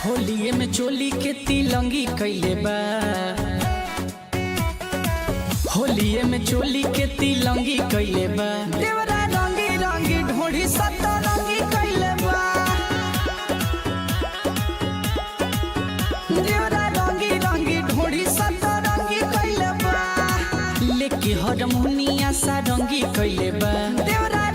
होलिये में चोली के तिलंगी कैले बा, होलिये में चोली के तिलंगी कैले बा। देवरा रंगी रंगी ढोढ़ी सतरंगी कैले बा, देवरा रंगी रंगी ढोढ़ी सतरंगी कैले बा। लेके हरमुनिया सारंगी कैले बा, देवरा